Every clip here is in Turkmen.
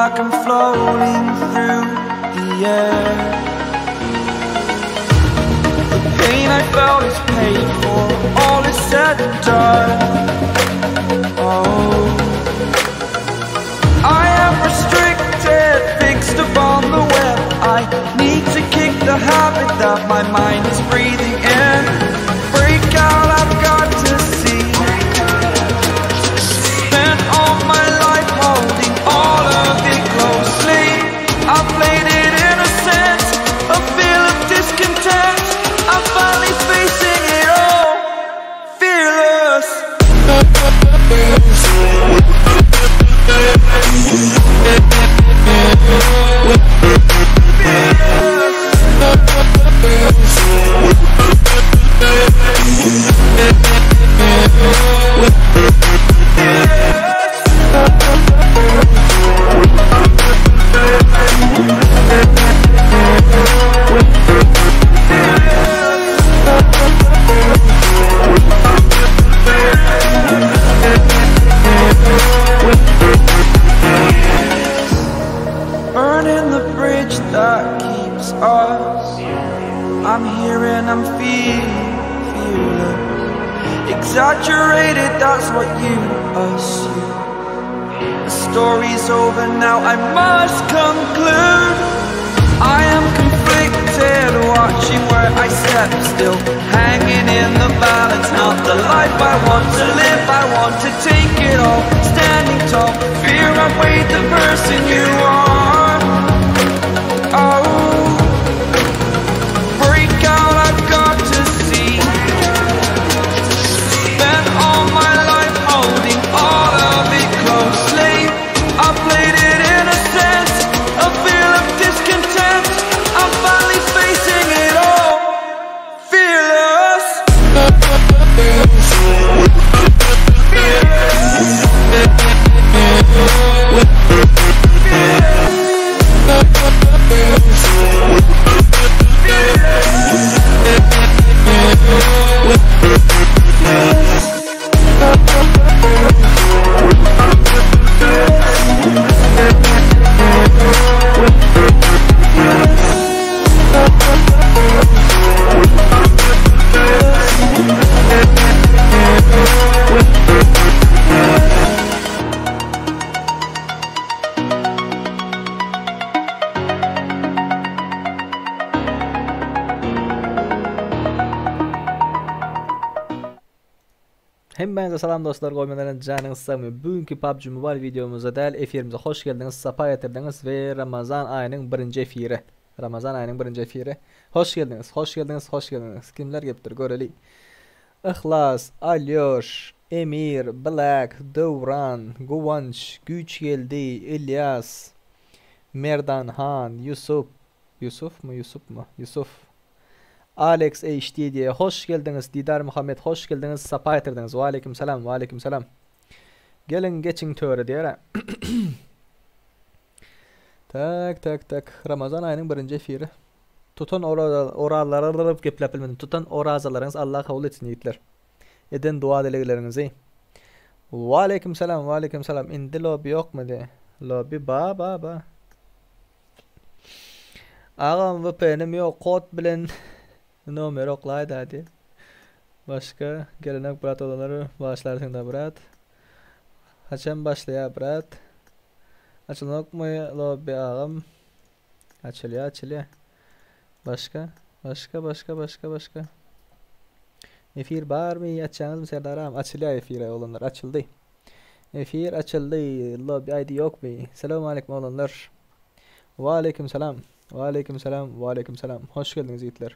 like I'm floating through the air. The pain I felt is paid for, all is said and done. Oh, I am restricted, fixed upon the web. I need to kick the habit that my mind is breathing in. Break out, I've got to see. Spent all my life holding all of it closely. I played it innocent, a feel of discontent. I'm finally facing it all, fearless. Burning the bridge that keeps us. I'm here and I'm feeling fearless. Exaggerated, that's what you assume. The story's over now, I must conclude. I am conflicted, watching where I step still, hanging in the balance. Not the life I want to live, I want to take it all. Standing tall, fear outweighed the person you are. Oh, break out, I've got to see. Spent all my life holding all of it closely. I played it innocent, a feel of discontent. I'm finally facing it all, fearless. Hemmäňize salam dostlar goýmadan janyňyz sagmy bu günki PUBG Mobile wideomyza däl efirimize hoş geldiňiz sapa getirdiňiz we Ramazan aýynyň birinji efiri Ramazan aýynyň birinji efiri hoş geldiňiz hoş geldiňiz hoş geldiňiz kimler gelipdir göreli Yhlas Alýoş Emir Black Döwran Guwanç Güýçgeldi Ylýas Merdan han Ýusup Ýusufmy Ýusupmy Ýusuf Alex HD diýýär. Hoş geldiňiz Didar Muhammet hoş geldiňiz sapa getirdiňiz. Waleýkim salam waleýkim salam. Geliň geçiň töre diýer. Tak tak tak Ramazan aýynyň birinji efiri. Tutan orazalar gepläp bilmedim. Tutan orazalaryňyz Allah kabul etsin ýigitler. Eden dua dilegleriňizi. Waleýkim salam waleýkim salam. Indi lobby ýokmy diýe. Lobby ba ba ba. Agam VPN'im ýok kod bilen nomer oklaýda diýip. Başga gelenok brat olanlar başlarsyň da brat. Haçan başlaýar brat? Açylanokmy lobby agam? Açylýar açylýar. Başga? Başga başga başga başga. Efir barmy? Açýaňyzmy Serdar agam? Açylýar efir oglanlar açyldy. Efir açyldy. Lobby ID ýokmy? Salowmaleýkim oglanlar. Waleýkim salam. Waleýkim salam. Waleýkim salam. Hoş geldiňiz ýigitler.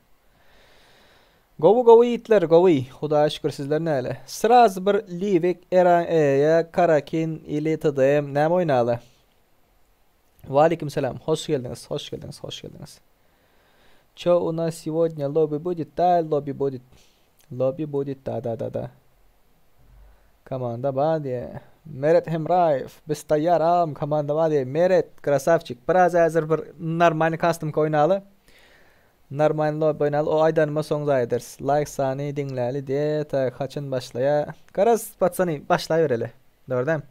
Gowy gowy ýigitler gowy. Hudaýa şükür sizler näle? Sraz bir Livik, Era E, Karakin ili TDM näme oýnaly? Waleýkim salam. Hoş geldiňiz. Hoş geldiňiz. Hoş geldiňiz. Ço u nas сегодня lobby будет? Da lobby будет. Lobby будет. Da da da da. Komanda bar diýe. Meret Hemraýew, biz taýýar agam komanda bar diýe. Meret, krasawçik. Biraz häzir bir normalny kastomka oýnaly. Normalny lobby oýnaly. O aýdanyma soň zaý ederis. Laýk sany diňläli diýe. Tak, haçan başlaýa? Garaz, patsany, başlaýbereli. Dogry dämi?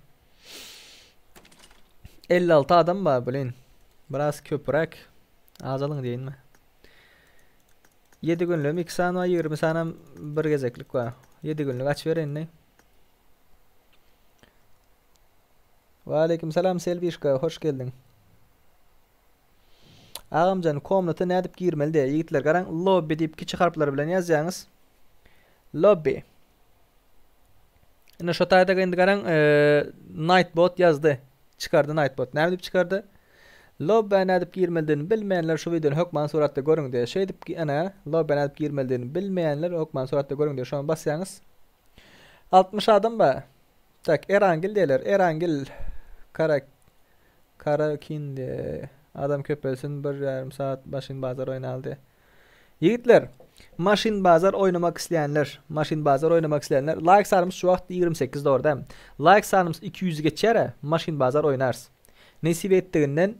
56 adam bar blin. Biraz köpräk. Azalyň diýinmi? 7 günlügim 2 sany bar, 20 sanam bir gezeklik bar. 7 günlük aç ber indi. Waleýkim salam Selbişka, hoş geldiň. Agamjan komnata nädip girmeli diýýär. Ýigitler garaň lobby diýip kiçi harplar bilen ýazýaňyz. Lobby. Ine şo taýda indi garaň e, Nightbot ýazdy. Çykardy Nightbot. Näme diýip çykardy? Lobbä nädip girmelidigini bilmeýänler şu wideony hökman suratda görüň diýýär. Şeýdip ene lobbä nädip girmelidigini bilmeýänler hökman suratda görüň diýýär. Şony basýaňyz. 60 adam bar. Tak, Erangil diýerler. Erangil Kara Karakin diýe. Adam köpelsin bir ýarym saat maşyn bazar oýnaly diýe. Ýigitler, maşyn bazar oýnamak isleýänler, maşyn bazar oýnamak isleýänler, like sanymyz şu wagt 28 dogry dämi? Like sanymyz 200 geçýär-ä, maşyn bazar oýnarys. Nesip etdiginden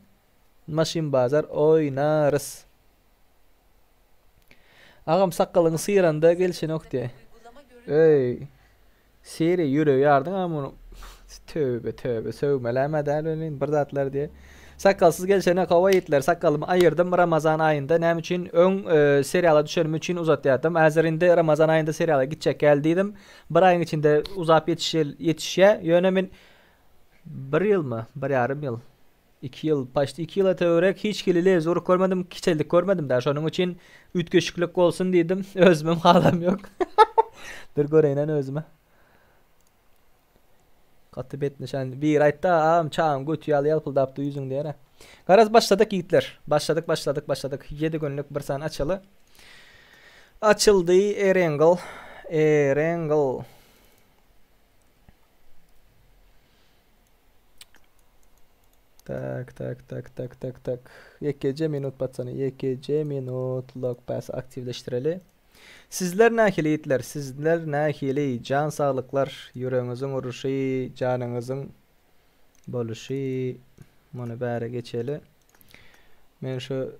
maşyn bazar oýnarys. Agam sakgalyňy syranda gelşenok diýe. Öý. Siri ýüregi ýardyň a muny. Töwbe töwbe sögmeläm-ä däl welin bir zatlar diýe. Sakgalsyz gelşene hawa ýigitler sakgalymy aýyrdym Ramazan aýynda näme üçin öň e, seriala düşenim üçin uzatýardym. Häzir indi Ramazan aýynda seriala gitjek ýaly diýdim. Bir aýyň içinde uzap ýetişel ýetişýä. Ýöne men bir ýylmy, bir ýarym ýyl Iki ýyl, paçti iki ýyla töwerek hiç hili lewze urup görmedim, kiçeldik görmedim dä. Şonuň üçin üýtgeşiklik bolsun diýdim. Özümem halam ýok. Dur göreýin özüme. Gaty bet nyşan. Biri aýtdy, agam çagaň göti ýaly ýalpyldapdy ýüzüň diýer. Garaz başladyk ýigitler. Başladyk, başladyk, başladyk. 7 günlük bir san açaly. Açyldy Erengel. Erengel. Tak, tak, tak, tak, tak, tak. Ýekeje minut patsany, ýekeje minut log pass aktiwleşdireli. Sizler nähili ýigitler? Sizler nähili? Jan saglyklar, ýüregiňiziň uruşy, janyňyzyň boluşy. Muny bäri geçeli. Men şu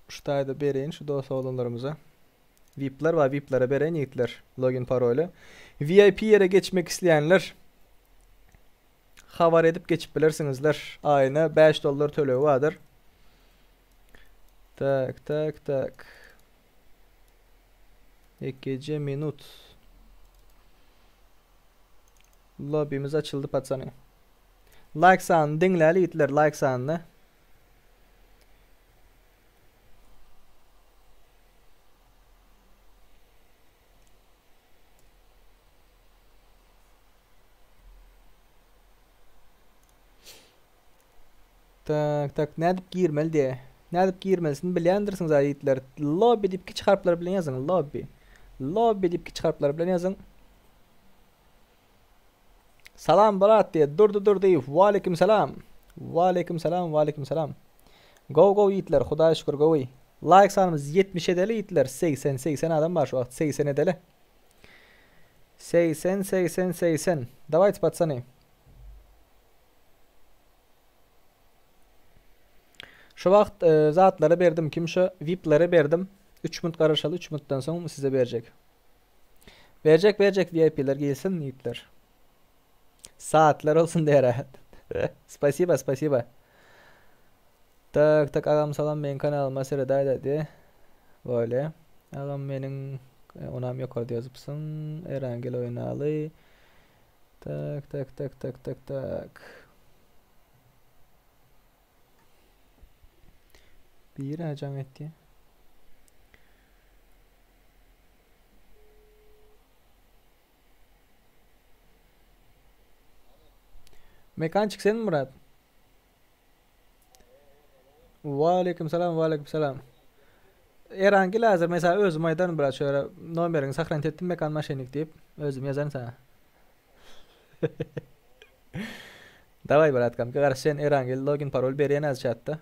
şu taýda bereýin şu dost oglanlarymyza. VIP'ler bar, VIP'lere bereýin ýigitler login paroly. VIP ýere geçmek isleýänler habar edip geçip bilersiňizler. Aýyna 5 dollar tölegi bardyr. Tak, tak, tak. Ýekeje minut. Lobbymiz açyldy patsany. Like sanyny diňläli ýigitler, like sanyny. Tak, tak, nädip girmeli diýe. Nädip girmelisini bilýändirsiňiz a ýigitler. Lobby diýip kiçi harplar bilen ýazyň, lobby. Lobby diýip kiçi harplar bilen ýazyň. Salam brat diýe Durdy Durdyýew. Waleýkim salam. Waleýkim salam, waleýkim salam. Gowy gowy ýigitler, Hudaýa şükür gowy. Like sanymyz 70 edeli ýigitler. 80 80 adam bar şu wagt. 80 edeli. 80 80 80. Dawayte patsany. Şu wagt e, zatlary berdim. Kim şu VIP'lere berdim. 3 minut garaşaly. 3 minutdan soň size berjek. Berjek berjek VIP'ler gelsin ýigitler. Saatler olsun diýer. Spasiba, spasiba. Tak, tak agam salam meň kanalyma seredäýdä diýe. Böyle. Agam meniň e, onam ýokarda ýazypsyň. Erangel oýnaly. Tak, tak, tak, tak, tak, tak. Biri jaň etdi. Mekançik sen Murat? Waleýkim salam, waleýkim salam. Erangil hazir men sana özüm aýdaryn brat şöyle nomeriňi sahranit etdim mekan maşennik diýip özüm ýazaryn sana. Daway bratkam, garaş sen Erangil login parol berýän az çatda.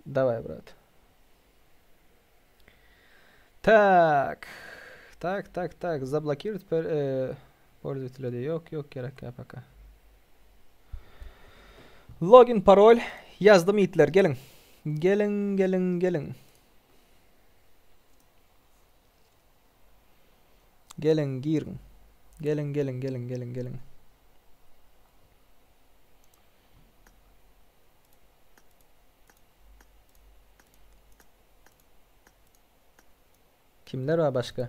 Daway brat. Tak. Tak, tak, tak. Zablokировать per, e, pользователя ýok, ýok gerek ýa paka. Login parol ýazdym ýigitler geliň. Geliň, geliň, geliň. Geliň, giriň. Geliň, geliň, geliň, geliň, geliň. Kimler bar başga?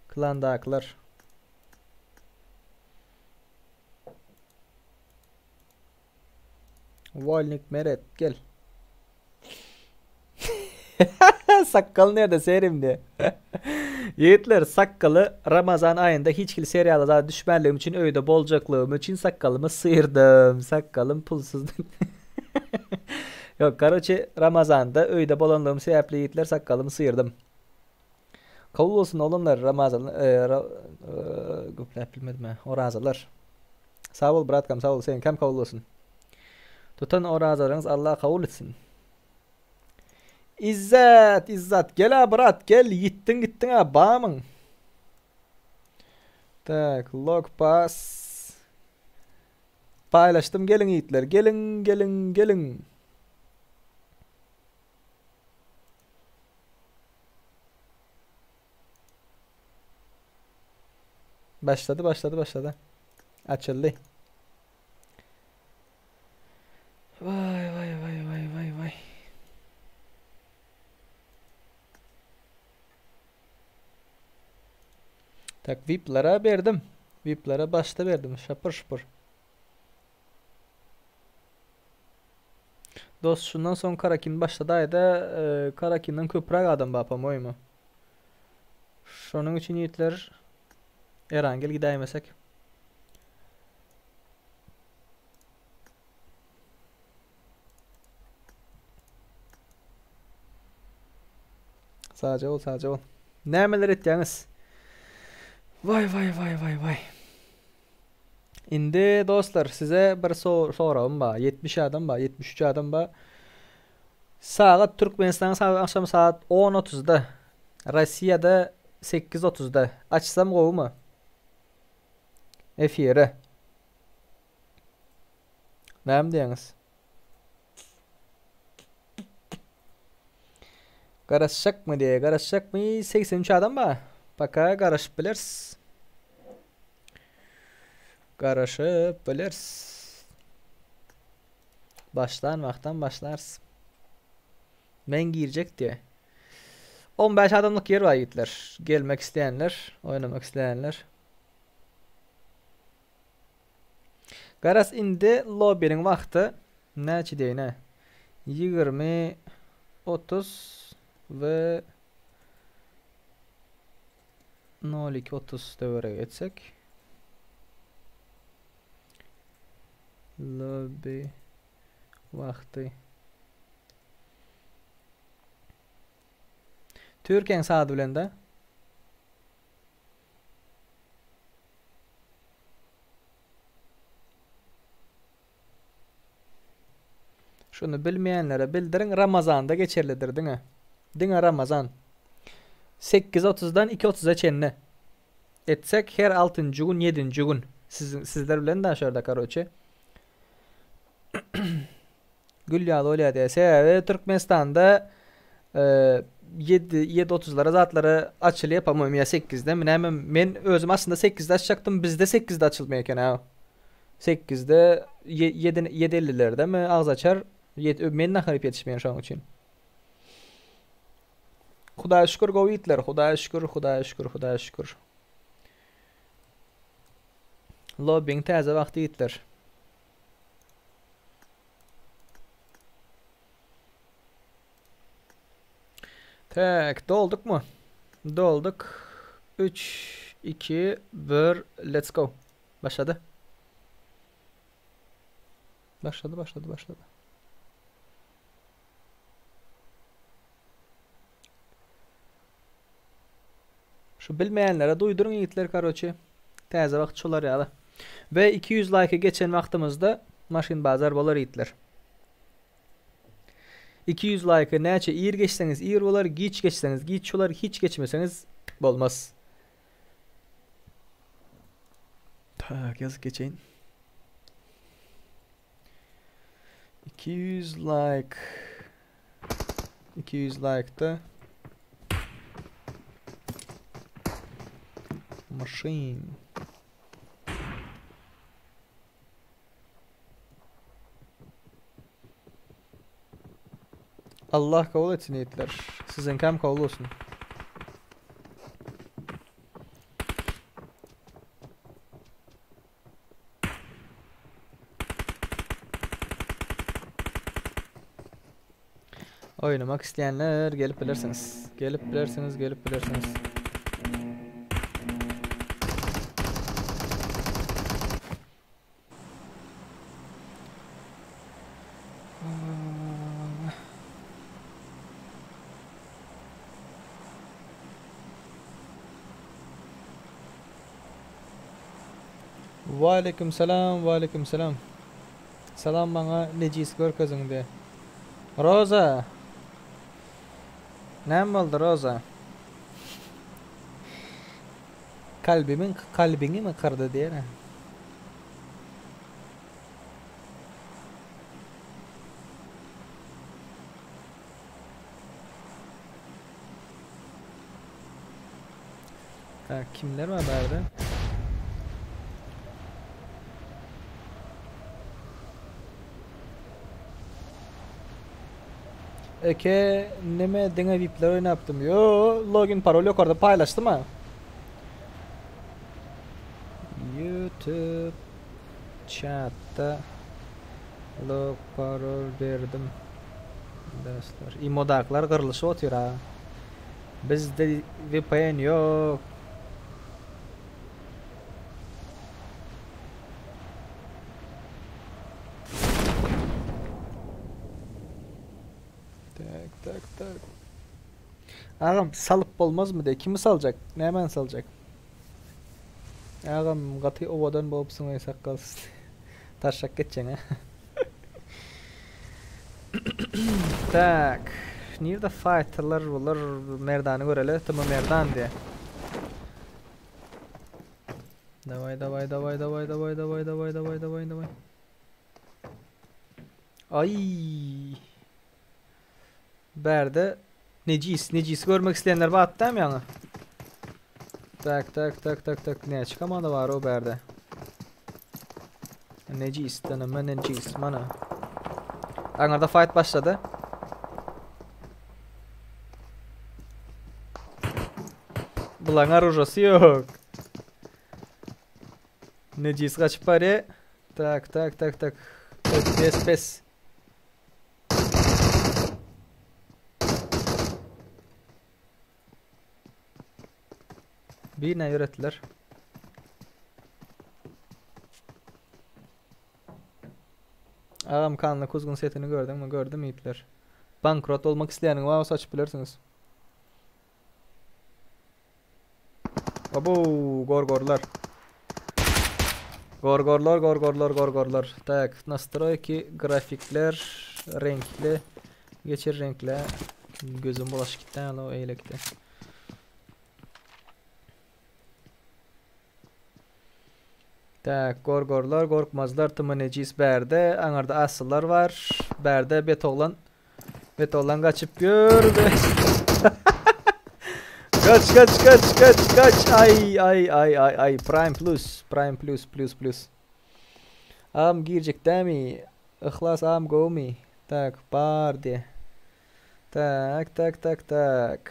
Klandakylar. Wolnik Meret gel. Sakkal nerede serimdi? Ýigitler sakgaly Ramazan aýynda hiç hili seriala zada düşmänligim üçin öýde boljaklygym üçin sakgalymy syrdym. Sakgalym pulsuz. Ýok, karoçe Ramazanda öýde bolanlygym sebäpli ýigitler sakgalymy syrdym. Kabul bolsun oglanlar Ramazan e, ra, e, gepläp bilmedim ha. Orazalar. Sag bol bratkam sag bol seňkem kabul bolsun. Tutan orazalaryňyz Allah kabul etsin. Izzet, Izzat gel-a brat gel ýitdiň gitdiň-a bamyň. Tak, log pass. Paýlaşdym geliň ýigitler, geliň, geliň, geliň. Başlady, başlady, başlady. Açyldy. Vay vay vay vay vay vay. Tak VIP'lara berdim. VIP'lara başda berdim. Şapır şupur. Dost şundan soň Karakin başladaýda e, Karakinden köpräk adam bar po-moýmu. Şonuň üçin ýigitler Erangel gidäýmesek. Sagja bol, sagja bol. Nämeler etýäňiz? Waý, waý, waý, waý, waý. Indi dostlar size bir soragym bar. 70 adam bar, 73 adam bar. Sagat Türkmenistanyň sagat akşam saat 10:30-da, Rossiýada 8:30-da açsam gowumy? Efire. Näme diýýäňiz? Garaşjakmy diýe, garaşjakmy? 83 adam bar. Paka garaşyp bileris. Garaşyp bileris. Başlan wagtdan başlarys. Men girjek diýe. 15 adamlyk ýer bar ýigitler. Gelmek isleýänler, oýnamak isleýänler. Garaz indi lobbyniň wagty näçe diýeýin-ä? 20 30 we 02 30 töweregi etsek. Lobby wagty. Türkiýäň saady bilen de. Şuny bilmeýänlere bildiriň, Ramazanda geçerlidir diňe. Diňe Ramazan. 8.30-dan 2.30-a çenli. Etsek her 6-njy gün, 7-nji gün. Siz, sizler bilen de şurada karoçe. Gül ýaly bolýar diýýär. Sebäbi Türkmenistanda 7 7.30-lara zatlara açylýar, po-moýmu ýa 8-de mi näme. Men özüm aslynda 8-de açjakdym, bizde 8-de açylmaýar eken ha. 8-de 7 7.50-lerde mi agz açar. Men nahar iýip ýetişmeýän şonuň üçin. Hudaýa şükür gowy ýigitler. Hudaýa şükür, Hudaýa şükür, Hudaýa şükür. Lobbyň täze wagty ýigitler. Tak, dolduk mu? Dolduk. 3, 2, 1, let's go. Başladı. Başladı, başladı, başladı. Şu bilmeýänlere duýduryň ýigitler karoçe. Täze wagt şolar ýaly. We 200 laýka geçen wagtymyzda maşyn bazar bolar ýigitler. 200 laýka näçe ir geçseňiz ir bolar, giç geçseňiz giç bolar, hiç geçmeseňiz bolmaz. Tak ýazyp geçeýin. 200 like 200 like'da Machine. Allah kabul etsin ýigitler. Siziňkem kabul bolsun. Oýnamak isleýänler gelip bilersiňiz. Gelip bilersiňiz, gelip bilersiňiz. Waleýkim salam, waleýkim salam. Salam maňa nejis görkeziň de. Roza! Näme boldy Roza? Kalbimiň kalbiňimi kyrdy diýene. Tak, kimler bar bärde? Eke neme diňe vipler oýnapdym. Yo, login parol ýokarda paýlaşdym ha. YouTube chatda log parol berdim. Dostlar, imodaklar gyrlyşyp otyr ha. Bizde VPN ýok. Tak tak tak. Agam salyp bolmazmy de kimi saljak? Nämäni saljak? Agam gaty owadan bolupsyň eý sakgalsyz. Taşak geçjeň ha. Tak. Nirde fighterlar bular Merdany göreli. Tuma Merdan diye. Davay davay davay davay davay davay davay davay davay davay. Ay. Bärde necis necis görmek isleyenler bar atdam ýaňy. Tak tak tak tak tak näçe komanda bar o bärde. Necis döneme necis mana. Aňarda fight başlady. Bulaň orujasy ýok. Necis gaçyp barýar. Tak tak tak tak. Pes pes. Birine ýöretdiler. Agam kanly kuzgun setini gördüňmi? Gördüm ýigitler. Bankrot bolmak isleýäniň bar bolsa açyp bilersiňiz. Abo, gorgorlar. Gorgorlar, gorgorlar, gorgorlar. Tak, nastroyki, grafikler, reňkli. Geçir reňkle. Gözüm bulaşyk gitdi hala o eýlekde. Tak, gorgorlar, gorkmazlar, tyma nejis bärde, aňarda asyllar bar. Bärde bet oglan. Bet oglan gaçyp ýör. Kaç kaç kaç kaç kaç. Ay ay ay ay ay Prime Plus, Prime Plus plus plus. Am girjek dämi? Yhlas am gowmy? Tak, bar diýe. Tak, tak, tak, tak.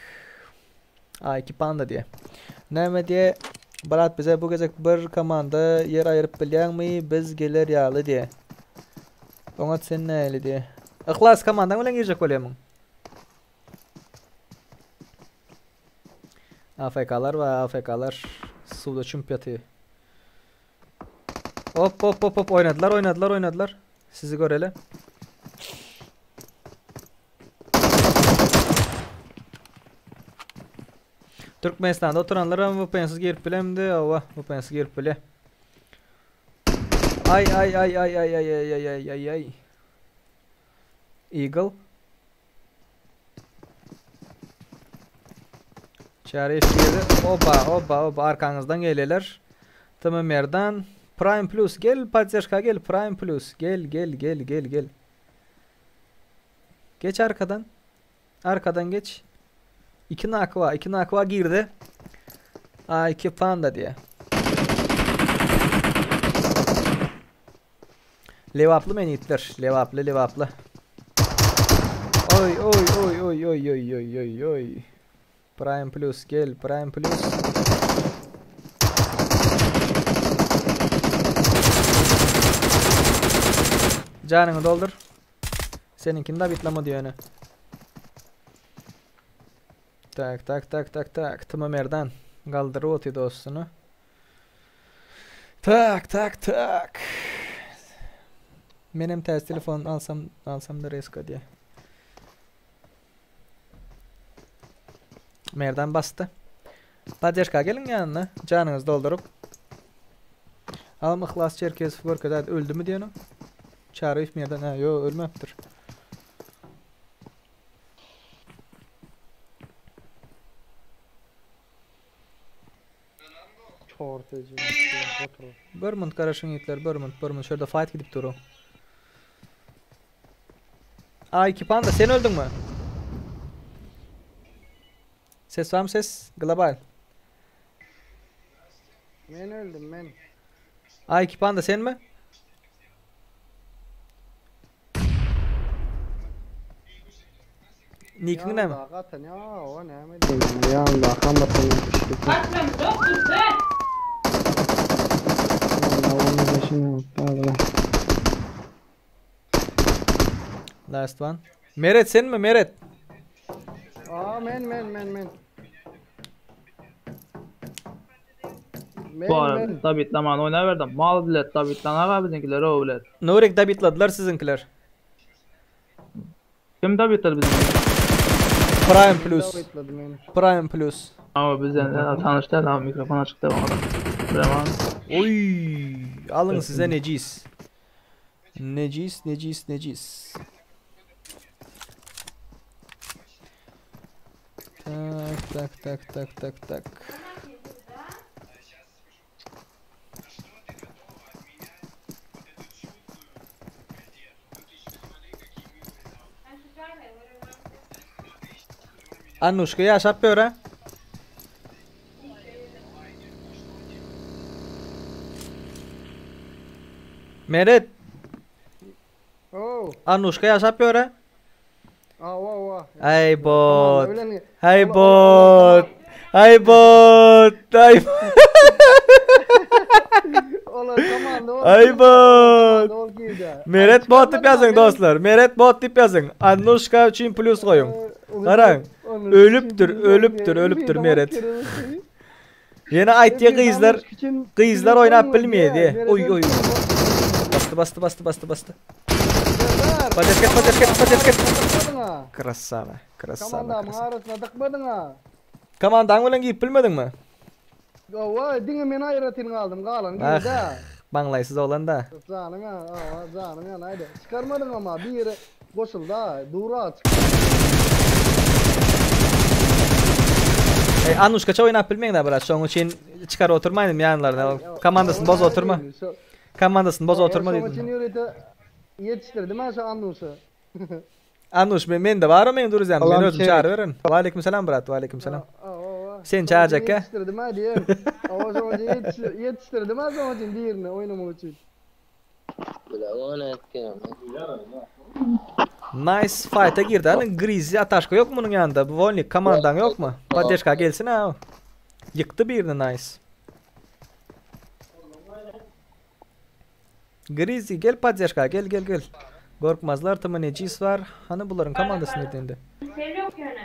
A2 Panda diýe. Näme diýe? Brat bize bu gezek bir komanda ýer aýyryp bilýäňmi? Biz geler ýaly diýe. Oňat sen näli diýe. Yhlas komandaň bilen girjek bolýamyň? AFK-lar bar, AFK-lar. Suwda çümüp ýatyr. Hop hop hop hop oýnadylar, oýnadylar, oýnadylar. Sizi göreli. Türkmenistanda oturanlar hem VPN-siz girip bilemdi. Owa, VPN-siz girip bile. Ay ay ay ay ay ay ay ay ay ay ay. Eagle. Çärýew girdi. Oba, oba, oba arkaňyzdan gelýärler. Tm Merdan. Prime Plus gel poddežka gel Prime Plus gel gel gel gel gel. Geç arkadan. Arkadan geç. 2 nakwa, 2 nakwa girdi. A2 Panda diýe. Lebaply men ýigitler. Lebaply, lebaply. Oý, oý, oý, oý, oý, oý, oý, oý, oý. Prime Plus gel, Prime Plus. Janyňy doldur. Seninkini de bitlama diýene. Tak tak tak tak tak. Tyma Merdan galdyryp otyr dostuny. Tak tak tak. Menem täze telefon alsam alsam da reska diýe. Merdan basdy. Poddeşka geliň ýanyna. Janyňyzy dolduryp. Alym Yhlas Çerkezow görkezäýdi öldümi diýeni. Çaryýew Merdan hä ýok ölmäpdir. Bir munt garaşyň ýigitler bir munt bir munt şurada fight gidip dur. A2 panda sen öldüňmi? Ses barmy ses? Global. Men öldüm men. A2 panda senmi? Nikiň näme? Ýandaky atan ýa o näme diýdim. Ýandaky atan düşdi. Atmam doktor sen. Last one. Meret senmi Meret? Aa men men men men. Men Bu arada men. Dabitlamany oýnaberdim. Mal bilet Dabitlan aga biziňkiler o bilet. Nurik dabitladylar siziňkiler. Kim dabitlady biziňkiler? Prime Plus. Davetladı meni. Prime Plus. Ama bizden tanyş däl ama mikrofon açyk däl oňa. Bilemem. Oy, alyn size necis. Necis, necis, necis. Tak, tak, tak, tak, tak, tak. Annuşka ýaşap ýör-ä. Meret. Oh. Annuşka ýaşap ýör-ä. Awa awa. Aý bot. Aý bot. Aý bot. Aý. Olar komanda ol. Aý bot. Ol girdi. Meret bot diýip ýazyň dostlar. Meret bot diýip ýazyň. Annuşka üçin plus goýuň. Garaň. Ölüpdir, ölüpdir, ölüpdir Meret. Ýene aýtýa gyzlar, gyzlar oýnap bilmeýär diýe. Oý oý. Basdy, basdy, basdy, basdy, basdy. Podesket, podesket, podesket. Krasava, krasava. Komandamyň krasava. arasyna dykmadyň ha. Komandaň bilen girip bilmediňmi? Hawa, diňe men aýratyn galdym, galan Ah. girdi. Maňlaýsyz oglan da. Janyň ha, hawa, janyň ha, aýdy. Çykarmadyň ama biri goşuldy ha, dura çyk. Ey, Anuşkaça oýnap bilmeýin da biraz. Şonuň üçin çykar oturmaýyn ýanlaryna. Komandasyny boz oturma. Komandasyny boz oturma Şonuň üçin diýdim. ýörite ýetişdirdim ha şu Anuşy. Anuş men men de bar men duruzam. Men Salam özüm çelik. çağırıverin. Ve aleyküm selam brat. Ve aleyküm selam. Hawa. Sen çağıracak ha? Ýetişdirdim ha diýen. Hawa, şonuň üçin ýetişdir- ýetişdirdim ha şonuň üçin birini oýnamak üçin. Nice fight'a girdi. Hani Grizzly Ataşka yok mu bunun yanında? Bu Volnik komandan yok mu? Poddeşka gelsin ha. Yıktı birini nice. Grizzly gel poddeşka gel gel gel. Gorkmazlar tımı necis var. Hani bunların komandası nerede indi? Sen yok yani.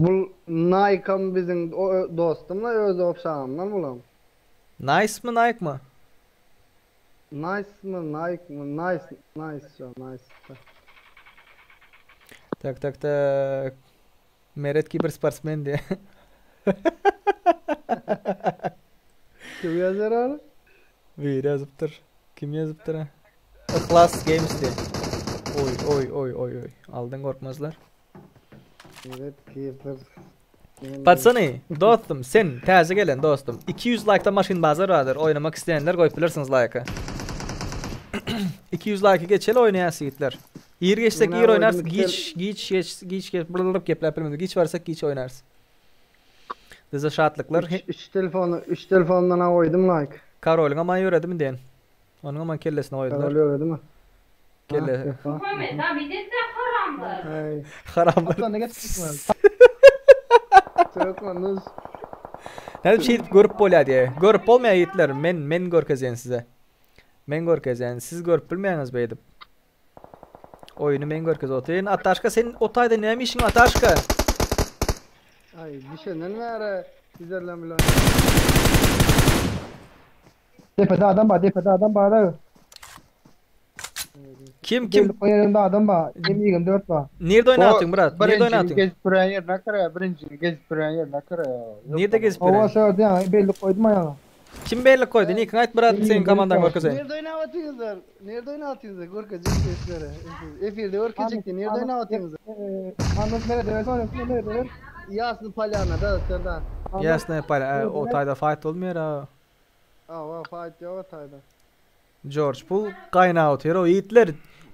Bu Nike'm bizim o dostumla öz opşamdan bulam. Nice mı Nike mı? Nice mı Nike mı? Nice nice şu nice. Tak tak tak. Meret kibersportsmen diye. Kim yazar abi? Bir yazıptır. Kim yazıptır ha? Ikhlas Games diye. Oy oy oy oy oy. Aldın korkmazlar. Evet keeper. Patsany, dostum sen täze gelen dostum. 200 like'da maşyn bazar bardyr. Oynamak isteyenler goýup bilirsiniz like'ı. 200 like'ı geçeli oynayan ýigitler. Ir geçsek Men ir oynarız. oýnadım, Giç giç geç giç geç bırılıp gepläp bilmedim. Giç varsak giç oynarız. Bize şatlyklar. 3 telefonu 3 telefondan ha koydum like. Karolun aman ýöredi mi diýen. Onuň aman kellesine goýdular. Karol öyle değil mi? Kelle. Ha, defa. Muhammed abi de haramlar. Hey. Haramlar. Hatta ne getirdik Sökmanız. Nädip şey görüp bolýar diýe. Görüp bolmaýar ýigitler. Men men görkezýän size. Men görkezýän. Siz görüp bilmeýäňiz beýdip. Oýuny men görkez otyryn. Ataşka sen o taýda näme işiň Ataşka? Ay düşenden bäri bizlerle bilen. Depede adam bar, depede adam bar. abi. Kim kim? Belli koyanında adam bar. M24 bar. Nerede oynatın brat? Nerede Birinci oynatın? gezip duran yerine kırıyor. Birinci gezip duran yerine kırıyor. Nerede gezip Ova duran? şöyle yani belli koydum ayağına. Kim belli koydu? Nick Knight brat senin komandan görkezeyim. Nerede oynatıyorsunuz? Nerede oynatıyorsunuz? Görkezecek sesleri. Efirde görkezecekti. Nerede oynatıyorsunuz? Anlas nerede ver? Sonra nerede ver? Yasın Palyana da senden. Yasna pala o tayda fight olmuyor ha. Ava fight yok tayda. George Pool kaynağı atıyor. O yiğitler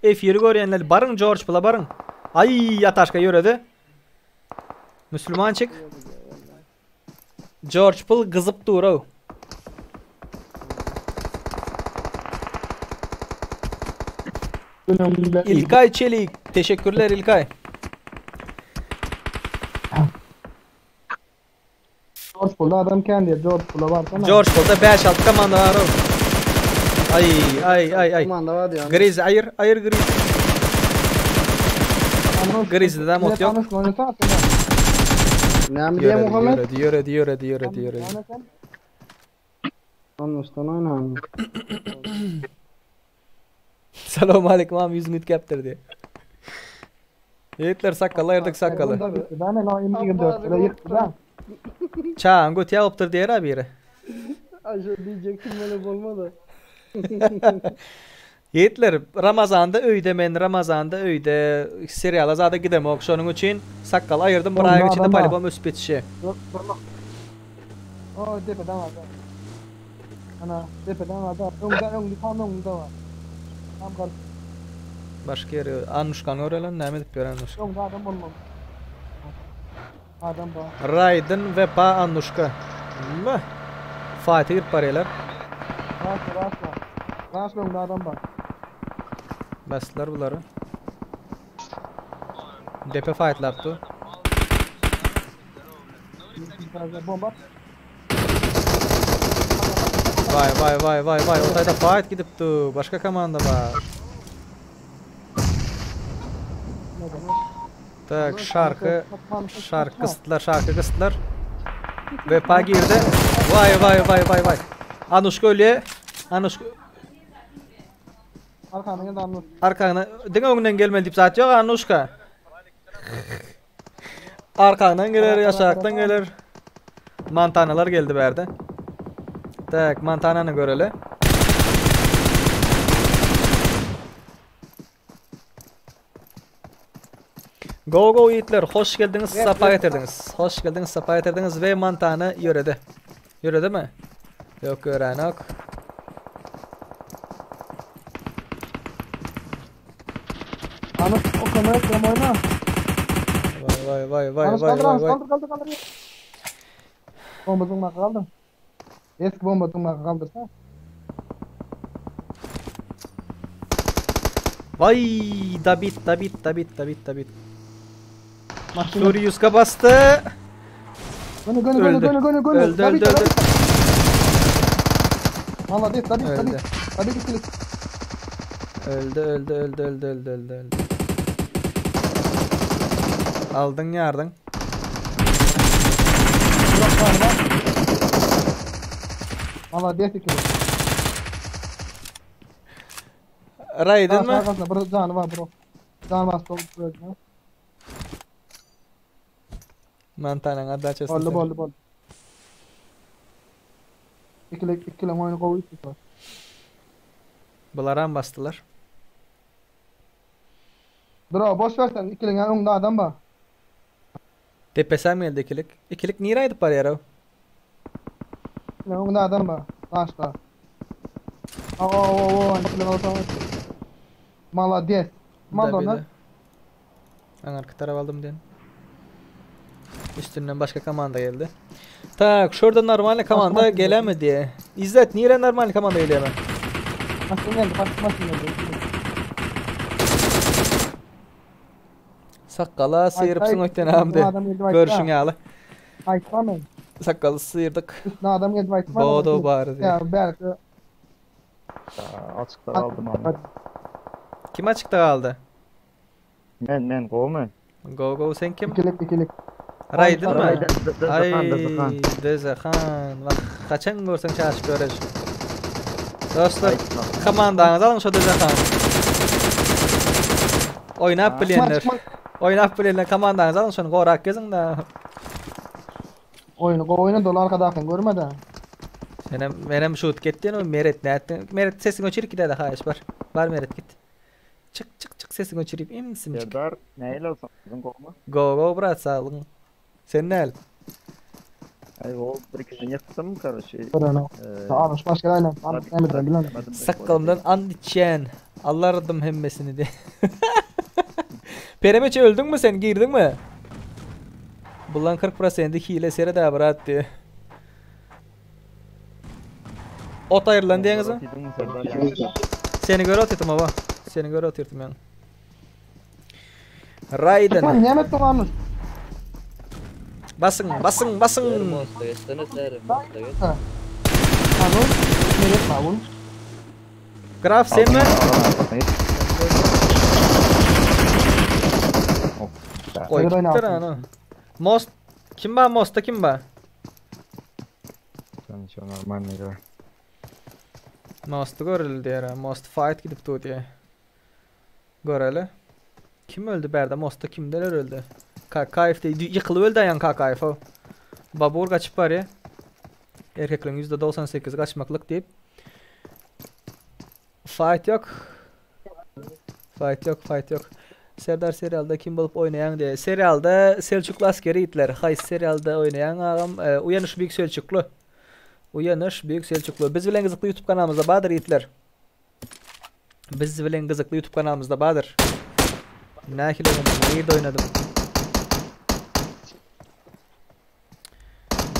F1'i görýänler barın George Pool'a barın. Ay yataşka yöredi. Müslüman çık. George Pool gyzyp dur o. İlkay Çelik. Teşekkürler İlkay. George Pool'da adam kendi. George Pool'a var tamam. George Pool'da 5-6 komanda var o. Ay ay ay ay. Komanda var ya. Griz ayır ayır Griz. Grizzly'de de mod yok. Anlas oynasana sen. Ne mi diye Yöredi Muhammed? yöredi yöredi yöredi yöredi yöredi. Oyna sen. Anlaştan oynayalım. Salam aleyküm am yüzünü kaptır diye. Yiğitler sakkalı ayırdık sakkalı. Ben de lan M24 lira yıktı lan. Çağan götü yaptır diğer abi yere. Ayşe diyecektim böyle olmadı. Yiğitler Ramazan'da öyde men Ramazan'da öyde seriala zada gidemok. Şonun için sakkal ayırdım. Oğlum, Buraya içinde adam palibom ösüp yetişi. Dur, dur bak. O tepeden var. Ana tepeden var. Öňden öňde tam öňde var. Tam kal. Başka yeri Anuşkan öğrelen näme edip ýör Anuşka. Öňde adam olmalı. Adam var. Raiden ve Pa Anuşka. Mah. Fatih girip barýarlar. Raşla raşla. Raşla öňde adam var. Basdylar bulary. Depe fightlapdy. Bomba. Vay vay vay vay vay. O taýda fight gidipdi. Başka komanda bar. Tak şarkı şarkı kıstılar, şarkı kıstılar. Vepa girdi. Vay vay vay vay vay. Anuşka ölüyor. Anuşka Arkandan geldi Anur. arkana diňe öňünden gelmeli diýip zat ýok Anuşka. Arkandan geler, ýaşakdan geler. Montanalar geldi bärde. Tak, Montanany göreli. Go go yiğitler, hoş geldiniz, sapa getirdiniz. Hoş geldiniz, sapa getirdiniz ve Montana yöredi. Yöredi mi? Yok gören yok. Anur o kamerayı kırma oyna. Vay vay vay vay Anur vay kaldır vay Anur vay. kaldır kaldır kaldır. Bomba tırnak kaldır. Eski bomba tırnak kaldırsa. Vay David David David David David. Maşını. Suri Yuska bastı. Gönü gönü gönü Öldü. gönü gönü gönü. Öldü Tabii öldü ki, öldü. Valla değil tabii Öldü. tabii. Tabii ki kilit. Öldü öldü öldü öldü öldü öldü öldü. Aldın yardın. Bırak var var. Valla değil kilit. Raiden mi? Arkasında bir canı var bro. Canı var sol bro. Montana'nın adı açasın Bollu sen. bollu bollu. İkili ikili oyunu kovuyor var. Bularam bastılar. Bro boş ver sen ikilin önünde adam var. Tepesem geldi ikilik. İkilik niye edip barýar o? İkilin önünde adam var. Taşta. Oo oo oo ikilin ortamı. Malades. Madonna. Ben arka taraf aldım diyen. Üstünden başka komanda geldi. Tak şurada normal komanda Başka gelemedi diye. İzzet niye normal komanda geliyor hemen? Maçın geldi, maçın maçın geldi. Sakkala sıyırıpsın Ay, ökten hamdi. Adam geldi, Görüşün ýaly. Aytma men. Sakkaly sıyırdık. Üstüne adam geldi, aytma. Bodo bary diye. Ya belki. Açıkta kaldım abi. Kim açıkta kaldı? Men men go men. Go go sen kim? İkilik ikilik. Raýdyn mı? Raýdyn, Dözehan, Dözehan. Ay, Dözehan. Bak, haçan görseň çaşyp ýöreş. Dostlar, komandaňyzy alyň şo Dözehan. Oýnap bilýänler. Oýnap bilýänler komandaňyzy alyň şony gorak geziň da. Oýny gowy oýnady ol arkadakyny görmedi. Senem menem şut getdin o Meret nätdi? Meret sesiňi öçür iki däde haýyş bar. Bar Meret git. Çyk çyk çyk sesiňi öçürip imsimjik. Serdar nähili olsun kızın gowmy? Go go brat saglygyň. Sen näl? Ay o bir ikisini ýykdym karoçi. Görene. Almış başka aynen. Almış näme bilen. Sakalymdan and içýän. Alardym hemmesini de. Peremeçe öldüň mi sen girdiň mi? Bulan 40% hile seret ha brat diye. Ot aýrylan diýeňiz. Seni göre otyrtym baba. Seni göre otyrtym ýaň. Raiden. Sen näme etdiň almış? Basın, basın, basın. Anul. Meret mavul. Graf sen mi? Koy Seni de gittir oynasın. ana. Most kim ba Most'ta kim ba? Ничего нормально игра. Most'u görüldi diýär. Most fight gidip dur diýär. Göreli. Kim öldü bärde? Most'ta kimdeler öldü? KKF de yıkılıp öldü ayan KKF o. Babur kaçıp var ya. Erkeklerin %98 kaçmaklık deyip. Fight yok. Fight yok, fight yok. Serdar serialda kim bolup oynayan diye. Serialda Selçuklu askeri itler. Hay serialda oynayan ağam e, Uyanış Büyük Selçuklu. Uyanış Büyük Selçuklu. Biz bilen gyzykly YouTube kanalımızda bardyr itler. Biz bilen gyzykly YouTube kanalımızda bardyr. Nähili oynadım, nirde oynadım.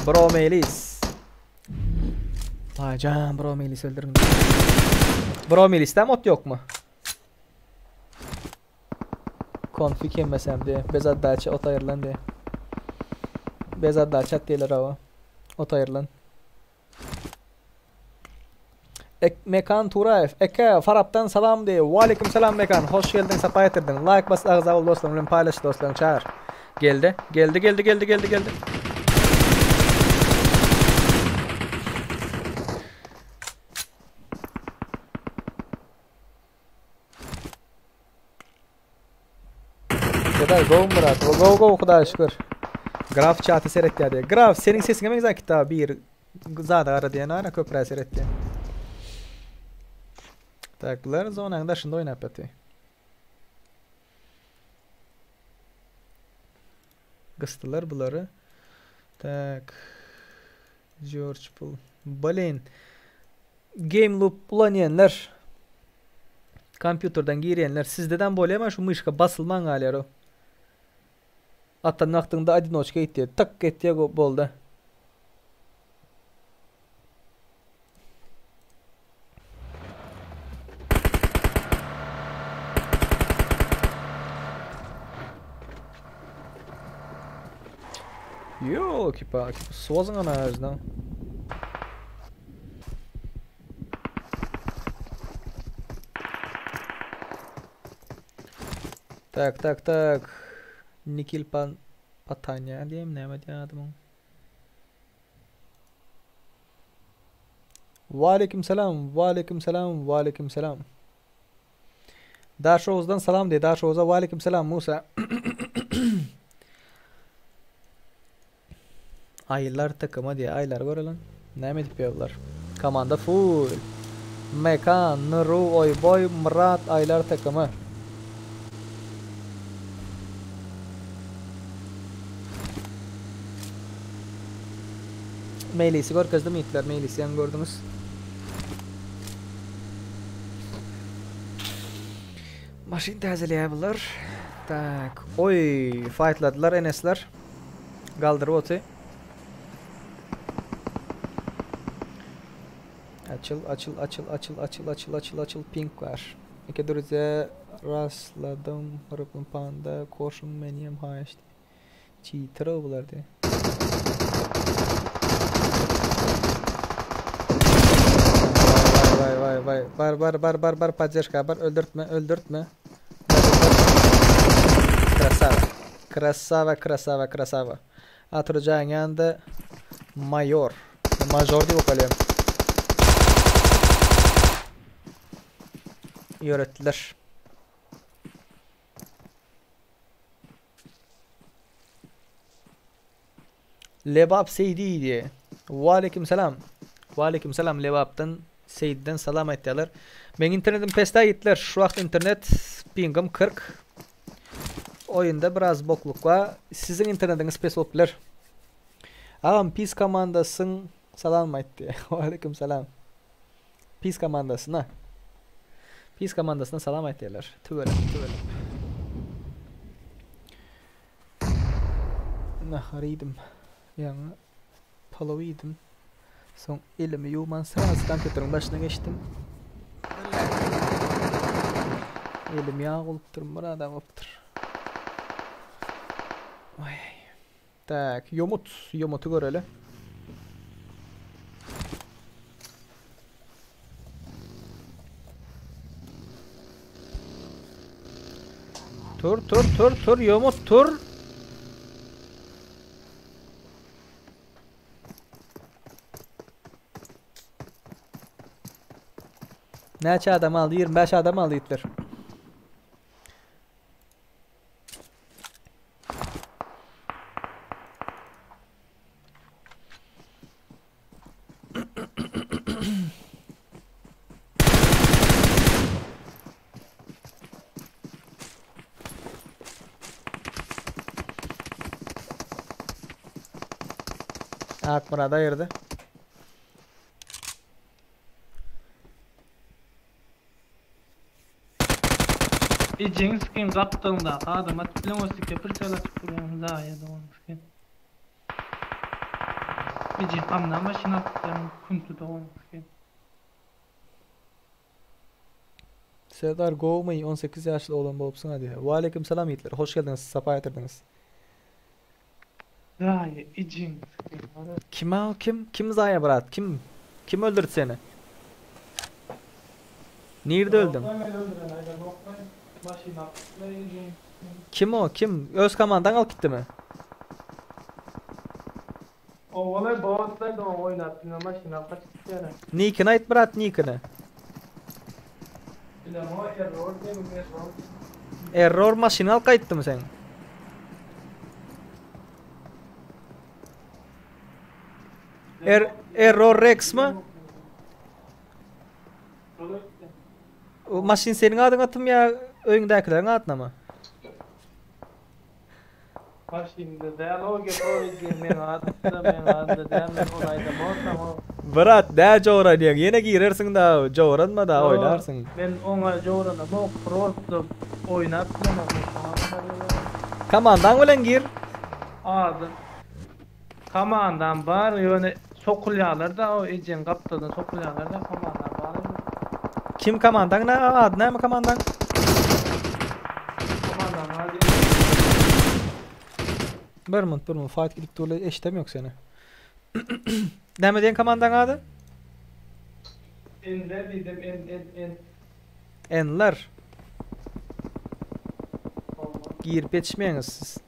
Bro Melis. Vay can Bro Melis öldürün. Bro Melis'te mod yok mu? Konfig yemesem diye. Bezat daça ot ayrılan diye. Bezat daça diýler awa. Ot ayrılan. Ek Mekan Turayev. Eke Farap'tan salam diye. Ve selam Mekan. Hoş geldin, sapa getirdin. Like bas agza ol dostlarım bilen paylaş dostlarım çağır. Geldi. Geldi geldi geldi geldi geldi. Kadar go Murat. Go go Xuda şükür. Graf çatı seyret diye. Graf senin sesine benzer kitap bir zada ara diyen ara köprü seyret diye. Tak bular zonanın daşında oynap yatıyor. Gıstılar buları. Tak. George Bull. Blin. Game Loop ulanýanlar. Kompýuterden girýänler sizdeden bolýar ama şu myşka basylman galýar o. Atan wagtyňda одиночка etdi. Tak etdi boldy. Ёлки-палки, созан она да. Tak tak tak. Nikil pan Patanya diýem näme diýen adamyň. Ve selam, ve selam, ve selam. Daşoğuz'dan salam diye. Daşoğuz'a ve selam Musa. Aylar takımı diye aylar görelim. Näme edip ýörler? Komanda full. Mekan, Nuru, Oyboy, Murat aylar takımı. Meylisi görkezdim itler. Meylisi yan gördünüz. Maşin täzeleýär bular. Tak. Oy, fightladylar Enesler. Galdyr oty. Açıl, açıl, açıl, açıl, açıl, açıl, açıl, açıl. Pink var. İki druze rastladım. Rıpın panda, koşun meniyem haşt. Cheater bular diye. Vay vay vay vay. Bar bar bar bar bar поддержка bar öldürtme öldürtme. Красава. Красава, красава, красава. Atyr jaýyň ýanynda maýor. Mažor diýip okalýar. Ýöretdiler. Lebap Seýdi diýýär. Waleýkim salam. Waleýkim salam Lebapdan Seýdiden salam aýtýarlar. Meň internetim pesdä ýitler. Şu wagt internet pingim 40. Oýunda biraz bokluk bar. Siziň internetiňiz pes bolup biler. Agam pis komandasyň salam aýtdy. Waleýkim salam. Pis komandasyna. Pis komandasyna salam aýtýarlar. Tüweleme, tüweleme. Nahar iýdim. Ýaňy palaw iýdim. Soň elimi ýuwman sraz kompýuteriň başyna geçdim. Elim ýag bolupdyr, myradam bolupdyr. Aý. Tak, ýomut, ýomuty göreli. Tur, tur, tur, tur, ýomut, tur. Näçe adam aldy? 25 adam aldy itler. Akmurad ayırdı. Ejeňi sikeyim gapdalyňdaky adam atyp bilen o sike bir çal atyp durýaň zaýa dogan siken. Ejeň gamdan maşyn alyp gitýäň künti dogan siken. Serdar gowmy 18 ýaşly oglan bolupsyňa diýýär. Waleýkim salam ýigitler hoş geldiňiz sapa getirdiňiz. Zaýa ejeňi sikeyim gara. Kim o kim kim zaýa brat kim kim öldürdi seni Nirde öldüň. Kim o kim öz komandaň alyp gitdimi. Owalay botlaý dogan oýnap bilmän maşyn alyp gaçyp gitýärä. Nikini aýt brat nikini. Bilemok error diýen error. Error maşyny alyp gaýtdymy seň. Er Error Rex mi? O maşyn seniň adyňa atym ýa öýüňdäkileriň adyna mı? Maşynda däl o gep o edýän meň adymda meň adymda däl men ony aýdamok saňa. Brat nä jowranýaň ýene girersiň da jowranma da oýnarsyň. Men oňa jowranamok prosto oýnap bilemok men şoňa gaharlanýan. Komandaň bilen gir. Ady komandam bar ýöne sokulýarlar da o ejeň gapdalyndan sokulýarlar da komandam bar ýöne. Kim komandaň nä ady näme komandaň? Komandam ady Bir minut bir minut fight gidip durla eşidem ýok seni. Näme diýen komandaň ady? Enler diýdim en en en. Enler. Girip ýetişmeýäňiz siz.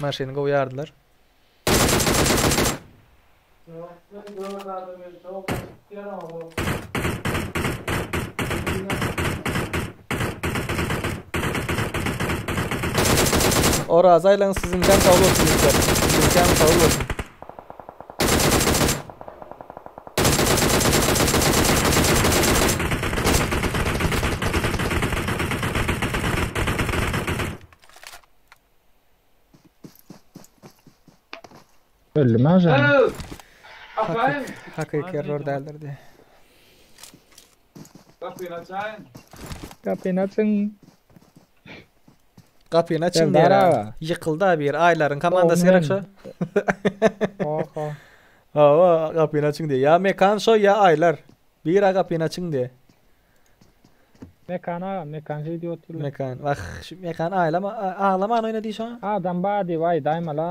Maşyny gowy ýardylar. Ýok men dört adam ölse o gaçyp gidýär o. Oraz aýlaň siziňkäm sag bolsun ýigitler. Siziňkäm sag bolsun. Öldüm ha sen. Hakyky, hakyky error däldir diýe. Gapyny açaýyn. Gapyny açyň. Gapyny açyň Serdar diýer. aga. Ýykyldy a bir aýlaryň komandasy gerek şo. Oho. Hawa, gapyny açyň diýer. Ýa Mekan şo ýa aýlar. Bir a gapyny açyň diýer. Mekan aga, Mekan şeý diýip otyrlar. Mekan. Wah, şu Mekan aýlama, aglaman oýna diý şoňa. Adam bar diýip aýdaýma-la.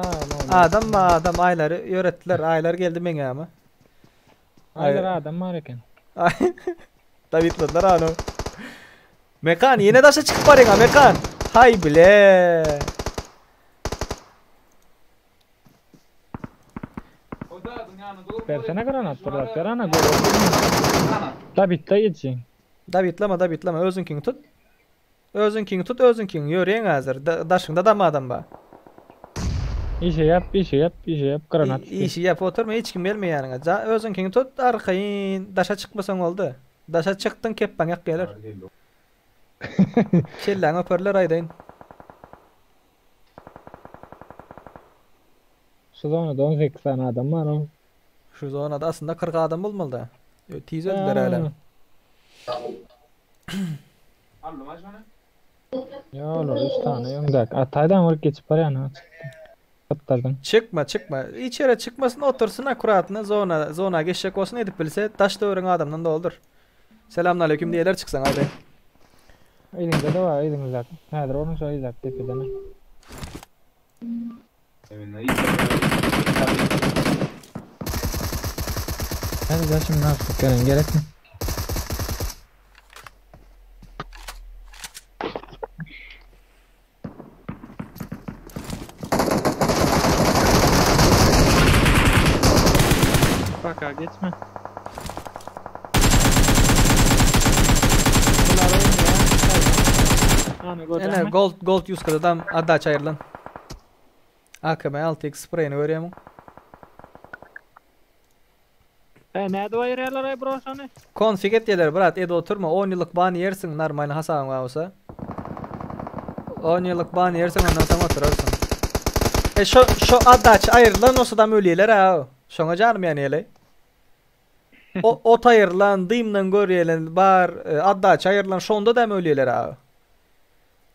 Adam bar, adam aýlary ýöretdiler. Aýlar geldi meňe ama. Aýlar adam bar eken. Dawitladylar anu. Mekan ýene daşa çykyp barýaň a Mekan. Haý bile. Bersene granat fırlat ber ana gör. Dabitle geçin. Dabitleme dabitleme özüňkiňi tut. Özüňkiňi tut özüňkiňi ýörýäň häzir. Da, daşyňda dam adam bar. Işi ýap, işi ýap, işi ýap granat. Işi ýap oturma hiç kim gelmeýär ýanyňa. Ja, özüňkiňi tut arkaýyn daşa çykmasaň boldy. Daşa çykdyň kepbaň ýak geler. Kelläňi öperler aýdaýyn. Şu zonada 18 sany adam bar o. Şu zonada aslynda 40 adam bolmaly da. Tiz öldüler hälem. Ýa olar 3 tane öňdäki. Ataýdan vurup geçip barýan ha. Gapdaldan. Çykma çykma. Içeri çykmasyn otursyn akkuratny zona zona geçjek bolsun edip bilse daş töweregiňi adamdan doldur. Selamünaleyküm diýerler çyksaň aýdaýyn. Yzyňda da bar yzyňyzda. Häzir onuň şo yzak depeden. Hadi ben şimdi nasıl gelen gerek mi? Bak geçme. Ene gold gold 140 adam adda çaýyrlan. AKM 6x sprayini görýärmiň? E näde aýyrýarlar ay bro şony? Konfig etýärler brat, ede oturma 10 ýyllyk ban ýersiň normal hasabyň bar bolsa. 10 ýyllyk ban ýersiň ondan soň oturarsyň. E şo şo addaç aýrylan bolsadam ölýärler ha. Şoňa janym ýanýarly. O ot aýrylan, dymdan görýärler bar, e, addaç aýrylan şonda da ölýärler ha.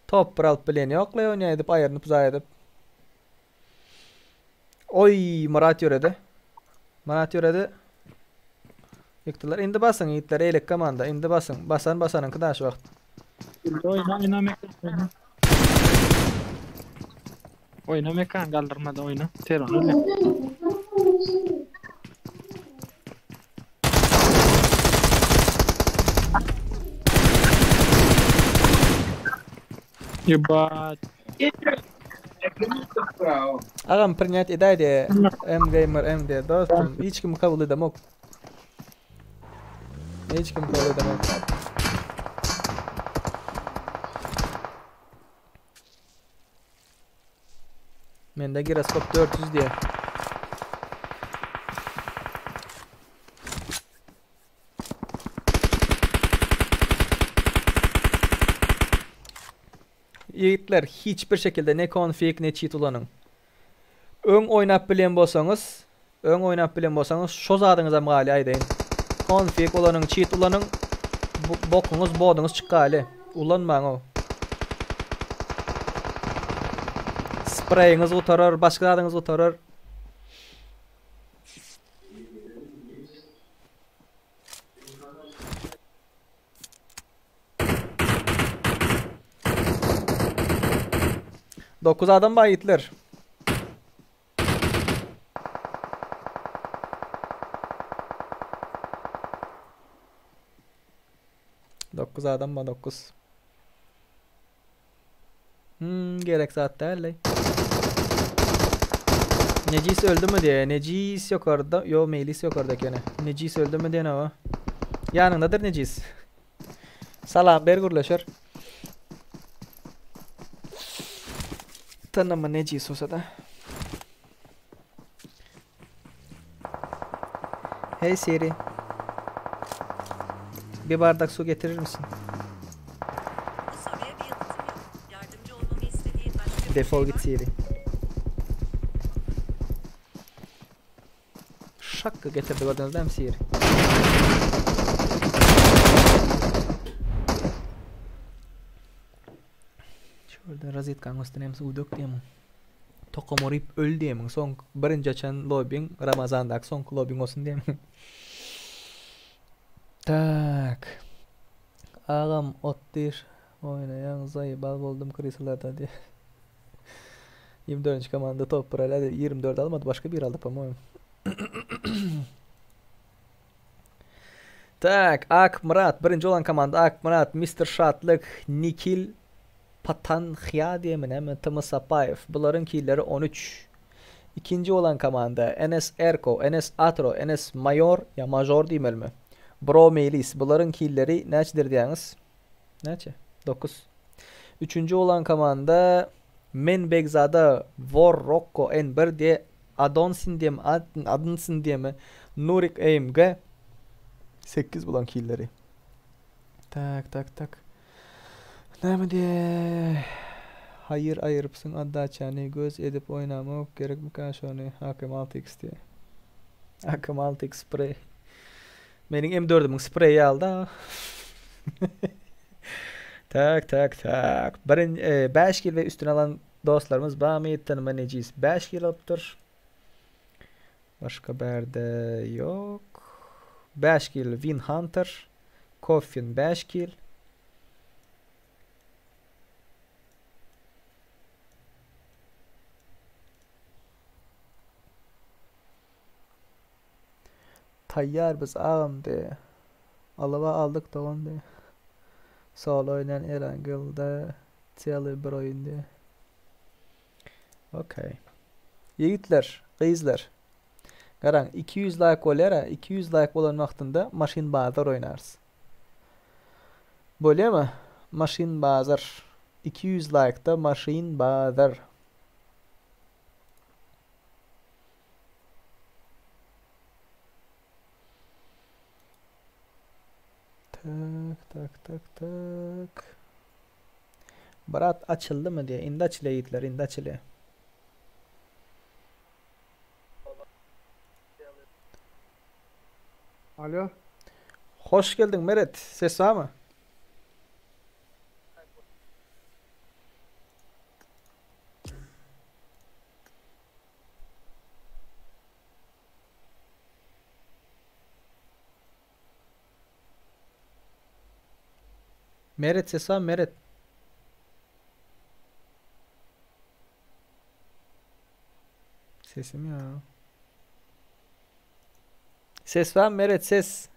Top bir alyp bilen ýok le oýnaýdyp edip aýrynyp zaý edip. Oý, Murat ýöredi. Murat ýöredi. Ýykdylar. Indi basyň ýigitler, eýlek komanda. Indi basyň. Basan basanyňky da şu wagt. Oyna oyna mekan. Oyna. Oyna mekan kaldırmadı oyna. Teron öyle. Ебать. Agam принять edäýdi. M Gamer M diýe dostum. Hiç kim kabul edemok. Hiç kim kabul edemok. Mende giroskop 400 diýe. Ýigitler hiçbir şekilde ne konfig ne cheat ulanyň. Öň oýnap bilen bolsaňyz, öň oýnap bilen bolsaňyz şo zadyňyzam galy aýdaýyn. Konfig ulanyň, cheat ulanyň, bokuňyz, boduňyz çykgaly. Ulanmaň o. Spreýiňiz gutarar, başga zadyňyz gutarar. Dokuz adam bar ýigitler. Dokuz adam bar dokuz. Gerek zat däl. Necis öldü mü diye. Necis yukarıda. Yo Melis yukarıda gene. Necis öldü mü diye ne o? Yanındadır Necis. Salam ber gürleşer. Tanıma Necis olsa da. Hey Siri. Bir bardak su getirir misin? Bu soruya bir yanıtım yok. Yardımcı olmamı istediğin başka bir Defol şey git var mı? Siri. Şakka getirdi gördünüz değil mi Siri? Şurada rozetkaň üstüne hem suw dök diýemiň. Tokamoryp öl diýemiň. Soň birinji açan lobbing Ramazandaky soňky lobbing olsun diýemiň. Tak. Agam otdyr. Oýnaýaň zaýbal boldum krisalarda diýe. 24. komanda top bir 24 almadı başka bir aldı по-моему. Tak, Ak Murat birinji olan komanda Ak Murat, Mr. Şatlyk, Nikil Patanhya diýemi näme, Tm Sapayew. Bularyň killeri 13. Ikinji bolan komanda Enes Erko, Enes Atro, Enes Maýor ýa Mažor diýmelimi? Bro Meýlis. Bularyň killeri näçedir diýýäňiz? Näçe? Dokuz. Üçünji bolan komanda Men Begzada, Wor Rokko N bir diýe Adonsin diýemi, Adnsin diýemi, Nurik AMG sekiz bolan killeri. Tak tak tak. Näme diýe? Haýyr aýyrypsyň otdaçany göz edip oýnamok gerekmikä şony Hakem 6x diýe. Hakem 6x spray. Meniň M dördümiň spreýi ýaly-da. Tak tak tak. Birin 5 kil we üstüne alan dostlarymyz barmy? Tanyma nejis 5 kil alypdyr. Başga bärde ýok. 5 kil Win Hunter. Coffin 5 kil. Taýýar biz agam de. Alaba aldyk dogan de. Solo oýnaýan Erangel-de çely bir oýun de. Okey. Ýigitler, gyzlar. Garaň, 200 laýk bolýar-a, 200 laýk bolan wagtynda maşyn bazar oýnarys. Bolýamy? Maşyn bazar. 200 laýkda maşyn bazar. Tak, tak, tak, tak. Brat açyldymy diýe. Indi açylýar ýigitler, indi açylýar. Alo. Hoş geldiň Meret. Ses barmy? Meret ses barmy Meret? Sesim ýok. Ses barmy Meret ses?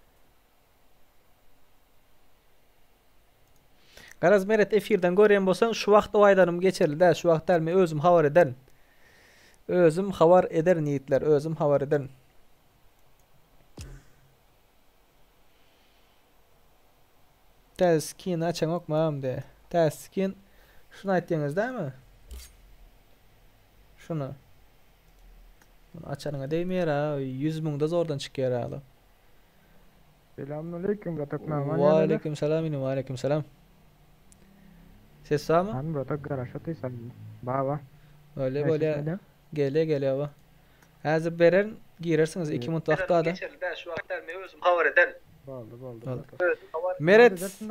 Garaz Meret efirden görýän bolsaň şu wagt o aýdanym geçerli däl şu wagt däl men özüm habar ederin. Özüm habar ederin ýigitler özüm habar ederin. Täze skin açaňok mam de. Täze skin şuny aýtýaňyz dämi? Şuny. Bunu açanyňa degmeýär ha. 100 müňde zordan çykýar hala. Selamünaleyküm bratok Nagman Wa aleyküm selam inim wa aleyküm selam. Ses barmy? Han bratok garaşa tüýsem. Baba. Öyle bolýa. Gelýä gelýä ba. Häzir bererin girersiňiz 2 minut wagt barda. Özüm habar ederin. Boldy boldy. Meret.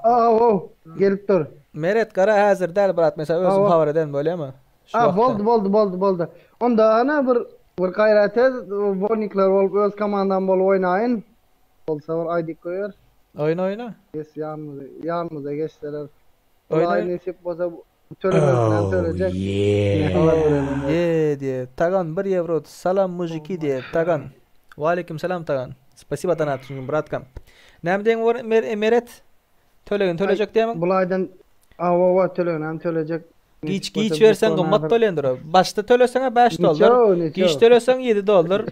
Aw gelip dur. Meret gara häzir däl brat mesela özüm habar ederin bolýamy? A boldy boldy boldy boldy. Onda ana bir bir gaýrat et, wolnikler bolup öz komandam bolup oýnaýyn. Bolsa bir aýdyp goýar. Oýna oýna. Geç ýanymyza ýanymyza geçseler. Oýna nesip bolsa tölemesinden oh, tölejek. Yeah. Yeah diýe. Tagan 1 ýewro. Salam mujiki diýe. Tagan. Waleýkim salam Tagan. Spasiba donat üçin bratkam. Näme diýeň Meret? Tölegini tölejek diýemiň? Bulaýdan awa tölegini hem tölejek. Giç giç berseň gymmat bolýandyr. Başda töleseň 5 dollar, giç töleseň 7 dollar.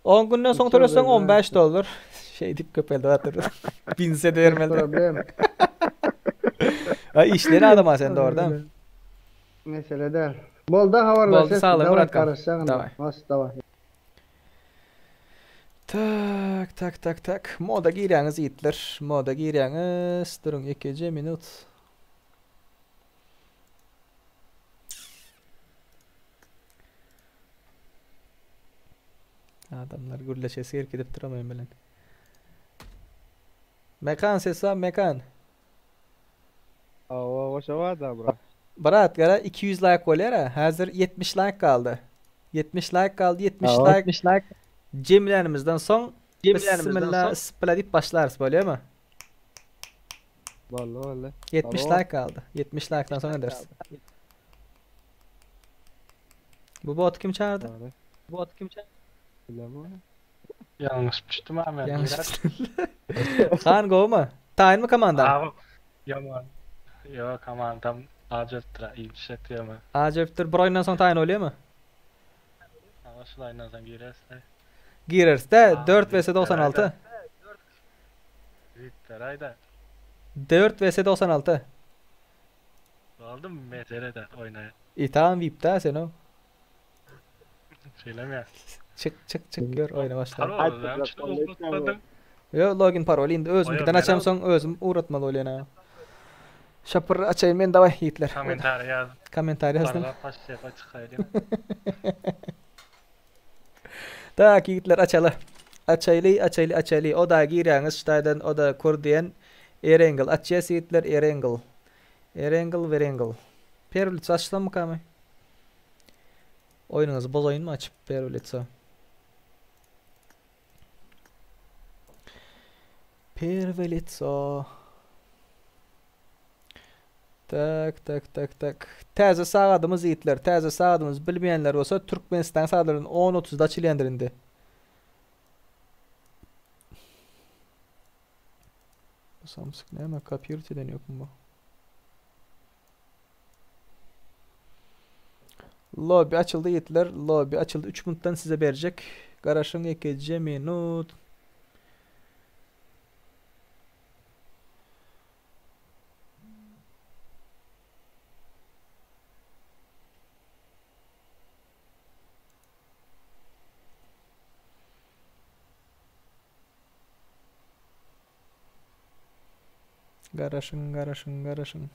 10 günden soň töleseň 15 dollar. Şeýdip köpeldip atyr. Binse de bermeli. Problem. Ha işleýän adama sen dogrudan. Mesele däl. Boldy habarlaşyp. Boldy saglyk bratkam. Daway. Daway. Tak tak tak tak. Moda girýäňiz ýigitler. Moda girýäňiz. Duruň ekeje minut. Adamlar gürleşesi gelip gidip duran men bilen. Mekan ses bar mekan. Awa goşa bar bro. Brat gara 200 like bolýar ha. Häzir 70 like galdy. 70 like galdy. 70 like. 70 like. Jemlänimizden soň jemlänimizden soň spla diýip başlarys bolýarmy? Boldy boldy. 70 like galdy. 70 like'dan soň ederis. Bu bot kim çağırdı? Bu bot kim çağırdı? Bilemem. Ýalňyş düşdüm ha men. Ýalňyş Han gowmy? Taýynmy komanda? Agam ýaman. Ýok komandam acayipdir, iyi düşek diýeme. Acayipdir. Bir oýundan soň taýyn bolýarmy? Şulaýyndan soň gireris-de. Gireris-de 4 vs 96. Wipler aýda. 4 vs 96. Boldy mesele-de oýnaýan. E tamam vipda sen o. Şeýlemi ýa? Çyk çyk çyk gör oýna başla. Parol näme üçin ugratmadyň? Ýo login parol indi özümkiden açamsoň özüm ugratmaly bolýan a. Şapyr açaýyn men daway ýigitler. Kommentariýa ýaz. Kommentariýa ýazdym. Barlap başlaýa çykaýlyň. Tak ýigitler açaly. Açaýly açaýly açaýly. Oda girýäňiz ştaýdan oda kur diýen Erengel açýas ýigitler Erengel. Erengel werengel. Perwlitsa açsammykamy? Oýnuňyzy bozaýynmy açyp perwlitsa? Perwlitsa. Tak tak tak tak. Täze sagadymyz ýigitler, täze sagadymyz bilmeýänler bolsa Türkmenistan sagatlaryny 10.30-da açylýandyr indi. Bu samsyk näme kopirowat eden ýokmy bu? Lobby açyldy ýigitler, lobby açyldy. 3 minutdan size berjek. Garaşyň ekeje minut. Garaşyň, garaşyň, garaşyň.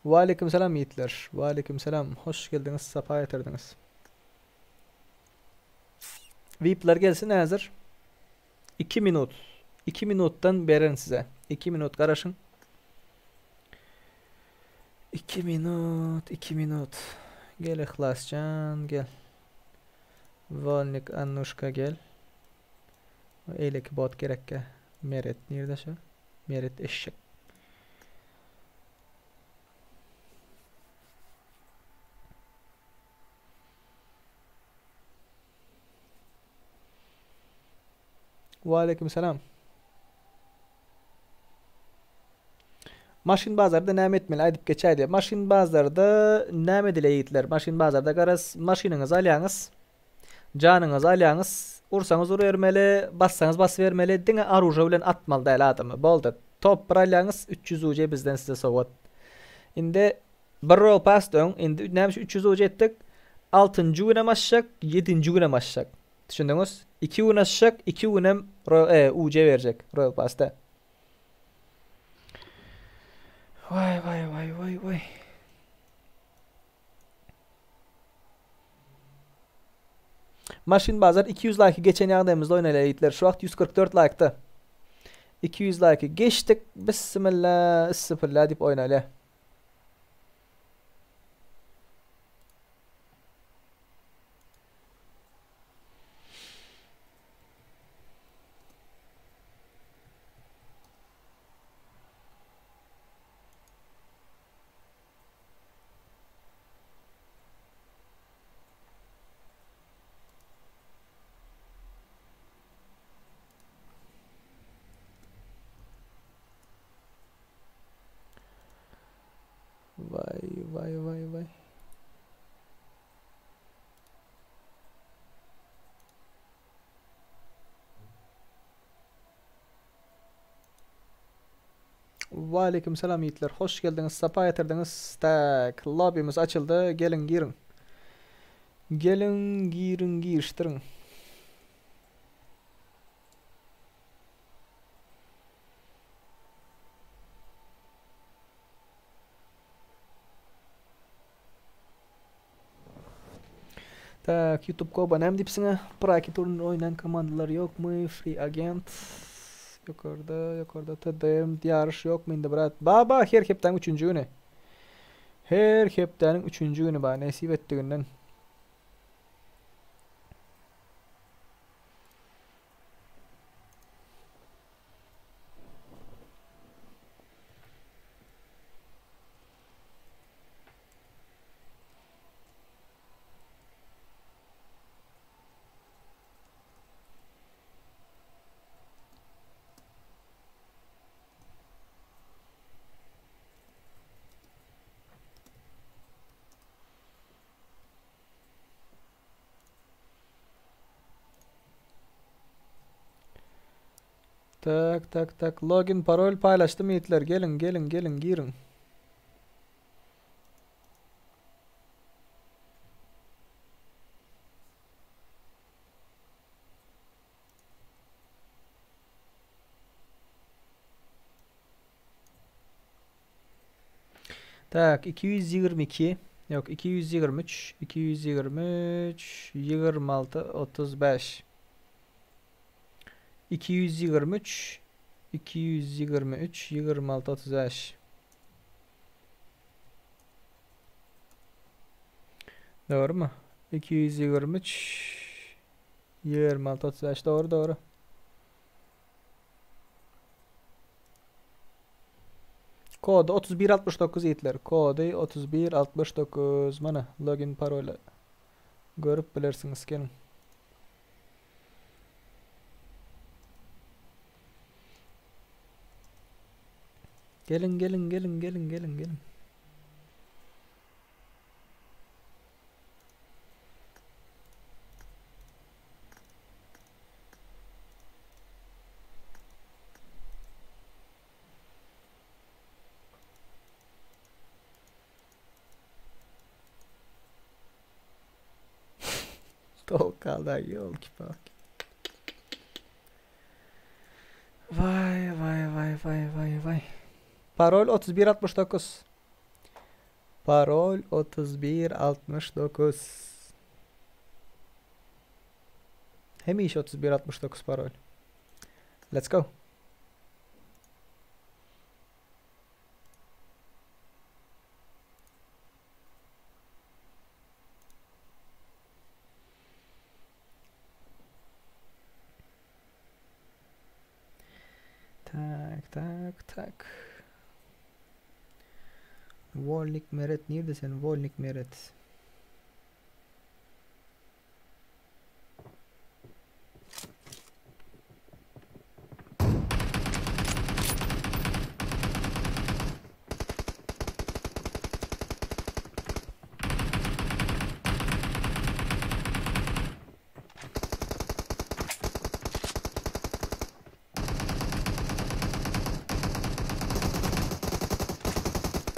Waleýkim salam ýigitler. Waleýkim salam. Hoş geldiňiz, sapa getirdiňiz. VIP'ler gelsin häzir. 2 minut. 2 minutdan bererin size. 2 minut garaşyň. 2 minut, 2 minut. Gel Yhlasjan, gel. Wolnik Annuşka gel. Eýleki bot gerekkä. Meret nirde şu? Meret eşek. Waleýkim salam. Maşyn bazarda näme etmeli aýdyp geçäý diýip. Maşyn bazarda näme edilýär ýigitler? Maşyn bazarda garaz maşynyňyzy alýaňyz. Janyňyzy alýaňyz. Ursaňyz urubermeli, bassaňyz basybermeli. Diňe oruža bilen atmaly däl adamy. Boldy. Top bir alýaňyz, 300 UJ bizden size sowgat. Indi bir Royal Pass öň, indi näme üçin 300 UJ etdik? Altynjy günem açjak, ýedinji günem açjak. Düşündiňiz? 2 gün açjak, 2 günem e, UJ berjek Royal Passda. Vay vay vay vay vay. Maşyn bazar 200 like geçen ýagdaýymyzda oýnaýlar ýigitler. Şu wagt 144 like'da. 200 like geçdik. Bismillah, istifirlah diýip oýnaýlar. Vay vay vay vay. Waleýkim salam ýigitler. Hoş geldiňiz, sapa getirdiňiz. Tak, lobbymiz açyldy. Geliň giriň. Geliň giriň girişdiriň. Tak, YouTube Koba näme diýipsiňä? Praki turnir oýnan komandalar ýokmy? Free agent. Ýokarda, ýokarda TDM ýaryş ýokmy indi brat? Ba ba her hepdäniň üçünji güni. Her hepdäniň üçünji güni ba nesip etdiginden. Tak tak tak login parol paýlaşdym ýigitler geliň geliň geliň giriň. Tak 222 yok 223 223 26 35 223 223 26 35 Doğru mu? 223 26 35 doğru doğru. Kody 31 69 ýigitler. Kody 31 69 mana login paroly. Görüp bilersiňiz geliň. Geliň geliň geliň geliň geliň geliň. Tolkada ýolki-palki. Waý waý waý waý waý waý. Parol 31 69. Parol 31 69. Hemişe 31 69 parol. Let's go. Tak tak tak. Wolnik Meret nirde sen Wolnik Meret?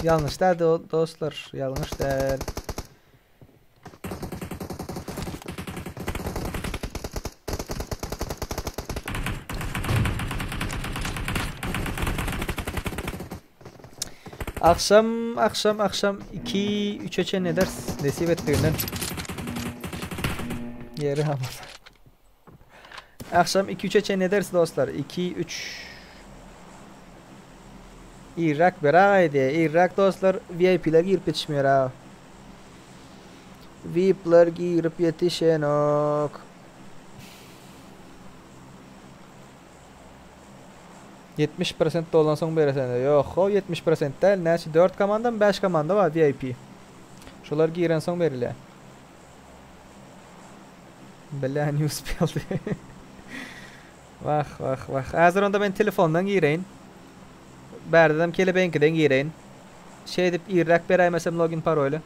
Ýalňyş däl dostlar, ýalňyş däl. Akşam, akşam, akşam 2 3'e çen ederiz. Nesip etdiginden. Ýeri hamur. Akşam 2 3'e çen ederiz dostlar. 2 3 Irak beraýdy. Irak dostlar VIP'ler girip ýetişmeýär ha. VIP'ler girip ýetişenok. 70% dolan soň beresene. Ýok, o 70% däl. Näçe 4 komanda mı 5 komanda bar VIP. Şolar giren soň berilýär. Bля, не успел. Wah, wah, wah. Häzir onda men telefondan gireýin. Bärdedem kelebeňkiden gireýin. Şeýdip irräk beräýmesem login paroly.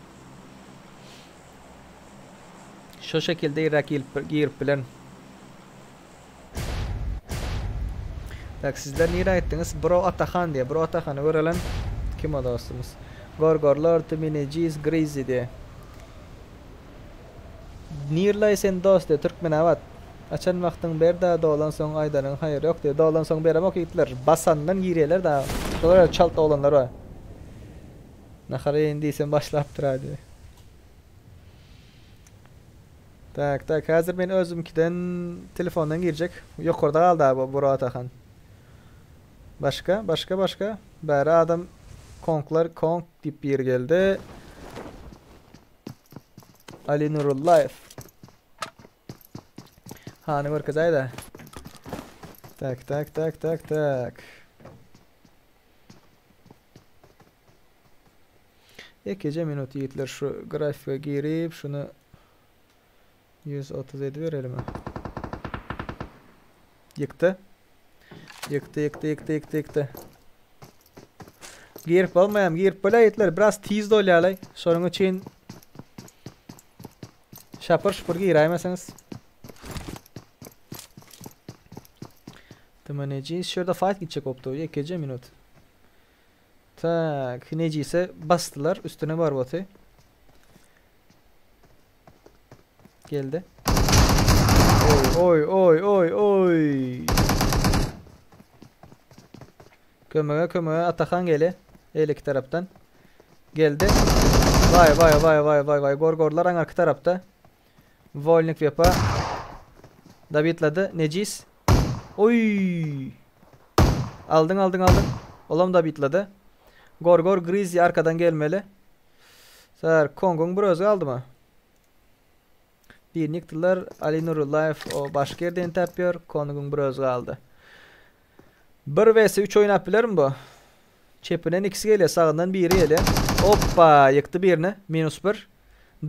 Şo şekilde irräk girip bilerin. Tak sizler nirä gitdiňiz? Bro Atahan diýe. Bro Atahany görelen. Kim o dostumyz? Gorgorlar Tümineciz Grizzly diýe. Nirlaý sen dost diýe Türkmenabat. Açan wagtyň ber da dolan soň aýdanyň haýyry ýok diýe. Dolan soň beremok ýigitler. Basandan girýärler da. Şolar çalt oglanlar bar. Nahar iýeýin diýsem başlapdyr ha diýe. Tak, tak, häzir men özümkiden telefondan girjek. Ýokarda galdy abi Bro Atahan. Başga, başga, başga. Bäri adam konklar konk diýip bir geldi. Ali Nurullaýew. Hany görkezäýdä. Tak, tak, tak, tak, tak. Ýekeje minut ýigitler şu grafika girip şuny 130 ediberelimi? Ýykdy. Ýykdy, ýykdy, ýykdy, ýykdy, ýykdy. Girip bolmaýam, girip bolýar ýigitler, biraz tiz dolýarlar. Şonuň üçin şapur şupur giräýmeseňiz. Tma Nejis şu ýerde fight gitjek bopdy. Ýekeje minut. Tak, Nejise basdylar. Üstüne bar boty. Geldi. Oy oy oy oy oy. Kömege kömege Atahan geli. Eýleki tarapdan. Geldi. Vay vay vay vay vay vay. Gorgorlar aňarky tarapda. Wolnik wepa. Dabitlady. Nejis. Oý. Aldyň aldyň aldyň. Olam dabitlady. Gorgor Grizzly arkadan gelmeli. Sar Kongoň bir özi galdymy? Birini ýykdylar. Ali Nurullaýew o başga ýerde entäp ýör. Kongoň bir özi galdy. 1 vs 3 oýnap bilermi bu? Çepinden ikisi gelýär, sagyndan biri gelýär. Hoppa, ýykdy birini. Minus 1.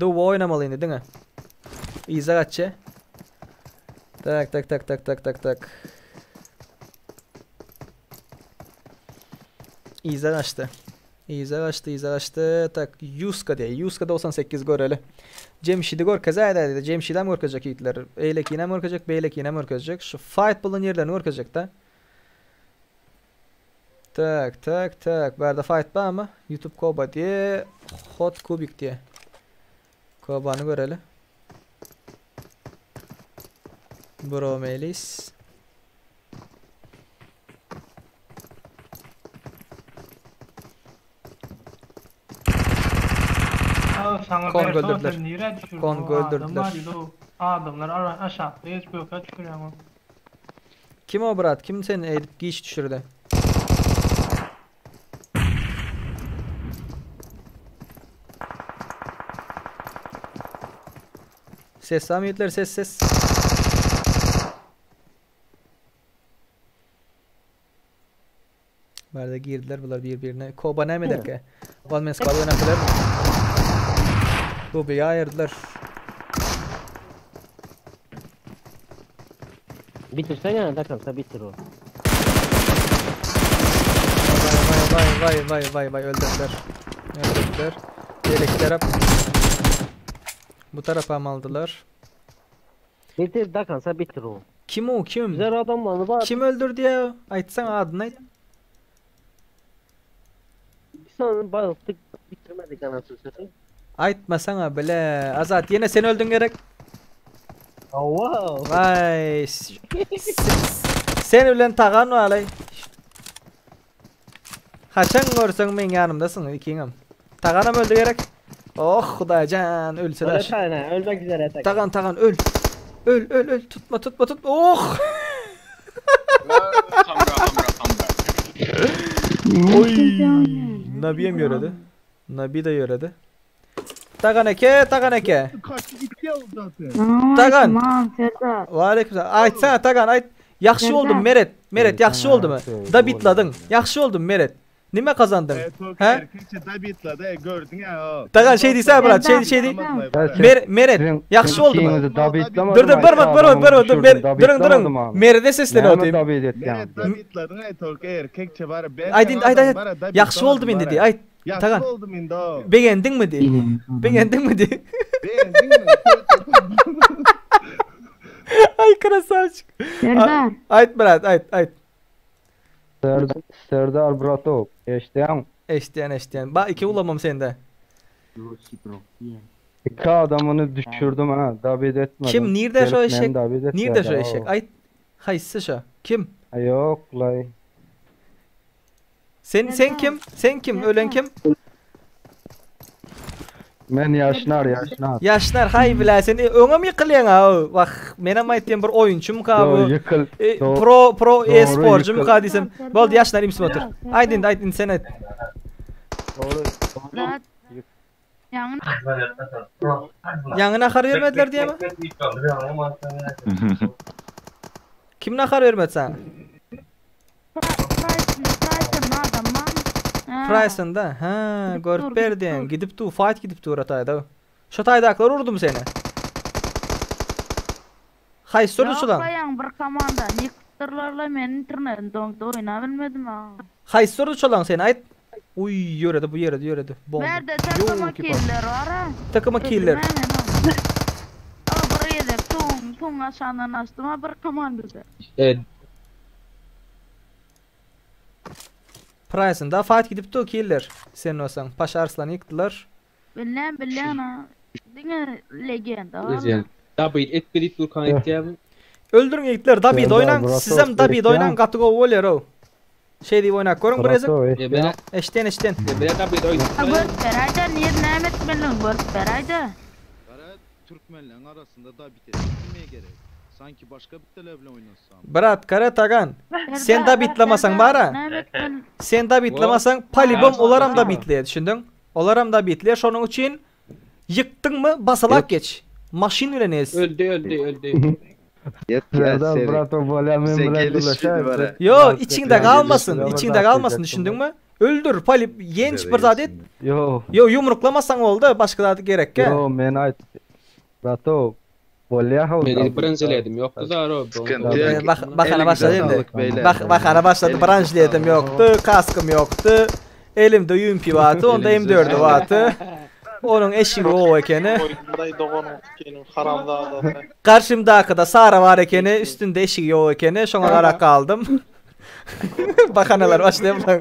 Duo oýnamaly indi diňe. Yza gaçýar. Tak, tak, tak, tak, tak, tak, tak. Yza gaçdy. Yza gaçdy, yza gaçdy. Tak, Yuska diýýär. Yuska 98 göreli. Jemşidi görkezäýdä diýdi. Jemşidem görkezjek ýigitler. Eýlekinem görkezjek, beýlekinem görkezjek. Şu fight bolan ýerlerini görkezjek-de. Tak, tak, tak. Bärde fight barmy? YouTube Koba diýe, Hot Kubik diýe. Kobany göreli. Bro Melis. Saňa Kong berse öldürdüler. sen nirä düşürdün? Kong O adam öldürdüler. bar idi o. Adamlar ara aşakda geç böke düşürýän o. Kim o brat? Kim seni edip giç düşürdü? Ses samiyetler ses ses. Bärde girdiler bular bir-birine. Koba näme ederkä? One man squad oýnap bilermi? Kubiýa aýyrdylar. Bitirsene dakalsa bitir o. Vay vay vay vay vay vay öldürdüler. Öldürdüler. Diğer taraf. Bu tarafa mı aldılar? Bitir dakalsa bitir o. Kim o kim? Güzel adamlarını var. Kim öldürdü ya? Aytsana adını ayt. Bir saniye bayılttık bitirmedik anasını satayım. Aytmasana bile. Azat yine sen öldün gerek. Oh, wow. Vay. Sen ölen tagan alay. Haçan görseň men ýanymdasyň ikiňem. Taganam öldü gerek. Oh Hudaýjan ölse de. Öyle tane ölmek üzere tak. Tagan tagan öl. Öl öl öl tutma tutma tutma. Oh. Oy. Nabi'ye mi yöredi? Nabi de yöredi. Tagan eke, tagan eke. Kaçtı gitti ya zaten. Tagan. Tamam Serdar. Ve aleyküm Aytsana Tagan ayt. Yaxşı oldun Meret. Meret yaxşı oldu mu? Da bitladın. Yaxşı oldun Meret. Nime kazandın? He? He? Erkekçe da bitladı gördün ya o. Tagan şey diysene bırak. Şey şey di. Mer Meret yaxşı oldu mu? Dur dur bir bir bir dur bir durun durun. Meret'e seslen otayım. Meret da bitladın ay tolka erkekçe var. Ben Aydın ayt ayt. Yaxşı oldum indi di. Ayt. Tagan. Yaxşı oldum indi o. Beğendin mi di? Beğendin mi di? Beğendin mi? Ay krasavçık. Serdar. Ayt brat ayt ayt. Serdar Bratov. Eşdeýän. Eşdeýän eşdeýän. Ba iki ulamam sende. İki adamını düşürdüm ha. David etmedim. Kim nirde şu Gelip eşek? meni davet Nirde şu etmedi, eşek? ha. Ayt. Haýsy şu? Kim? Yok lay. Sen sen kim? Sen kim? Ölen kim? Men yaşnar yaşnar. Yaşlar hay bile sen öňe mi ýykylýaň ha? Bak menem aýtdym bir oýunçym ka bu. Yo, ýykyl. E, Do- pro pro doğru e-sporcum ýykyl. ka diýsem. Boldy yaşlar imsim otur. Aýt indi aýt indi sen aýt. Doğru. Brat. Ýaňy Ýaňy nahar bermediler diýemi? Kim nahar bermedi sana? Price'ın adamı. Price'ında. Ha, görüp berdin. Gidip du fight gidip dur atayda. Şu taydaklar vurdum seni. Hay sordu şulan. Ýaň bir komanda ýykdyrlarla men internetin doňdy oýna bilmedim ha. Hay sordu şulan seni ayt. Uy ýöredi bu ýöredi ýöredi. Bomba. Bärde takıma Yo, killer var ha. Takıma killer. Aa bir gezek tuň tuň aşağından açdym ha bir komandada. Evet. Price'ynda fight gidip dur killer. Sen bolsaň Paşa Arslany ýykdylar. Bilýän bilýän ha. Diňe legenda bar. Ejen. Dabit et bilip durkan etýärmi? Öldüriň ýigitler Dabid Serdar, oýnaň. Brato, Sizem Dabid eşitýäň? oýnaň gaty gowy bolýar ow. Şey diýip oýnap görüň bir ezek. Brato, eşitýäň? Eşden eşden. Bire Dabit oýnaň. Ha görüp beräýdä, nir näme etmeliň görüp beräýdä. Gara Türkmenlerin arasynda da bit etmeye gerek. Sanki başka bitteler bile oynasam. Brat Kara Tagan. Sen Serdar, Dabidlamasaň Serdar, bara. näme etmeli? Sen Dabidlamasaň polibom olaram Dabidleýär düşündiň? Olaram Dabidleýär şonuň üçin ýykdyňmy basalak geç. Maşyn bilen ez. Öldi öldi öldi. Serdar Brato bolýa men bilen gürleşäýip. Yo içiňde galmasyn, içiňde galmasyn düşündiňmi? Öldür, polip ýenç bir zat et. Yo. Yo yumruklamasaň boldy, başga zat gerekkä. Yo men aýt. Brato bolýa haw. Men birinjiledim ýokdy da ro. Ee, Bak bakana başlady indi. Bak bakana başlady. Branjledim ýokdy, kaskym ýokdy. Elimde UMP bardy, onda M4 bardy. Onuň eşigi o ekeni. Day doganım sikeyim haramzadasy. Garşymdaky da Sara bar ekeni, üstünde eşigi ýok ekeni, şoňa garak galdym. Bahanalar başlaýar bular.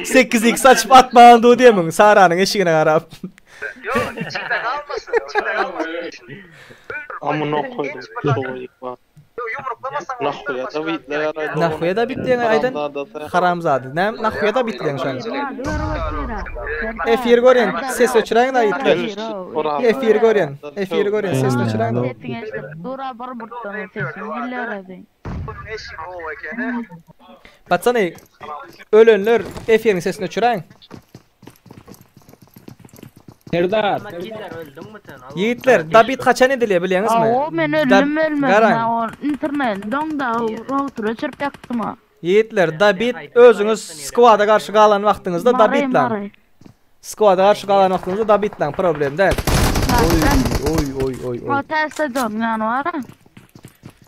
8x açyp atman du diýemiň Saranyň eşigine garap. Amına koydum. Soğuk var. Nahuya da bitler araydı. Nahuya da bitleýän aýdan haramzady. Näme nahuya da bitleýän şoň. Efir görýän, ses öçüräň da ýitler. Efir görýän, efir görýän, ses öçüräň da. Sesiň eşidip dur ha bir burtdan sesiň gelýär Patsany ölenler efiriň sesini öçüräň. Serdar. Ýigitler, Dabit haçan edilýär bilýäňizmi? Awo men Dab- öldüm ölmedim Garaň. ha o internet doňda router öçürip ýakdym ha. Ýigitler, Dabit özüňiz squada garşy galan wagtyňyzda Mary, Dabitlaň. Mary. Squada garşy galan wagtyňyzda Dabitlaň, problem däl. Oý, oý, oý, oý. O ters stadion ýany bar ha.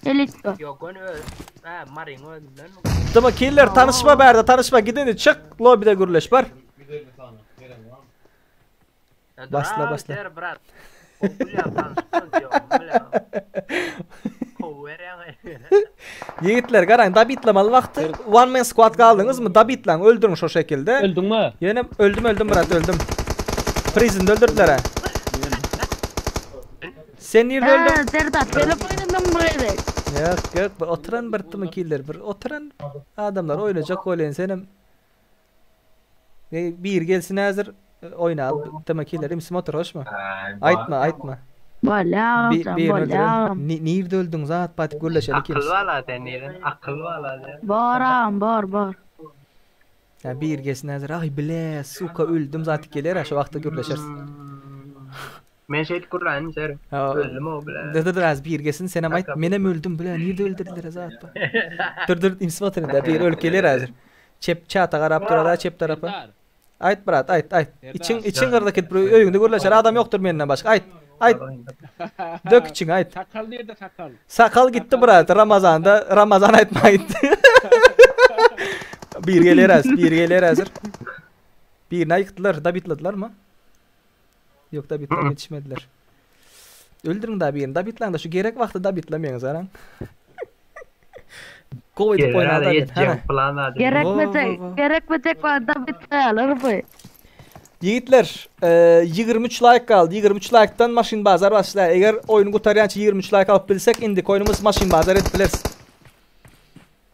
Elitka. Yok onu öz. Ha Marin öldüler mi? Dyma killer tanyşma bärde tanyşma gidin çyk lobide gürleş bar. Basla basla. Ser brat. O bilýän tanışmaz yok. Bilýän. Ýigitler garaň Dabitlamaly wagty one man squad galdyňyzmy? Dabitlaň öldüriň şo şekilde. Öldüňmi? Ýene öldüm öldüm brat öldüm. Prisonda öldürdüler ha. Sen nirde öldün? Ha Serdar telefon oýnadyň bu gezek. Yok yok bir oturan bir tımı killer bir oturan adamlar oynayacak oylayın senem. E, Bir gelsin hazır oyna al tımı killer imsi motor hoş mu? Aytma aytma. Bolýa, Bir, bir bolýa. Nirde öldün zat batyp gürleşelim Akıl ikimiz. vala denilen, akıl vala den. Bar ağam bar bar. Ya bir gelsin hazır ay bile suka öldüm zat gelir ha şu vakti gürleşiriz. Men şey Kur'an ser. Ha, Öldüm o bile. Dur dur dur az bir gelsin senem ayt menem öldüm bile nirde öldürdüler zat. Dur dur imsi motorunda da bir ölüp gelir hazır. Çep çata garap durar ha çep tarapa. Ayt brat ayt ayt. İçin için gırdak et öýüňde gürleşer adam ýokdur menden başga. Ayt ayt. Dök için ayt. Sakal nerede sakal? Sakal gitti brat Ramazanda Ramazan aytma gitti. Bir gelir az, bir gelir hazır. Birine yıktılar, da bitladılar mı? Yok da bitler yetişmediler. Öldürün da birini, da bitlan da şu gerek vakti da bitlamayın zaran. Go edip Gelir oyna hadi da bit. yeteceğim Hana. plan hadi. Gerekmeyecek, gerekmeyecek var da bitler bu. Yiğitler, e, 23 like kaldı. 23 like'tan maşin bazar başlar. Eğer oyunu kurtaryança 23 like alıp bilsek indik oyunumuz maşin bazar edip biliriz.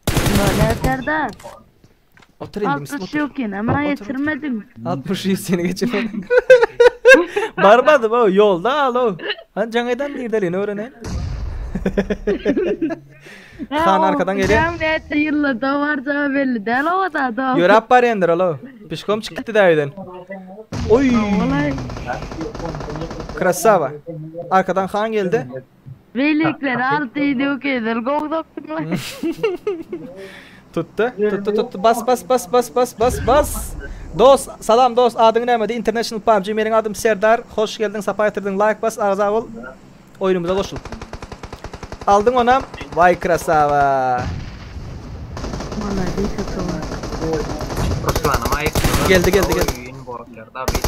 Bolýa Serdar. Otur indim. 60 yok yine ama yetirmedim. 60 100 seni geçirmedim. Barmadım o yolda alo. Han canaydan dirdelini öğrenen. Han arkadan geliyor. Cemiyette yıllarda var da belli değil o da da. Yörap bar endir alo. Pişkom çıktı da evden. Oy. Krasava. Arkadan Han geldi. Birlikler altı yedi okeydir. Gogdoktum. Tuttu. Tuttu tuttu. Bas bas bas bas bas bas bas. Dost salam dost adyň näme? International PUBG meniň adym Serdar. Hoş geldin, sapa getirdin. Like bas, agza bol. Oyunumuza goşul. Aldın onam. Vay krasava. Vallahi kötü var. Ruslan'ım ayıp. Geldi, geldi, geldi. Oyun borçlar da bir.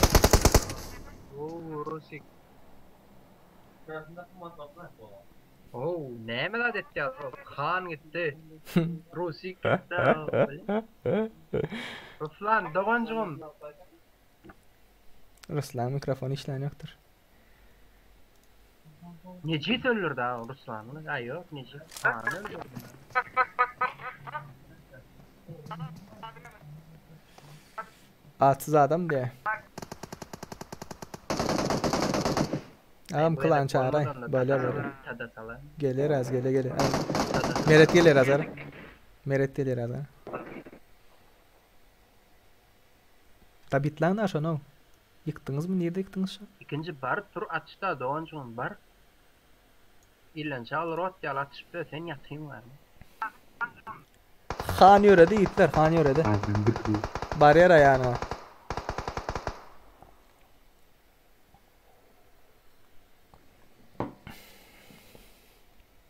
Oo Rusik. Ow, näme zat etýär o? Han gitdi. Rusik gitdi. Ruslan, doganjygym. Ruslan mikrofon işlän ýokdur. Nejit öldürdi ha Ruslany. Aý ýok, Nejit Hany öldürdi. Atsyz adam diýä. Agam klan çağıray. Bolýar bolýar. Geler az gele gele. Meret geler azar. Meret geler azar. Tabitlan da şonu. Ýykdyňyzmy? Nirde ýykdyňyz şo? Ikinji bar tur açda doganjygym bar. Ilden çaglar ot ýaly atyşyp ýör sen ýatyň bari. Han ýöredi ýigitler han ýöredi. Barýar aýanyňa.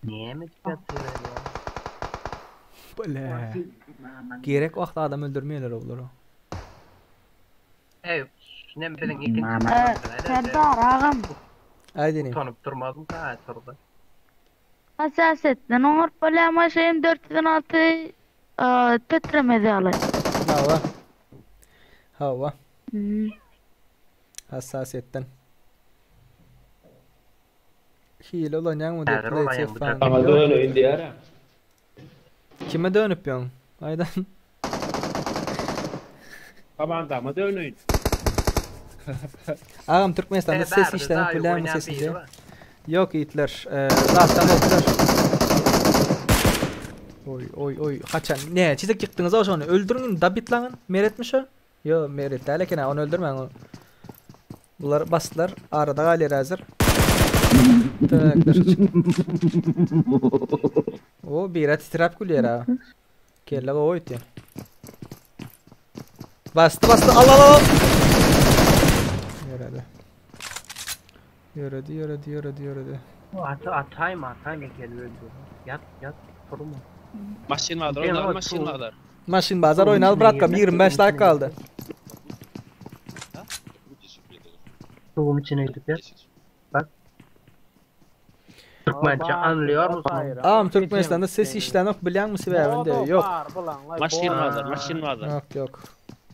Näme edip ýatyr ýa? Bile. Gerek wagtda adam öldürmeýärler olar. Eý, nem biziň ikinji Serdar agam. Aýdyň. Utanyp durmazmyka turda. Hassasiýetden oňaryp bolýarmy şu M 416 titremez ýaly. Hawa. Hawa. Hassasiýetden. Hile ulanýaňmy diýip Häzir olaýaň bu PlayStation. Saňa döneýin diýýär-ä. Kime dönüp ýöň? Aýdan. Komandama döneýin. Agam Türkmenistanda E, ses bärde işlenip daýy bilýärmi oýnaýan sesinde? biri bar. Ýok ýigitler, zatdan bolupdyr. Oý oý oý, haçan ne çizik ýykdyňyz o şony? Öldüriň indi dabitlaňyn. Meretmi şo? Ýo, Meret däl eken, ony öldürmäň ony. Bular basdylar, arada galýar häzir. Tak, daşa çyk. O bira titräp gülýär ha. Kelle gowy öýtýän. Basdy basdy al al al. Ýöredi. Ýöredi ýöredi ýöredi ýöredi. At ataýma ataýma gel öldür. Ýat ýat turma. Maşyn bazar oýnaly maşyn bazar. Maşyn bazar oýnaly bratkam 25 laýk galdy. Suwuň içine gidip ýat. Bak. Türkmençe anlıyor musun? Agam Türkmenistanda ses işlänok bilýäňmi sebäbini de ýok. Maşyn bazar maşyn bazar. Ýok ýok.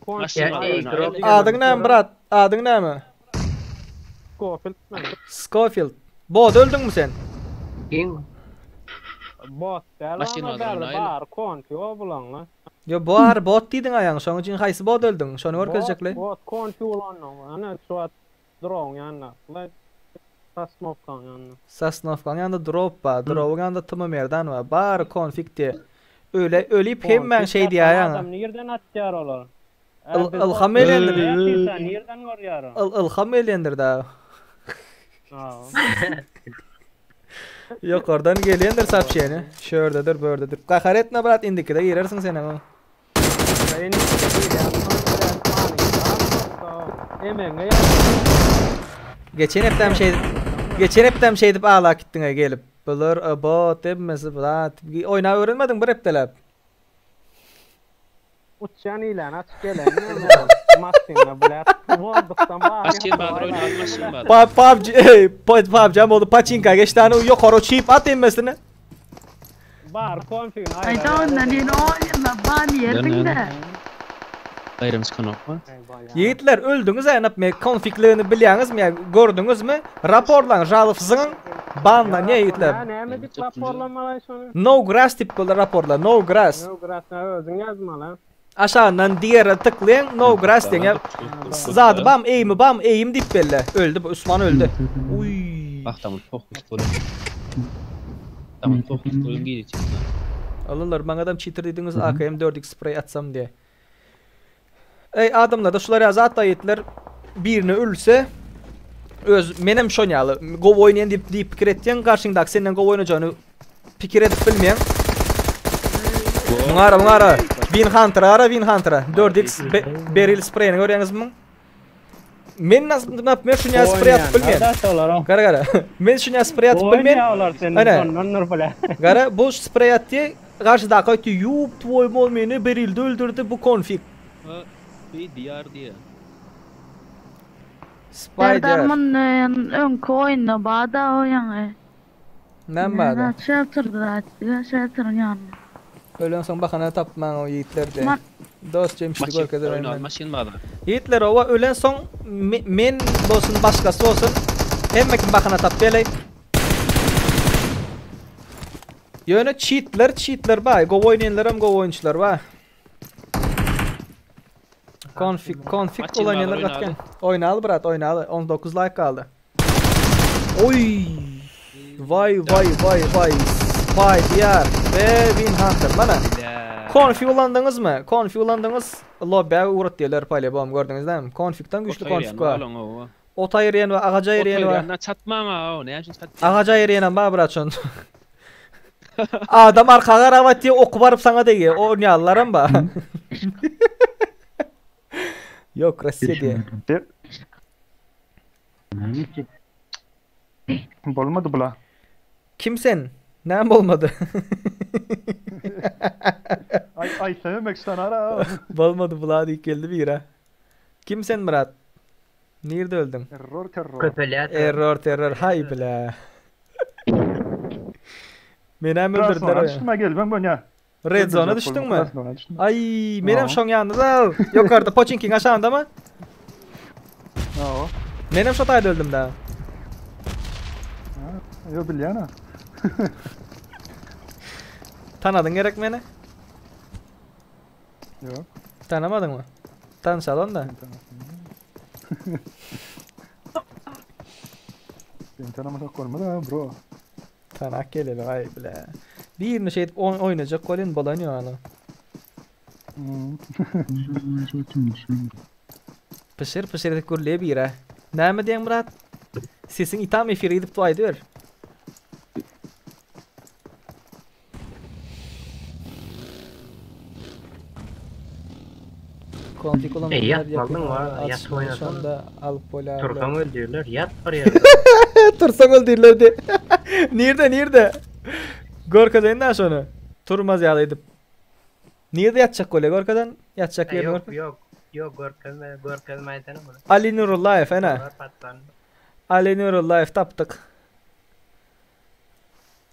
Maşyn bazar oýnaly. Adyň näme brat? Adyň näme? Scofield men. Scofield. Bot öldüňmi sen? Bot däl Maşyn ama bazar bärde oýnaýly. bar konfi o bulaňla. Ýo bar bot diýdiň aýaň şoň üçin haýsy bot öldüň? Şony görkezjekle. Bot bot konfi ulandyň. Ana şu wagt drogyň ýanynda. Bula Sosnowkaň ýanynda. Sosnowkaň ýanynda drop bar, drobyň ýanynda Tyma Merdan bar. Bary konfig diýe. Öle ölüp hemmäň şeý diýýär ýaňy. Adam nirden atýar olar? Yl ylham elendir. Nirden görýär o? Yl ylham elendir da. Ýokardan gelýändir soobşeniýe. Şördedir, bördedir. Gahar etme brat indikide girersiň senem o. Geçen hepdem şeýdip Geçen hepdem şeýdip aglap gitdiňä gelip. Bular e, bot hemmesi zat. Oýnap öwrenmediň bir hepdeläp. Uçýan ilan açyp gelen. Maşynda biler. Wozdukdan bar. Maşyn bazar oýnaly maşyn bazar. Pa PUBG ey PUBG hem oldu paçinka geçti hani ýokary uçup at hemmesini. Bar konfigini Aýda ondan ýene oýna ban ýerdiň-de. Gaýrym çykanokmy? Ýigitler öldüňiz aýnap me konfiglerini bilýäňizmi ýa gördüňizmi? Raporlaň žalowsyň banlanýa ýigitler. Näme diýip raporlamaly şony? No grass diýip bolýar raporlar. No grass. No grass özüň ýazmaly. Aşagyndan diğere tıklaýaň no grass diýen. Zady bam eými bam eýim diýip belle. Öldü bu Usman öldü. Uy. Bak tamam fokus bolup. Tamam fokus bolup gireceğim. Alırlar maňa adam cheater diýdiňiz AKM 4x spray atsam diye. Ey adamlar da şular ýazy atda ýigitler birine ölse öz menem şon ýaly gowy oýnaýan diýip diýip pikir etýän garşyňdaky senden gowy oýnajagyny pikir edip bilmeýän. Muňa ara muňa ara. Win Hunter ara Win Hunter. 4x be, beril sprayini görýäňizmi muň? Men nasıl men şuny ýaly spray atyp bilmeýän. Gara gara. Men şuny ýaly spray atyp bilmeýän. Oýnaýarlar senden Ana. ondandyr bile. Gara bu spray atdy. Garşydaky aýtdy, "Ýup twoý mol meni berildi öldürdi bu konfig." Bir diyar diye. Serdar Spider. mundan öňki oýunda bada o ýaňy. Näme bardy? Shelter'da da, shelter'ın ýanynda. Ölen soň bahana tapmaň o ýigitler de. Ma- Dost Jemşidi Maşyn görkezer oýnaly men. maşyn bazar. Ýigitler owa ölen soň me- men bolsun başgasy bolsun hemme kim bahana tap geleý. Ýöne cheatler cheatler bay. Gowy oýnaýanlar hem gowy oýunçylar bar. Konfig konfig Maşyn bazar ulanýanlar oýnaly. gatgan. Oýnaly brat oýnaly. 19 like galdy. Oy! Vay vay vay vay. Spy DR ve Win Hunter. Mana. Konfig ulandyňyz mı? Konfig ulandyňyz lobby'e ugrat diýerler polybom gördüňiz dämi? Konfigden güýçli konfig bar. Ot aýyrýan we agaç aýyrýan we Otaýyrýan çatmaň ha, o näme üçin çatýan? Agaç aýyrýan bar brat şon. Adam arka garap atýar, oky baryp saňa degýär. Oýnaýanlaram bar. Yok Rossiýa diýe. Bolmady bula. Kim sen? Näme bolmady? Ay ay sevmemek ara. Bolmady bula diýip geldi bira. Kim sen Murat? Nirde öldün? Error terror. Köpelýär. Error terror hay bile. Menem Biraz öldürdüler. sonra o ya. düştüm ha gel ben bana. Red zone'a Öldürecek düştün oğlum, mü? Red zone'a düştüm. Ay menem Aa. şoň ýanynda da. Yukarıda Pochinkiň aşağında mı? Aa. Menem şo taýda öldüm da. Yo bilýän ha. Tanadın gerek meni? Yok. Tanamadın mı? Tanışalım da. Ben tanımasak olmadı ha bro. Tanak geleli ay bile. Birini şey edip oy- oynayacak golün bolanıyor hala. Hmm. Pişir pişir edip gürleye bire. Näme diýen Murat? Sesin itam efire gidip dua ediyor. Konfig E, ulananlar yatmadın yakın mı? Yat atışmalı oynasana. şonda alyp bolarlar. Tursaň öldürürler, ýat bir ýerde. Tursaň öldürürler de. Nirde nirde? Görkezeýin da şonu. Turmaz ýaly edip. Nirde ýatjak gole görkezen? Ýatjak E, ýerini Yok görke. yok yok görkezme görkezme aýdana bunu. Ali Nurullayev ene. Turar patlan. Ali Nurullayev tapdyk.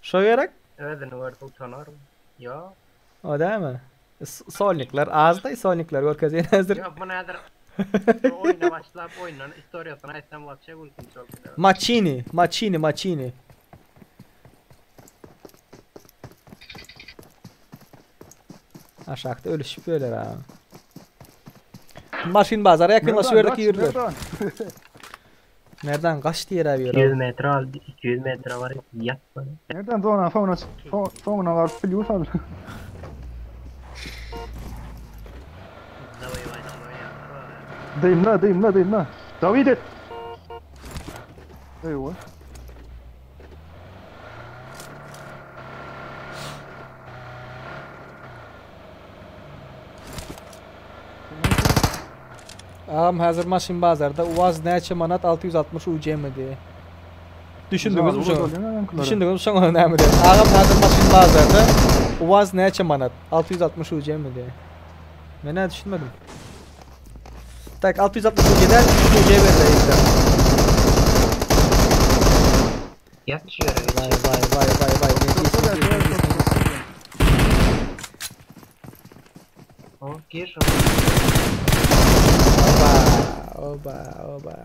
Şo gerek? Özüni görse utanar. Yok. O değil mi? S- Solnikler az da solnikler görkezeýin hazır. Yok bu nedir? Oyuna başlap oyunun istoriyasını aýtsam wapşe gülkünç boldy. Maçini, Maçini, Maçini. Aşağıda ölüşüp böyle ha. Maşin bazara yakınlaşıyorduk Nereden, yürüdüler. nereden? Nereden kaç diye abi 200 metre aldı, 200 metre var ýat bana. Nereden zona fauna fauna var biliyorsan. Dayımla dayımla dayımla. David et. Eyvah. Ağam hazır maşin bazarda UAZ näçe manat 660 UC mi diye. Düşündünüz mü Güzel, şunu? olur, olur, olur. Düşündünüz mü şunu näme diye. Ağam hazır maşin bazarda UAZ näçe manat 660 UC mi diye. Men ne düşünmedim. Tak 660 UC'den 3 UC verildi işte. Ýat şu ýere. Vay vay vay vay vay. Ne diyorsun, ne diyorsun, ne diyorsun? O gir şunu. Oba oba oba.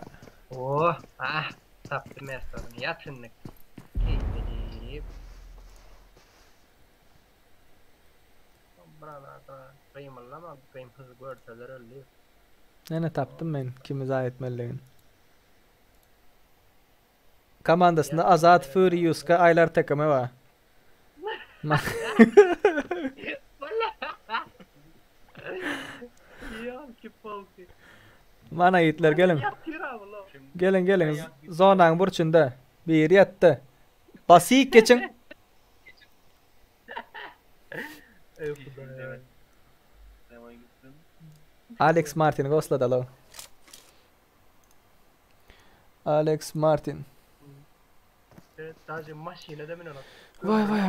Oh, ah, tapdym ertagını. Ýat şimdi. Keýip. Buralarda gymyllama, gymsyz görseler öldü. Nene tapdym men kimi zaý etmeliligini. Komandasynda Azat Furiuska Aylar takımı var. Ma- Ýalki palki. Mana ýitler gelin. Ýatyr abla. Gelin gelin zonaň burçunda. Bir ýatdy. Basik geçin. Ey Hudaý. Alex Martin gosladaly. Alex Martin. Evet, Daže maşyna da minen. Vay vay.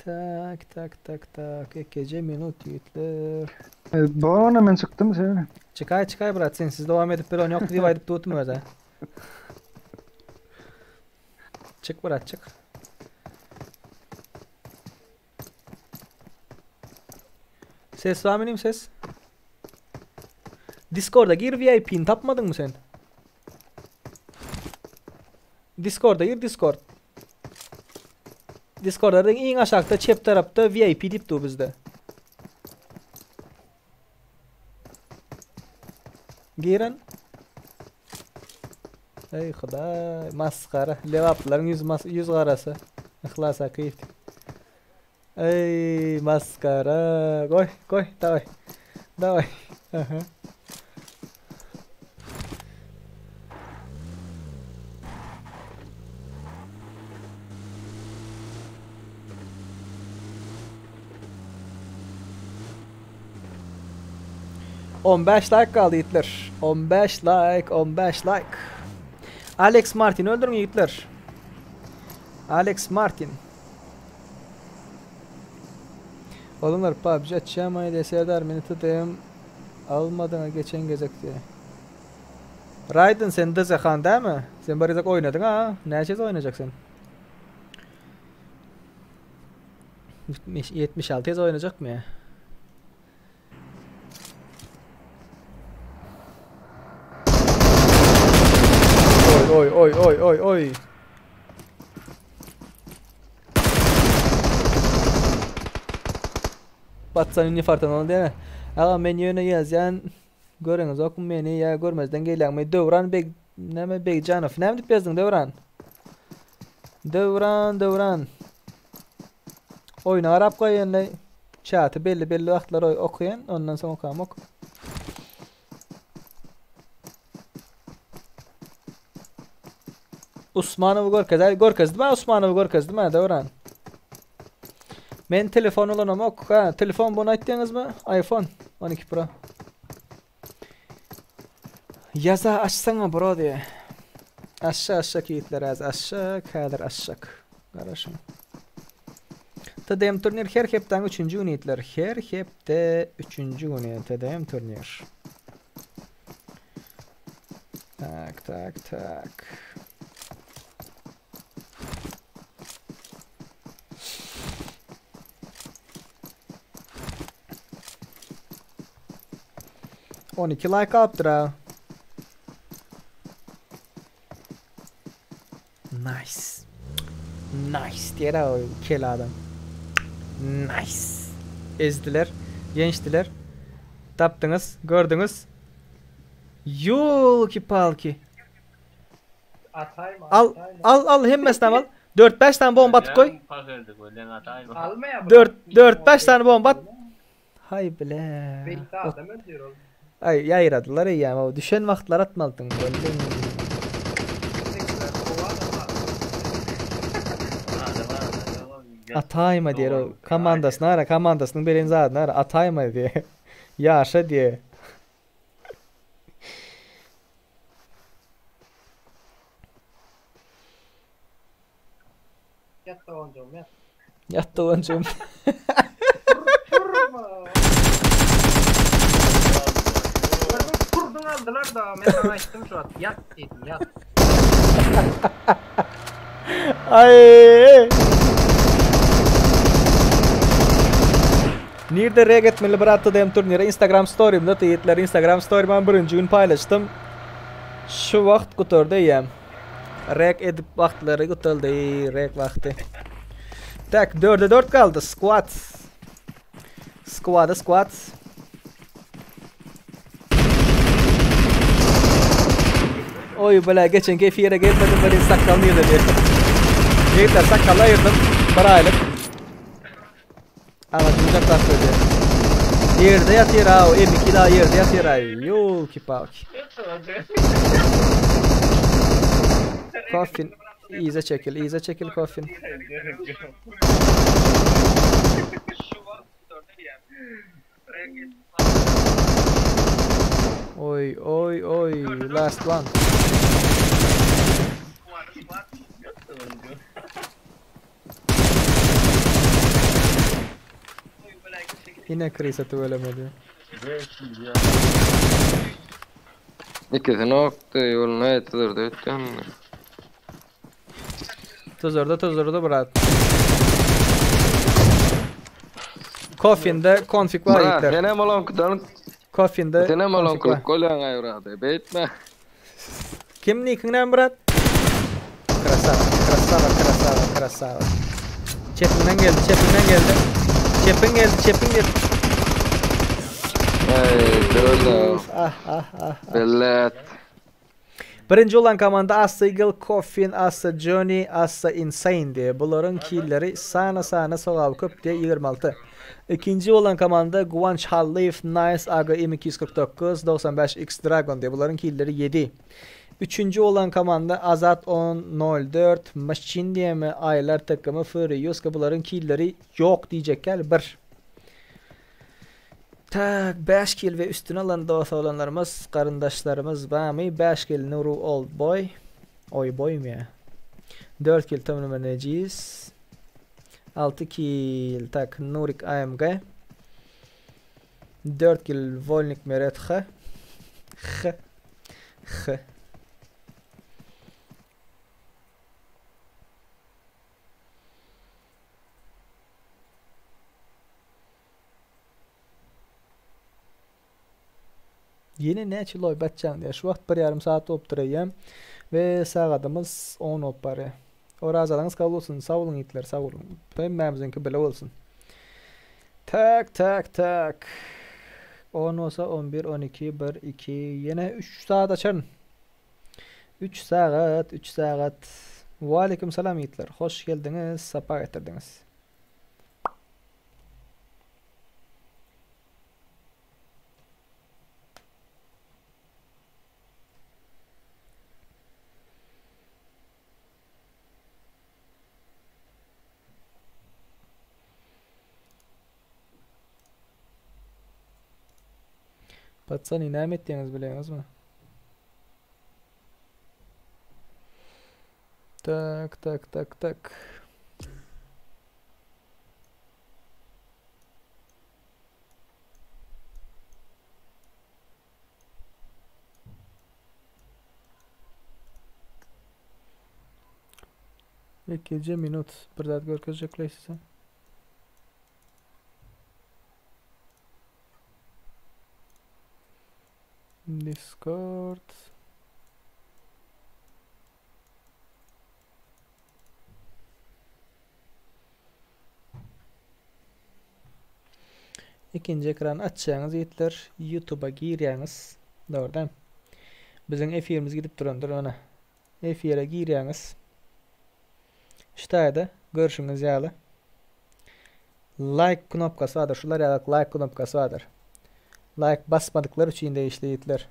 Tak tak tak tak ekeje minut ýigitler. Bor onda men çykdym sen. Çykaý çykaý brat sensiz dowam edip bilen ýok diýip aýdyp dutym özä. Çyk brat çyk. Ses bar menim ses. Discord'a gir VIP'ni tapmadyňmy sen? Discord'a gir Discord. Discord'da iň aşakda çep tarapda VIP diýip dur bizde. Giren. Ey Hudaý, maskara. Lebaplylaryň ýüz mas ýüz garasy. Yhlas Akyýew. Ey maskara. Goý, goý, daway. Daway. Aha. On 15 like galdy ýigitler. 15 like, 15 like. Alex Martin öldürin ýigitler. Alex Martin. Oğlumlar PUBG açacağım ay Serdar meni tutayım. Almadyňa geçen gezek diye. Raiden sen Dızakhan değil mi? Sen bir gezek oynadın ha. Näçe oynayacaksın? 76 yaz oynayacak mı ya? Oy oy oy oy oy oy. Batsan ünlü fartan oldu değil mi? Aga men ýöne ýazýan görüňiz ok meni ýa görmezden gelýäňmi? Döwran beg näme Begjanow. Näme diýip ýazdyň Döwran? Döwran, Döwran. Oýna garap goýanly çaty belli belli wagtlar oý okaýan, ondan soň okamok. Usmanowy görkez. Ay görkezdim ha Usmanowy görkezdim ha Döwran. Men telefon ulanamok. Ha, telefon bunu aýtdyňyzmy? iPhone 12 Pro. Yaza açsana bro diye. Aşağı aşağı ýigitler az aşağı häzir aşağı. Garaşyň. TDM turnir her hepdäň 3-nji güni ýigitler. Her hepde 3-nji güni TDM turnir. Tak tak tak. On iki like alypdyr ha. Nice. Nice diýer ha o kel adam. Nice. Ezdiler. Gençdiler. Tapdyňyz, gördüňiz. Ýolki palki. Atayma, Al, al, al hemmesini al. 4-5 tane bomba atyp goý. Almaya 4 4-5 tane bomba at. Hay bile. Bekle adam öldürüyor oğlum. Ay ýaýradylar eýýäm. O düşen wagtlar atmalydyň. Atayma diýer o komandasyny ara, komandasynyň beren zadyny ara, atayma diýe. Ýaşa diýe. Yat davancım yat. Ýat dolanjygym. Turma. Kurdun aldılar da ben sana açtım şu an. Yat dedim yat. Ay. Nirde reg etmeli bir atdy dem turnire Instagram storymda ýigitler Instagram storyman birinji gün paýlaşdym. Şu wagt gutardy eýýäm. Reg edip wagtlary gutardy, reg wagty. Tak, 4'e 4 kaldı. Squad. Squad'a squad. Oy bela geçen keyfi yere gelmedim böyle sakalını yedi diye. Yiğitler sakalı ayırdım. Bir aylık. Ama duracak söyledi. Yerde yatıyor ha o M2 daha yerde yatıyor ha. Yolki palki. Coffin. İyize çekil, iyize çekil Coffin. Oy oy oy last one. Ine krisa tüwelemedi. İkisini oktu, ýoluna ýetizirdi ötýänini. Tuzurdy, tuzurdy brat. Kofinde konfig bar Brat, ýigitler. senem olankydan Kofinde Senem konfig bar. olankylyk bolýaň aý brat, beýtme. Kim nikiň näme brat? Krasava, krasava, krasava, krasava. Çepinden geldi, çepinden geldi. Çepin geldi, çepin geldi. Aý, dörde. Ah, ah, ah. ah. Bellet. Birinji bolan komanda Assa Eagle, Coffin, Assa Johnny, Assa Insane diýe. Bularyň killeri sana sana sogaby köp diýe 26. Ikinji bolan komanda Guwanç Hallyýew, Nice AG M249, 95 X Dragon diýe. Bularyň killeri 7. Üçünji bolan komanda Azat 10 04, Machine diýemi, Aýlar takymy, Fury Yuska bularyň killeri ýok diýjek ýaly bir. Tak, 5 kill we üstüne alan dost oglanlarymyz, garyndaşlarymyz barmy? 5 kill Nuru Old Boy. Oy boy mu ya? 4 kill Tommy Necis. 6 kill tak Nurik AMG. 4 kill Volnik Meret H. H. H. Ýene näçe loý batjaň diýýär. Şu wagt bir ýarym saat bolupdyr eýýäm. We sagadymyz 10 bolup barýar. Orazalyňyz kabul bolsun. Sag boluň ýigitler, sag boluň. Hemmämiziňki bile bolsun. Tak, tak, tak. 10 bolsa 11, 12, 1, 2, ýene 3 saat açaryn. 3 sagat, 3 sagat. Waleýkim salam ýigitler. Hoş geldiňiz, sapa getirdiňiz. Patsany näme etdiňiz bilýäňizmi? Tak, tak, tak, tak. Ikinji minut bir zat görkezjekler size. Discord. Ikinji ekran açýaňyz ýigitler, YouTube'a girýäňiz. Dogrudan. Biziň efirimiz gidip durandyr ana. Efire girýäňiz. Şu taýda görşüňiz ýaly like knopkasy bardyr. Şular ýaly like knopkasy bardyr. Like basmadyklar üçin degişli ýigitler.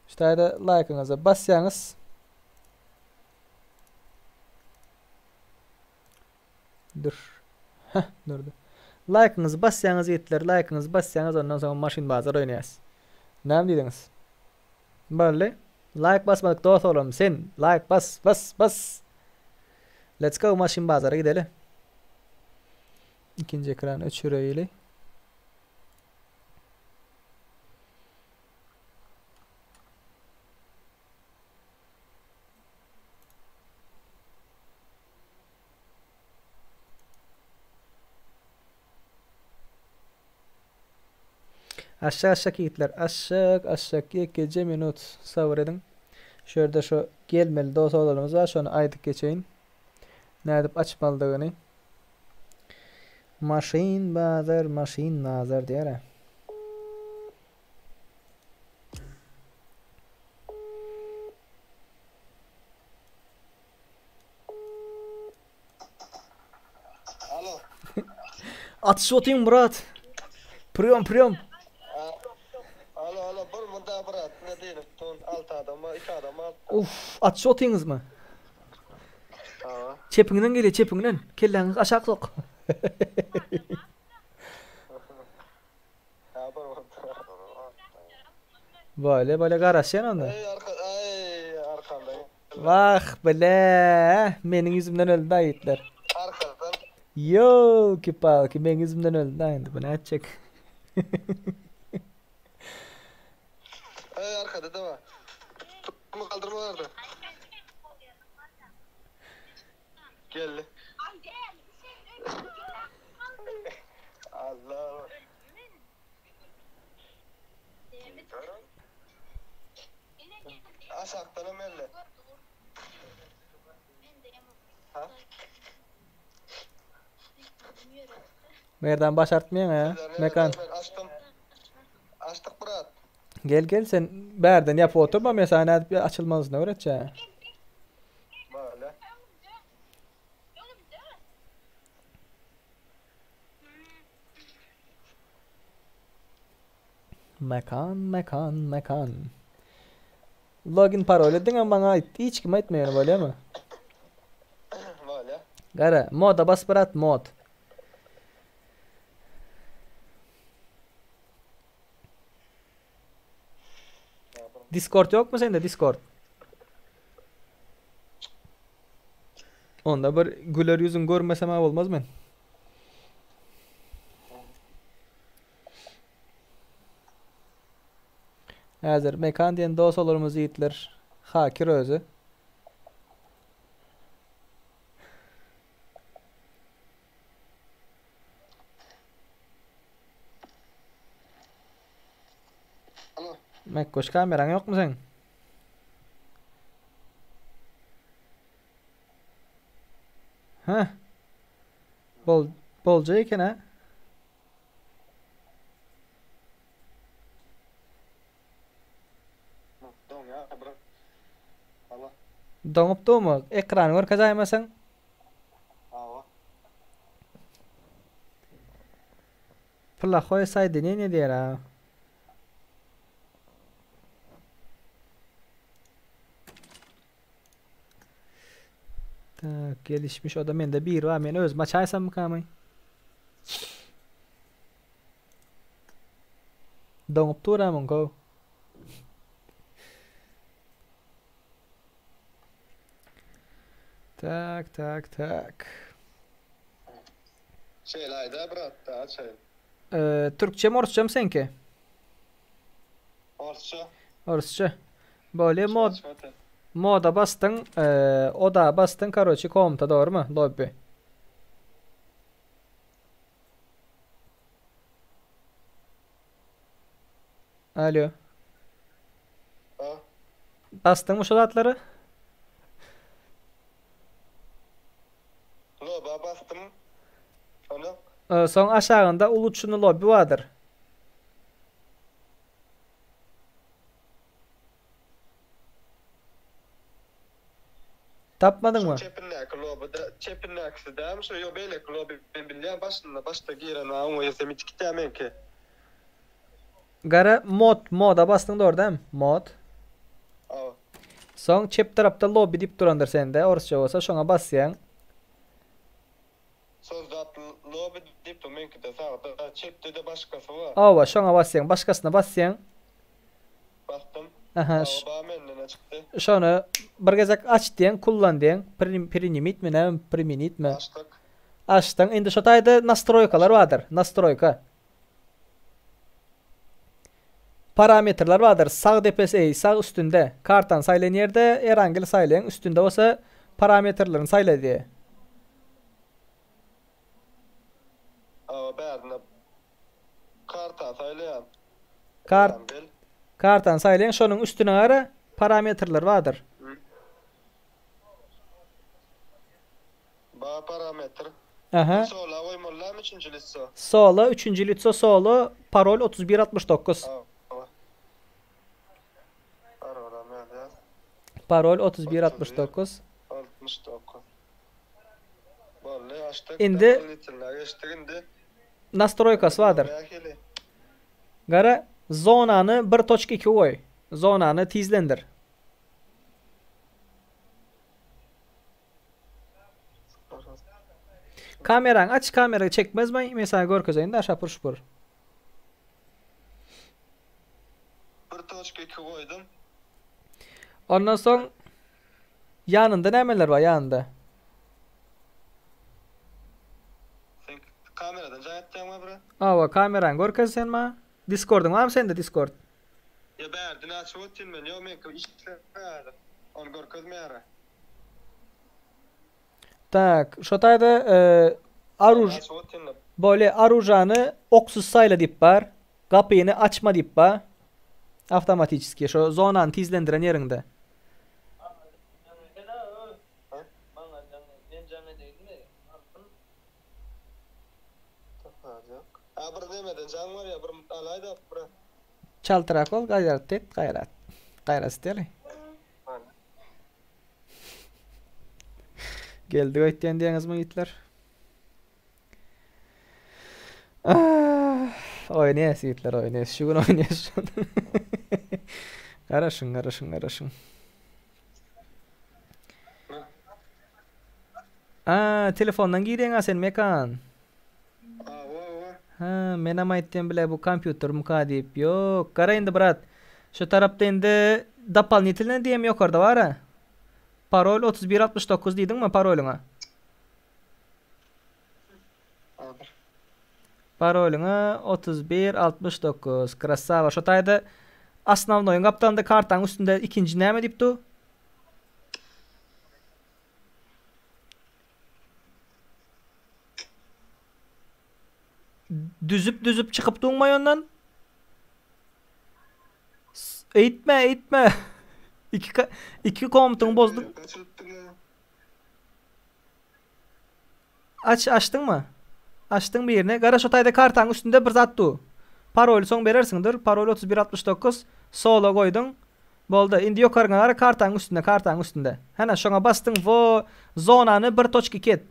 Şu taýda like'yňyza basýaňyz. Dur. Heh, durdy. Like'yňyzy basýaňyz ýigitler, like'yňyzy basýaňyz, ondan soň maşyn bazar oýnaýas. Näme diýdiňiz? Boldy. Like basmadyk dost oglan sen like bas bas bas. Let's go maşyn bazara gideli. Ikinji ekran öçüreýli. Aşak aşak ýigitler aşak aşak ýekeje minut sabyr ediň. Şu ýerde şu gelmeli dost oglanymyz bar şony aýdyp geçeýin. Nädip açmalydygyny. Maşyn bazar maşyn nazar diýer. Atyş otyň Murat. Priýom priýom. Alo alo bir munda brat ne diýip ton 6 adama 2 adam al. Uff atyş otyňyzmy? Çepiňden gelýär çepiňden. Kelläňi aşak sok. Böyle böyle garaşýan onda. Wah bile meniň ýüzümden öldü aýytlar. Ýolki palki meň ýüzümden öldü da indi bu nätjek. Ey arkada da var. Tutma kaldırma vardı. Geldi. Allah. Aşaktan ömerli. Ha? Merdan başartmaýaň ha. Mekan. Açtım. Açtık brat. Gel gel sen bärden ýapyp oturma men sana nädip açylmalysyny öwretjä. Böyle. Mekan mekan mekan. Login paroly diňe maňa aýt. Hiç kime aýtma ýöne bolýamy? Bolýa. Gara, moda bas brat mod. Discord ýokmy sende Discord? Onda bir güler ýüzüň görmesem ha bolmaz men. Häzir Mekan diýen dos olarymyz ýigitler. Hakir özi. Mekgoş kameraň ýokmy seň? Heh. Bol bolja eken ha. Doňup durma. Ekrany görkezäýmeseň. Plahoý soýedineniýe diýer ha. Tak, gelişmiş o da mende bir var. Men özüm açaysam mykamy? Doňup dur amyň go. Tak, tak, tak. Şeýle aýda brat, da açaýyn. Ee, Türkçe mi Orsça mı seňki? Orsça. Orsça. Bolýa mod moda basdyň, ee, oda basdyň, karoçi komta dogrymy? Lobby. Alo. Basdyňmy şu zatlary? Loba basdym. Ony. Ee, soň aşagynda uluçuny lobby bardyr. Tapmadyňmy? Şu çepindäki loby da, çepindäkisi dämi şu? Ýok, beýleki loby men bilýän başynda, başda giren a oňa ýesem içi gitýär meňki. Gara mod, moda basdyň dogry dämi? Mod. Aw. Soň çep tarapda lobby diýip durandyr sende, orsça bolsa şoňa basýaň. Sozdat lobby diýip dur meňkide sagda, çepde-de başgasy bar. Hawa, şoňa basýaň, başgasyna basýaň. Basdym. Aha, Hawa, bar mende ne çykdy? Şony bir gezek aç diýeň, kullan diýeň, priminitmi näme, priminitmi? Açdyk. Açdyň, indi şo taýda nastroýkalar bardyr, nastroýka. Parametrler bardyr, sag depesi, eý, sag üstünde, kartany saýlaýan ýerde Erangel saýlaýaň, üstünde bolsa parametrlerini saýla diýýär. Hawa, bärinde kartany saýlaýan. Kart, kartany saýlaýaň, şonuň üstüne gara parametrler bardyr. Ba parametr. Aha. Sola goýmaly dämi üçünji litso? Sola, üçünji litso sola, parol 31 69. Parolam ýazýas. Parol 31 69. 69. Boldy, açdyk. Indi Dopolitelna geçdik indi. Nastroýkasy bardyr. Nähili? Gara, zonany bir toçka iki goý. Zonany tizlendir. Kameraň aç kamera çekmezmi men sana görkezeýin da şapur şupur. Bir toçka iki goýdum. Ondan soň ýanynda nämeler bar ýanynda? Kameradan jaň etýäňmi bro? Hawa, kamerany görkez sen maňa. Discordyň barmy sende Discord? Ýa bärden açyp otyryn men. Ýok meňki işlemeýär. Ony görkezmeýär. Tak, şo taýda aruž Bolýa, aružany oksuz saýla diýip bar. Gapyny açma diýip bar. Awtomatiçeskiý şo zonany tizlendiren ýeriňde. Çaltrak bol, gaýrat et, gaýrat. Gaýrat eteli. Geldik öýtýän diýeňizmi ýigitler? Oýnaýas ýigitler, oýnaýas. Şu gün oýnaýas. Garaşyň, garaşyň, garaşyň. Aa, telefondan girýäň-a sen Mekan. Ha, menem aýtdym bile bu kompýutermika diýip. Ýok, gara indi brat. Şu tarapda indi dopolnitelnyý diýem ýokarda bar-a. Parol 31 69 diýdiňmi parolyňa? Parolyňa 31 69. Krasava. Şo taýda osnownoýyň gapdalynda kartaň üstünde ikinji näme diýip dur? Düzüp düzüp çykyp duňmaý ondan. Eýtme, eýtme. Iki iki komtyňy bozduň. Aç, açdyňmy? Açdyň birini. Gara şo taýda kartaň üstünde bir zat du. Paroly soň berersiň dur. Parol 3169. Sola goýduň. Boldy. Indi ýokaryňa gara kartaň üstünde, kartaň üstünde. Hana şoňa basdyň. Wo zonany 1.2 et.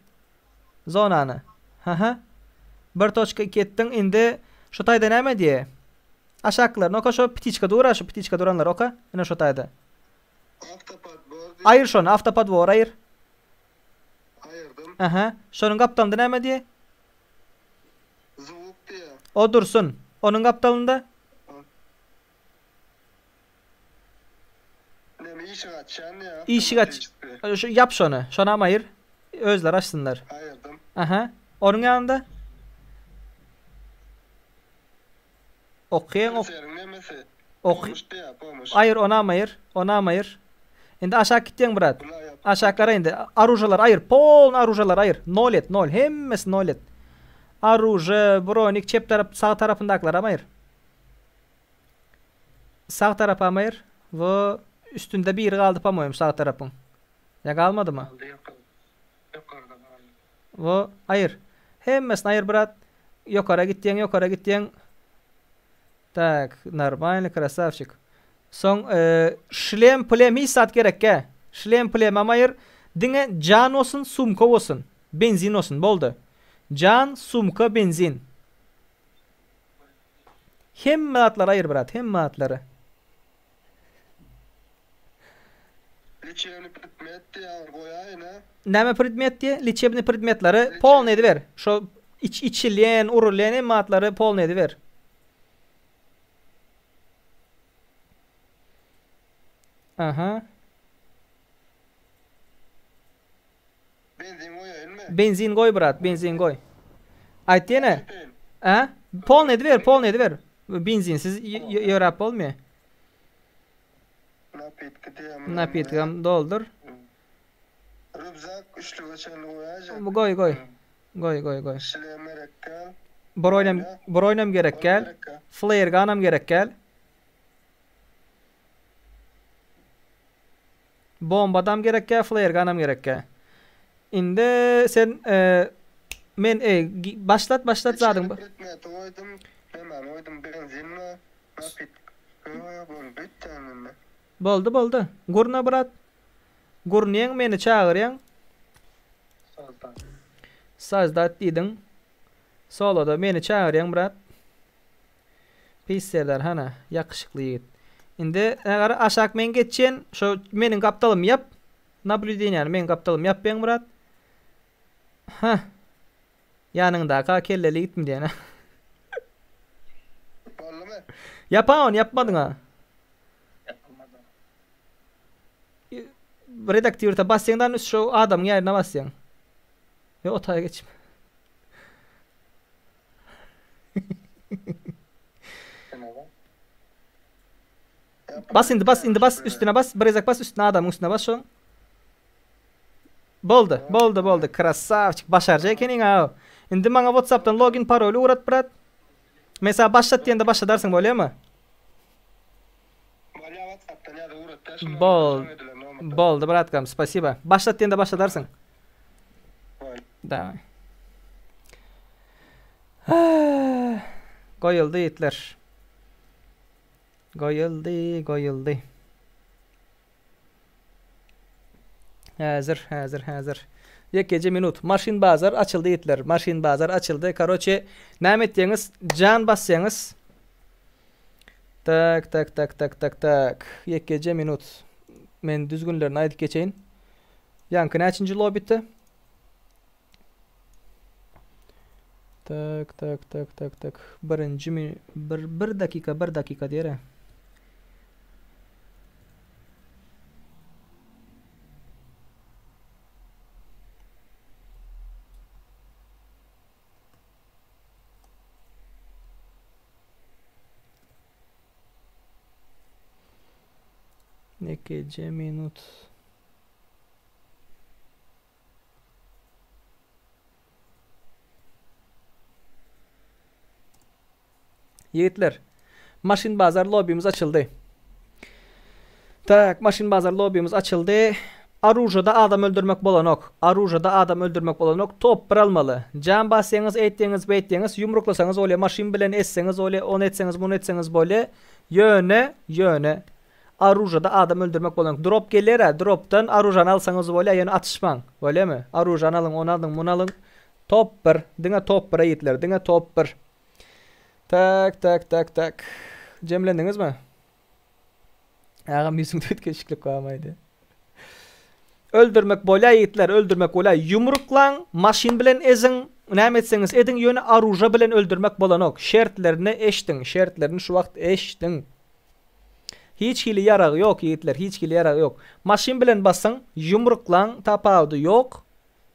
Zonany. Haha. 1.2 etdiň. Indi şu taýda näme diýe? Aşaklaryny oka şo ptiçka dur, şu ptiçka duranlary oka. Ine şo taýda. Aýyr şony, awtopodwor aýyr. Aýyrdym. Aha. Şonuň gapdalynda näme diýe? Zwuk diýe. O dursun. Onuň gapdalynda? Näme işik açýan diýe. Işik aç. Şu ýap şony. Şonam aýyr. Özleri açsynlar. Aýyrdym. Aha. Onuň ýanynda? Okýaň ok. Ok. Aýyr onam aýyr. Onam aýyr. Indi aşak gitýäň brat. Aşak gara indi. Aružalar aýyr. Polny aružalar aýyr. Nol et, nol. Hemmesini nol et. Aruže, bronik çep tarap, sag tarapyndakylaram aýyr. Sag tarapam aýyr. Bu üstünde biri galdy po-moýem sag tarapyň. Ýa galmadymy? Bu aýyr. Hemmesini aýyr brat. Ýokara gitýäň, ýokara gitýäň. Tak, normalny krasavçik. Soň şlem plem hiç zat gerekgä. Şlem plemem aýyr. Diňe jan bolsun, sumka bolsun. Benzin bolsun, boldy. Jan, sumka, benzin. Hemme zatlary aýyr brat, hemme zatlary. Liçebny predmet diýýär goýaýyn a. Näme predmet diýe? Liçebny predmetleri polny ediber. Şo iç içilýän, urulýan hemme zatlary polny ediber. Aha. Benzin goýaýynmy? Benzin goý brat, benzin goý. Aýt ýene. A? Polny ediber, polny ediber. Benzinsiz ýöräp bolmaýar. Napitki diýýän. Napitkam doldur. Rübzak üçlüge çenli goýaýjak. Goý, goý. Goý, goý, goý. Şlem gerek däl. Broýnam, broýnam gerek däl. Flare gunam gerek däl. Bombadam gerek däl, flare gunam gerek däl. Indi sen men e, başlat, başlat zadyň. Predmeti goýdum, nämani goýdum, benzinmi, napitk. Boldy boldy. Gurna brat. Gurnýaň meni çagyrýaň. Sazdat diýdiň. Soloda meni çagyrýaň brat. Pis serdar hana ýakyşykly ýigit. Indi gara aşak men geçýän şo meniň gapdalym ýap. Nablýudeniýany meniň gapdalym ýapýaň brat. Hah. Ýanyňdaka kelleli ýigitmi diýen. Boldumy? Ýapa ony ýapmadyň-a. Ýapylmady. Redaktirde basýaňdan üst şu adamyň ýerine basýaň. Ýok otaga geçme. Bas indi bas indi bas üstüne bas bir gezek bas üstüne adamyň üstüne bas şoň. Boldy boldy boldy krasawçik başarjak ekeniň aw. Indi maňa whatsappdan login paroly ugrat brat. Men saňa başlat diýende başladarsyň bolýamy? Bol. Boldy bratkam spasiba. Başlat diýende başladarsyň. Daway. Goýuldy ýigitler. Goýuldy, goýuldy. Häzir, häzir, häzir. Ýekeje minut. Maşyn bazar açyldy ýigitler. Maşyn bazar açyldy. Karoçe, näme etýäňiz? Jan basýaňyz. Tak, tak, tak, tak, tak, tak. Ýekeje minut. Men düzgünlerini aýdyp geçeýin. Ýaňky näçinji lobitde? Tak, tak, tak, tak, tak. Birinji mi bir, bir dakika, bir dakika diýer. Nekeje minut. Ýigitler, Maşyn bazar lobbymiz açyldy. Tak, maşyn bazar lobbymiz açyldy. Aružada adam öldürmek bolanok. Aružada adam öldürmek bolanok. Top bir almaly. Jan basýaňyz, eýtýäňiz, beýtýäňiz, ýumruklasaňyz bolýa, maşyn bilen ezseňiz bolýa, ony etseňiz, muny etseňiz bolýa. Ýöne, ýöne Aružada adam öldürmek bolanok. Drop geler-ä, dropdan aružany alsaňyz bolýa, ýöne atyşmaň. Bolýamy? Aružany alyň, ony alyň, muny alyň. Top bir. Diňe top bir ýigitler, diňe top bir. Tak, tak, tak, tak. Jemlendiňizmi? Agam ýüzüňde üýtgeşiklik barmy aýdy. Öldürmek bolýa ýigitler, öldürmek bolýa. Ýumruklaň, maşyn bilen eziň, näme etseňiz ediň, ýöne aruža bilen öldürmek bolanok. Şertlerini eşdiň, şertlerini şu wagt eşdiň. Hiç hili ýaragy ýok ýigitler hiç hili ýaragy ýok. Maşyn bilen basyň ýumruklaň tapawudy ýok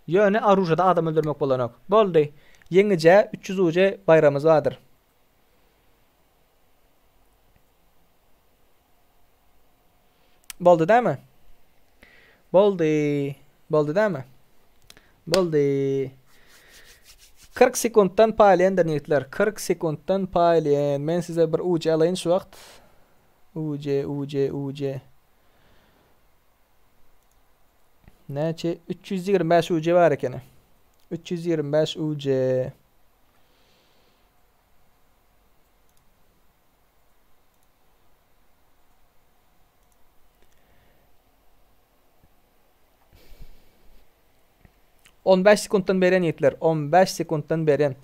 ýöne aružada adam öldürmek bolanok. Boldy. Ýeňijä 300 UJ baýramyz bardyr. Boldy dämi? Boldy. Boldy dämi? Boldy. 40 sekuntdan paýlaýandyr ýigitler. 40 sekuntdan paýlaýan. Men size bir UC alaýyn şu wagt. UC, UC, UC. Näçe? 325 UC bar ekeni. 325 UC. 15 sekuntdan beren ýigitler. 15 sekuntdan beren.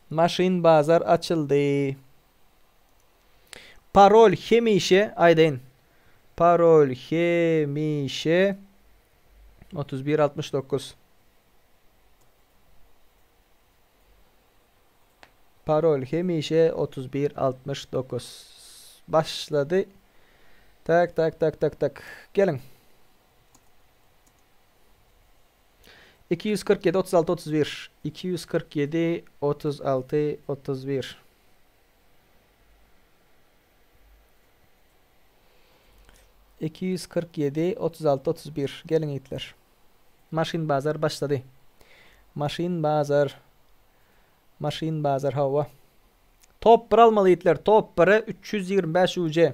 Maşyn bazar açyldy. Parol hemişe aýdaýyn. Parol hemişe 31 69. Parol hemişe 31 69. Başlady. Tak tak tak tak tak. Geliň. 247 36 31 247 36 31 247 36 31 Geliň ýigitler. Maşyn bazar başlady. Maşyn bazar. Maşyn bazar hawa. Top 1 almaly ýigitler. Top 1-e 325 UC.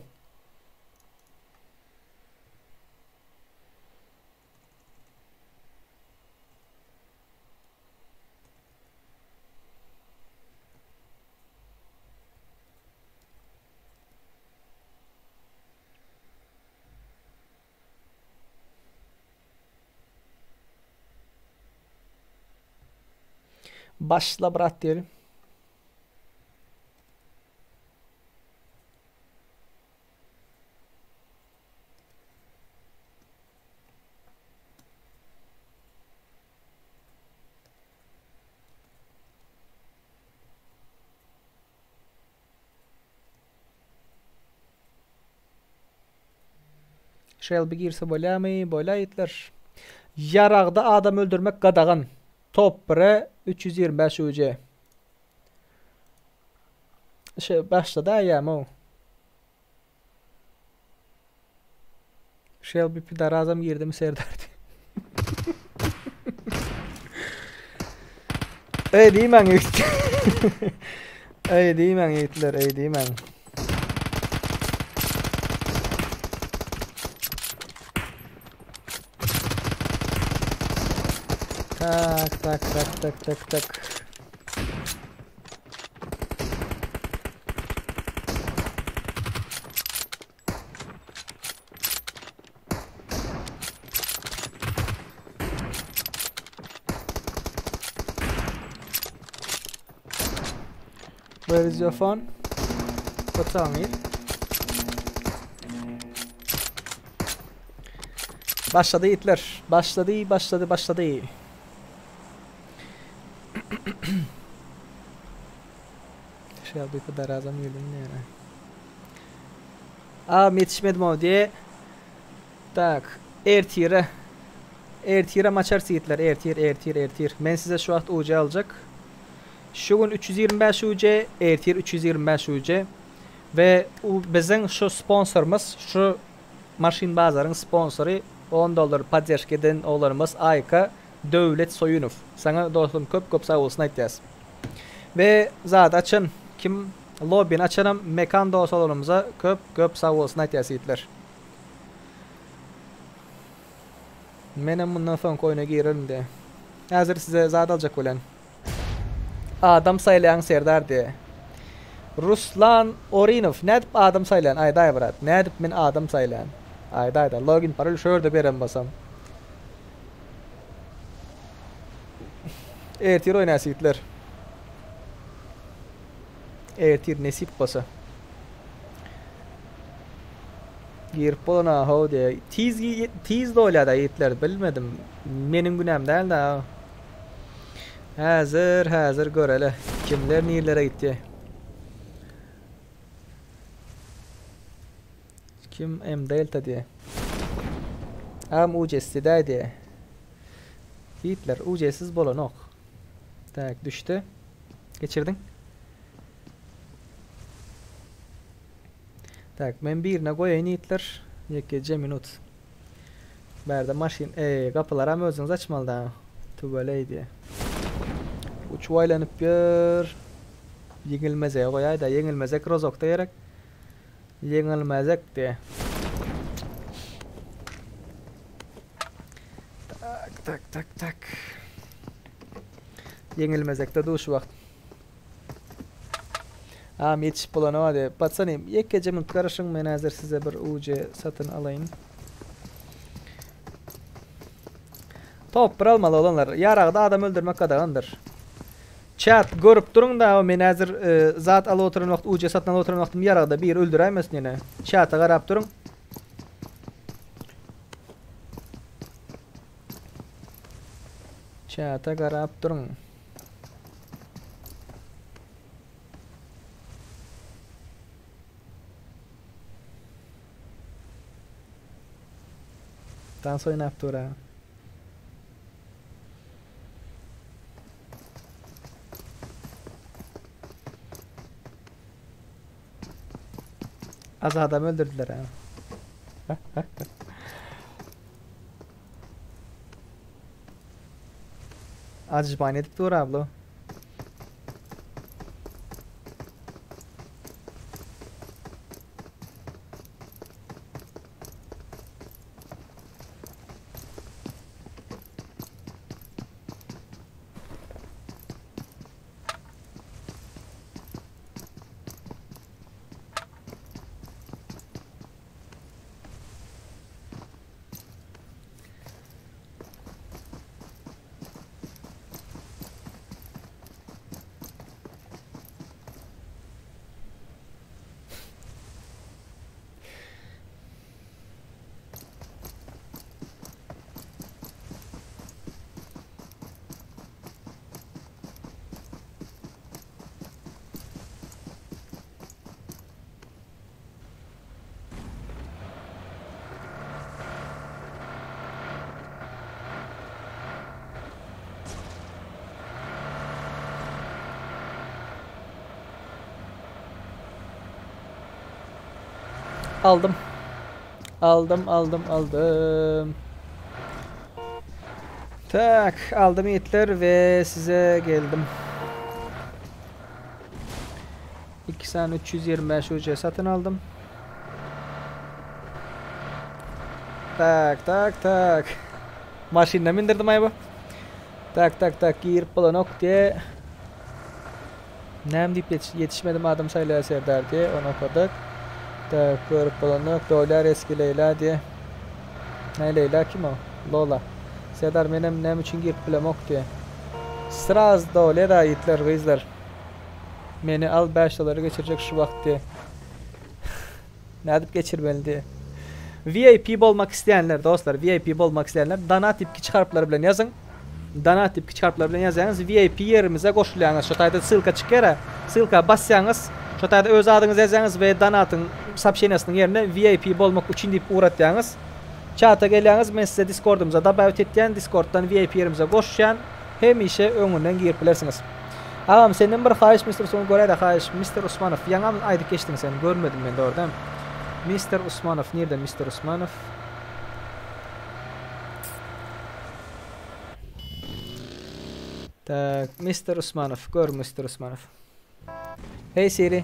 Başla brat diýelim. Shelby girse bolýamy? Bolýa ýigitler. Ýaragda adam öldürmek gadagan. Top 1-e 325 UC. Şey başlady aýam o. Shelby pidarazam girdimi Serdar diýip. Eý diýmäň ýigit. Eý diýmäň ýigitler, eý diýmäň. Tak, tak, tak, tak, tak, tak. Where is your phone? What's on it? Başlady ýigitler. Başlady, başlady, başlady. Şeýle bir darazam girdim ýene. Agam ýetişmedim o diye. Tak. Ertire. Ertire maçar ýigitler. Ertir, ertir, ertir. Men size şu wagt UC aljak. Şu gün 325 UC, ertir 325 UC. We biziň şu sponsorymyz, şu Maşyn bazaryň sponsory 10 dollar podderžka eden oglanymyz Aýka Döwlet Soýunow. Saňa dostum köp köp sag bolsun aýtýas. We zady açan kim Lobbini açanam Mekan dos oglanymyza köp köp sag bolsun aýtýas ýigitler. Menem mundan soňky oýna girerin diýe. Häzir size zat aljak bolýan. Adam saýlaýaň Serdar diýe. Ruslan Orinow nädip adam saýlaýan aýdaý brat nädip men adam saýlaýan aýdaýda login parol şu ýerde beren bolsam. Ertir oýnaýas ýigitler. Ertir nesip bolsa. Girip bolana how diýe. Tiz tiz dolýada ýigitler bilmedim. Meniň günäm däl da. Häzir häzir göreli. Kimler nirlere gitdi. Kim M Delta diýe. Am UC'si dä diýe. Ýigitler UC'siz bolanok. Tak düşdi. Geçirdiň. Tak men birine goýaýyn ýigitler. Ýekeje minut. Bärde maşyn, eý, gapylaram özüňiz açmaly da. Tüweleý diýe. Uçup aýlanyp ýör. Ýeňilmezege goýaý-da, ýeňilmezek rozokda gerek. Ýeňilmezek diýe. Tak, tak, tak, tak. Ýeňilmezekde duş wagt. Am ýetişip bolanok hadi. Patsany, ýekeje minut garaşyň, men häzir size bir UC satyn alaýyn. Top bir almaly oglanlar. Ýaragda adam öldürmek gadagandyr. Chat görüp duruň da men häzir e, zat alyp oturan wagt UC satyn alyp oturan wagtym ýaragda biri öldüräýmesin ýene. Chata garap duruň. Chata garap duruň. Dans oýnap dur ha. Az adam öldürdüler ha. Acıban edip dur abla. Aldym. Aldym, aldym, aldym. Tak, aldym ýigitler we size geldim. 2 sany 325 UC satyn aldym. Tak, tak, tak. Maşynyna mindirdim aýba. Tak, tak, tak, girip bolanok diýe. Näme diýip ýetişmedim adam saýlaýar Serdar diýe, ony okadyk. Tak, görüp bolanok, Dolýar eski Leýla diýe. Näme Leýla kim o? Lola. Serdar menem näme üçin girip bilemok diýe. Sraz dolýar da ýigitler, gyzlar. Meni al 5 dolara geçirjek şu wagt diýe. Nädip geçirmeli diýe. VIP bolmak isleýänler dostlar, VIP bolmak isleýänler donat diýip kiçi harplar bilen ýazyň. Donat diýip kiçi harplar bilen ýazýaňyz, VIP ýerimize goşulýaňyz. Şo taýda ssylka çykýar-a. Ssylka basýaňyz. Şo taýda öz adyňyzy ýazýaňyz we donatyň soobşeniýasynyň ýerine VIP bolmak üçin diýip ugratýaňyz. Çata gelýäňiz, men size Discordymyza dobawit etýän, Discorddan VIP ýerimize goşýan. Hemişe öňünden girip bilersiňiz. Agam senden bir haýyş Mister Usmanow göräýdä haýyş Mister Usmanow ýaňam aýdyp geçdiň sen görmedim men dogry dämi Mister Usmanow nirde Mister Usmanow Tak Mister Usmanow gör Mister Usmanow Hey Siri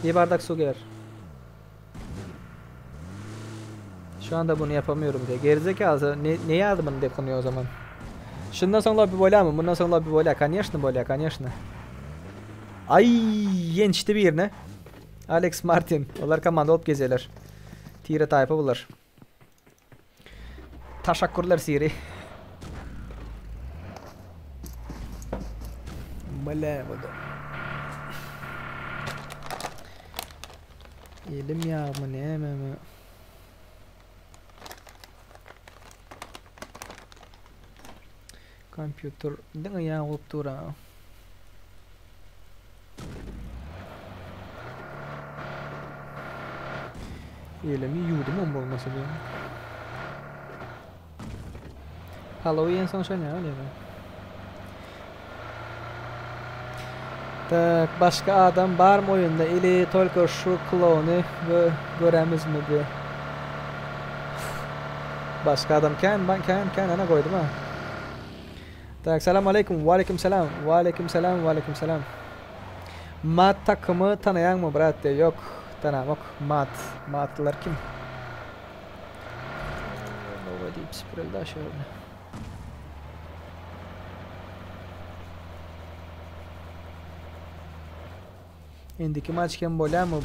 Bir bardak su gelir. Şu anda bunu yapamıyorum diye. Gerizekalı ne, ne yardımını dokunuyor o zaman? Şundan soň lobby bolýarmy? Bundan soň lobby bolýar. Конечно bolýar, конечно. Ay, ýençdi birine. Alex Martin. Olar komanda bolup gezýärler. Tire taýpa bular. Taşakkurlar Siri. Bile bu da. Elim ýagmy nämemi? Kompýuter diňe ýag bolup dur ha. Elimi ýuwdum on bolmasa diýen. Palaw iýen soň şonýa bolýar. Tak, başga adam barmy oýunda ili tolko şu klony gö göremizmi diýe. Başga adam kän kän kän ana goýdum ha. Tak, salam aleýkum, waleýkim salam, waleýkim salam, waleýkim salam. Mat takymy tanaýaňmy brat diýe. Ýok, tanamok. Mat, matlylar kim? Nova diýip süpüreli daş ýerine. Indiki maç kim bolýarmy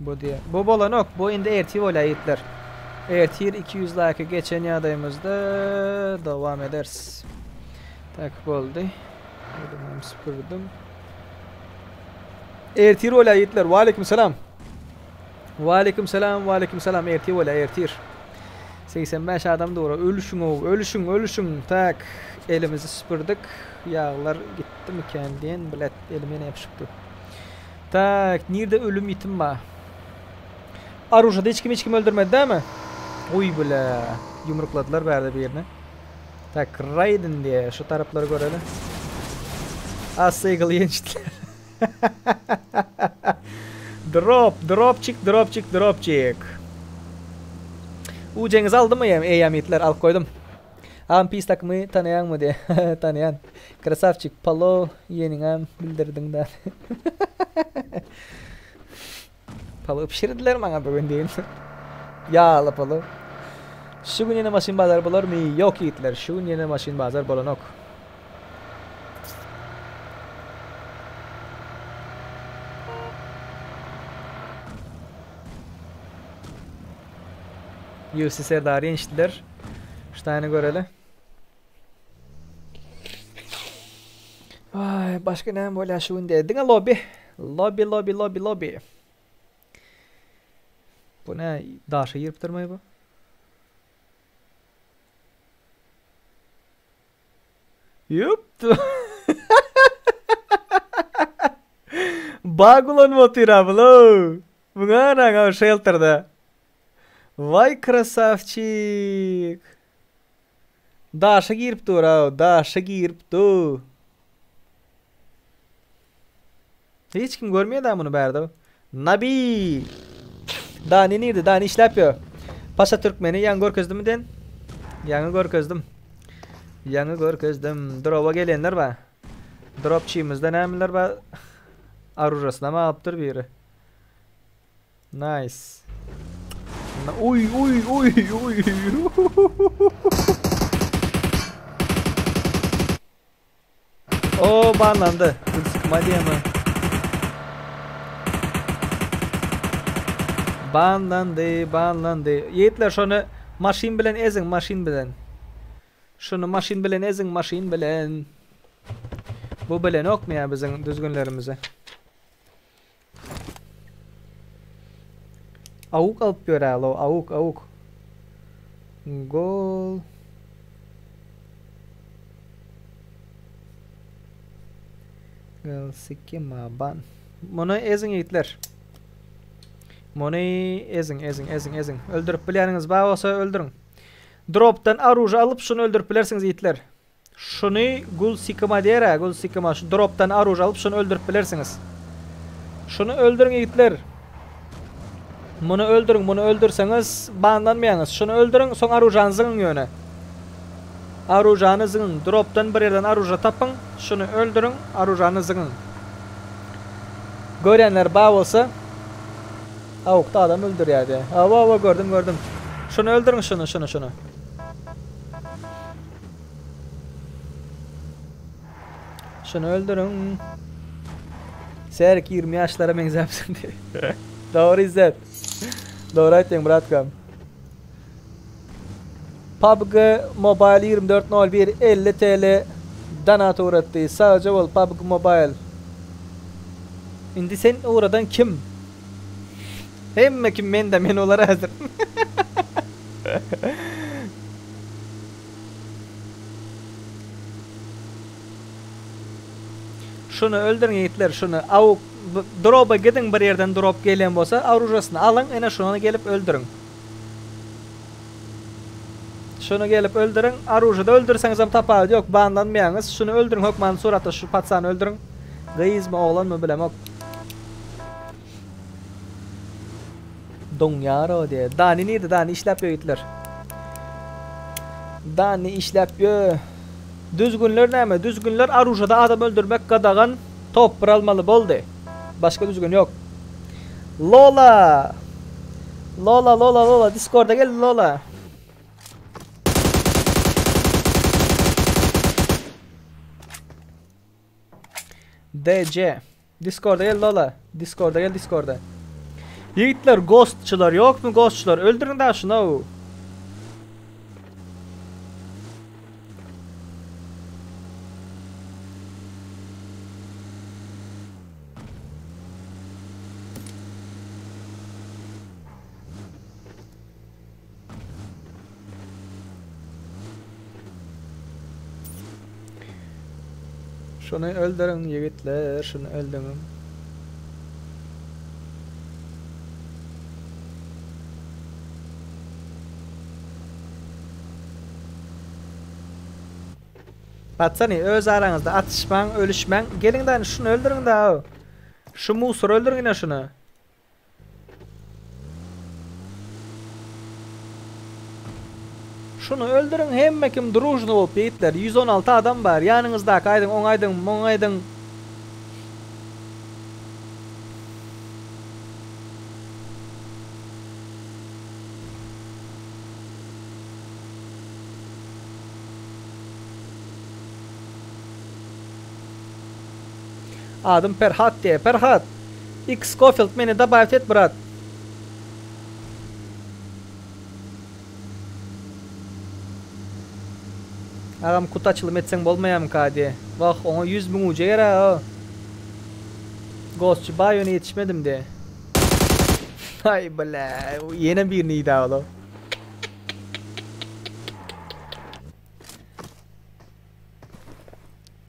bu diýe. Bu bolanok. Bu indi ertir bolýar ýigitler. Ertir 200 like geçen ýagdaýymyzda dowam ederis. Tak boldy. Elimi süpürdim. Ertir bolýar ýigitler. Waleýkim salam. Waleýkim salam, waleýkim salam. Ertir bolýar, ertir. 85 adam dura. Ölüşiň ow, ölüşiň, ölüşiň. Tak, elimizi süpürdik. Ýaglar gitdimikän diýen bilet elim ýene ýapyşypdy. Tak, nirde ölüm ýitim bar? Aruşada hiç kim hiç kim öldürmedi dämi? Uý bile. Ýumrukladylar bärde birini. Tak, Raiden diýe şu taraplary göreli. Asygl ýençdiler. Drop, dropçik, dropçik, dropçik. Ujeňizi aldymy ýa eýýäm ýitler alyp goýdum. Agam pis takymy tanaýaňmy diýe. Tanaýan. Krasavçik, palow iýeniňem bildirdiň da. Palow pişirdiler maňa bu gün diýin. Ýagly palow. Şu gün ýene maşyn bazar bolarmy? Ýok ýigitler, şu gün ýene maşyn bazar bolanok. UFC Serdary ýençdiler. Şu taýyny göreli. Ay, başga näme bolýar şu günde? Diňe lobby. Lobby, lobby, lobby, lobby. Bu ne? Daşa girip durmaý bu. Ýup. Bug ulanyp otyr ablo. Muňa garaň shelterda. Vay krasavçik. Daşa girip dur aw, daşa girip dur. Hiç kim görmeýär da muny bärde. Nabi. Dani nirde? Dani işläp ýör. Paşa Türkmeni ýaňy görkezdimmi den? Ýaňy görkezdim. Ýaňy görkezdim. Droba gelenler bar. Dropçymyzda nämeler bar? Aružasyna mı alypdyr biri? Nice. Uy uy uy uy. O banlandy. Sıkma diýeme. Banlandy, banlandy. Ýigitler şony maşyn bilen eziň, maşyn bilen. Şuny maşyn bilen eziň, maşyn bilen. Bu bilenokmy ýa biziň düzgünlerimizi? Awuk alyp ýörälo, awuk, awuk. Gol. Gel ban. Muny eziň ýigitler. Muny eziň, eziň, eziň, eziň. Öldürip bilýäniňiz bar bolsa öldüriň. Dropdan aruja alyp şuny öldürip bilersiňiz ýigitler. Şuny gul sikima diýer-ä, gul sikima. Şu dropdan aruj alyp şuny öldürip bilersiňiz. Şuny öldüriň ýigitler. Muny öldüriň, muny öldürseňiz banlanmaýaňyz. Şuny öldüriň, soň arujany zyňyň ýöne. Arujany zyňyň. Dropdan bir ýerden aruja tapyň, şuny öldüriň, arujany zyňyň. Görýänler bar bolsa Awukda adam öldürýär diýä. Hawa, hawa gördüm, gördüm. Şuny öldüriň, şuny, şuny, şuny. Şuny öldüriň. Serik 20 ýaşlara meňzäpsiň diýip. Dogry İzzet. Dogry aýtdyň bratkam. PUBG Mobile 24.01 50 TL donat ugratdy. Sagja bol PUBG Mobile. Indi sen ugradan kim? Hemme kim men de men olar häzir. Şuny öldüriň ýigitler şuny aw droba gidiň bir ýerden drop gelýän bolsa aružasyny alyň ene şuny gelip öldüriň. Şuny gelip öldüriň aružada öldürseňizem tapawudy ýok banlanmaýaňyz şuny öldüriň hökman suratda şu patsany öldüriň gyzmy oglanmy bilemok. Doňýar o diýe. Dani nirde? Dani işläp ýör ýigitler. Dani işläp ýör. Düzgünler näme? Düzgünler aružada adam öldürmek gadagan. Top bir almaly boldy. Başga düzgün ýok. Lola! Lola, Lola, Lola. Discorda gel Lola. DC. Discorda gel Lola. Discorda gel Discorda. Ýigitler ghostçylar ýokmy ghostçylar öldüriň da şuny. Şuny öldüriň ýigitler, şuny öldüriň. Patsany öz araňyzda atyşmaň, ölüşmäň. Geliň däni şuny öldüriň da. Şu musory öldüriň ine şuny. Şuny öldüriň hemme kim družny bolup ýigitler 116 adam bar ýanyňyzdaky aýdyň oňa aýdyň muňa aýdyň. Adym Perhat diýe Perhat. X Scofield meni dobawit et brat. Agam kutu açylym etseň bolmaýamyka diýe. Wah oňa 100 müň uja gerek o. Ghostçy baý ýöne ýetişmedim diýe. Aý bile ýene birini iýdi ola.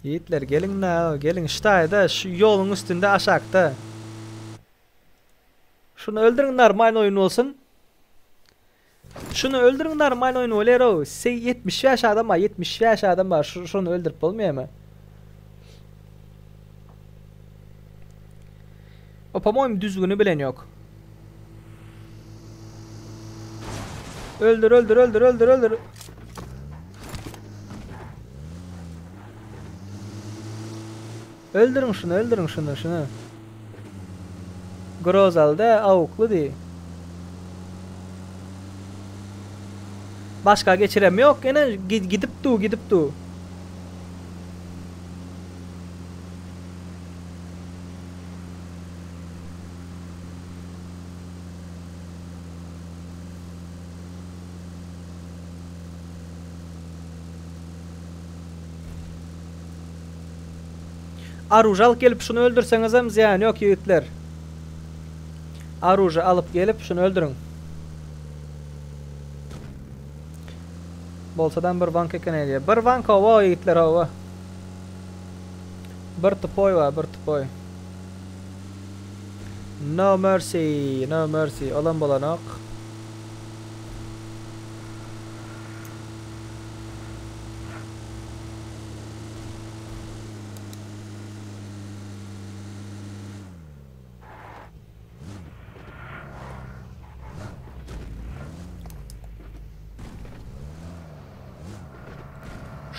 Ýigitler geliň na geliň şu taýda şu ýoluň üstünde aşakda. Şuny öldüriň normal oýun bolsun. Şuny öldüriň normal oýun bolýar o. 75 adam bar 75 adam bar şu şuny öldürip bolmaýarmy? O po-moýemu düzgüni bilen ýok. Öldür öldür öldür öldür öldür. Öldürüň şuny öldürüň şuny şuny. Grozaly da awukly diý. Başga geçirem ýok ene gidip du gidip du. Aruja alyp gelip şuny öldürseňizem zyýany ýok ýigitler. Aruja alyp gelip şuny öldüriň. Bolsadam bir bank eken diýýär. Bir bank hawa ýigitler hawa. Bir tupoý bar, bir tupoý. No mercy, no mercy. Olam bolanok.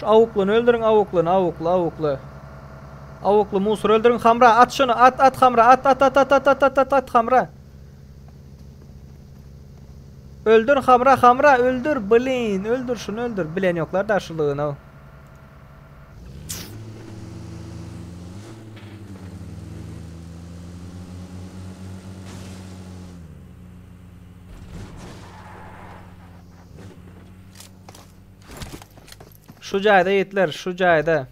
Şu awuklyny öldüriň awuklyny awukly awukly. Awukly musur öldüriň Hamra at şuny at at Hamra at at at at at at at at at Hamra. Öldür Hamra Hamra öldür blin öldür şuny öldür bilen ýoklar da şulygyny. Şu jaýda ýigitler, şu jaýda.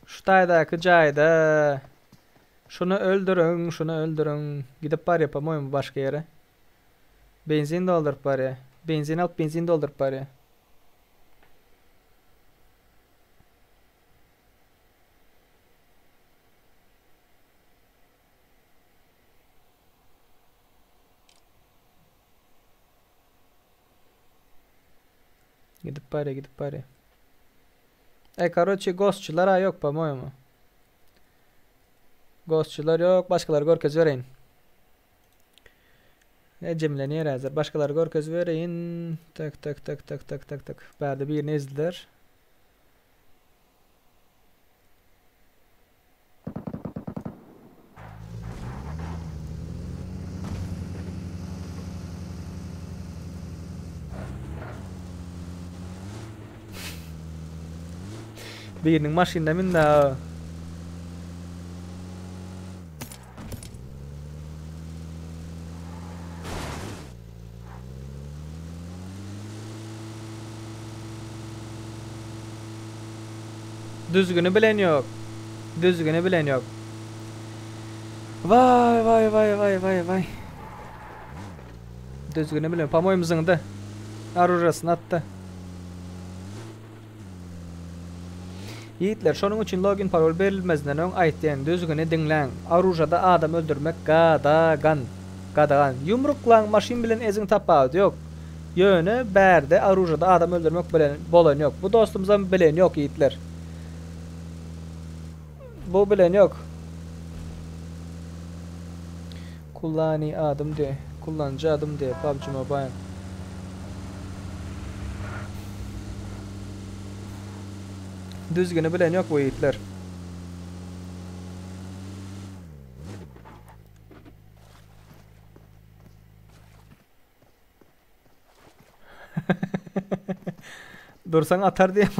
Şu taýdaky jaýda. Şuny öldüriň, şuny öldüriň. Gidip barýa, po-moýemu, başga ýere. Benzin dolduryp barýa. Benzin alyp, benzin dolduryp barýa. Gidip barýa, gidip barýa. E, karoçi, gostçylar-a ýok, po-moýemu. Gostçylar ýok, başgalary görkezibereýin. E, jemlenýär häzir. Başgalary görkezibereýin. Tak, tak, tak, tak, tak, tak, tak. Bärde birini ezdiler. Biriniň maşynyna mindi ha. Düzgüni bilen ýok. Düzgüni bilen ýok. Waý waý waý waý waý waý. Düzgüni bilen pomoýmy zyňdy. Aružasyny atdy. Ýigitler şonuň üçin login parol berilmezinden öň aýtýan düzgüni diňläň. Aružada adam öldürmek gadagan. Gadagan. Ýumruklaň maşyn bilen eziň tapawudy ýok. Ýöne bärde aružada adam öldürmek bilen bolan ýok. Bu dostumyzam bilen ýok ýigitler. Bu bilen ýok. Kullany adym de. Kullanjy adym de PUBG Mobile. Düzgüni bilen ýok bu ýigitler. Dursaň atar diýem.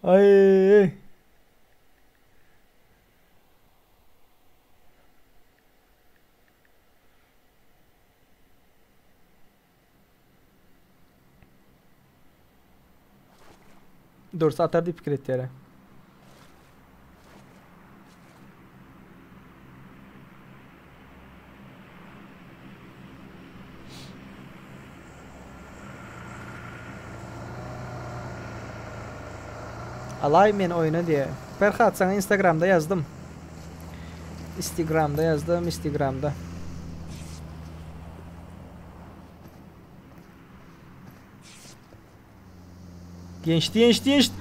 Aý. Dursa atar diýip pikir etýär. Alaý men oýna diýe. Perhat saňa instagramda ýazdym. Istigramda ýazdym, istigramda. Gençdi, gençdi, gençdi.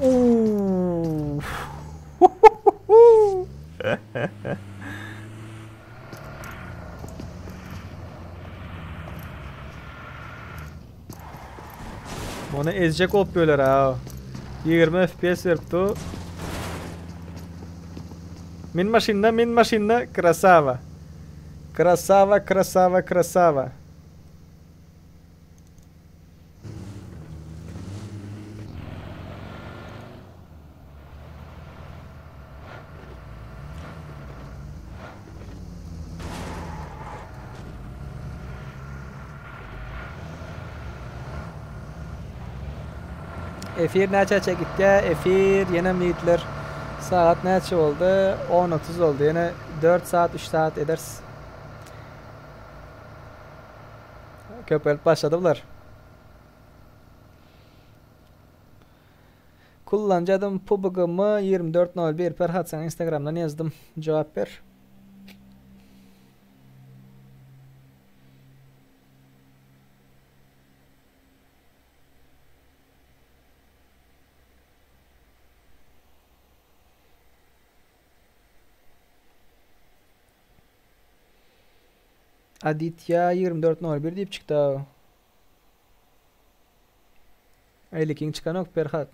Uuu. Ony ezjek bolup böler ha. 20 FPS berip du. Min maşynda, min maşynda krasava. Krasava, krasava, krasava. Efir näçä çekipkä? Efir ýenem ýigitler sagat näçe boldy? 10.30 boldy. Ýene 4 saat, 3 saat ederis. Köpelip başlady bular. Kullanjy adym pubgm 2401 Perhat saňa instagramdan ýazdym. Jogap ber. Aditya 24.01 diýip çykdy. Eýlekiň çykanok Perhat.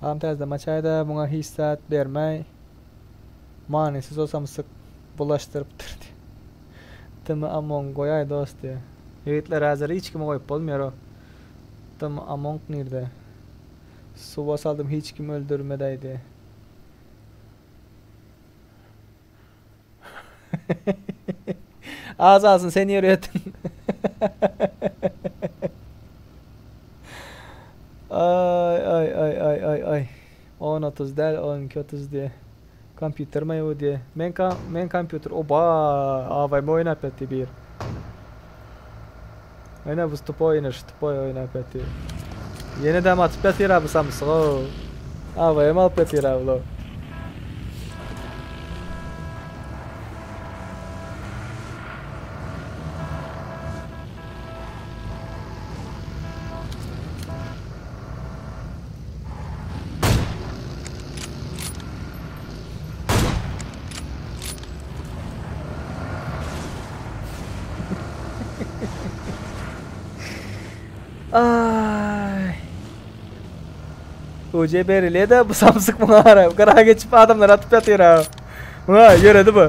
Agam täzede maçaýda muňa hiç zat bermäý manysyz o samsyk bulaşdyrypdyr diýip. Tm among goýaý dost diýýär. Ýigitler häzir hiç kimi goýup bolmaýar o. Tm among nirde? Suwa saldym hiç kim öldürmedäý diýýär. Az alsyn sen ýöretdiň. Ay ay ay ay ay ay. 10.30 däl 12.30 diýe. Kompýuter maý bu diýe. Men ka men kompýuter oba AWM oýnap ýaty bir. Ene bu tupoý ene şu tupoý oýnap ýaty. Ýene dam atyp ýatyr bu samsyk o. AWM alyp ýatyr bu. Ay. UC berilýär de bu samsyk muňa gara. Gara geçip adamlar atyp ýatyr ha. Muňa ýöredi bu.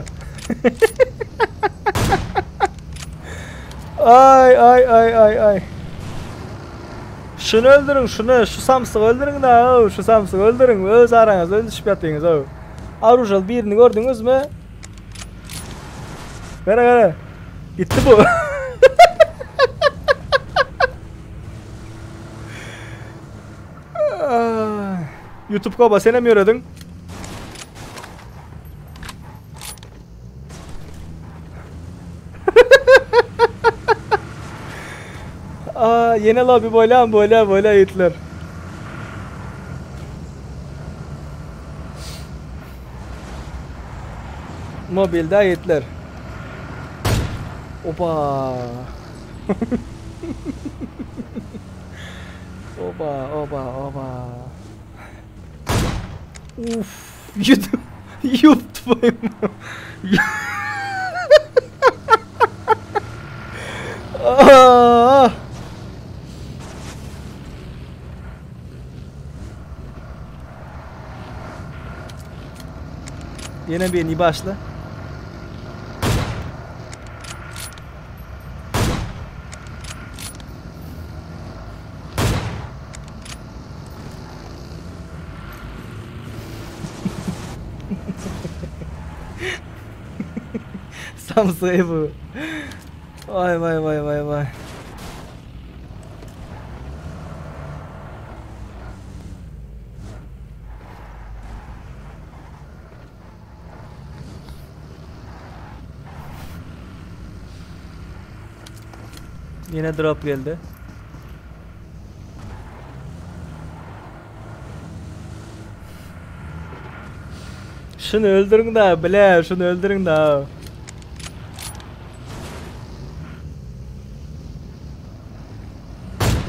Ay ay ay ay ay. Şuny öldüriň, şuny, şu samsygy öldüriň da, şu samsygy öldüriň. Öz araňyzda öldüşip ýatyňyz. Arujal birini gördüňizmi? Gara gara. Gitdi bu. YouTube koba senem ýörediň. Aa, ýene lobby bolýan bolýa bolýa ýigitler. Mobilde ýigitler. Oba. oba oba oba. Uf, YouTube YouTube. Ah! Ýene birini başla. Samsygy bu. Vay vay vay vay vay. Yine drop geldi. Şunu öldürün da bile, şunu öldürün da.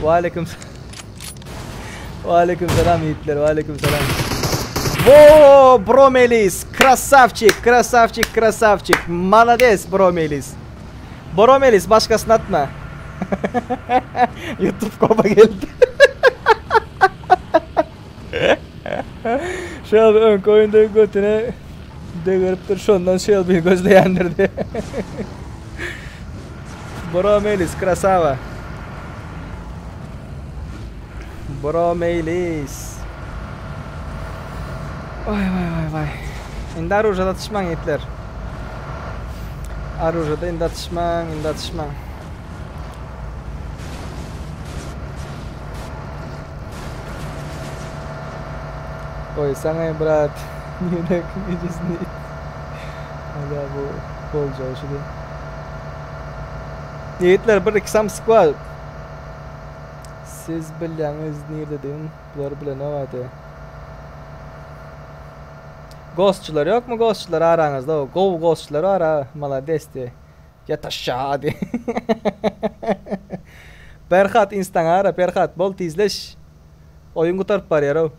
Waleýkim Waleýkim salam ýigitler, waleýkim salam. Wo, bro Melis, krasavçik, krasavçik, krasavçik. Malades bro Melis. Bro Melis başgasyny atma. YouTube kopa geldi. Şol öňki oýunda götüne degeripdir, şondan Shelby gözleýändir diye. Bro Melis, krasava. Bro Melis. Vay vay vay vay. Indi aružada atışmaň ýigitler. Aružada indi atışmaň, indi atışmaň. Goýsaňaý brat. Ýürek ejesini it. Aga bu boljagy şu. Ýigitler bir iki samsyk bar. Siz bilýäňiz nirdedigin bular bilenok ady. Gostçylar ýokmy gostçylar araňyzda gowy gostçylar bar a malades diý. Ýat aşagy diý. Perhat instaňa ara Perhat bol tizleş. Oýun gutaryp barýarow.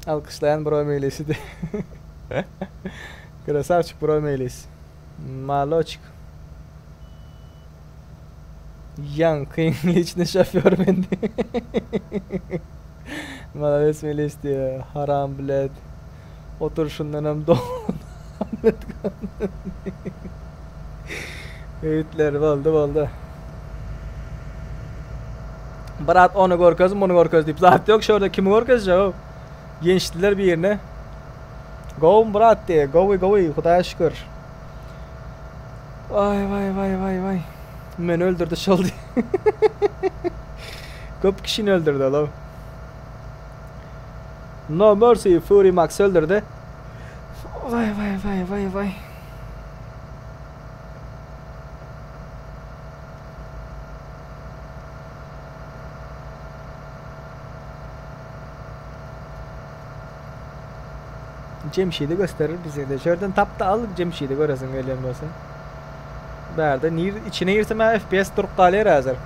Alkyşlaýan bro Meýlisi diý. Krasavçik bro Meýlis. Maloçik. Ýaňkyň liçny şofýor men diý. Malades Meýlis diý. Haram bled. Oturşyndanam Ýigitler boldy boldy. Brat ony görkez, muny görkez diýip zat ýok. Şu ýerde kimi görkezjek? Gençdiler birine. Gowum brat diýe, gowy gowy, Hudaýa şükür. Waý waý waý waý waý. Meni öldürdi şol diýe. Köp kişini öldürdi ol. No mercy Fury Max öldürdi. Vay vay vay vay vay. Cemşidi gösterir bize de. Şuradan tap da al Cemşidi göresin gelýän bolsa. Bärde nir içine girsem FPS durup galýar häzir.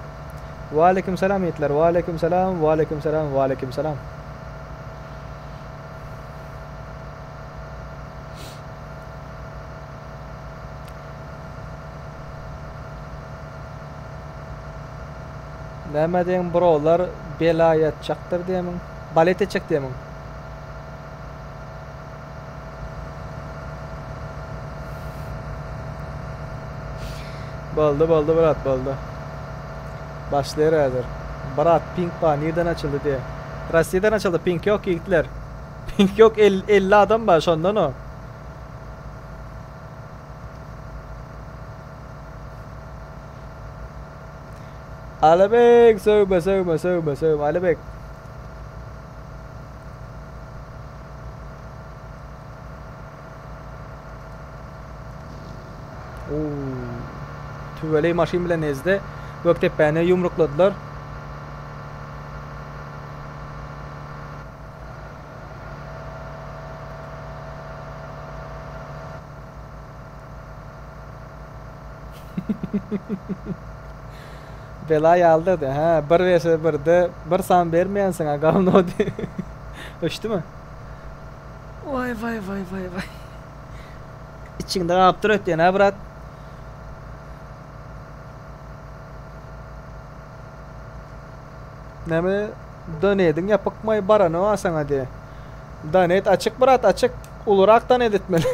Waleýkim salam ýigitler. Waleýkim salam, waleýkim salam, waleýkim salam. Näme diýiň brolar bela ýatjakdyr diýemiň. Balet etjek diýemiň. Boldy boldy brat boldy. Başlaýar häzir. Brat pink bar nirden açyldy diýe. Rossiýadan açyldy pink ýok ýigitler. Pink ýok 50 adam bar şondan o. Alibek sögme sögme sögme sögme Alibek. Tüweleý maşyn bilen ezdi. Gökdepäni ýumrukladylar. Bela ýaldydy. Hä, bir vs birde bir san bermeýänsiň a gawno diý. Öçdümi? Waý waý waý waý waý. Içiňde galypdyr ötýän ha brat. Näme donediň ýapykmaý barany bar saňa diýe. Donet açyk brat açyk. Ulurak donet etmeli.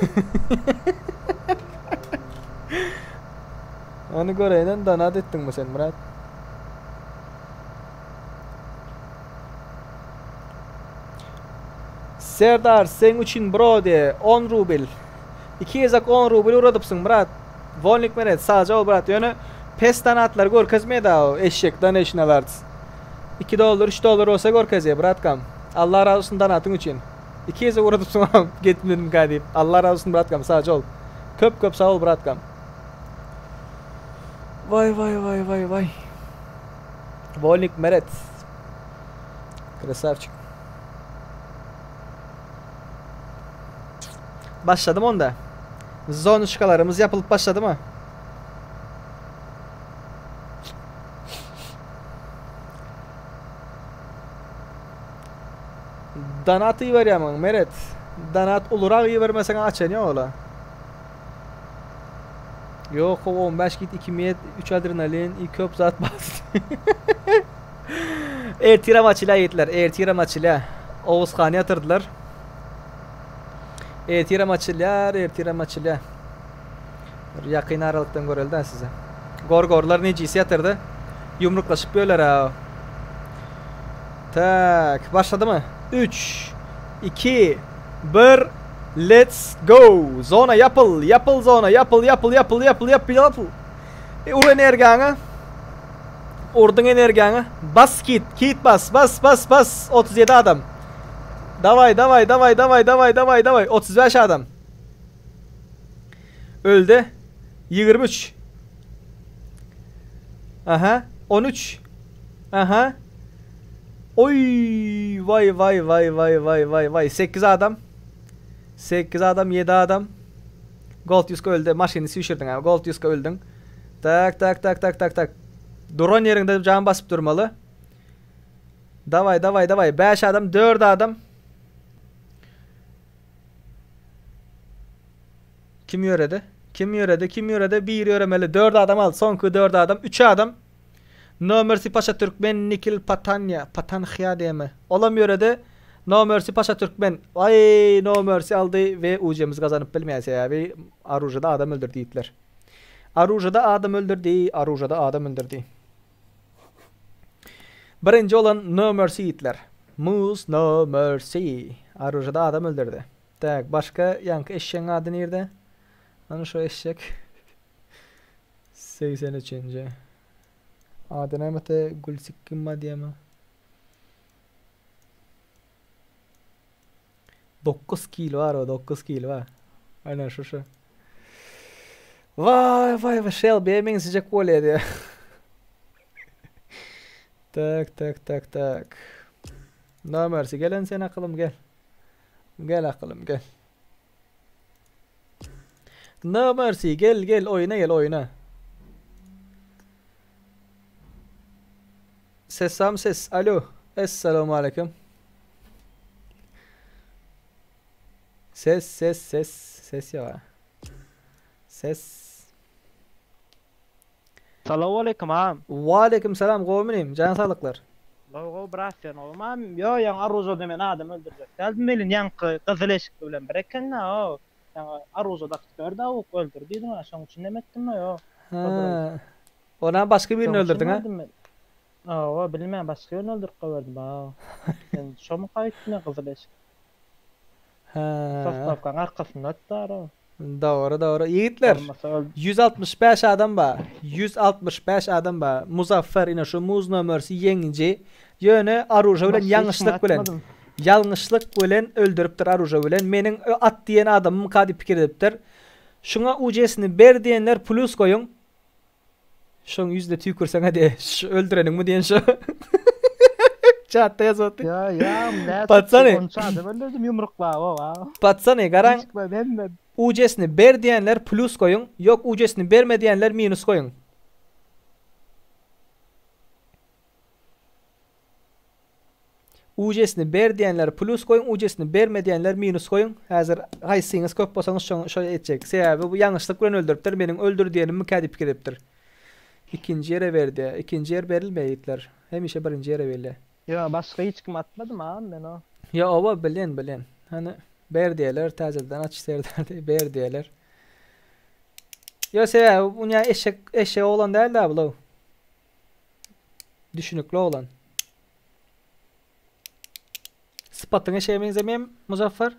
Ony göreýinem donat etdiňmi sen brat? Serdar seň üçin bro diýe on rubl. Iki gezek on rubl ugradypsyň brat. Wolnik meret sagja bol brat ýöne pes donatlary görkezmeýda o eşek donation alerts. Iki dollar üç dollar bolsa görkezýä bratkam. Allah razy bolsun donatyň üçin. Iki gezek ugradypsyň getmedimka diýip. Allah razy bolsun bratkam sagja bol. Köp köp sag bol bratkam. Waý waý waý waý waý. Wolnik Meret. Krasavçik. Başladım onda. Zonuşkalarymyz ýapylyp başladymy? Donat iberýärmiň Meret? Donat ulurak ibermeseň açan ýok ola. Ýok how 15 git 2 met 3 adrenalin i köp zat bas. Ertirem açylýar ýigitler, ertirem açylýar. Oguzhany ýatyrdylar. Ertirem açylýar, ertirem açylýar. Bir ýakyn aralykdan göreli-dä size. Gorgorlar nejis ýatyrdy. Ýumruklaşyp ýörler-ä. Tak, başladymy? 3 2 1 Let's go! Zona ýapyl, ýapyl zona, ýapyl, ýapyl, ýapyl, ýapyl, ýapyl, ýapyl. E, ur energiýaňy. Urduň energiýaňy. Bas kit, kit bas, bas, bas, bas. 37 adam. Daway, daway, daway, daway, daway, daway, daway. 35 adam. Öldi. 23. Aha, 13. Aha. Oy, vay vay vay vay vay vay vay. 8 adam. 8 adam, 7 adam. Gold Yuska öldi. Maşyny süýşürdiň ha. Gold Yuska öldüň. Tak, tak, tak, tak, tak, tak. Duran ýeriňde jan basyp durmaly. Daway, daway, daway. 5 adam, 4 adam. Kim ýöredi? Kim ýöredi? Kim ýöredi? Biri ýöremeli. 4 adam aldy. Soňky 4 adam, 3 adam. No Mercy Paşa Türkmen Nikil Patanya, Patanhya diýemi? Olam ýöredi. No Mercy Paşa Türkmen. Aý, No Mercy aldy we UC-mizi gazanyp bilmeýär sebäbi Aružada adam öldürdi diýipler. Aružada adam öldürdi, Aružada adam öldürdi. Birinji olan No Mercy ýigitler. Moose No Mercy. Aružada adam öldürdi. Tak, başga ýaňky eşegiň ady nirde? Ana şu eşek. 83-nji. Ady nämete Gülsikgimma diýemi? 9 kilo bar o, 9 kilo bar. Aynen şu şu. Vay vay vay Shelby'e meňzejek bolýar diýär. Tak tak tak tak. No mercy gelen sen akylym gel. Gel akylym gel. No mercy gel gel oýuna gel oýuna. Sesam ses alo. Essalamu aleyküm. Ses ses ses ses ýok. Ses. Salowaleýkim agam. Waleýkim salam gowymy inim jan saglyklar. Gowy gowy brat sen gowymy agam ýo ýaňy aruzada men adam öldürjek däldim welin ýaňky gyzyl eşikli bilen bir ekenda o ýaňy aruzada afiser da uk öldür diýdiň a şoň üçin neme etdim ýo Hä. Onam başga birini öldürdiň a? Hawa bilmän başga birini öldürip goýberdim a. Sen şomyka öýtdüm men gyzyl eşik. Hä. Sostawkaň arkasynda otdar o. Dogry dogry. Ýigitler, 165 adam bar. 165 adam bar. Muzaffer ine şu Muz nomersi ýeňiji. Ýöne aruža bilen ýalňyşlyk bilen ýalňyşlyk bilen öldüripdir aruža bilen. Meniň at diýen adamymka diýip pikir edipdir. Şuňa UC-sini ber diýenler plus goýuň. Şoň ýüzüne tüýkürseň-ä diýe, şu öldüreniňmi diýen şu. Çatda ýazyp atdy. Ýa, ýa, näçe Patsany. onça adam öldürdüm ýumruklap, owa. Patsany, garaň. Hiç hemme. UC-sini ber diýenler plus goýuň, ýok UC-sini berme diýenler minus goýuň. UC-sini ber diýenler plus goýuň, UC-sini berme diýenler minus goýuň. Häzir haýsyňyz köp bolsaňyz şoň şo etjek. Sebäbi bu ýalňyşlyk bilen öldüripdir. Meniň öldür diýenimmikä diýip pikir edipdir. Ikinji ýere berdi. Ikinji ýer berilmeýär ýigitler. Hemişe birinji ýere berilýär. Ýo başga hiç kim atmadym agam men o. Ýo oba bilýän bilýän. Hany ber diýerler täzeden aç serdar diý ber diýerler. Ýo sebäbi bu ýa eşek eşek oglan däl-dä bulow. Düşünikli oglan. Sypatyň eşege meňzemeýär Muzaffer?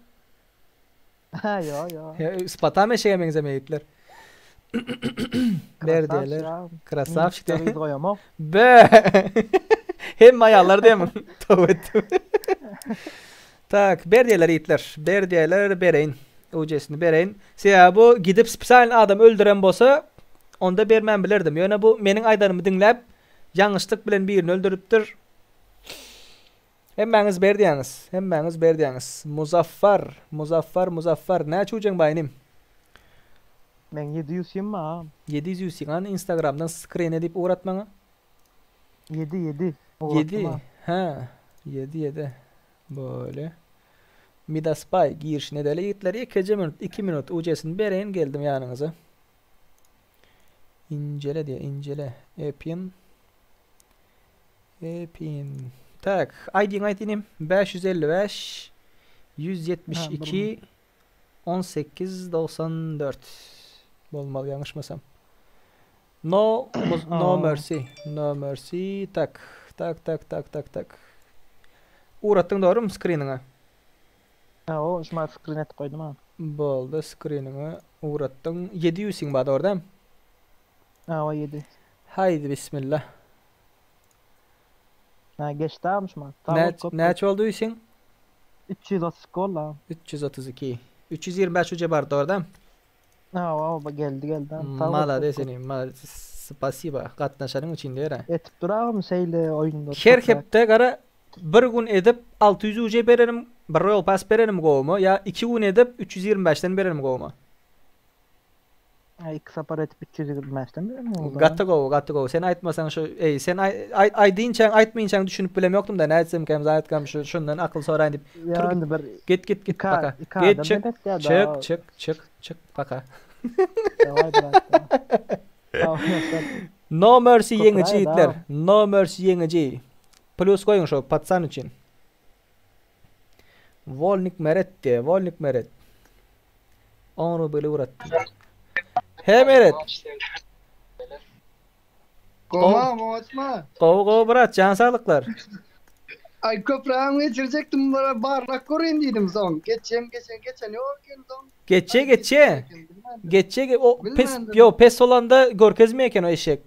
Ha ýo ýo. Ýa sypatam eşege meňzemeýär ýigitler. Ber diýerler. Krasavçik diýer. Goýamok. Be. Hemme aýallar diýemi? Toba etdim. Tak, ber diýerler ýigitler. Ber diýerler, bereýin. UC-sini bereýin. Sebäbi bu gidip spesialny adam öldüren bolsa, onda bermän bilerdim. Ýöne bu meniň aýdanymy diňläp, ýalňyşlyk bilen birini öldüripdir. Hemmäňiz ber diýýäňiz. Hemmäňiz ber diýýäňiz. Muzaffar, Muzaffar, Muzaffar. Näçe ujeň bar inim? Meň 700 sim bar. 700 ýüz sim. Hany Instagramdan skrin edip ugrat maňa. 7 7. 7. Hä. 7 7. Böyle. Midasbaý girişini edeli ýigitler ýekeje minut iki minut ujesini bereýin geldim ýanyňyza. Injele diýe injele epin epin tak aýdyň aýt inim 555 172 18 94 bolmaly ýalňyşmasam. No no mercy no mercy tak tak tak tak tak tak Ugratdyň dogrymy skriniňe? Hawa, şuma skrin etip goýdum ha. Boldy skriniňe ugratdyň. 7 ýüzüň bar dogry dämi? Hawa 7. Haýdy bismillah. Ha geçdi agam şuma. Näçe boldy ýüzüň? 332 boldy agam. 332. 325 uje bar dogry dämi? Hawa hawa geldi geldi. Malades inim malades. Spasiba gatnaşanyň üçin diýer. Etip dur agam şeýle oýunlar. Her hepde gara bir gün edip 600 UJ berenim, bir Royal Pass berenim gowumy ýa iki gün edip 325-den berenim gowumy? Ha iki sapar edip 325-den berenim gowumy? Gaty gowy, gaty gowy. Sen aýtmasaň şu eý sen aý aýdynçaň aýtmynçaň düşünip bilem ýokdum-da nätsemkäm zaýatkam şu şundan akyl soraýyn diýip. Ýa indi bir Git git git paka. Git çyk çyk çyk çyk çyk paka. Daway brat. No mercy ýeňiji ýigitler. No mercy ýeňiji. Plus goýuň şo patsan üçin. Wolnik Meret diýe, Wolnik Meret. 10 rubly ugratdy. He Meret. Goma, moçma. Gowy gowy brat, jan saglyklar. Ay köprüğe geçirecektim bara barlak göreyim dedim son. Geçeyim geçen geçen yok eken son. Geçje geçje. Geçje o pes yo pes olanda görkezme eken o eşek.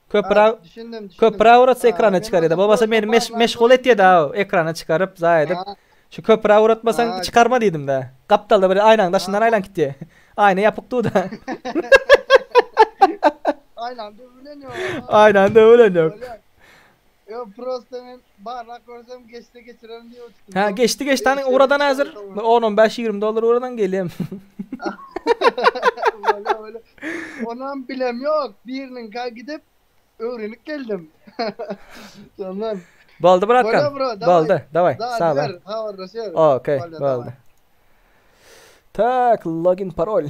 Köprä düşündim düşündim. Köprä uratsa Ha, ekrana men çykarýar. onda Bolmasa meni meş meşgul etýär da ekrana çykaryp zaý edip. Şu köprä uratmasaň Ha. çykarma diýdim de. Gapdalda bir aýnaň daşyndan aýlanyp gitdi. Aýna ýapyk dur da. Aynen dövülen yok. Aýnan döwülen ýok. Yok prosta men barlak görsem geçse geçirelim diye uçtum. Ha geçdi geçdi hani uradan hazır. 10 15 20 dolar uradan gelýär. Öyle öyle. Ondan bilem yok. Birinin ka gidip öğrenip geldim. Tamam. Boldy bratkan. Bolýa bro, daway. Boldy. Daway. Daha Sag bol. diler, habarlaşýarys. Okey, Bolýa, boldy. daway. Tak, login parol.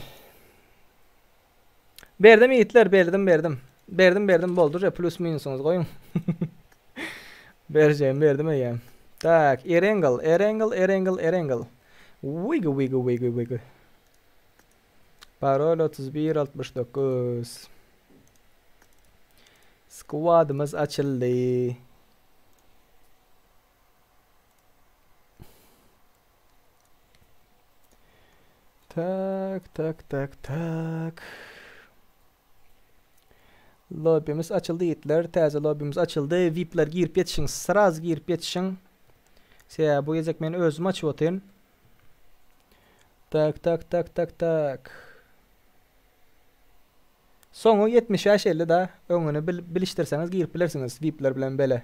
Berdim ýigitler, berdim, berdim. Berdim, berdim, boldy. Plus minusyňyzy goýuň. Berjegimi berdim eýýäm. Tak, Erengel, Erengel, Erengel, Erengel. Wiggy, wiggy, wiggy, wiggy. Parol 31 69. Skwadymyz açyldy. Tak, tak, tak, tak. Lobbymiz açyldy ýigitler. Täze lobbymiz açyldy. VIP'ler girip ýetişiň. Sraz girip ýetişiň. Sebäbi bu gezek men özüm açyp otyryn. Tak, tak, tak, tak, tak. Soňy 75 50 da öňüni bil, bilişdirseňiz girip bilersiňiz VIP'ler bilen bele.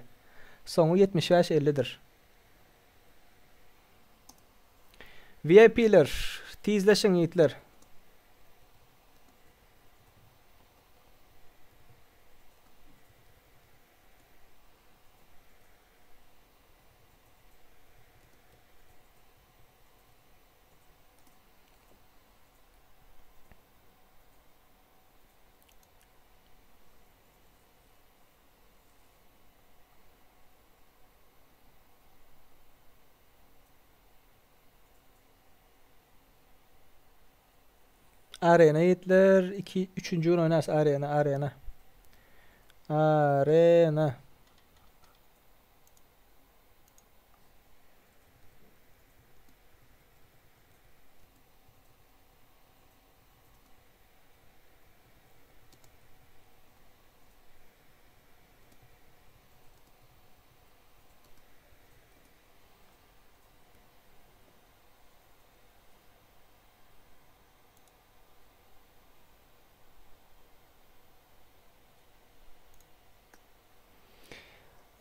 Soňy 75 50-dir. VIP'ler tizleşiň ýigitler. Arena ýigitler 2 3-nji gün oýnarys arena arena. Arena.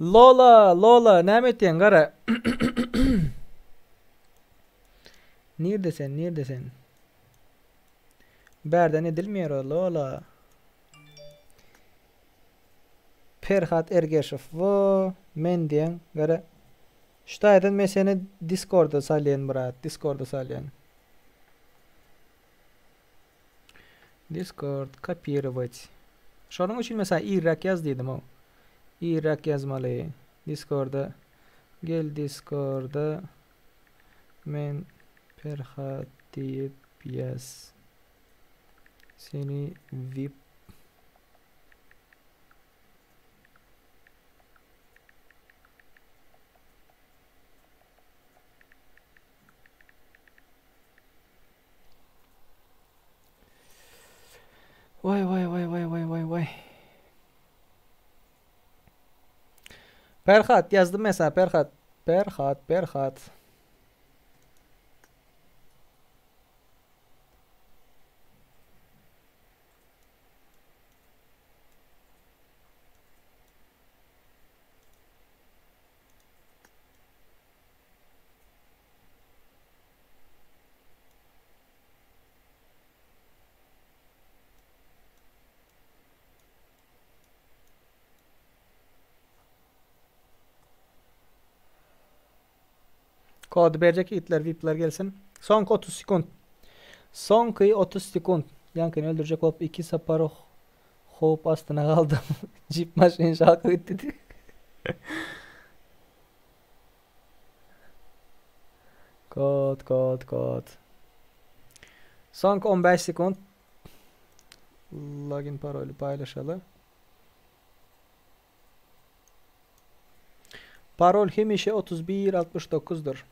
Lola, Lola, näme etýäň gara? Nirde sen, nirde sen? Bärden edilmeýär o Lola. Perhat Ergeşow wo, men diýen gara. Şu taýdan men seni Discorda salýan brat, Discorda salýan. Discord kopirowat. Şonuň üçin men saňa irräk ýaz diýdim-ow. Irräk ýazmaly. Discorda gel Discorda men Perhat diýip ýaz. Seni vip Waý waý waý waý waý waý waý. Perhat ýazdym men sana Perhat. Perhat, Perhat. Kody berjek ýigitler vipler gelsin. Soňky 30 sekund. Soňky 30 sekund. Ýaňkyny öldürjek bolup iki sapar howp astyna galdym. Jip maşyn şalka gitdi diýip. Kod, kod, kod. Soňky 15 sekund. Login paroly paýlaşaly. Parol hemişe 31 69-dyr.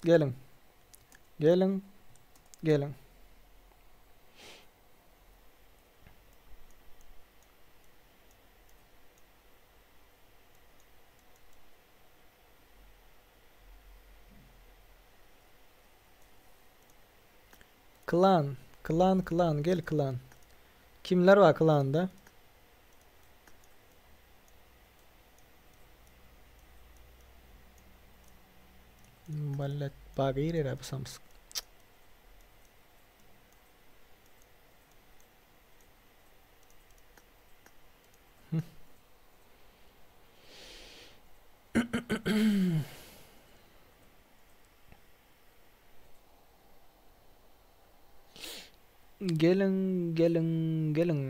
Geliň. Geliň. Geliň. Klan, klan, klan, gel klan. Kimler bar klanda? Ballet bagir bu samsyk. Geliň, geliň, geliň.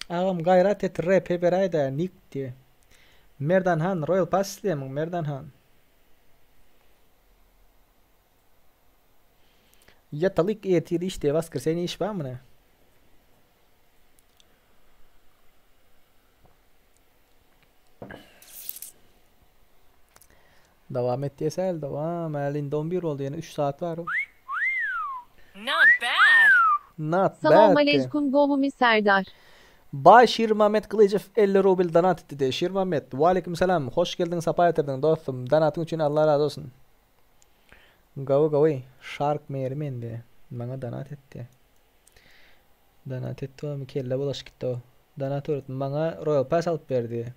Agam gaýrat et rp beräýdä nik diýe. Merdan han Royal Pass isleýämiň Merdan han. Ýatalyk ertir işde waskreseniýe iş barmy ne? Dowam et diýesel dowam. Äli indi 11 boldy ýene 3 saat bar. Not bad. Not bad. Salam gowumy Serdar. Baý Şirmamet Gylyjow 50 rubl donat etdi. Şirmamet, waleýkim salam. Hoş geldiň, sapa getirdiň dostum. Donatyň üçin Allah razy bolsun. Gowy gowy. Shark Mary mende. Maňa donat etdi. Donat etdi o kelle bulaşyp gitdi o. Donat öwretdi. Maňa Royal Pass alyp berdi.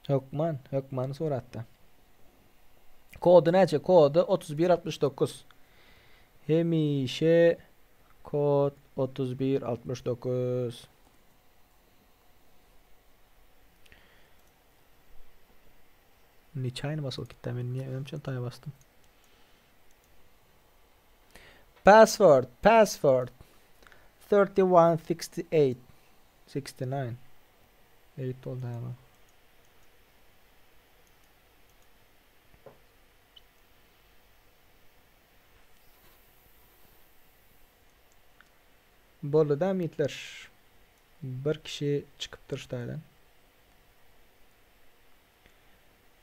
Hökman, hökmany suratda. Kody näçe? Kody 3169. Hemişe kod 3169. Neçaýny basylyp gitdi men niye öňüm çantaya bastım. Password, password. 3168 69. 8 oldu hemen. Boldy da mitler. Bir kişi çykypdyr şu taýdan.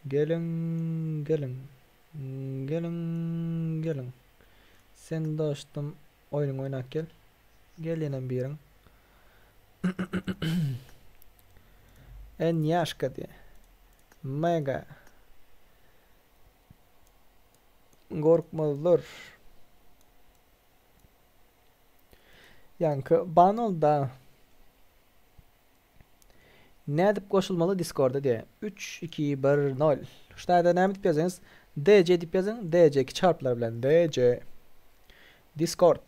Geliň, geliň. Geliň, geliň. Sen dostum oýnuňy oýnap gel. Gel ýenem biriň. Enýaşka diýe. Mega. Gorkmazlar. Ýaňky ban olda. Nädip goşulmaly Discorda diýe. 3 2 1 0. Şu taýda näme diýip ýazaňyz? DC diýip ýazyň. DC kiçi harplar bilen. DC. Discord.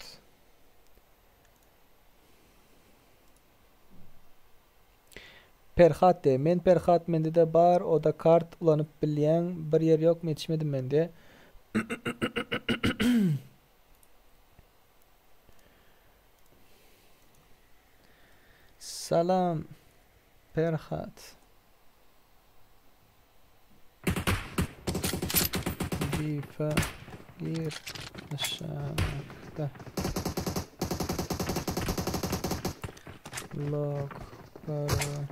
Perhat diýe. Men Perhat mende-de bar oda kart ulanyp bilýäň bir ýer ýokmy ýetişmedim men diýe. Salam Perhat. Vipa gir aşakda. Log para.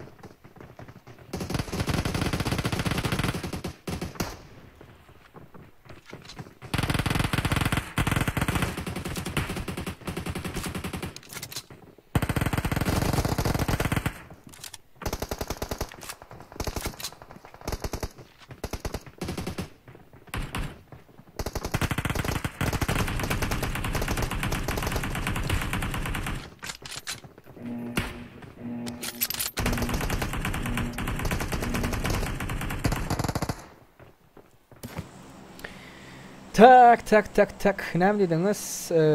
Tak tak tak tak näme diýdiňiz?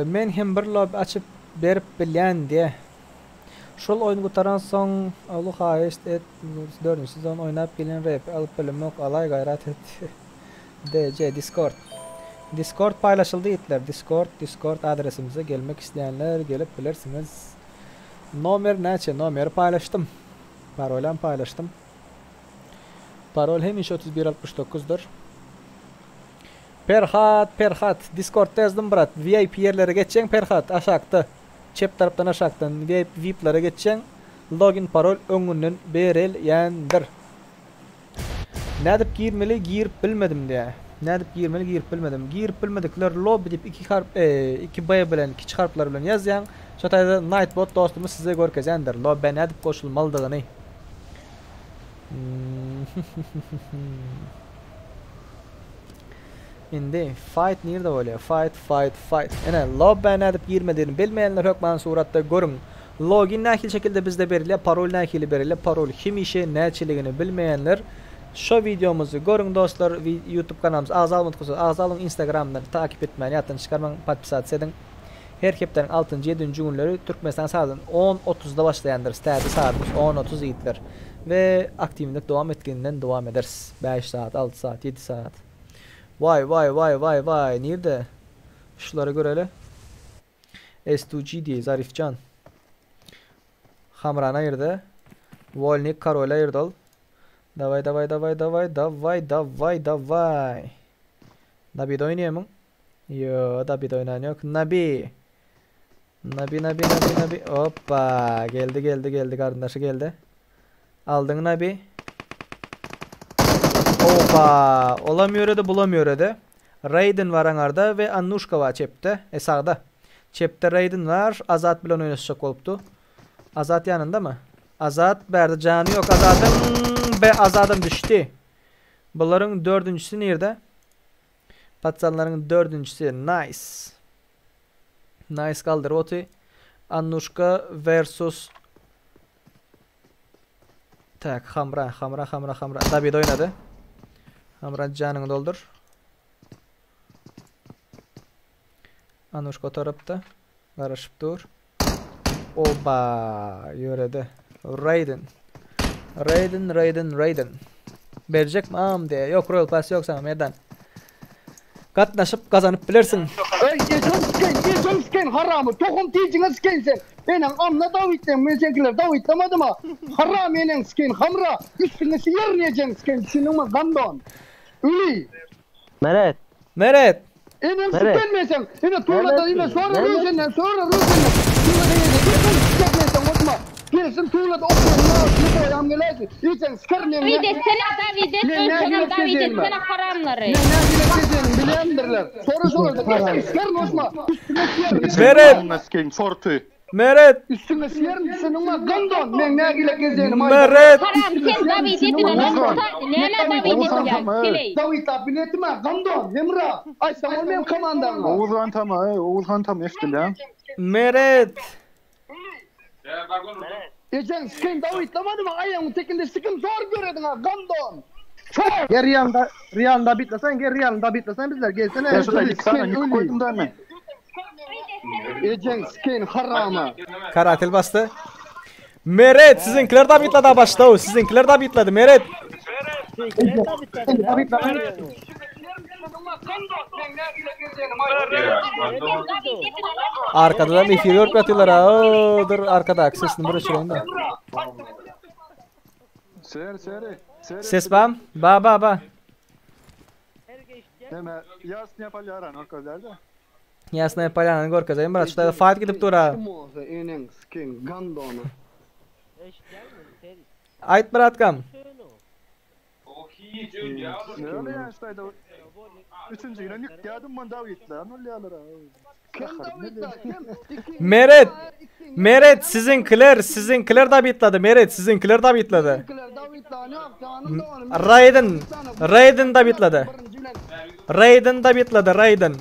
Men hem bir lobby açyp berip bilýän diýe. Şol oýun gutaran soň uly haýyşt et dördünji sezon oýnap gelen repi alyp bilemok alaý gaýrat et DC Discord Discord paýlaşyldy ýigitler Discord Discord adresimize gelmek isleýänler gelip bilersiňiz Nomer näçe nomeri paýlaşdym Parolam paýlaşdym. Parol hemişe 31 69 dyr. Perhat Perhat Discordda ýazdym brat VIP ýerlere geçjeň Perhat aşakda çep tarapdan aşakdan VIP VIPlere geçjeň login parol öňünden berilýändir. Nädip girmeli girip bilmedim diýä. Nädip girmeli girip bilmedim. Girip bilmedikler lobby diýip iki harp iki B bilen kiçi harplar bilen ýazýaň. Şo taýda Nightbot dostumyz size görkezýändir lobbä nädip goşulmalydygyny. Indi fight nirde bolýar? Fight, fight, fight. Ene, lobbä nädip girmelidigini bilmeýänler hökman suratda görüň. Login nähili şekilde bizde berilýär, parol nähili berilýär, parol hemişe näçeligini bilmeýänler şo wideomyzy görüň dostlar. YouTube kanalymyza agza bolmadyk bolsaňyz agza boluň, Instagramdan takip etmäni ýatdan çykarmaň, podpisatsa ediň. Her hepdäniň altynjy, ýedinji günleri Türkmenistan sagadyny on otuzda başlaýandyrys. Täze sagatymyz on otuz ýigitler. We aktiwlik dowam etgeninden dowam ederis. Bäş sagat, alty sagat, ýedi sagat. Waý, waý, waý, waý, waý, nirde? Şulary göreli. S2G diýi, Zarifjan. Hamran aýyrdy. Wolnik Karol aýyrdy ol. Daway, daway, daway, daway, daway, daway, daway. Nabide oýnaýamyň? Ýo, Dabide oýnan ýok. Nabi. Nabi, Nabi, Nabi, Nabi. Hoppa, geldi, geldi, geldi garyndaşy geldi. Aldyň Nabi. Opa, olam ýöredi, bulam ýöredi. Raiden bar aňarda we Annuşka bar çepde, e sagda. Çepde Raiden bar, Azat bilen oýnaşjak bolupdy. Azat ýanyndamy? Azat bärde jany ýok Azadyň be Azadam düşdi. Bularyň dördünjisi nirde? Paçanlaryň dördünjisi nice. Nice galdyr oty. Annuşka versus Tak, Hamra, Hamra, Hamra, Hamra. David oýnady. Hamra janyňy doldur. Annuşka o tarapda. Garaşyp dur. Oba, ýöredi. Raiden. Raiden, Raiden, Raiden. Berjek mi am diye. Yok Royal Pass yok sana merdan. Gatnaşyp gazanyp bilersiň. Eý ejeň sikeýin ejeň sikeýin haramy tohum tijiňe sikeýin sen eneň anna dawitleň men seňkileri dawitlemadima haramy eneň sikeýin hamra üstüňe siýerin ejeň sikeýin düşündiňmi gandon öli. Meret. Meret. Eneň siken men seň ine tuglada ine sora Röwşenden sora Röwşenden tuglada ýene ejeň siken men seň otma gelsin tuglada oturan lýuboý. Peýdam geläýsin. Ejeň sikerim men. Dawid etsene Dawid et ölseňem Dawid etsene haramlary. Men nähili etjegiňi bilýändirler. Sora şolarda. Ejeň sikerim osma. Üstüňe siýerin. Meret. Sikeýin çorty. Meret. Üstüňe siýerin düşüniňmi gandon. Men nähili gezjegiňi Meret. Haram sen Dawid edilen olsa näme Dawid edýäň heleý. Dawid lap biletimi gandon. Hemra. Aýtsaň ol meň komandaňa. Oguzhan tama, Oguzhan tama eşdilýär. Meret. Ejeň sikin Dawidlamadymy aýagyň tekinde sikim zor görediň ha gandon. Çor. Gel Realda Realda bitlesen gel Realda bitlesen bizler gelsene. Ben şurada iki tane ýük koydum da men. Ejeň sikin harama. Karatel basdy. Meret siziňkiler da bitlady başda siziňkiler da bitlady Meret. Arkada da efir görüp ýatyrlar ha. Oo, dur arkadaky sesini bir öçüreýin de. Seri seri. Seri. Ses bam? Ba ba ba. Neme Ýasny Polýarany görkezler-de. Ýasnaýa Polýanany görkezeýin brat. Şu taýda fight gidip dur ha. Bolsa eneň sikin gandony. Aýt bratkam. Näme ýaşdaýda? Üçünji ýylan ýykýadym men Dawidler bolýarlar. Meret. Meret siziňkiler, siziňkiler da bitlady. Meret siziňkiler da bitlady. Raiden, Raiden da bitlady. Raiden da bitlady, Raiden.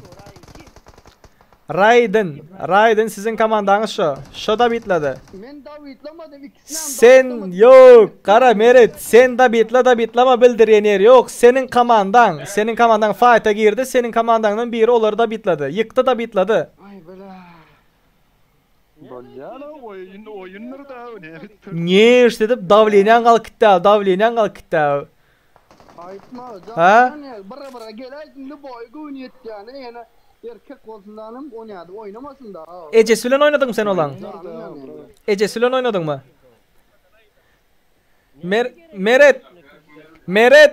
Raiden, Raiden siziň komandaňyz şo. Şo da bitlady. Men Dawidlamadym ikisinem Sen ýok, gara Meret, sen da bitla da bitlama bildirýän ýeri ýok. Seniň komandaň, seniň komandaň faýta girdi, seniň komandaňdan biri olary da bitlady. Ýykdy da bitlady. Bolýar oýun oýundyr da ne. Neş edip dawleniýaň galyp gitdi, dawleniýaň galyp gitdi. Aýtma, Ha? jan, bir bir geläýsin lüboý göwün ýetýäne ýene erkek bolsun danym onýady oýnamasyn da. Ejesi bilen oýnadyňmy sen olaň? Ejesi bilen oýnadyňmy? Mer Meret Meret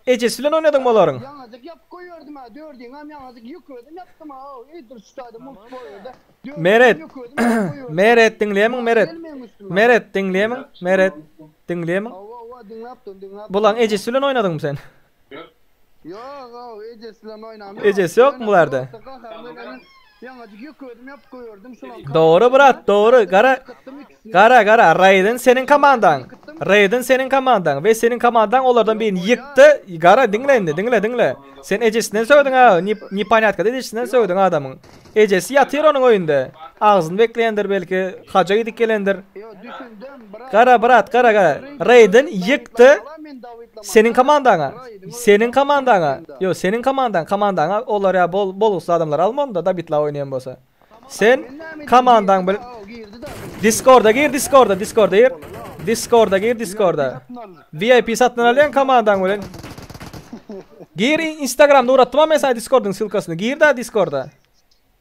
Ejesi bilen oýnadyňmy olaryň? Ýaňajyk ýapyp goýberdim ha, dördüňem ýaňajyk ýükledim ýapdym ha, eýdir şu mugt goýberdi. Meret Meret diňleýämiň Meret? Meret diňleýämiň? Meret diňleýämiň? Bulaň ejesi bilen oýnadyňmy sen? Ýok, o ejesi bilen oýnamok. Ejesi ýokmy bularda? Ýaňajyk ýükledim ýapyp goýberdim şulam. Dogry brat, dogry. Gara Gara gara Raiden seniň komandaň. Raiden seniň komandaň we seniň komandaň olardan birini ýykdy. Gara diňle indi, diňle diňle. Sen ejesinden sögdüň ha, neponyatка ejesinden sögdüň adamyň. Ejesi ýatyr onuň öýünde. Agzyny bekleýändir belki, haja gidip gelendir. Gara brat, gara gara. Raiden ýykdy. Seniň komandaňa. Seniň komandaňa. Ýok, seniň komandaň, komandaňa olar ýa bol bolgusly adamlar alma onda da bitla oýnaýan bolsa. Sen komandaň bil Discorda gir, Discorda, Discorda gir. Discorda gir, Discorda. VIP satyn alýan komandaň bilen. Gir Instagramda uratdym men sana Discordyň ssylkasyny. Gir da Discorda.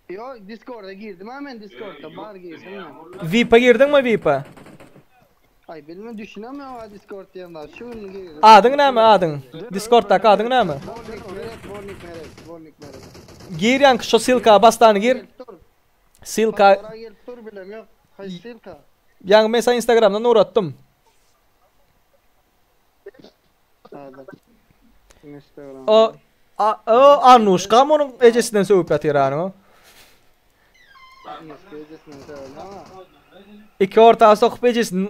Ýok, Discorda girdim ha men Discordda bar girdim. VIP-a girdiňmi VIP-a? Ay bilmem düşünemiyorum Discord diýen zat. Şu gün girdim. Adyň näme adyň? Discorddaky adyň näme? Volnik Meret, Volnik Meret, Volnik Meret. Gir ýaňky şo ssylka bastany gir. Ssylka Para gelip dur bilem ýok. Haýsy ssylka? Ýaňy men sana Instagramdan ugratdym. Instagram. O a, o Anuşka onuň ejesinden sögüp ýatyr hany o. Iki orta sokup ejesini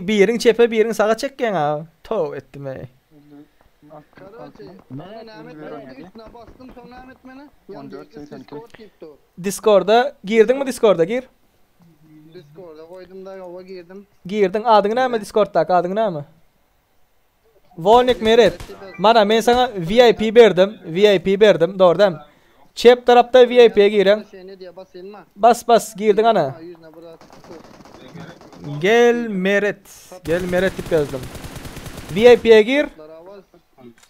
birin çepe birin saga çekýäň ha. Tow etdim ey. Discord'a girdiňmi Discord'a gir. Discord'a goýdum da ýowa girdim. Girdiň adyň näme Discord'daky adyň näme? Wolnik Meret. Mana men sana VIP berdim. VIP berdim. Dogry dämi? Çep tarapda VIP-ye gireň. Bas bas girdiň ana. Gel Meret. Gel Meret diýip ýazdym. VIP-ye gir.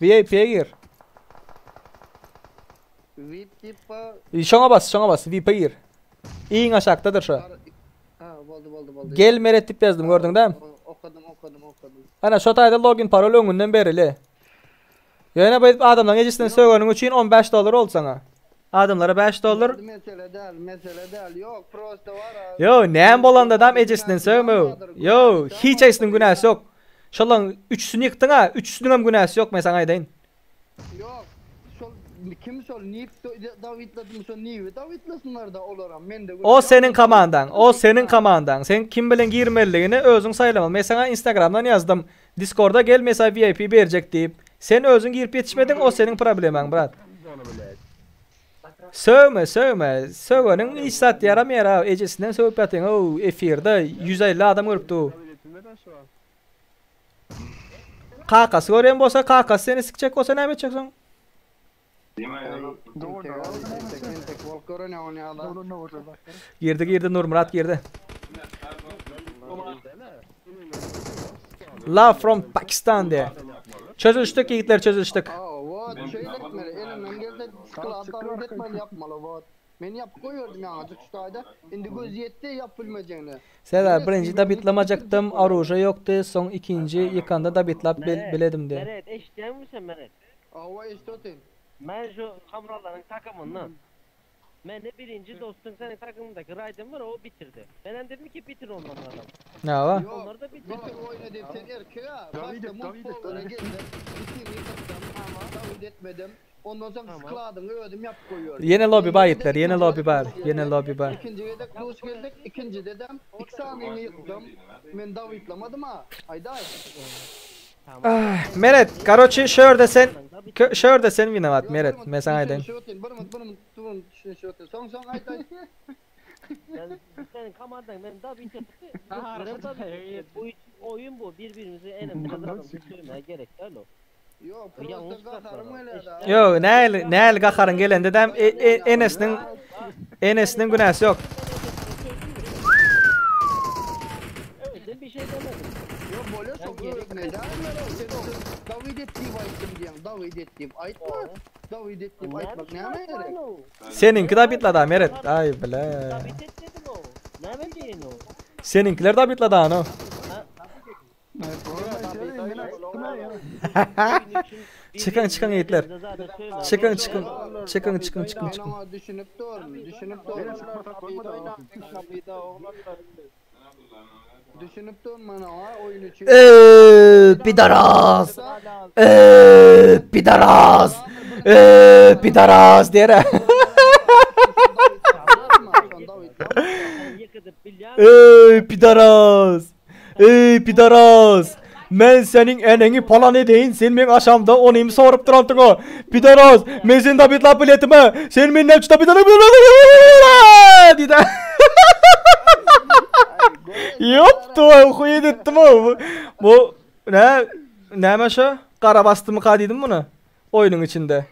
VIP-ye gir. VIP diýip ba. Şoňa bas, şoňa bas. VIP-e gir. Iň aşakdadyr şo. Ha, boldy, boldy, boldy. Gel Meret diýip ýazdym, gördüň dämi? Okadym, okadym, okadym. Ana şo taýda login parol öňünden berili. Ýöne bu adamlaryň ejesinden sögeniň üçin 15 dollar oldy saňa. Adamlara 5 dollar. Mesele däl, mesele däl. Ýok, prosta bar. Ýo, näme bolanda adam ejesinden sögme. Ýo, hiç haýsynyň günäsi ýok. Şolaň üçüsini ýykdyň a, üçüsiniňem günäsi ýok men saňa aýdaýyn. Ýok. Şol kim şol nip Dawitladymy şo nibi Dawitlasynlarda olaram mende O seniň komandaň, o seniň komandaň. Sen kim bilen girmelidigini özüň saýlamaly. Men saňa Instagramdan ýazdym. Discorda gel men saňa VIP berjek diýip. Sen özüň girip ýetişmediň, o seniň problemaň brat. Sögme, sögme. Sögeniň hiç zat ýaramaýar a. Ejesinden sögüp ýatyň ow efirde 150 adam görüp dur. Kakasy görýän bolsa kakasy seni sikjek bolsa näme etjek soň? Girdi girdi Nurmyrat girdi. Love from Pakistan diye. Çözülüşdik ýigitler çözülüşdik. Men ýapyp goýberdim ýaňajyk şu taýda. Indi göz ýetdi ýapyp bilmejegine. Serdar birinji dabitlamajykdym oruža ýokdy soň ikinji ýykanda dabitlap biledim diýe. Meret eşitýäňmi sen Meret? Hawa eşidip otyryn. Men şu hamralaryň takymyndan. Meni birinji dostuň seniň takymyňdaky Raýden bar o bitirdi. Menem dedim ki bitir ondan adam. Hawa. Onlar da bitirdi. Bitir oýna diýip sen erkek-a. Başda mutfowlara geldim. Bitir ýykdym. Dawid etmedim. Ondan soň skladyňy özüm ýapyp goýuyorum. Ýene lobby bar ýigitler, ýene lobby bar, ýene lobby bar. Ikinji gezek duş geldik, ikinjidedem iki sanyny ýykdym. Men dawitlamadym-a, aýdaý. Meret, karoçi şu ýerde sen şu ýerde sen winowat Meret, men saňa aýdaýyn. Düşünişip otyryn, bir minut, bir minut, bir minut düşünişip otyryn. Soň soň aýt aýt. Ben senin komandan ben daha bitirdi. Bu oyun bu. Birbirimizi enemize zaten gerek değil o. Ýok, näl näl gaharyň gelende däm e, e, enesiniň enesiniň günäsi ýok. Bir şey demedim. Ýok, bolýa şo özüne Dawid et diýip aýtdym diýen, Dawid et diýip aýtma. Dawid et diýip aýtmak näme gerek? Seniňki dabitlada Meret. Aý bile. Dawid et dedim o. Näme diýen o? Seniňkiler dabitlada ano. Çykyň çykyň ýigitler. Çykyň çykyň. Çykyň çykyň çykyň çykyň. Düşünip durun, düşünip durun. Düşünip durun mana oýun üçin. Eee pidaras. Eee pidaras. Eee pidaras diýer. Eee pidaras. Eý pidaras! Men seniň eneňi palan edeýin, sen meň aşamda onymy sorup duransyň-a. Pidaras, men seni dabitlap biletim-ä. Sen meni näme üçin dabitlap diýdi. Ýop, huý edipdim-ow. Bu nä, näme şo? Gara basdymyka diýdim muny oýnuň içinde.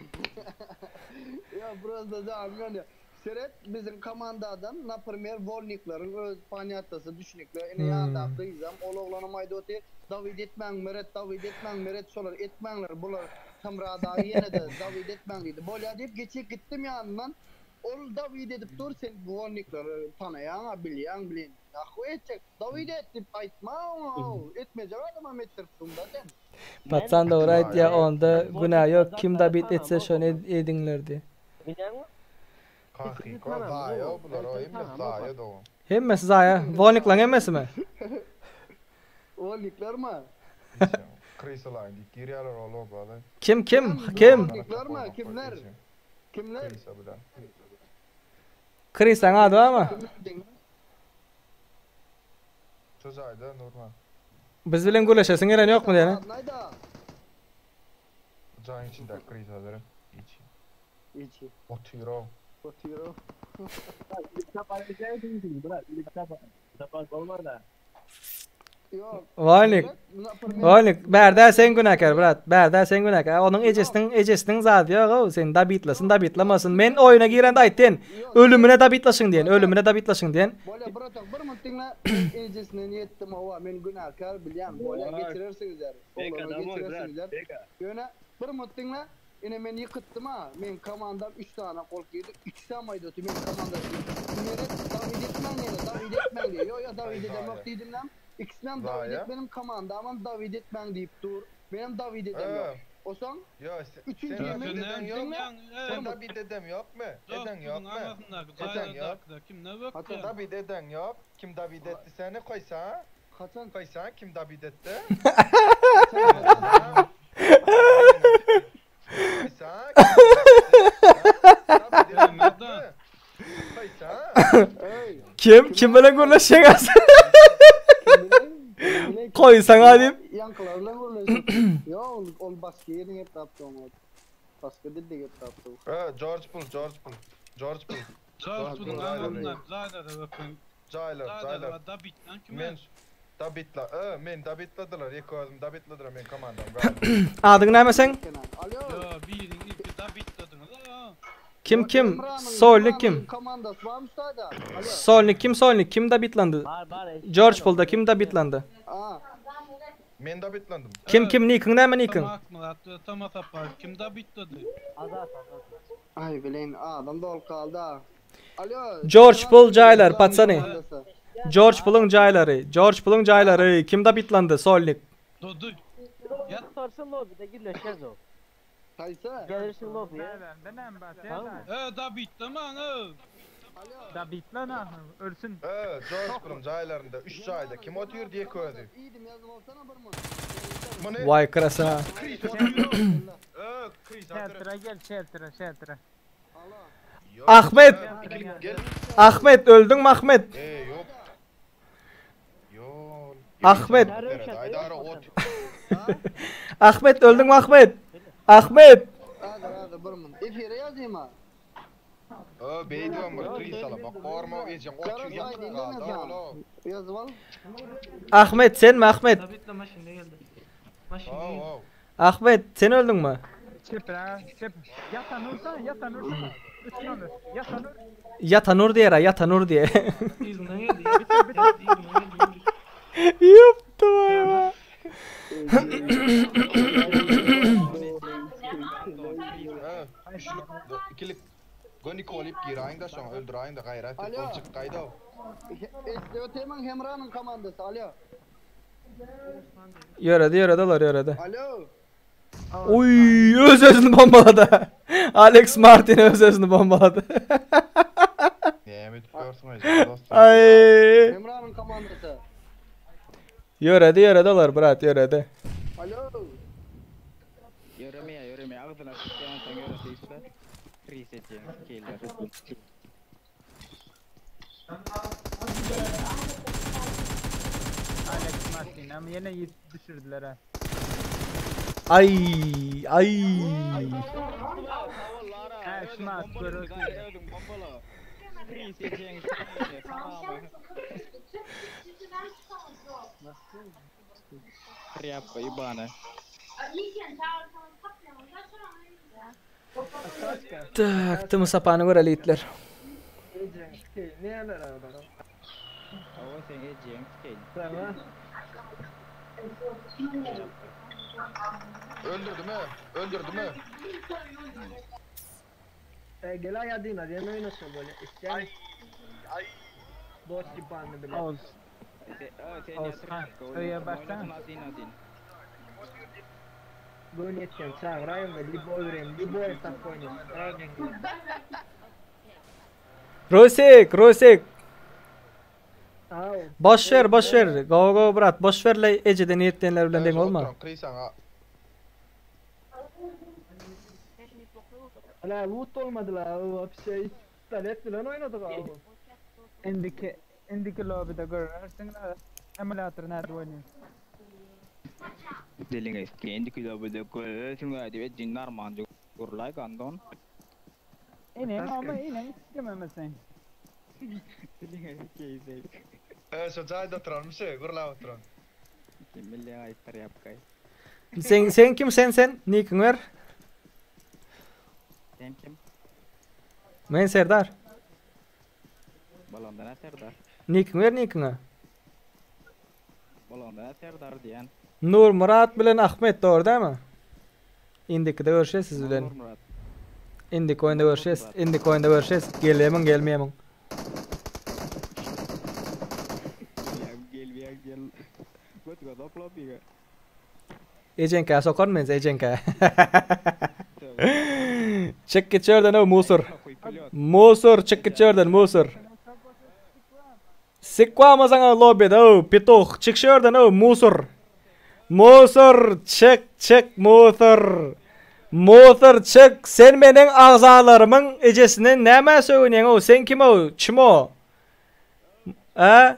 Ýa, prosta janym ýanýar. Seret biziň komandadan naprmer wolnikleriň öz panýatlasy düşnükli ine ýandaky gyzam ol oglanam aýdyp otyr dawid etmäň meret dawid etmäň meret şolar etmäňler bular Tamra dagy ýenede dawid etmäň diýdi bolýa diýip geçip gitdim ýanyndan ol dawid edip dur sen wolnikleri tanaýaňa bilýäň blin nahuý etjek dawid et diýip aýtma oňa ow etmejek adamam etdiripsiňda sen. Patsan dogry aýtýa onda günä ýok kim dabit etse şony ediňler diý. Bilýäňmi? Hakyky zaýa bular o hemmesi zaýa dogan. Hemmesi zaýa. Wolniklaň hemmesimi? Wolniklermi? Krysalaýyn diýip girýärler o lobaly. Kim kim kim? Wolniklermi? Kimler? Kimler? Krysa bilen. Krysaň ady barmy? Şu jaýda Nurman. Biz bilen gürleşesiň gelen ýokmy diýene? Jaýyň içindäki krysa beren. Içi. Içi. Otyrow. Otyrow. Wolnik. Wolnik, bärde sen günäkär, brat. Bärde sen günäkär. Onuň ejesiniň, ejesiniň zady ýok-ow. Sen dabitlasyn, dabitlamasyn. Men oýuna girende aýtdyn. Ölümine dabitlaşyň diýen, ölümine dabitlaşyň diýen. Bolýa, bratok, bir minut diňle. Men ejesine niýetdim, hawa, men günäkär bilýän. Bolýa, geçirersiňizler. Oglana geçirersiňizler. Ýöne, bir minut diňle. Ine men ýykytdym-a, meň komandam üç sany gol girdi, ikisem aýdasy meň komandasy. Meret Dawid etmäň ýene, Dawid etmäň diýýär. Ýok, ýok, Dawid edemok diýdimem. Ikisinem Dawid et, meniň komandamam Dawid etmäň diýip dur. Menem Dawid edemok. Osaň, üçünji ýene diňle. Sen Dawid edem ýokmy? Eden ýokmy? Eden ýok. Dawid eden ýok. Kim Dawid etdi seni koýsa? Haçan? Koysan kim dabit etdi? Koysan kim dabit etdi? Kim? Kim bilen gürleşýäň sen? Koysan diýip. Ýaňkylar bilen gürleşip. Ýok, ol ol başga ýerini gep tapdy oňa. Başga dilde gep tapdy. Ö, George Bull, George Bull. George Bull. George Bull'un aňyryndan jaýlara öpen. Jaýlar, jaýlar. Da bitlan kim? Men da bitla. Ö, men da bitladylar. Ýeke özüm da bitladylar men komandam. Adyň näme seň? Ýo, birini ilki da bitladyňyz. Kim kim? Solnik kim? Komandasy barmy şaýda? Alo. Solnik kim Solnik? Kim da bitlandy? George Bullda kim da bitlandy? Men da bitlandım. Kim kim nikiň näme nikiň? Akmyrat we Tama Sapar kim da bitlady? Azat azat. Aý bilen adam dolup galdy. Alo. George Bull jaýlar patsany. George Bull'uň jaýlary. George Bull'uň jaýlary kim da bitlandy? Solnik. Dudu. Sorsun lobide gürleşeceğiz o. Haýsy? Gelirsin lobiye. Ö, da bitlaman ö. Da bitlan ha, ölsün. Ö, George Bull'un jaýlarynda 3 jaýda kim otyr diýe közi. Muny Vay krasa. Chris otyr. Ö, Chris Shelter'a gel, shelter'a, shelter'a. Ahmet. Gel. Ahmet öldüňmi Ahmet? Ey, yok. Yol. Ahmet. Aydara ot. Ahmet öldüňmi Ahmet? Ahmet. Hadi hadi bir mun. Efire ýazayım ha. Ö, beydi ömür Chris ala bak. Korma ejeň otyr ýatyp galdy. Alo. Ýazyp al. Ahmet sen mi Ahmet? Da bitla maşynda geldi. Maşynda geldi. Ahmet sen öldüňmi? Çep ha, çep. Yatan ursan, yatan ursan. Üstüne ur, yatan ur. Yatanur diýer ha, Yatanur diýe. Yzyndan geldi. Bitir, bitir. Yzyndan geldi. Ýapdy vay Ö, üçlük, ikilik. Göni kolip giraýyň da şoň öldüräýiň da gaýrat et. Alo. Ol çyk gaýda. Este Teman Hemranyň komandasy. Alo. Ýöredi ýöredi olar ýöredi. Alo. Uy öz özüni bombalady. Alex Martin öz özüni bombalady. Näme edip görsün eje dostum. Ay. Hemranyň komandasy. Ýöredi ýöredi olar brat ýöredi. Alo. Ýöremeye ýöremeye agzyna sıçrayan sen ýörese işte. Reset edýän skiller. Alex Martin ama yine yit düşürdüler ha. Ay ay. Ha şunu at görürsün. Reset edýän skiller. Trяпка ебаная. Tak, tüm sapany göreli itler. Näme adam? Awa sen edýän skill. Tamam. Öldürdü mü? Öldürdü mü? E, gel aýadyna, diýen oýnaşa bolýar. Isýan. Ay. Bot ýypanyny bile. Oğuz. Sen Oğuz ha. Öýe baksana. Gön ýetken çagyraýyn da liboý bereyim, liboý tap oýnaş. Rosik, Rosik. Aw. Boş ver, boş ver. Go go brat, boş ver le ejeden ýetdenler bilen deň bolma. Chris aňa Ala loot bolmadylar, o şey pistolet bilen oýnadyk aw. Indiki, indiki lobide görersin. Emulator nerede oynuyor? Diline kendi kitabı koyuyorsun hadi ve dinler mancı gurlay kandon. İnin ama inin istememesen. Diline keyse. Ö, şo jaýda oturanmy şu? Gurlap oturan. Milli ay trяpkay. Sen sen kim sen sen? Nikiň ver. Sen kim? Men Serdar. Balonda ne Serdar? Nikiň ver nikiňe. Balonda ne Serdar diýen. Nur Murat bilen Ahmet dogry dämi? Indiki de görüşes siz bilen. Nur Murat. Indiki oýunda görüşes. Indiki oýunda görüşes. Gelemiň gelmeýemiň. Ya gel bir gel. Göt göt oklop ýa. Ejenkä sokan men ejenkä. Çık git şuradan o musur. Musur çık git şuradan musur. Sikwama saňa lobbyda ow petuh çyk şu ýerden ow musur. Musur çyk çyk musur. Musur çyk sen meniň agzalarymyň ejesine nämä sögünýäň ow sen kim ow çmo. A?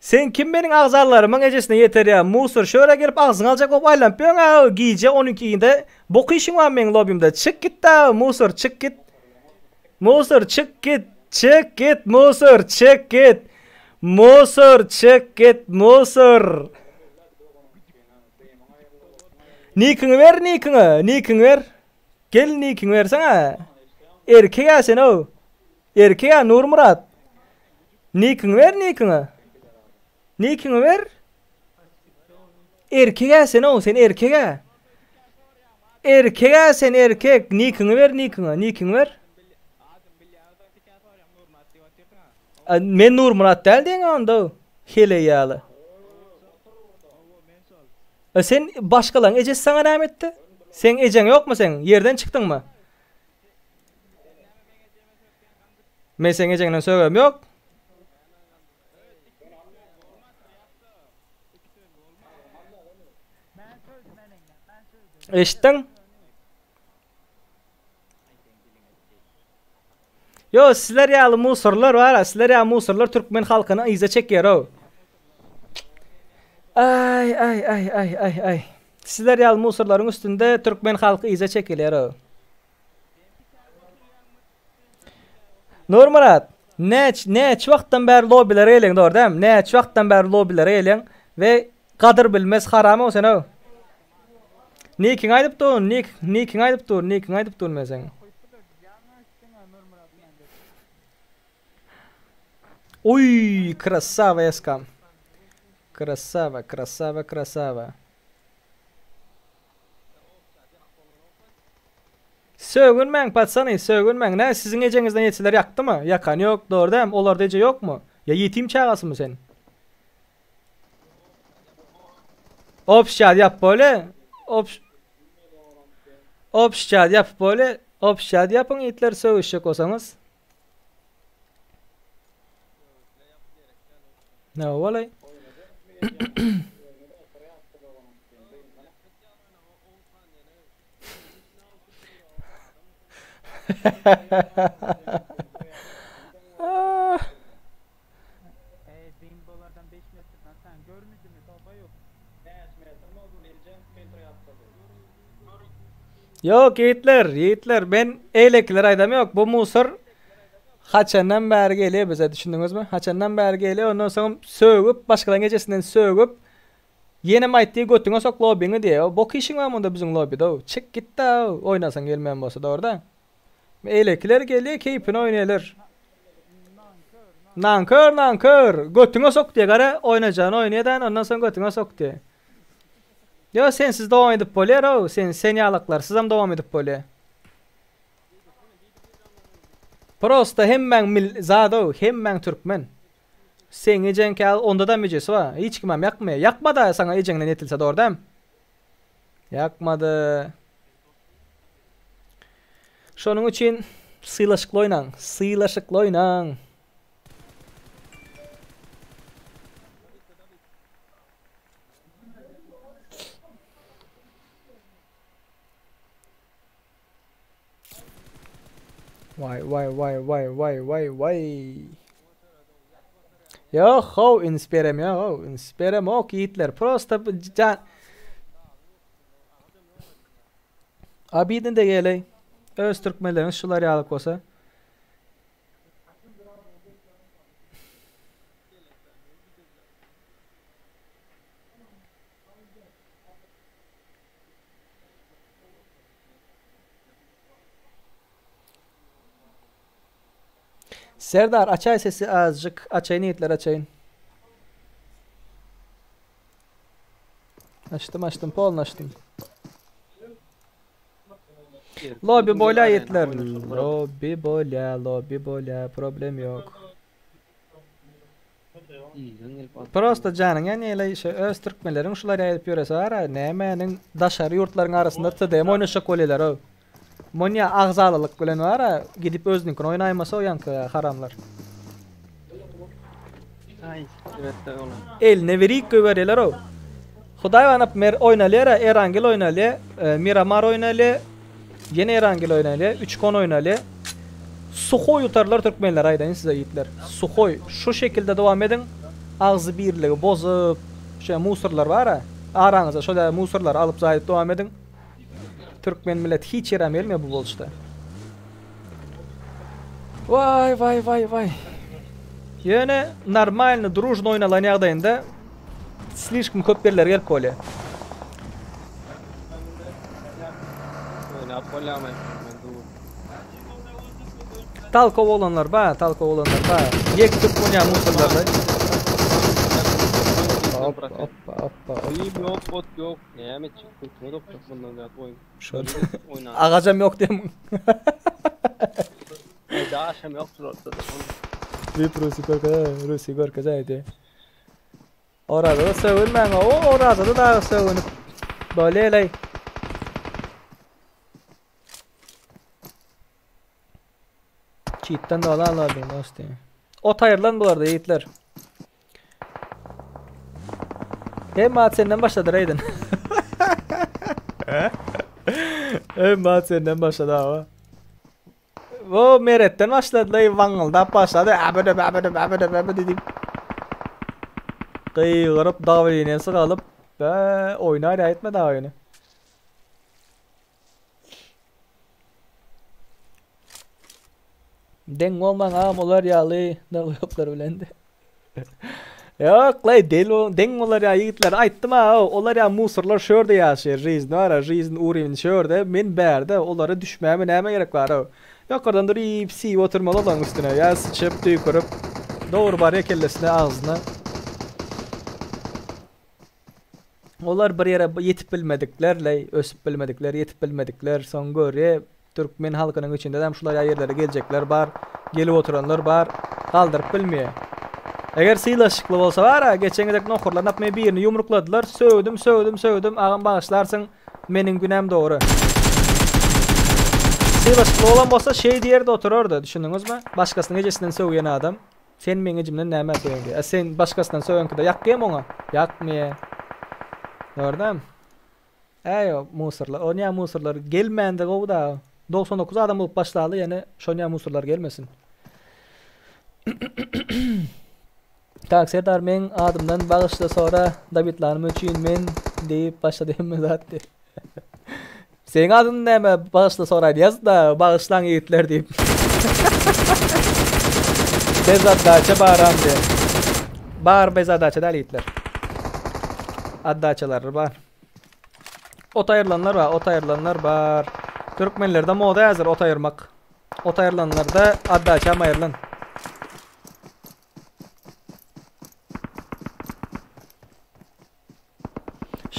Sen kim meniň agzalarymyň ejesine ýeterýä musur şu ýere gelip agzyňy aljak bolup aýlanyp ýöň a gije on ikide bok işiň bar meň lobbymda çyk git da musur çyk git. Musur çyk git çyk git musur çyk git musur çyk git musur. Nikiňi ber nikiňi nikiňi ber. Gel nikiňi berseňe. Erkek-ä sen ow. Erkek-ä Nurmyrat. Nikiňi ber nikiňi. Nikiňi ber. Erkek-ä sen ow sen erkek-ä. Erkek-ä sen erkek. Nikiňi ber nikiňi. Nikiňi ber. Men Nurmyrat däl diýeň onda. Heleý ýaly. E sen başgalaň ejesi saňa näme etdi? Seň ejeň ýokmy seň? Ýerden çykdyňmy? Men seň ejeňden sögem ýok. Eşitdiň? Yo sizler ýaly musurlar bar, sizler ýaly musurlar türkmen halkyny yza çekýär-ow. Ay ay ay ay ay ay. Sizler ýaly musurlaryň üstünde türkmen halky yza çekilýär-ow. Nurmyrat, näç näçe wagtdan bäri lobbilere gelýäň dogry dälmi? Näçe wagtdan bäri lobbilere gelýäň we gadyr bilmez haram-ow sen-ow. Nikiňi aýdyp dur, nik, nikiňi aýdyp dur, nikiňi aýdyp dur men seň. Uý, krasava eskam. Krasava, krasava, krasava. Sögünmäň patsany, sögünmäň. Nä siziň ejeňizden ýetseler ýakdymy? Ýakan ýok, dogry dämi? Olarda eje ýokmy? Ýa ýetim çagasymy sen? Obşçad ýap bolýa. Obş Obşçad ýapyp bolýa. Obşçad ýapyň itler sögüşjek bolsaňyz. Ne bolay? Ah. Ýok ýigitler, ýigitler men eýlekiler aýdam ýok. Bu musor haçandan bäri gelýär bize düşündiňizmi? Haçandan bäri gelýär ondan soň sögüp başgalaryň ejesinden sögüp ýenem aýtdy götüňe sok lobiňi diýýär. Bok işiň bar munda biziň lobide. Çyk git-de oýnasaň gelmeýän bolsa dogry-da. Eýlekiler gelýär keýpine oýnaýarlar. Nankör nankör götüňe sok diýe gara oýnajagyny oýnaýadan ondan soň götüňe sok diýe. Ýo sensiz dowam edip bolýar ow sen sen ýalaklarsyzam dowam edip bolýar. Prosta hemmäň mil zat ow hemmäň türkmen. Seň ejeň käl ondadam ejesi bar hiç kimem ýakmaýar. Ýakmada saňa ejeňden ýetilse dogry dämi? Ýakmady. Şonuň üçin sylaşykly oýnaň. Sylaşykly oýnaň. Waý waý waý waý waý waý waý. Ýok how üns berem ýok how üns beremok ýigitler prosta jan Abidin de geleý. Öz türkmenleriňiz şular ýalyk bolsa. Serdar açaý sesi azjyk açaýyn ýigitler açaýyn. Açdym açdym polny açdym. Lobby bolýa ýigitler. Lobby bolýa, lobby bolýa, problem ýok. Prosta janyň ýanýa şu öz türkmenleriň şular ýaýyp ýöresi bar nämäniň daşary ýurtlaryň arasynda TDM oýnaşjak bolýarlar ow. Monýa agzalalyk bilen bar gidip özüniňkini oýnaýmasa o ýaňky haramlar. Aý, evet oğlum. Eline berik goýberýärler ow. Hudaý banap mer oýnalýar, Erangel oýnalýar, e, Miramar oýnalýar, ýene Erangel oýnalýar, 3 kon oýnalýar. Suhoý utarlar türkmenler aýdaýyn size ýigitler. Suhoý şu şekilde dowam ediň. Agzy birligi bozup, şeýle musurlar bar-a. Araňyzda şol ýaly musurlary alyp zaýyp dowam ediň. Türkmen millet hiç ýerem gelmeýär bu boluşda. Waý waý waý waý. Ýöne normalny družno oýnalan ýagdaýynda slişkom köp ýerlere gelip bolýar. Oýnap bolýarmy? Men dur. Talkow olanlar ba, talkow olanlar ba. Ýek türkmen ýa musullarda. Hop hop hop. Ýok, ýok, bot ýok. Näme etjek? Götüňe dokjak bundan zat oýun. Şol. Agajam ýok diýem. Daşam ýok şularda. Rip Rusi görke, Rusi görkezäýdi. Orazada sögünmäň, o Orazada dagy sögünip. Bolýa-laý. Çitden dolan lobbyň dosty. Ot aýrylan bularda ýigitler. Hemme at senden başlady Raiden. Hemme at senden başlady awa. O Meretden başladylar, waňyldap başlady. Abede abede abede abede diýip. Gygyryp dawleniyesi galyp, be oýnar aýtma dagy ýöne. Deň bolmaň agam olar ýaly nalýoplar bilen. Ýok, laý del deň bolar ýa ýigitler aýtdym ha, olar ýa musurlar şu ýerde ýaşaýar, жизнь bar, жизнь uровень şu ýerde, men bärde, olara düşmäme näme gerek bar. Ýokardan duryp siýip oturmaly olaryň üstüne, ýa syçyp, tüýkürip, dogry barýa kellesine, agzyna. Olar bir ýere ýetip bilmedikler-leý, ösüp bilmedikler, ýetip bilmedikler, soň görýä, türkmen halkynyň içindedem şular ýaly ýerlere geljekler bar, gelip oturanlar bar, galdyryp bilmeýär. Eger sylaşykly bolsa bar-a, geçen gezek nohurlar napme birini ýumrukladylar, sögdüm, sögdüm, sögdüm, agam bagyşlarsyň, meniň günäm dogry. Sylaşykly bolan bolsa şeý diýerdi oturardy, düşündiňizmi? Başgasynyň ejesinden sögýän adam. Sen meň ejimden nämä sögüň diýýär. A sen başgasyndan sögeňkide ýakýamy oňa? Ýakmaýa. Gördüňmi? Äý o musorlar, o nä musorlar gelmände gowy da. 99 adam bolup başlaly ýene şo nä musorlar gelmesin. Tak Serdar meň adymdan bagyşla sora Dawidlanym üçin men diýip başlady hemme zat diýip. Seň adyň näme bagyşla soraýdy ýaz da bagyşlaň ýigitler diýip. Bezadaça baram diýip. Bar bezadaça däl ýigitler. Addaçalar bar. Ot aýrylanlar bar, ot aýrylanlar bar. Türkmenlerde moda häzir ot aýyrmak. Ot aýrylanlarda addaçam aýrylan.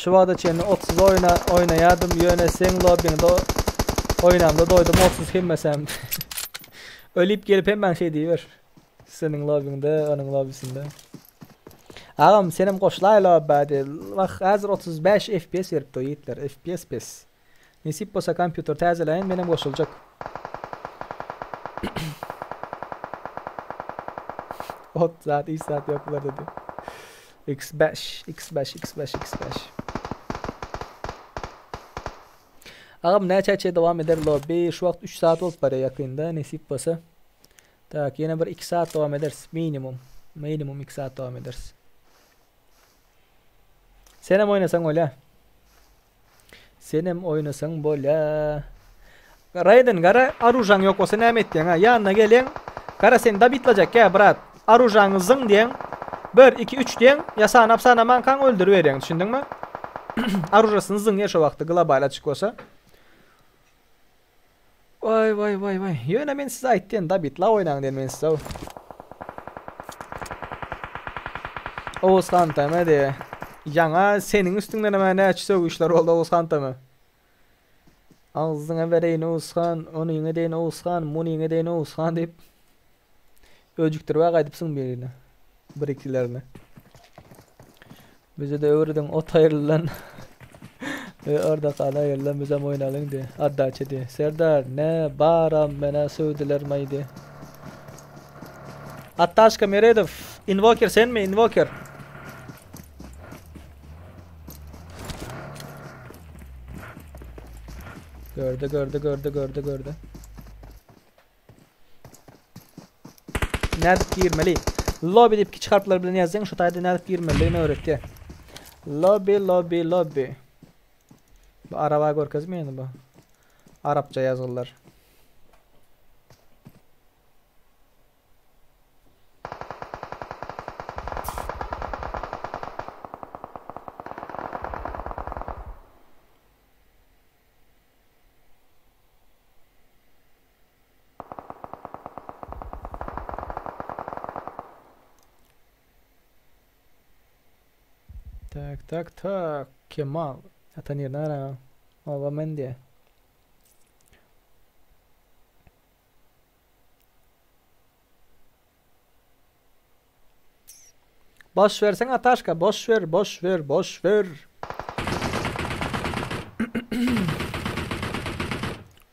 Şu wagta çenli otsuz oýna oýnaýadym ýöne seň lobbyňda oýnamda doýdum otsuz hemmesem. Ölüp gelip hemmäň şeý diýiber. Seniň lobbyňda, onuň lobbysynda. Agam senem goşlaý lobbä diý. Wah häzir 35 FPS beripdi o ýigitler. FPS pes. Nesip bolsa kompýuter täzeläýin menem goşuljak. Ot zat hiç zat ýok bularda diý. X5 X5 X5 X5 Agam näçe çe dowam eder lobby şu wagt 3 saat bolup barýar ýakynda nesip bolsa. Tak ýene bir 2 saat dowam ederis minimum. Minimum 2 saat dowam ederis. Senem oýnasaň bolýar. Senem oýnasaň bolýa. Raiden gara aružaň ýok bolsa näme etýäň ha? Ýanyna gelýäň. Gara seni dabitlajak ýa brat. Aružaňy zyň diýeň. 1 2 3 diýeň. Ýa sanap sanamankaň öldüriberýäň düşündiňmi? Aružasyny zyňýa şo wagtda global açyk bolsa. Waý waý waý waý. Ýöne men size aýtdym, dabitla oýnaň diýen men size. Oguz han tm diýe. Ýaňa seniň üstüňden hem näçe sögüşler boldy Oguz han tm. Agzyňa bereýin Oguz han, onyňa edeýin Oguz han, munyňa edeýin Oguz han diýip öjükdirip gaýdypsyň birine. Bir ikilerine. Bize-de öwrediň ot aýrylan we ordakany aýrylan bizem oýnalyň diý. Addaçy diý. Serdar ne baram menä söwdüler maý diý. Attaşka Meredow. Invoker senmi Invoker? Gördü gördü gördü gördü gördü. Nädip girmeli? Lobby diýip kiçi harplar bilen ýazýaň, şu taýda nädip girmelidigini öwretýär. Lobby, lobby, lobby. Bu araba görkezmeýär bu. Arapça ýazgylar. Tak tak tak Kemal. Atan ýerine garaň. Oba men diýe. Boş verseň Ataşka, boş ver, boş ver, boş ver.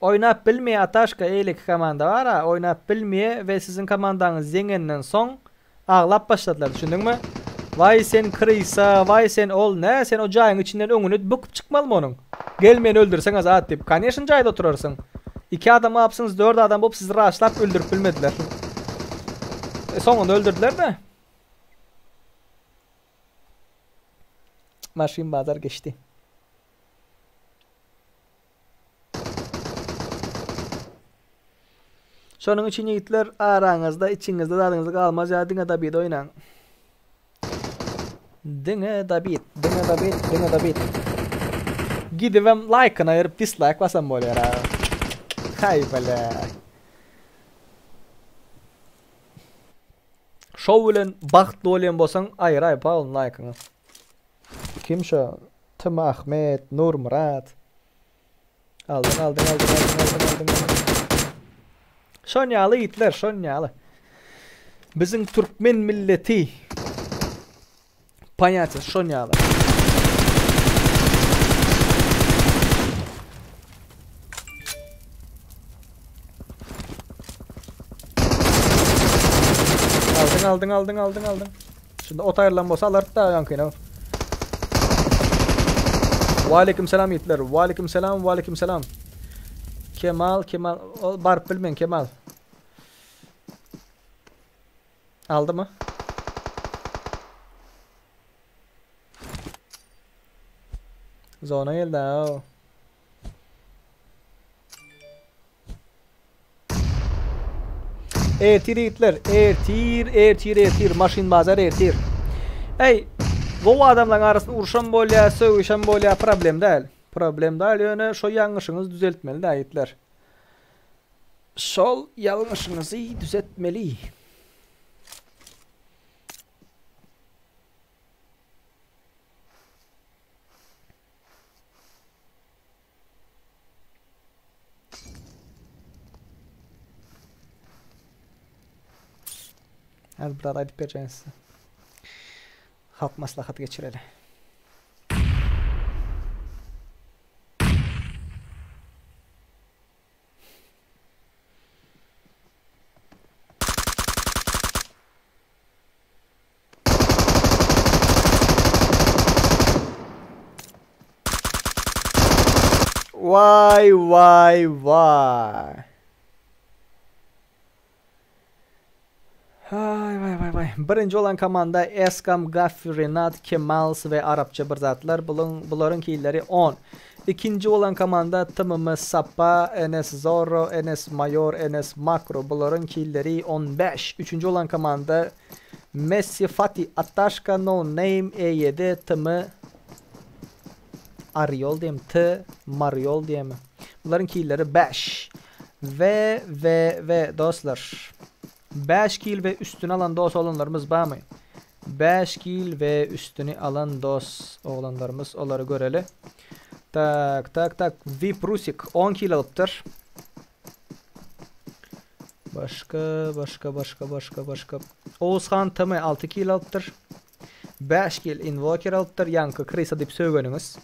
Oýnap bilmeýär Ataşka eýleki komanda bar-a, oýnap bilmeýär we siziň komandaňyz ýeňenden soň aglap başladylar, düşündiňmi? Waý sen krysa, waý sen ol, nä sen o jaýyň içinden öňüne böküp çykmalymy onuň? Gel meni öldürseňe zat diýip, koneşn jaýda oturarsyň. Iki adam gapsyňyz, dört adam bolup sizi raşlap öldürip bilmediler. E, soňunda öldürdüler-de. Maşyn bazar geçdi. Şonuň üçin ýigitler araňyzda içiňizde zadyňyz galmaz ýa diňe Dabid oýnaň. Diňe Dabid, diňe Dabid, diňe Dabid. Gidibem laýkyny aýyryp dislaýk basan bolýar a. Haý bile. Şow bilen bagtly bolýan bolsaň aýyraý paul laýkyňy. Kim şo? Tm Ahmet, Nurmyrat. Aldyň, aldyň, aldyň, aldyň, aldyň, aldyň. Şon ýaly ýigitler, şon ýaly. Biziň türkmen milleti ponýatiýasy şon ýaly. Aldyň, aldyň, aldyň, aldyň, aldyň. Şunda ot aýrylan bolsa alardy da ýaňkyny. Waleýkim salam ýigitler. Waleýkim salam, waleýkim salam. Kemal, Kemal, ol baryp bilmen Kemal. Aldymy? Zona geldi ha. Ertir ýigitler, ertir, ertir, ertir, maşyn bazar ertir. Eý, gowy adamlaryň arasynda urşam bolýar, sögüşem bolýar, problem däl. Problem däl, ýöne şo ýalňyşyňyzy düzeltmeli dä ýigitler. Şol ýalňyşyňyzy düzetmeli. Hadi bir aýdyp berjek size. Halk maslahaty geçireli. Waý waý waý. Ay vay vay vay. Birinji bolan komanda Eskam, Gaffi, Renat, Kemals we Arapça bir zatlar. Buluň bularyň killeri 10. Ikinji bolan komanda TMM Sapa, NS Zorro, NS Mayor, NS Makro. Bularyň killeri 15. Üçünji bolan komanda Messi, Fatih, Ataşka, No Name, E7, TM Ariol diýem, T Mariol diýem. Bularyň killeri 5. V V V dostlar. 5 kil we üstüni alan dost oglanlarymyz barmy? 5 kil we üstüni alan dost oglanlarymyz olary göreli. Tak tak tak VIP Rusik 10 kil alypdyr. Başga başga başga başga başga. Oğuzhan TM 6 kil alypdyr. 5 kil Invoker alypdyr. Ýaňky krysa diýip sögeniňiz.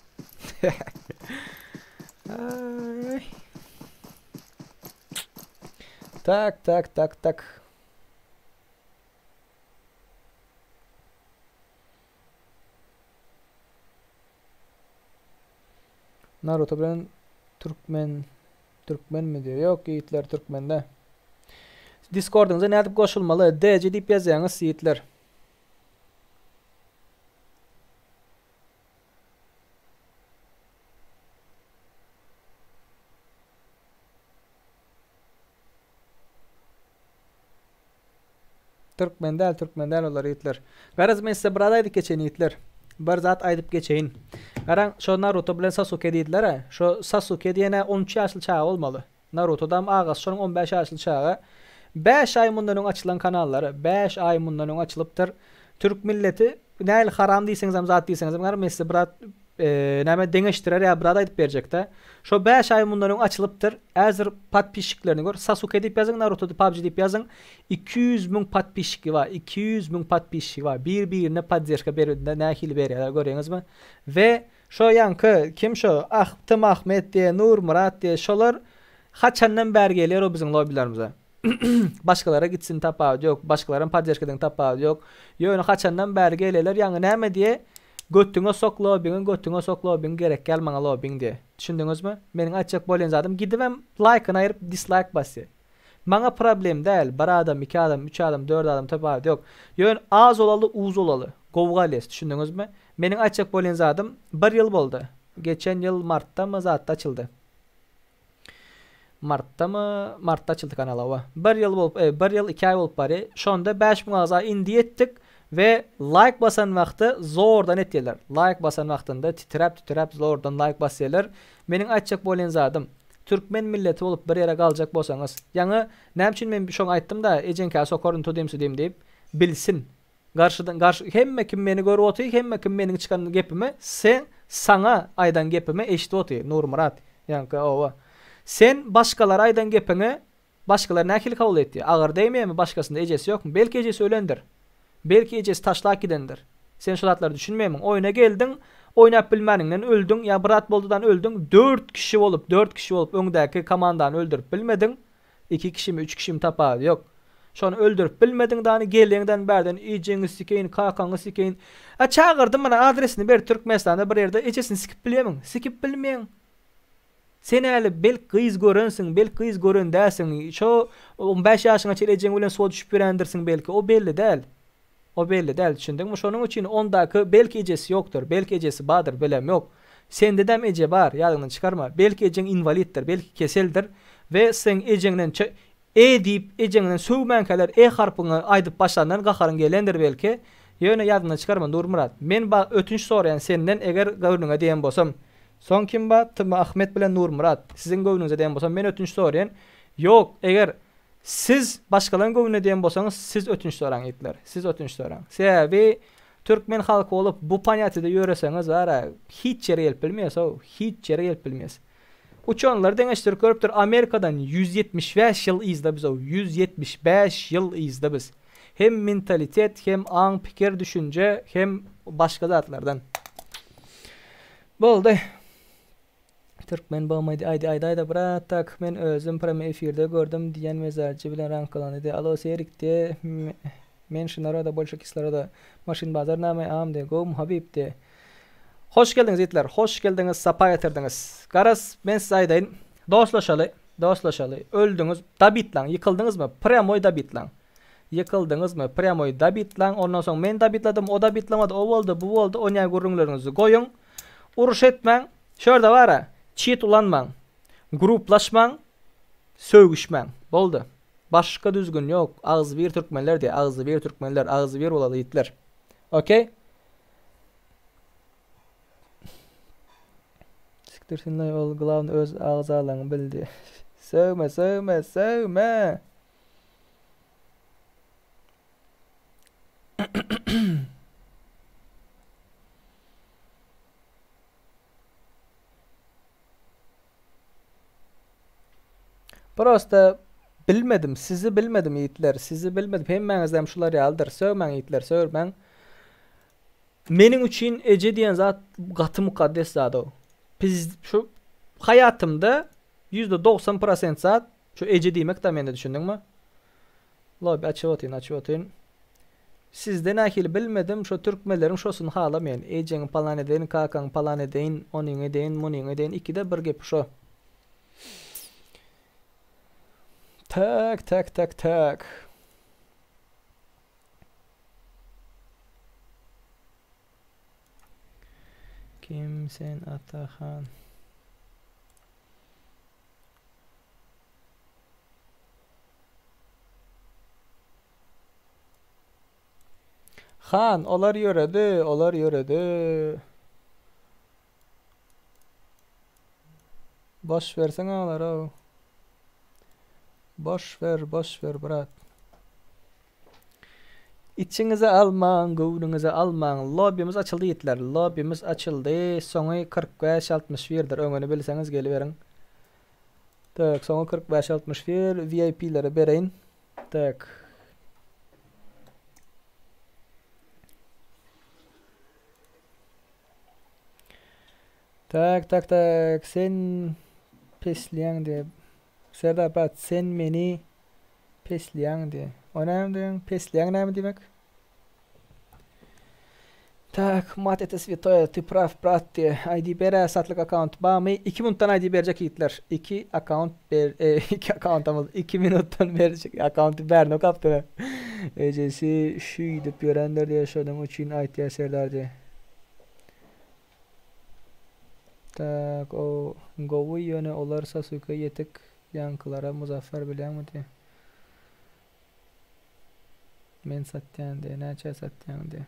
Ay. Tak tak tak tak. Naruto bilen Türkmen Türkmenmi diýýär. Ýok ýigitler Türkmende. Discordyňyza nädip goşulmaly? DC diýip ýazýaňyz ýigitler. Türkmen däl, türkmen däl olar ýigitler. Garaz men size bir zat aýdyp geçeýin ýigitler. Bir zat aýdyp geçeýin. Garaň şo Naruto bilen Sasuke diýdiler-ä. Şo Sasuke diýen-ä 13 ýaşly çaga bolmaly. Narutodam agasy şonuň 15 ýaşly çaga. 5 aý mundan öň açylan kanallary. 5 aý mundan öň açylypdyr. Türk milleti nähili haram diýseňizem zat diýseňizem garaz men size bir zat näme deňeşdirer ýa bir zat aýdyp berjekdä. Şo 5 aý mundan öň açylypdyr. Häzir podpisçiklerini gör. Sasuke diýip ýazyň, Naruto PUBG diýip ýazyň. 200 müň podpisçiki bar. 200 müň podpisçiki bar. Bir-birine podderşka berende nähili berýärler görýäňizmi? We şo ýaňky kim şo Ah Tym Ahmet diýe, Nurmyrat diýe şolar haçandan bäri gelýär o biziň lobbylarymyza. Başgalara gitsin tapawudy ýok. Başgalaryň podderşkadan tapawudy ýok. Ýöne haçandan bäri gelýärler ýaňy näme diýe Götüňe sok lobbyňy götüňe sok lobbyňy gerek däl maňa lobbyň diýe. Düşündiňizmi? Meniň aýtjak bolýan zadym gidibem laýkyny aýryp dislaýk basýa. Maňa problem däl, bir adam, iki adam, üç adam, dört adam tapawudy ýok. Ýöne az bolaly uz bolaly gowy galýas düşündiňizmi? Meniň aýtjak bolýan zadym bir ýyl boldy. Geçen ýyl martdamy zatda açyldy. Martdamy? Martda açyldy kanal hawa. Bir ýyl bolup, e, bir ýyl iki aý bolup barýar. Şonda 5000 agza indi ýetdik we laýk basan wagty zordan etýärler. Laýk basan wagtynda titräp titräp zordan laýk basýarlar. Meniň aýtjak bolýan zadym, türkmen milleti bolup bir ýere galjak bolsaňyz, ýaňy näme üçin men şoňa aýtdym-da, ejeňkä sokaryn tudym-sudym diýip, bilsin. Garşydan garşy hemme kim meni görüp otyr, hemme kim meniň çykan gepimi sen saňa aýdan gepimi eşidip otyr, Nurmyrat. Ýaňky oba. Sen başgalara aýdan gepiňi başgalar nähili kabul etdi? Agyr degmeýärmi başgasynda ejesi ýokmy? Belki ejesi ölendir. Belki ejesi taşlap gidendir. Sen şu zatlara düşünmeýärmiň? Oýna geldiň, oýnap bilmäniňden öldüň, ýa bir zat boldudan öldüň, dört kişi bolup, dört kişi bolup öňdäki komandany öldürip bilmediň. Iki kişimi, üç kişimi tapar, ýok. Şony öldürip bilmediň dany geleňden bärden ejeňi sikeýin, kakaňy sikeýin. A çagyrdym mana adresini ber Türkmenistanda bir ýerde ejesini sikip bilýämiň? Sikip bilmeýäň. Sen häli belk gyz görensiň, belk gyz gören dälsiň. Şo 15 ýaşyňa çenli ejeň bilen suwa düşüp ýörendirsiň belki. O belli däl. O belli däl, düşündiňmi? Şonuň üçin ondaky belki ejesi ýokdur, belki ejesi bardyr, bilemok. Sendedem eje bar, ýadyňdan çykarma. Belki ejeň inwaliddir, belki keseldir we seň ejeňden çe E diýip ejeňden sögmänkäler E harpyňy aýdyp başlandan gaharyň gelendir belki. Ýöne ýadyňdan çykarma Nurmyrat. Men ba ötünç soraýan senden eger göwnüňe degen bolsam. Soň kim ba Tm Ahmet bilen Nurmyrat. Siziň göwnüňize degen bolsam men ötünç soraýan. Ýok, eger Siz başgalaryň göwnüne degen bolsaňyz siz ötünç soraň ýigitler. Siz ötünç soraň. Sebäbi türkmen halky bolup bu ponýatiýada ýöreseňiz bara hiç ýere gelip bilmeýäs-ow. Hiç ýere gelip bilmeýäs. Uçanlary deňeşdirip görüpdir Amerikadan 175 ýyl yzda biz-ow. 175 ýyl yzda biz. Hem mentalitet hem aň pikir düşünje hem başga zatlardan. Boldy. Türkmen bolmaýdy aýdy aýdaýda brat tak men özüm pramy efirde gördüm diýen mezarçy bilen raňkalanydy alo serik de menşi naroda bolşe kisloroda maşyn bazar name am de gowmy habib de Hoş geldiňiz ýigitler hoş geldiňiz sapa getirdiňiz garaz men size aýdaýyn dostlaşaly dostlaşaly öldüňiz dabitlaň ýykyldyňyzmy prýamoý dabitlaň ýykyldyňyzmy prýamoý dabitlaň ondan soň men dabitladym o dabitlamady o boldy bu boldy onýa gürrüňleriňizi goýuň Uruş etmäň, şu ýerde bara, çit ulanmaň, gruplaşmaň, sögüşmäň. Boldy. Başga düzgün ýok. Agzybir türkmenler diýýär. Agzybir türkmenler, agzybir bolaly ýigitler. Okey? Sikdirsinler ol glawny öz agzalaňy bil diýýär. Sögme, sögme, sögme. Prosta bilmedim, sizi bilmedim ýigitler, sizi bilmedim. Hemmäňizdem şular ýalydyr. Sögmäň ýigitler, sögmäň. Meniň üçin eje diýen zat gaty mukaddes zat o. Biz şu hayatymda %90% zat şu eje diýmek da mende düşündiňmi? Lobby açyp otyryn, açyp otyryn. Sizde nähili bilmedim şo türkmenleriň şosuny halamaýan. Ejeňi palan edeýin, kakaňy palan edeýin, onyňy edeýin, munyňy edeýin ikide bir gepi şo. Tak tak tak tak. Kim sen Atahan? Han, olar ýöredi, olar ýöredi. Boş berseň olara. Boş ber, boş ber, brat. Içiňize almaň, göwnüňize almaň. Lobbymiz açyldy ýigitler. Lobbymiz açyldy. Soňy 45 61 dir. Öňüni bilseňiz geliberiň. Tak, soňy 45 61 VIP-lere bereýin. Tak. Tak, tak, tak. Sen pesleýäň diýip. Serdar brat, sen meni pesleýäň diýip. O näme diýen? Pesleýäň näme diýmek? Tak, mat это святое, ты прав, brat diýe. ID berä satlyk akkaunt bamy? 2 minutdan ID berjek ýigitler. 2 akkaunt ber, e, 2 akkauntamyz 2 minutdan berjek. Akkaunty bärine okapdyr. Ejesi şüýdüp ýörendir diýe, şonuň üçin aýtýar Serdar diýe. Tak, o gowy ýöne olar Sasuke ýetik ýaňkylara Muzaffar bilýäňmi diýe. Men satýan diýe, näçä satýaň diýe.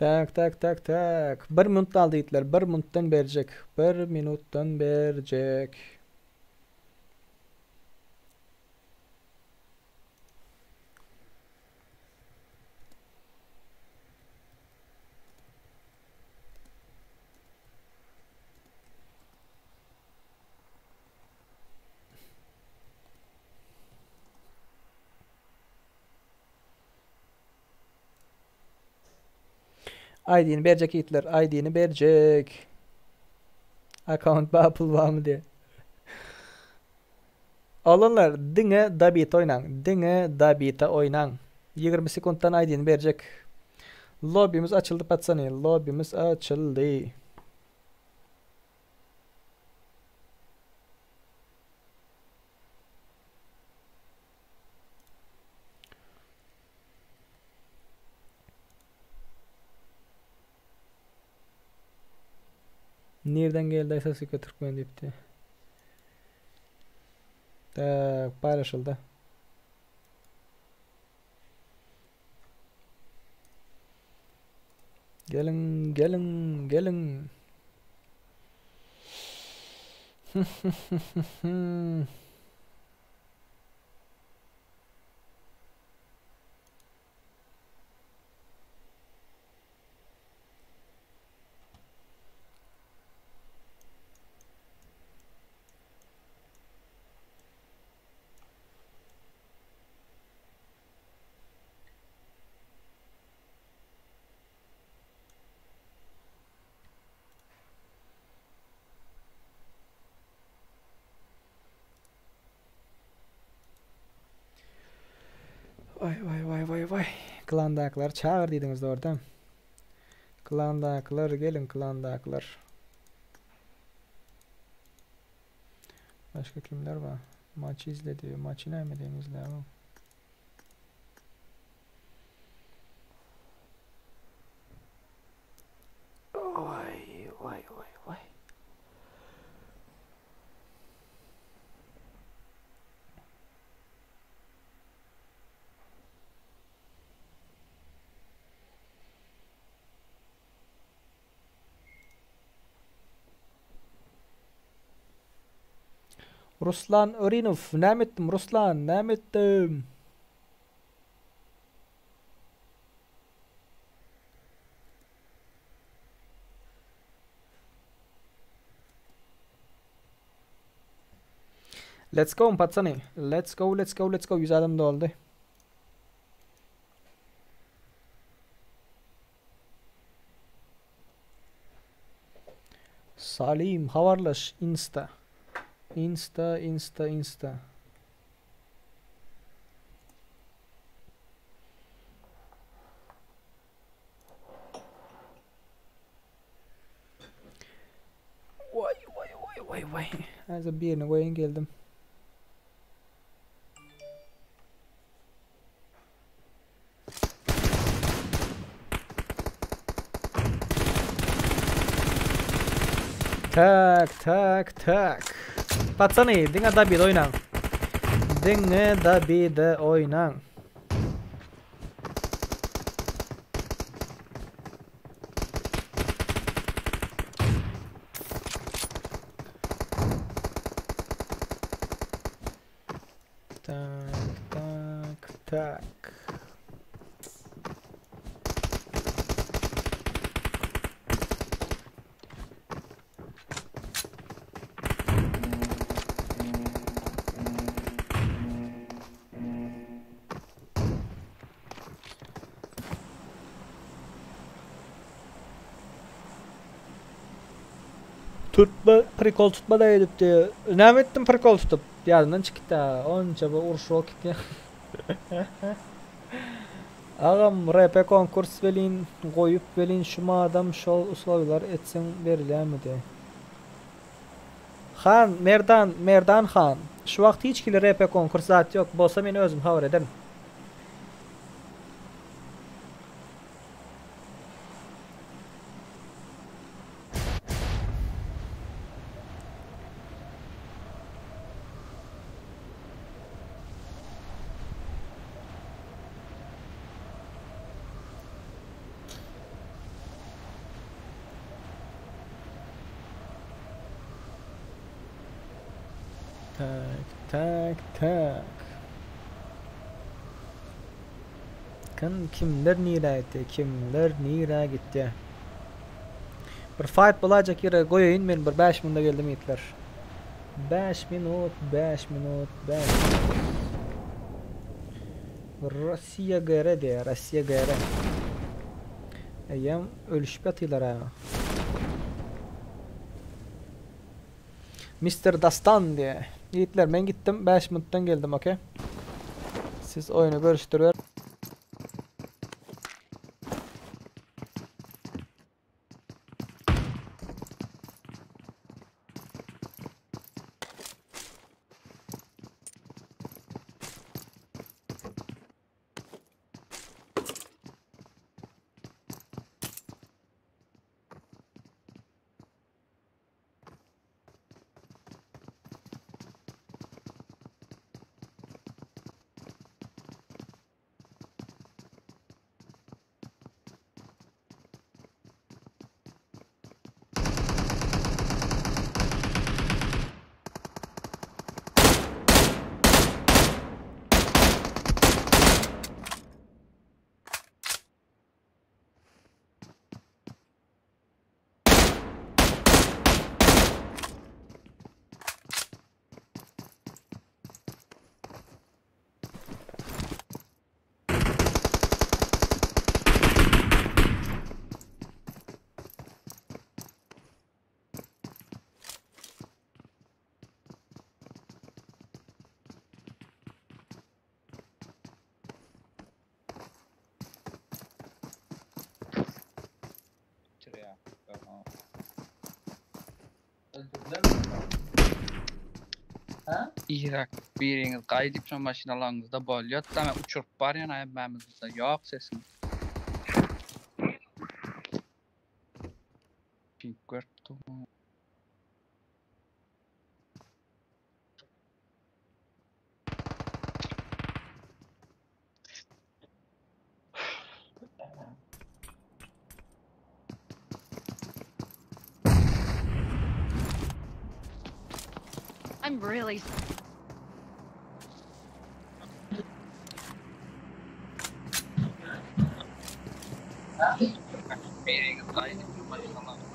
Tak, tak, tak, tak. Bir minut galdy ýigitler. Bir minutdan berjek. Bir minutdan berjek. ID-ni berjek ýigitler, ID-ni berjek. Account ba pul barmy diye. Oglanlar diňe Dabita oýnaň. Diňe Dabita oýnaň. 20 sekuntdan ID-ni berjek. Lobbymiz açyldy patsany. Lobbymiz açyldy. Nirden geldi Sasuke Türkmen diýipdi. Tak, paýlaşyldy. Geliň, geliň, geliň. Waý waý waý waý waý. Klandakylar çagyr diýdiňiz dogrudan. Klandakylar geliň klandakylar. Başga kimler bar? Maçy izle diýýär. Maçy näme diýen izläň. Waý waý waý waý. Ruslan Örinow, näme etdim Ruslan, näme etdim? Let's go patsany. Let's go, let's go, let's go. 100 adam doldy. Salim habarlaş insta. Insta insta insta. Vay vay vay vay vay. Häzir birini goýaýyn geldim. Tak, tak, tak. Patsany, diňe Dabide oýnaň. Diňe Dabide oýnaň. Tak, tak, tak. Tutma, prikol tutma da edipdi. Näme etdim prikol tutup? Ýadymdan çykyp gitdi. Onça bir uruş bolup gitdi. Agam RP konkurs welin goýup welin şu madam şol uslowiler etseň berilýärmidi? Han Merdan Merdan han şu wagt hiç hili RP konkurs zat ýok bolsa men özüm habar ederin. Tak, tak, tak. Kim kimler nirä gitdi, kimler nirä gitdi. Bir fight bolajak ýere goýaýyn men bir 5 minutda geldim ýigitler. 5 minut, 5 minut, 5 minut. Rossiýa GR diýýär, Rossiýa GR. Eýýäm ölüşip ýatyrlar ha. Mister Dastan diýýär. Ýigitler men gitdim 5 minutdan geldim okey. Siz oýny görüşdiriber. Irak biriňiz gaýdyp şo maşynalaryňyzda bolýat da men uçuryp barýan hemmämizde ýok sesiň. Pink görüp dur. I'm really Biriňiz gaýdyp şo maşynalaryňyzda.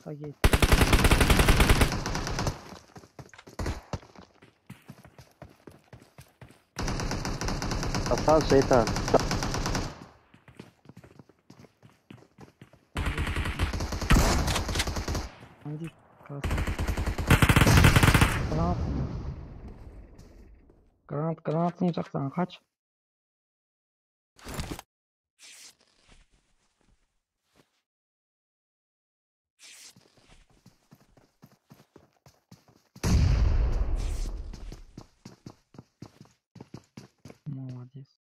Paket. Hasan şeytan. Hadi kalsın. Granat. Granat granat atmayacaksan kaç. Молодец.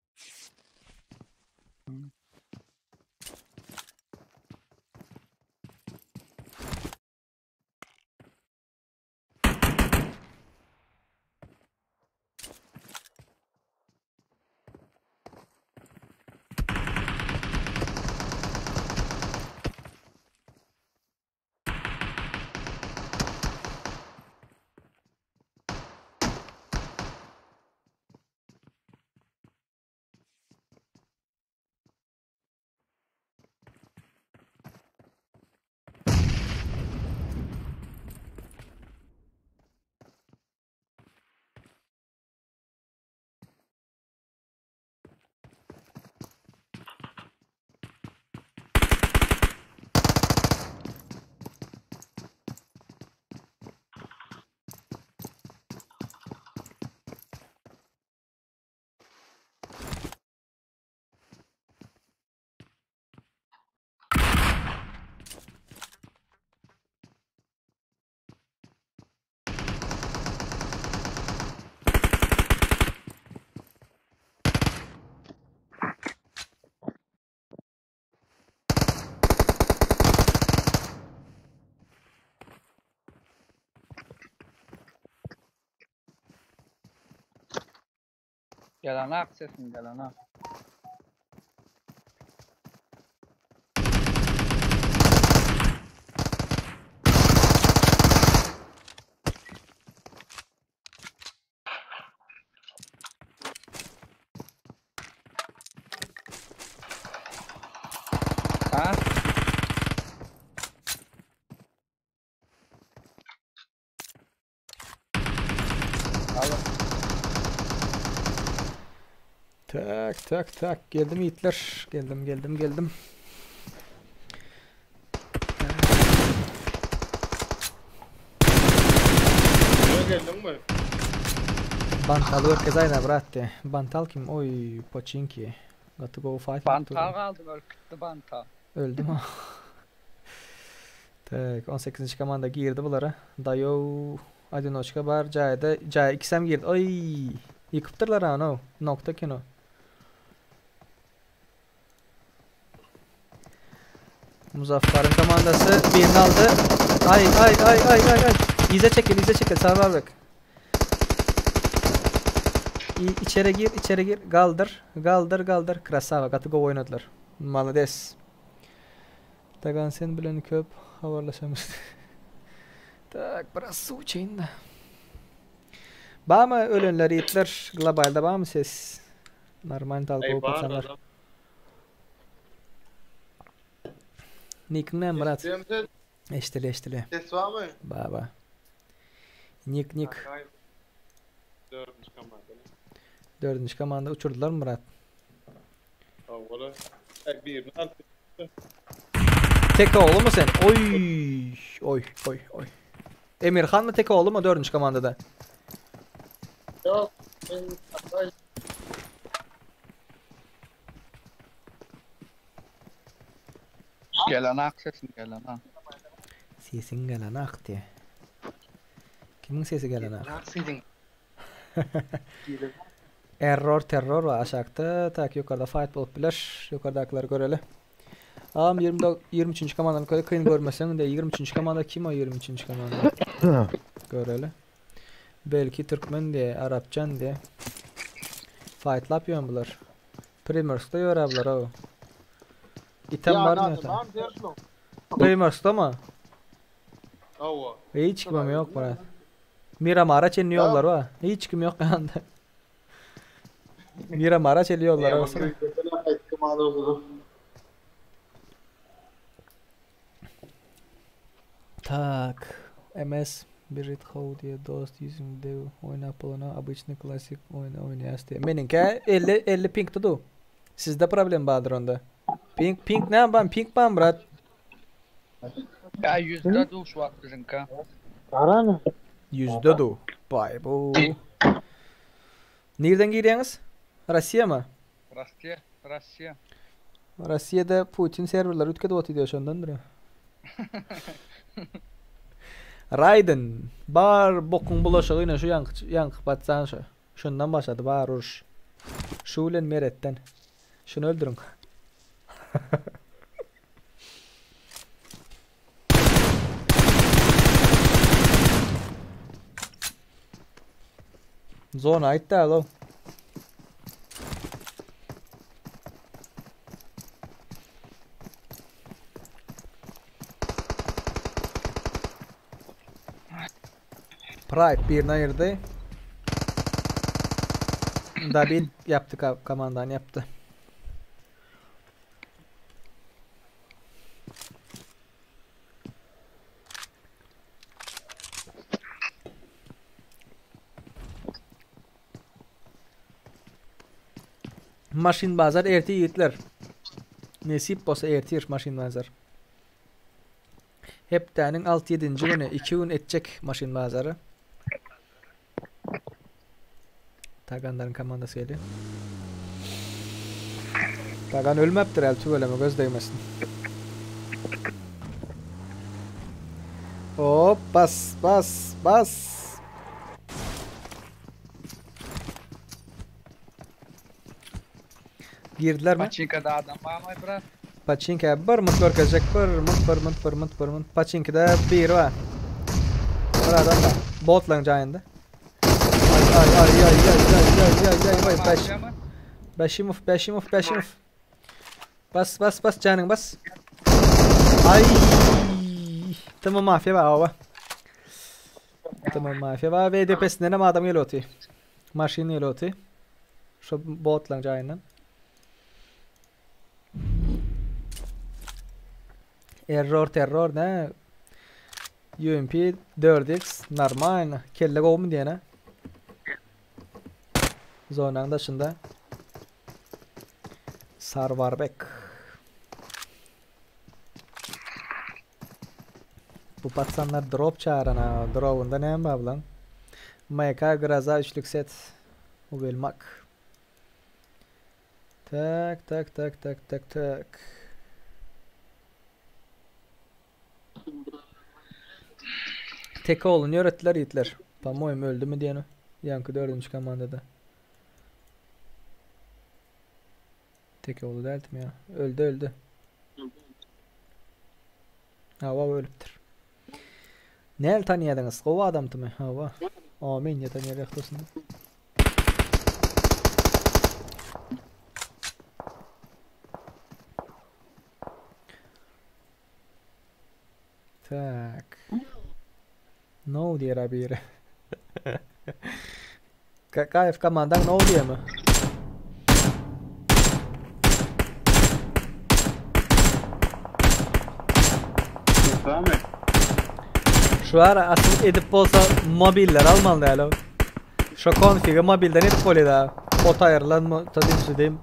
Gelenak sesin gelenak. Ha? Al. Tak tak tak geldim yiğitler. Geldim geldim geldim. Buraya geldin mi? Bantal görkez aýna brat. Bantal kim? Oý, Poçinki. Gaty gowy fight Bantal galdy ölüp gitdi Bantal. Öldü mü? Tak, 18. komanda girdi bulara. Dayo Adinoçka bar jaýda jaýa ikisem girdi. Oý! Ýykypdyrlar ha no. Nokta kino. Muzaffar'ın komandası birini aldı. Ay ay ay ay ay ay. İze çekil, ize çekil. Sağ bak. İçeri gir, içeri gir. Galdır, galdır, galdır. Krasava, gaty gowy oynadylar. Malades. Tagan sen bilen köp habarlaşamyz. Tak, biraz suw içeýin da. Barmy ölenler ýitler globalda barmy ses? Normal tal Ey gowy bar paçanlar. adam. Nikiň näme Myrat? Eşidýämi sen? Eşdili eşdili. Ses barmy? Ba ba. Nik nik. Dördünji komanda. Dördünji komanda uçurdylar Myrat. Howala. Ey birini alyp Tek oğlu sen? Oy oy oy oy. Emirhan mı tek oğlu mu dördünji komandada? Yok. Ben Gelenak sesin gelenak. Sesiň gelenak diýe. Kimiň sesi gelenak? Error terror var aşakda. Tak ýokarda fight bolup biler. Ýokardakylary göreli. Agam 20 23-nji komandany köle kyn görmeseň de 23-nji komanda kim o 23-nji komanda? Göreli. Belki türkmen diye, arapçan diye. Fightlap ýön bular. Primorskda ýör bular o. Item Ya bar mı Nazım, öte? am derşlo. Primorskda mı? Hawa. Hiç kimim yok Murat. Miramara çenli yollar var. Hiç kim yok yanında. Miramara çenli yollar var. Tak. MS Birit how diýe dost ýüzüňde oýnap bolana obyçny klasik oýny oýnaýas diýe. Meniňkä 50 50 pinkde du. Sizde problem bardyr onda. Pink pink näme bar? Pink barmy brat? Ya yüzde du şu wagt biziňkä. Garamy? Ýüzde du. Baý bu. Nirden girýäňiz? Rossiýamy? Rossiýa, Rossiýa. Rossiýada Putin serwerleri üýtgedip otyr diýýär şondandyr. Raýden bar bokuň bulaşygy ine şu ýaňky ýaňky patsan şu. Şundan başlady bar uruş. Şu bilen Meretden. Şuny öldüriň. Zona aýtdy alo. Pride birini ayırdı. David yaptı komandan yaptı. Maşyn bazar ertir ýigitler. Nesip bolsa ertir maşyn bazar. Hepdäniň 6-7-nji güni 2 gün etjek maşyn bazary. Taganlaryň komandasy gelýär. Tagan ölmäpdir äl tüweleme göz degmesin. Hop bas bas bas. Girdiler mi? Paçinkada adam barmy brat? Paçinka bir mınt görkezjek bir mınt bir mınt bir mınt bir mınt. Paçinkada biri bar. Bir adam bar. Botlaryň jaýynda. Ay ay ay ay ay ay ay ay ay ay Beş. Beşimov Beşimov Beşimov. Bas bas bas janyň bas. Ay. Tamam mafiya bar oba. Tamam mafiya bar ve depesinden hem adam geliyor oty. Maşyn geliyor oty. Şu botlaryň jaýyndan. Error terror ne? UMP 4X normalno. Kelle gowmy diýene. Zonanyň daşynda. Sarwarbek. Bu patsanlar drop çağıran ha. Drop'unda näme bar bulan? MK Graza üçlük set. Ugelmak. Tak tak tak tak tak tak. Tekoğlu'nu öğrettiler yiğitler. Pamoyum öldü mü diyeni. Yankı dördüncü komandada. Tekoğlu deldim ya. Öldü öldü. Hava ölüpdür. Näl tanıyadyňyz? Gowy adamdymy? Hawa. Amin ya tanıyar dostum. Tak. No diýer biri. KF komandaň no diýemi? Şu ara asyl edip bolsa mobiller almaly däl. Şu konfigi mobilden edip bolýar da. Ot aýrylan mı tadym südeyim.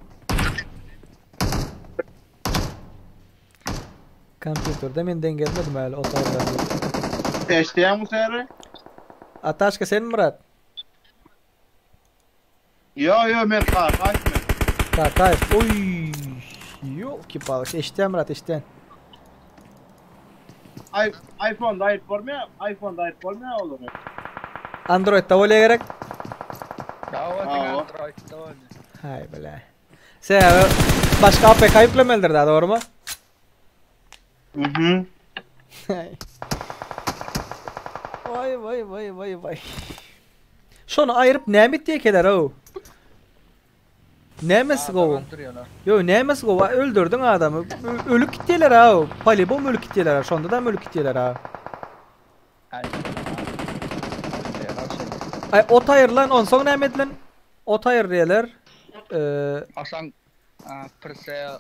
Kompýuterde men deň gelmedim äli ot aýrylan. Eşdeýäňmi seri? Ataşka sen Murat? Yo yo men Kakaýew men. Kakaýew. Oý. Ýolki palki. Eşdeýän Murat eşdeýän. Ay iPhone'da aýyp bolmaýar, iPhone'da aýyp bolmaýar olary. Android'da bolýa gerek. Hawa diňe Android'da bolýar. Haý bile. Sebäbi başga APK ýüklemelidir da, dogrymy? Mhm. Vay vay vay vay vay. Şony aýryp näme etýäkeler ow? Nämesi gowy? Ýo, nämesi gowy? Öldürdiň adamy. Ölüp gitýärler ha. Polibom ölüp gitýärler. Şonda da ölüp gitýärler ha. Ay ot aýrylan, onsoň näme edilen? Ot aýyrýarlar. Eee Asan prse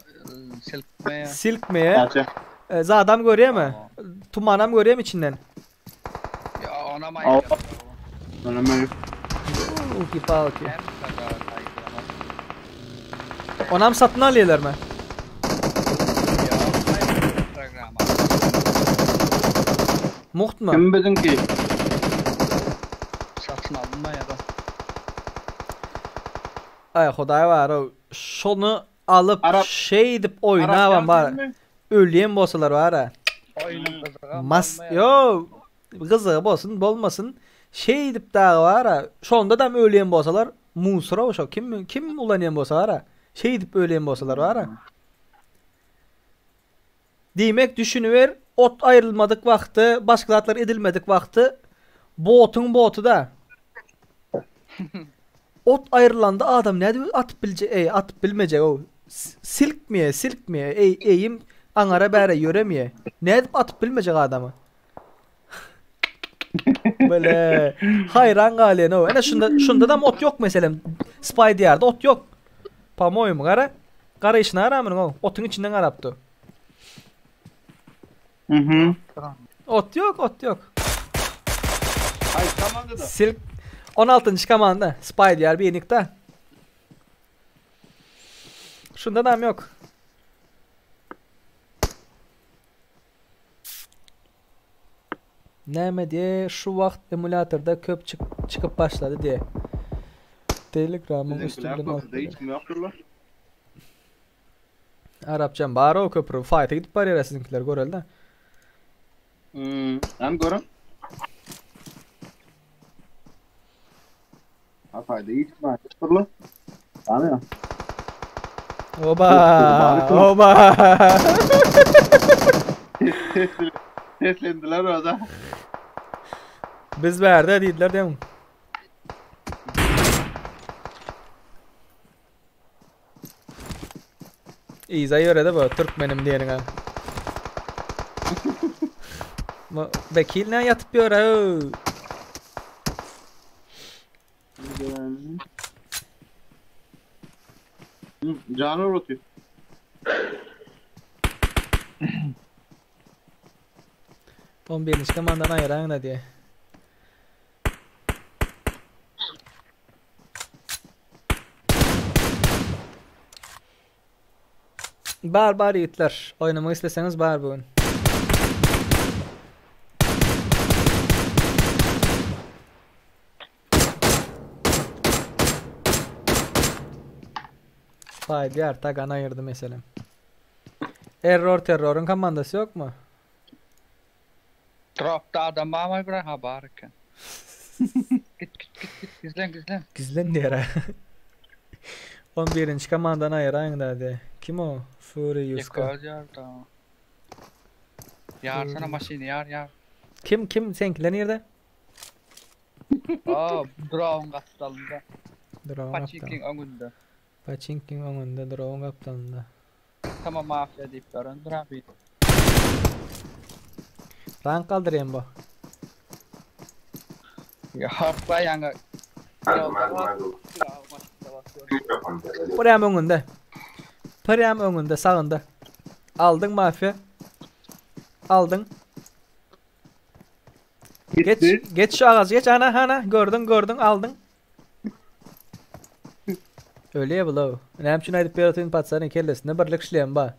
silkmeýe. Silkmeýe. E, zadam görýärmi? Tumanam görýärmi içinden? Ýa onam aýyp. Onam aýyp. Uki palki. Onam satyn alýarlarmy? Programma. Muhtmy? Kim biziňki? Satyn alynma ýa da. Aý hudaý bar şony alyp şeýdip oýnabam bar. Ölýän bolsalar bar-a. Oýnuň gyzygam Mas ýo gyzygy bolsun bolmasyn şeýdip dagy bar-a şondadam ölýän bolsalar musor şo kim kim ulanýan bolsa bar-a şeýdip ölýän bolsalar bar-a. Diýmek düşüniber ot aýrylmadyk wagty başga zatlar edilmedik wagty botuň boty-da. Ot aýrylanda adam nädip atyp biljek eý atyp bilmejek ow silkmeýe silkmeýe eý eýim aňara bäre ýöremeýe nädip atyp bilmejek adamy Bile haýran galýan ow ene şunda şundadam ot ýok meselem Spy diýarda ot ýok Pomoýum gara garaýşyna gara munuň ow otuň içinden garap dur Mhm. Ot ýok, ot ýok. Haýsy komandada? Silk 16-njy komanda. Spy diýär bir nikda. Şunda dam ýok. Näme diýe, şu wagt emulatorda köp çyk çykyp başlady diýe. Telegramyň üsti Biziňkiler bilen alyp köprüde bolýar. hiç kim ýokdur-la. Arapjam bar o köprü. Fight'a gidip barýar siziňkiler görelde. Hmm, hem görün. Ha fayda hiç kim ýokdur-la. Tamam. Oba! Oba! Seslendiler orada. Biz bärde diýdiler deň. Yza ýöredi bu türkmenim diýeniňe. Bu Vekil ne ýatyp ýör öw. Canı uğratıyor. 11-nji komandan aýyraň-da diýe. Bar bar ýigitler. Oýnamak isleseňiz bar bu gün. Paýdýar tagan aýyrdy meselem. Error terroryň komandasy ýokmy? Dropda adam barmy bira? Ha bar eken. Git git git git gizlen gizlen. Gizlen diýer. 11-nji komandany aýyraýyň dädi. Kim o? Fury Yuska. Ýeke öz ýarda. Ýarsana maşyny ýar ýar. Kim kim seňkiler nirde? Aa, drogyň gapdalynda. Drogyň Paçinkiň öňünde. Paçinkiň öňünde, drogyň gapdalynda. Tamam mafiýa diýip ýörendir abi. Rank galdyrýan bu. Ya hakla ýaňy. Prem öňünde. Prem öňünde, sagynda. Aldyň mafiýa. Aldyň. Geç, geç şu agajy geç ana ana gördün gördün aldyň. Ölýä bu Näme üçin aýdyp ýöretin patsanyň kellesinde birlik şlem bar.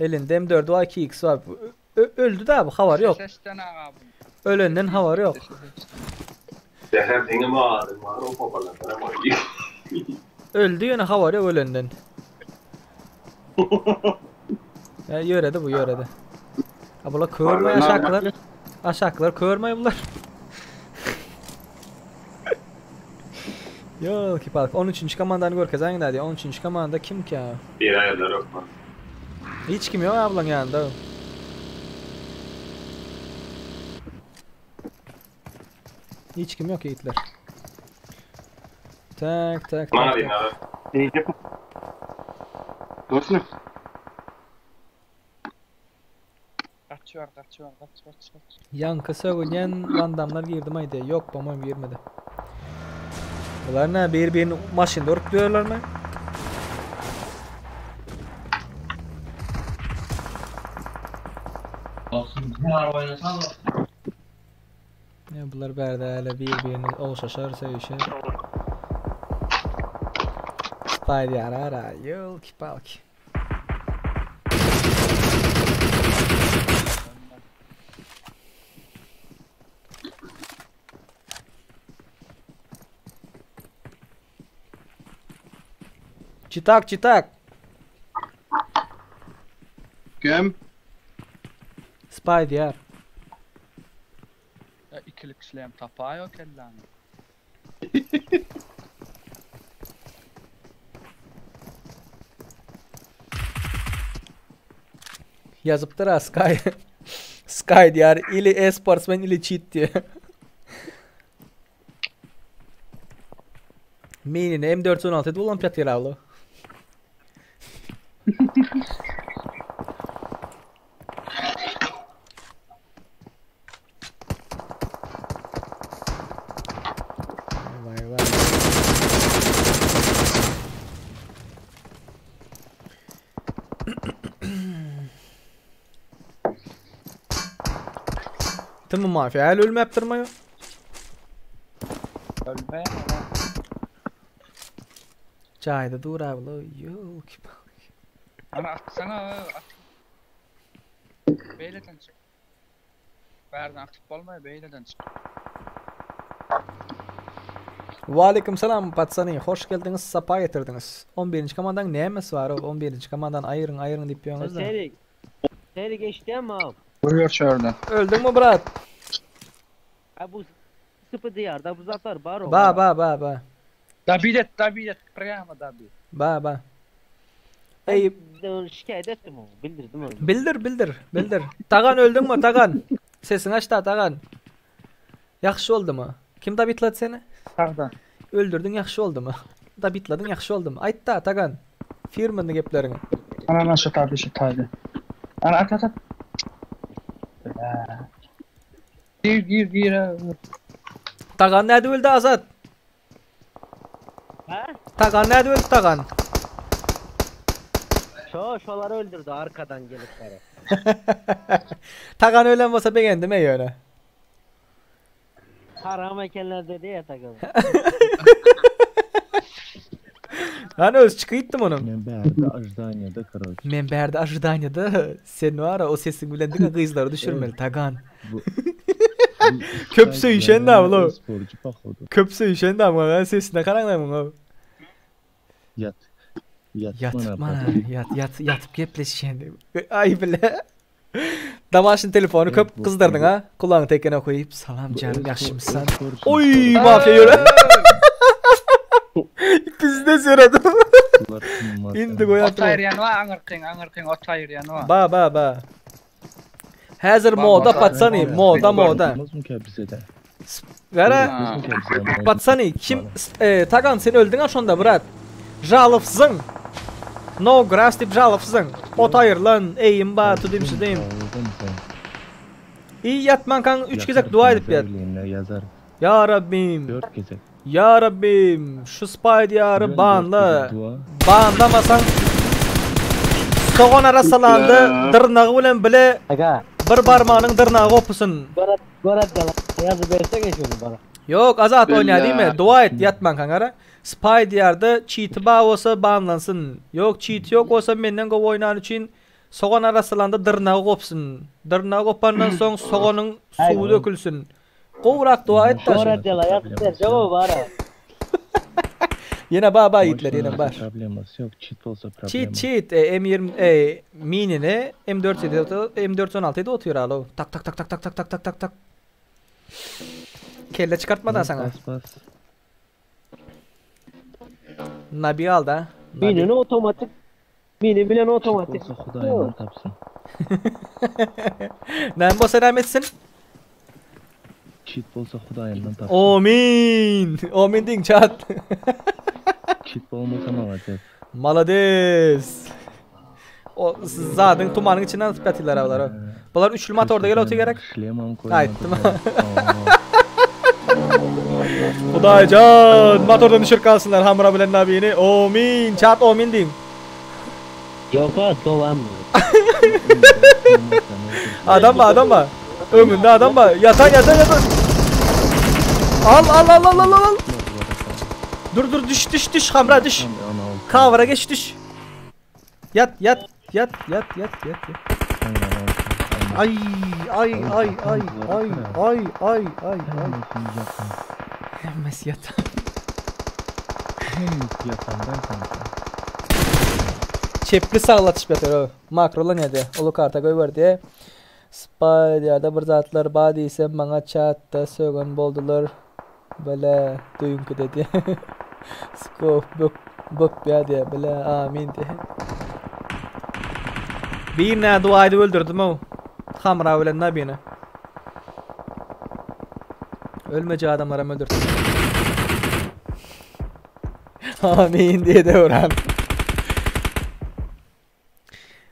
Elinde M4 bar 2x bar. Öldi da bu habar ýok. Ölenden habar ýok. Şäher diňe maly bar o babalardan bar. Öldi ýöne habar ýok ölenden. Ya ýöredi bu ýöredi. A bular körmey aşaklar. Aşaklar körmey bular. Yo ki park 13. komandany görkezäň dädi. 13. komanda kim ki? Bir aýarlar ýok mu? Hiç kim ýok ablaň ýanynda. Hiç kim ýok ýigitler. Tak tak tak. Mavi tak. mavi. Dostum. Gaçýar, gaçýar, gaç, gaç, gaç. Ýaňky sögünýän randamlar girdi maýdy. Ýok, po-moýem girmedi. Bular ne bir-birini maşynda urup ýörlermi? Ya bular bärde häli bir-birini ogşaşar, söýüşer. Spy diýar ara, ýolki-palki. Çitak, çitak. Kim? Spy diýar. Ya ikilik şlem tapaý o kelläni. Ýazypdyr a Sky. Sky diýar ili e-sportsmen ili cheat diýär. Minini M416 edip ulanyp ýatyr awla. Vay vay. Tüm mafiya häli ölmäpdirmi? Ölme. Jaýda dur abla. Ýok. Ana atsana at. Beýleden çyk. Bärden atyp bolmaýar beýleden çyk. Waleýkim salam patsany hoş geldiňiz sapa getirdiňiz. 11-nji komandaň nämesi bar ol 11-nji komandany aýyryň aýyryň diýip ýöňüz-de. Serik. Serik eşitýäňmi agam? Buyur şurada. Öldüňmi brat? Ha bu sıpı diýarda bu zatlar bar o. Ba ba ba ba. Dabid et, dabid et, prýamo dabid. Ba ba. Eý Ben şikayet etdim onu, bildirdim onu. bildir bildir bildir. Tagan öldüňmi Tagan? Sesiňi aç da Tagan. Ýagşy boldumy? Kim dabitlady seni? Sagda. Öldürdiň ýagşy boldumy? Dabitladyň ýagşy boldumy? Aýt da Tagan. Firmany gepleriňi. Ana ana şu taýda şu taýda. Ana at at at. Gir gir gir. Tagan nädip öldi Azat? Ha? Tagan nädip öldi Tagan? Şo şolary öldürdü arkadan gelip beri. Tagan ölen bolsa begendim ey ýöne. Haram ekenler dedi ya tagan. Lan öz çykypdym onuň. Men bärde aždaniýada karoç. Men bärde aždaniýada sen wara o sesiň bilen diňe gyzlary düşürmeli Tagan. Bu Köp söýüşen da bula. Sporcu pohodu. Köp söýüşen da muňa sesine garaň muňa. Ýat. Ýatyp Ýatyp mana ýat ýat ýatyp gepleşýän. Aý bile. Damaşyn telefony köp gyzdyrdyň ha. Kulagyň tekene koýup salam janym ýagşymysan. Oý mafiýa ýöre. Bizde söredim. Indi goýap. Ot aýyrýan wa aňyrkyň aňyrkyň ot aýyrýan wa. Ba ba ba. Häzir moda patsany moda moda. Gara patsany kim e, Tagan sen öldüň ha şonda brat. Jalowsyň. No grass diýip jalowsyň. Ot aýyrlan, eýim ba, tudym şudym. I ýatmankaň 3 gezek dua edip ýat. Ýa Rabbim. 4 gezek. Ýa Rabbim, şu Spy diýary banla. Banlamasaň sogan arasalandy dyrnagy bilen bile bir barmagynyň dyrnagy gopusyn. Gorat gorat gala ýazyp bersene şuny bana. Ýok Azat oýnaýar diýme, dua et ýatmankaň gara. Spy diýarda çiti bar bolsa banlansyn. Ýok çiti ýok bolsa menden gowy oýnany üçin sogan arasalanda dyrnagy gopsun. Dyrnagy gopandan soň soganyň suwy dökülsin. Gowrak dua et daşy. Gorat gala ýazyp berjek o bara. Ýene ba ba ýigitler ýene bar. Problemasy ýok, çit bolsa problema. Çit çit e, M20 e, minini M4 M416 edip otyr alo. Tak tak tak tak tak tak tak tak tak tak. Kelle çykartmadan sana. Bas bas. Nabi al da. Nabi. Minini otomatik mini bilen otomatik. Bolsa Hudaýyndan tapsyn. Näme bolsa näme etsin? Çit bolsa Hudaýyndan tapsyn. Omin. Omin diň çat. Çit bolmasa malades. Malades. O zadyň tumanyň içinden atyp ýatyrlar awlar. Bular üçlü motorda gel oty gerek. Şlemam koýmadyk. Aýtdym. Hudaýjan, motordan düşürip galsynlar Hamra bilen Nabini. Omin, çat omin diň. Ýok ha dowam. Adam ba, adam ba. Öňünde adam bar. Ýatan ýatan ýatan. Al al al al al al. Dur dur düş düş düş Hamra düş. Kavra geç düş. Ýat ýat ýat ýat ýat ýat. Ay ay ay ay ay ay ay ay ay. Hemmesi ýatan. Hemmesi ýatandan kanka. Çepli saglatyşyp ýatyr o. Makrola näde? Uly karta goýberdi. Spy ýa-da bir zatlar bar diýsem maňa çatda sögen boldular. Bile düýnküde diýe. Skop bök bökýä diýe. Bile amin diýe. Birine dua edip öldürdim-ow. Hamra bilen Nabini. Ölmejek adamlaram öldürdim. Amin diýe döwran.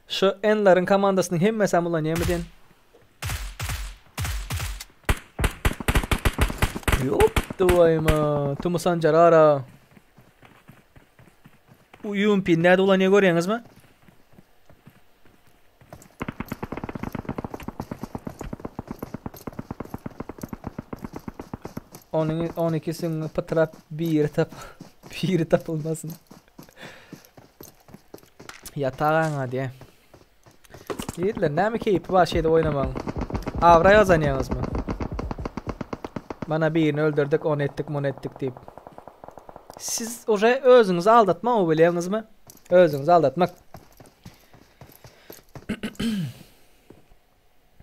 Şu Enleriň komandasynyň hemmesi hem ulanýarmy diýen. Ýok duwaýma. Tumu Sanjarara. UMP näde ulanýar görýäňizmi? Onuň 12 süňňi pytrap biri tap biri tapylmasyn. Ýatagaňa diýe. Ýigitler näme keýpi bar şeýdip oýnamagyň? Abraý gazanýaňyzmy? Mana birini öldürdik, ony etdik, muny etdik diýip. Siz uje özüňizi aldatmak bilýäňizmi? Özüňizi aldatmak.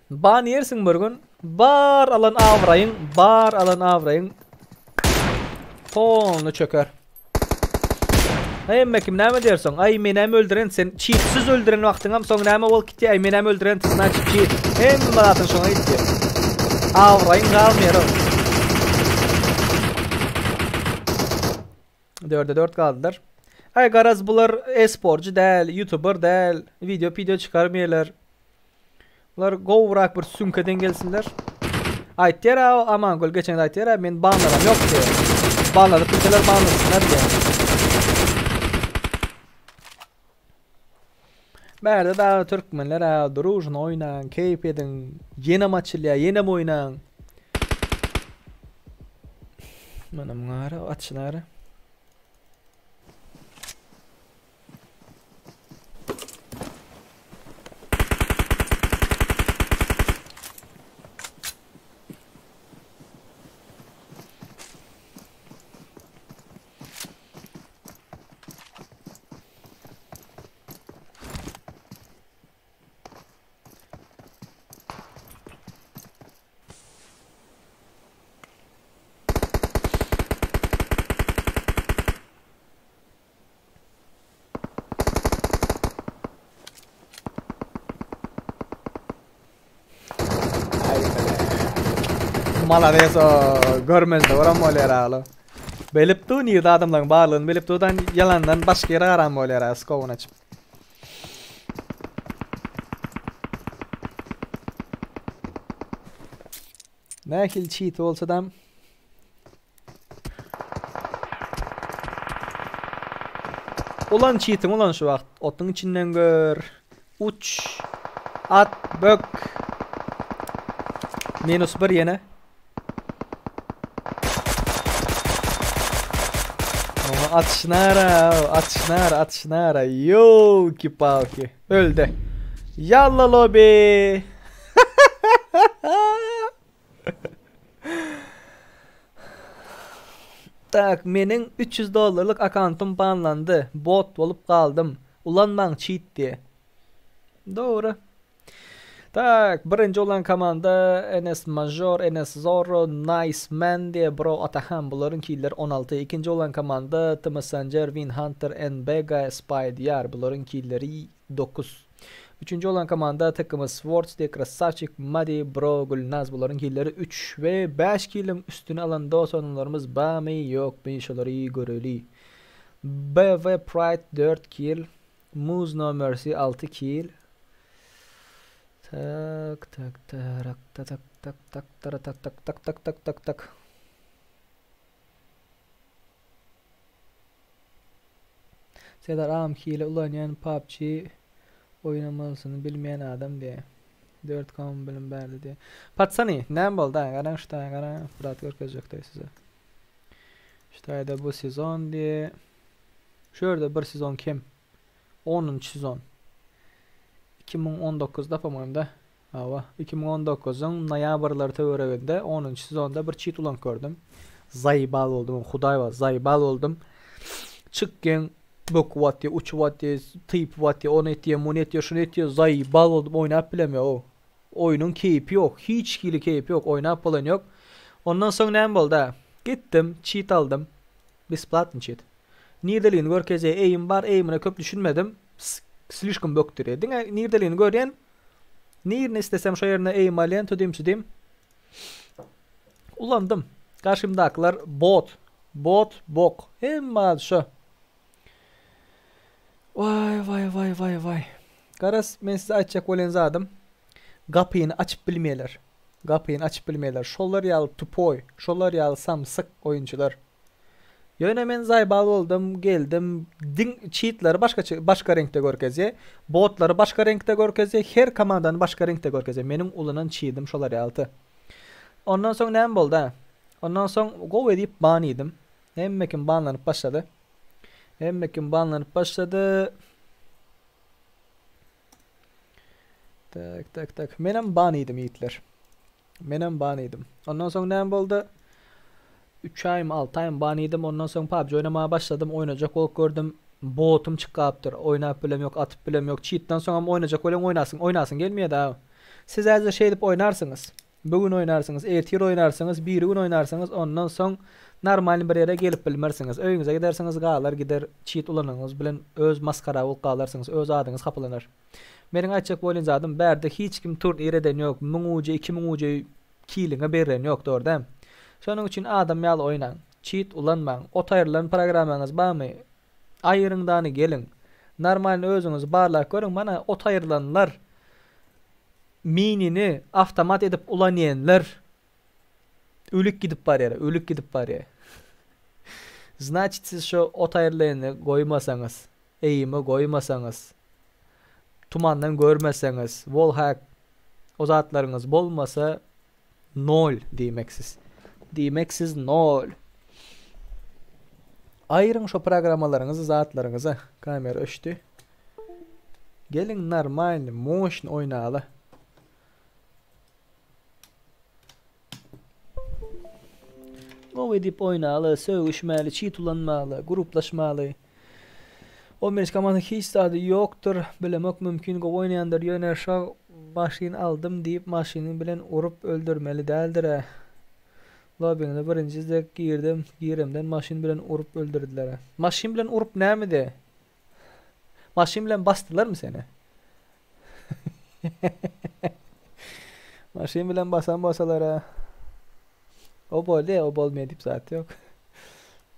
Ban ýersiň bir gün. Bar alan abraýyň, bar alan abraýyň polny çöker. Hemme kim näme diýersoň? Aý menem öldüren sen çitsiz öldüren wagtyňam soň näme bolup gitýär? Aý menem öldüren значит çit. Hemme zadyň şoňa gitýär. Abraýyň galmaýar. Dörde dört galdylar. Aý garaz bular e-sporcu däl, youtuber däl, video video çykarmaýarlar. Bular gowurak bir süňkeden gelsinler. Aýtýar a Amangül geçen aýtýar a men banlaram ýok diýär. Banladyp bilseler banlasynlar diýär. Bärde da türkmenler a družno oýnaň, keýp ediň. Ýenem açylýar, ýenem oýnaň. Mana muňa ara, açyny ara. Malades o görmezde oram bolýar agla. Bilip dur nirde adamlaryň barlygyny bilip durdan ýalandan başga ýere garan bolýar a skowuny açyp. Nähili çit bolsadam Ulan çitiň ulan şu wagt otuň içinden gör. Uç. At, bök. Minus bir ýene. Oňa atyşynara, atyşynara, atyşynara. Ýolki palki. Öldi. Ýalla lobi. Tak, meniň 300 dollarlyk akkauntym banlandy. Bot bolup galdym. Ulanmaň çit diýe. Dogry. Tak, birinji bolan komanda NS Major, NS Zorro, Nice Man diýe Bro Atahan bularyň killeri 16. Ikinji bolan komanda TM Sanjar, Win Hunter, NBG, Spy Diyar bularyň killeri 9. Üçünji bolan komanda TKM Swords diýe Krasavçik, Madi, Bro, Gülnaz bularyň killeri 3 we 5 kiliň üstüni alan dos oýunlarymyz bamy ýokmy şolary göreli. BV Pride 4 kil, Muz No Mercy 6 kill. Tak tak tarak tak tak tak tak tara tak tak tak tak tak tak tak. Serdar agam hile ulanýan PUBG oýnamalysyny bilmeýän adam diýä. 4 kom bilim bärde diýe. Patsany, näme boldy? Garaň şu taýa garaň. Brat görkezjekdi size. Şu taýda bu sezon diýe. Şu ýerde bir sezon kem. 10-njy sezon. 2019-da po-moýem-da. Hawa, 2019-yň noýabrlary töwereginde onunjy sezonda bir çit ulanyp gördüm. Zaýbal boldum, hudaý bar, zaýbal boldum. Çykgyn böküp atýar, uçup atýar, typyp atýar, ony etýär, muny etýär, şuny etýär, zaýbal boldum, oýnap bilemýok. Oýnuň keýpi ýok, hiç hili keýpi ýok, oýnap bolan ýok. Ondan soň näme boldy-a? Gitdim, çit aldym. Besplatnyý çit. Nirdeligini görkezýär, eýim bar, eýimine köp düşünmedim. Slişkom bökdürýär. Diňe nirdeligini görýän. Nirine istesem şo ýerine eým alýan tudim-çudim. Ulandym. Garşymdakylar bot. Bot, bok. Hemme zat şo. Waý, waý, waý, waý, waý. Garaz, men size aýtjak bolýan zadym, gapyny açyp bilmeýärler. Gapyny açyp bilmeýärler. Şolar ýaly tupoý, şolar ýaly samsyk oýunçylar. Ýöne men zaýbal boldum, geldim, diň çitleri başgaça başga reňkde görkezýär, botlary başga reňkde görkezýär, her komandany başga reňkde görkezýär. Meniň ulanan çidim şolar ýalydy. Ondan soň näme boldy-a? Ondan soň gowy edip ban iýdim. Hemme kim banlanyp başlady. Hemme kim banlanyp başlady. Tak, tak, tak. Menem ban iýdim ýigitler. Menem ban iýdim. Ondan soň näme boldy? 3 aýmy, 6 aýmy ban iýdim. Ondan soň PUBG oýnamaga başladym. Oýnajak bolup gördüm. Botum çykgapdyr. Oýnap bilem ýok, atyp bilem ýok. Çitden soňam oýnajak bolýaň, oýnasyň, oýnasyň gelmeýär-dä. Siz häzir şeýdip oýnarsyňyz. Bu gün oýnarsyňyz, ertir oýnarsyňyz, birigün oýnarsyňyz, ondan soň normalny bir ýere gelip bilmersiňiz. Öýüňize gidersiňiz, galar gider, çit ulananyňyz bilen öz masgara bolup galarsyňyz, öz adyňyz hapalanar. Meniň aýtjak bolýan zadym, bärde hiç kim turnir eden ýok, müň uje, 2000 uje kiliňe berlen ýok, dogry dämi? Şonuň üçin adam ýaly oýnaň, çit ulanmaň, ot aýrylan programmaňyz barmy, aýyryň dany geliň. Normalny özüňizi barlap görüň, mana ot aýrylanlar Minini awtomat edip ulanýanlar ölük gidip barýar, ölük gidip barýar. Znaçit siz şo ot aýrylaýany goýmasaňyz, eýimi goýmasaňyz, tumandan görmeseňiz, wallhack o zatlaryňyz bolmasa nol diýmek siz. Diýmek siz nol. Aýryň şo programmalaryňyzy zatlaryňyzy. Kamera öçdi. Geliň normalny, moşny oýnaly. Gowy edip oýnaly, sögüşmäli, çit ulanmaly, gruplaşmaly. O birinji komanda hiç zady ýokdur, bilemok mümkin gowy oýnaýandyr, ýöne şo maşyn aldym diýip maşyny bilen urup öldürmeli däldirä. Lobiňize birinji gezek girdim, giremden maşyn bilen urup öldürdilerä. Maşyn bilen urup nämede? Maşyn bilen basdylarmy seni? Maşyn bilen basan bolsalar-a. O bolýa, o bolmaýa diýip zat ýok.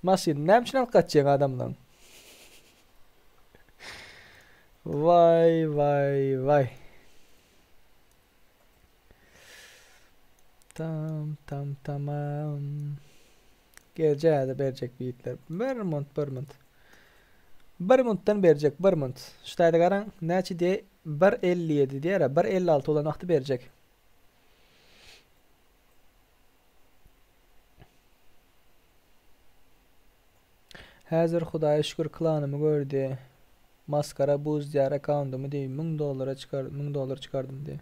Maşyny näme üçin alyp gaçýaň adamdan? Waý, waý, waý. Tam, tam, tamam. Geljäde berjek ýigitler. Bir munt, bir munt. Bir muntdan berjek, bir munt. Şu taýda garaň, näçe diýe? 1.57 diýer, 1.56 bolan wagty berjek. Häzir Hudaýa şükür klanymy gördi. Maskara buz diýar akkaundymy diý 1000 dollara çykar, 1000 dollar çykardym diý.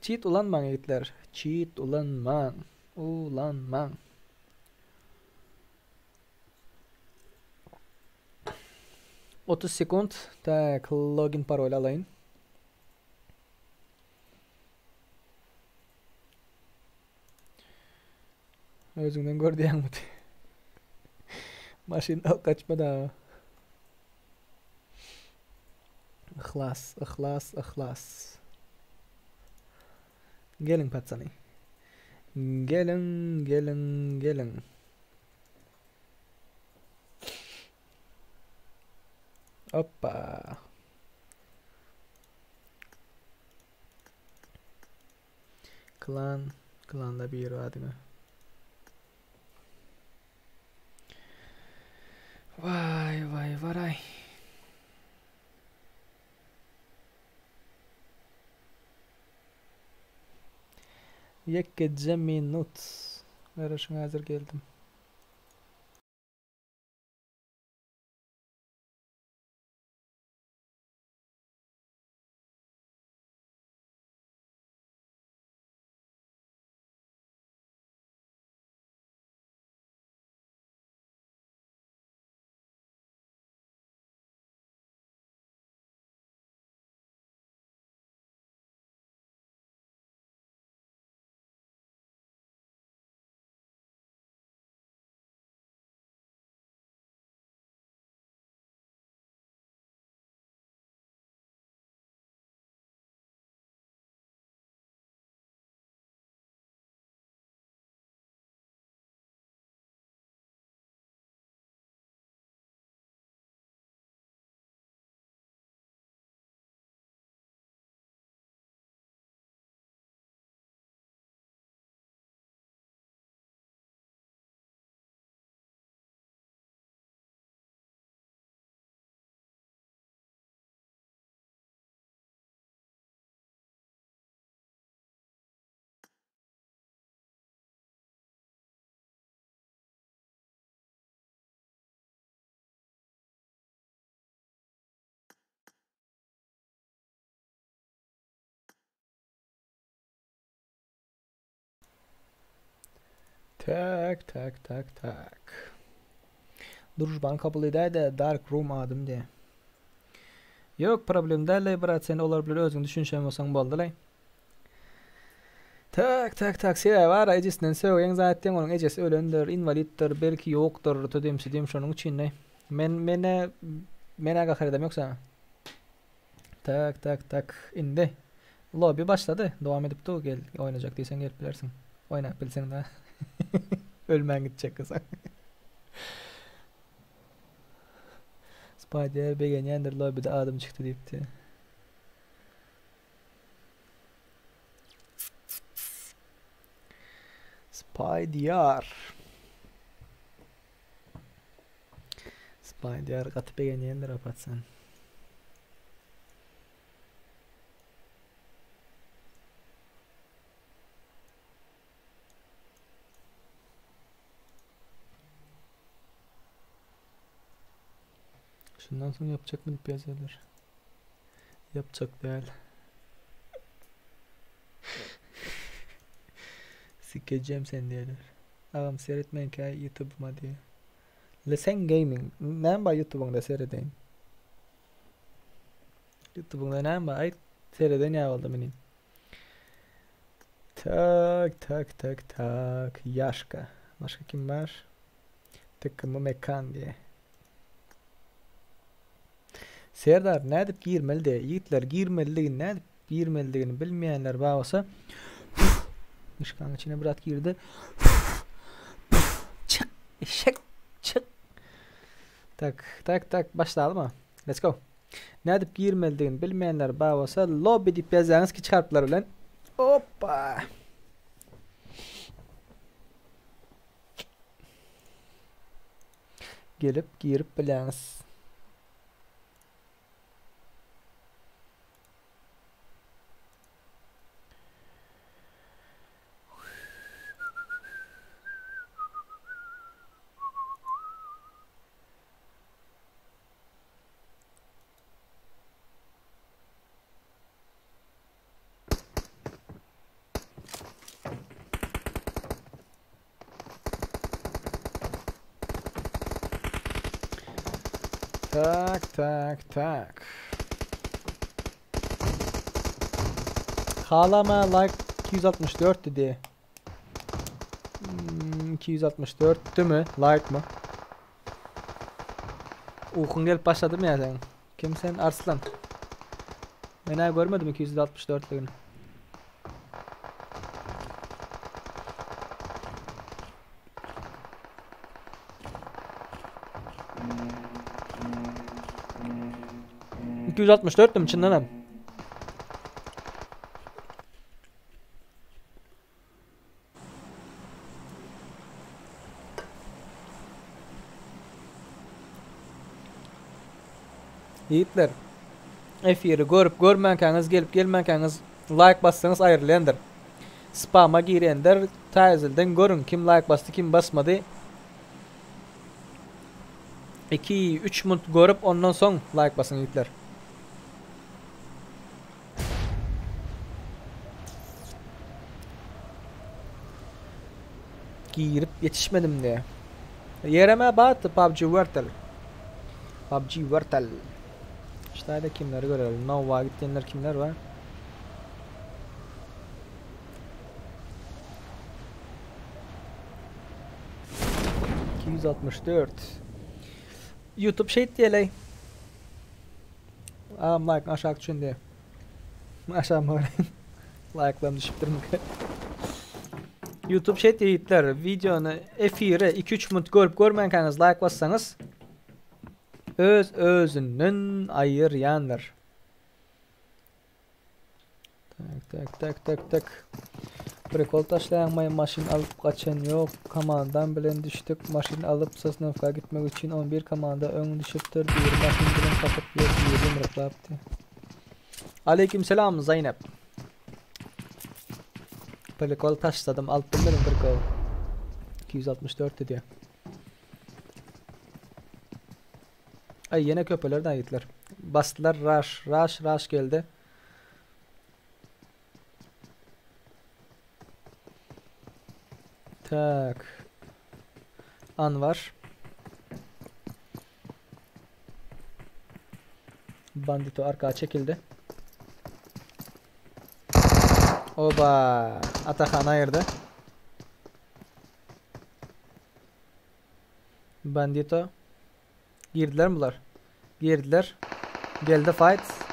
Çit ulanmaň ýigitler. Çit ulanmaň. Ulanmaň. 30 sekund. Tak, login parol alaýyn. Özüňden gör diýýäňmi? Maşyn alyp gaçma da. Yhlas, yhlas, yhlas. Geliň patsany. Geliň, geliň, geliň. Hoppa. Klan, klanda bir adyňa. Vay vay varay. Ýekeje minut. Garaşyň häzir geldim. Tak tak tak tak. Družbany kabul edäýdä Dark Room adym diýe. Ýok problem dälleý brat sen olar bilen özüň düşünişen bolsaň boldylaý. Tak tak tak sebäbi bara ejesinden sögýäň zat diýeň onuň ejesi ölendir inwaliddir belki ýokdur tudym südüm şonuň üçinleý. Men menä menä gahar edem ýok saňa. Tak tak tak indi lobby başlady dowam edip dur gel oýnajak diýseň gelip bilersiň oýnap bilseň da ölmän gitjek bolsaň. Spider begenýändir lobbyda adym çykdy diýipdi. Spider. Spider gaty begenýändir o patsan. Şundan soň ýapjak diýip ýazýarlar. Ýapjak däl. Sikejem sen diýerler. Agam seretmeňkä ýutubuma diýe. Lesen Gaming. Näme bar ýutubyňda seredeýin. Ýutubyňda näme bar aýt sereden ýa boldy meni. Tak tak tak tak Ýaşka. Başga kim bar? Tkm Mekan diýe. Serdar nädip girmeli diýe. Ýigitler girmelidigini nädip girmelidigini bilmeýänler bar bolsa Myşkanyň içine bir at girdi. Çyk, eşek, çyk. Tak, tak, tak, başlalymy? Let's go. Nädip girmelidigini bilmeýänler bar bolsa lobby diýip ýazýaňyz kiçi harplar bilen. Oppa. Gelip girip bilýäňiz. Tak, tak, tak. Halama like 264 dedi. Hmm, 264 mi? Like mı? Uykun gelip başladı mı ya sen? Kim sen? Arslan. Men ha görmedim 264-ligini. ...264 mi çyndan hem? Ýigitler, efiri görüp görmänkäňiz, gelip gelmänkäňiz laýk bassaňyz aýrylýandyr. Spama girenler täzelden görüň kim like basdy kim basmady. 2 3 munt görüp ondan soň like basyň ýigitler. Girip ýetişmedim diýe. Ýereme bat PUBG Wertel. PUBG Wertel. Ştaýda kimleri görelim. Nova gitýänler kimler bar? 264 YouTube şey diýeli. Agam like aşak düşen diýe. Aşağı mı Like'larım düşüpdir mi? YouTube şey diýipler, videony efire 2-3 minut görüp görmänkäňiz like bassaňyz öz özünden aýyrýandyr. Tak tak tak tak tak. Prikol taşlaýan maý maşyn alyp gaçan ýok. Komandam bilen düşdük. Maşyn alyp Sosnowka gitmek üçin 11 komanda öň düşüpdir. Biri maşyn bilen tapyp ýok, biri ýumruklapdy. Aleyküm selam Zeynep. Prikol taşladım. Alyp bilmedim prikol. 264 diýýär. Ay ýene köpeler gitdiler. Basdylar rush, rush, rush geldi. Tak. Anvar. Bandito arkaya çekildi. Oba! Atakan ayırdı. Bandito. Girdiler mi bular? Girdiler. Geldi fight.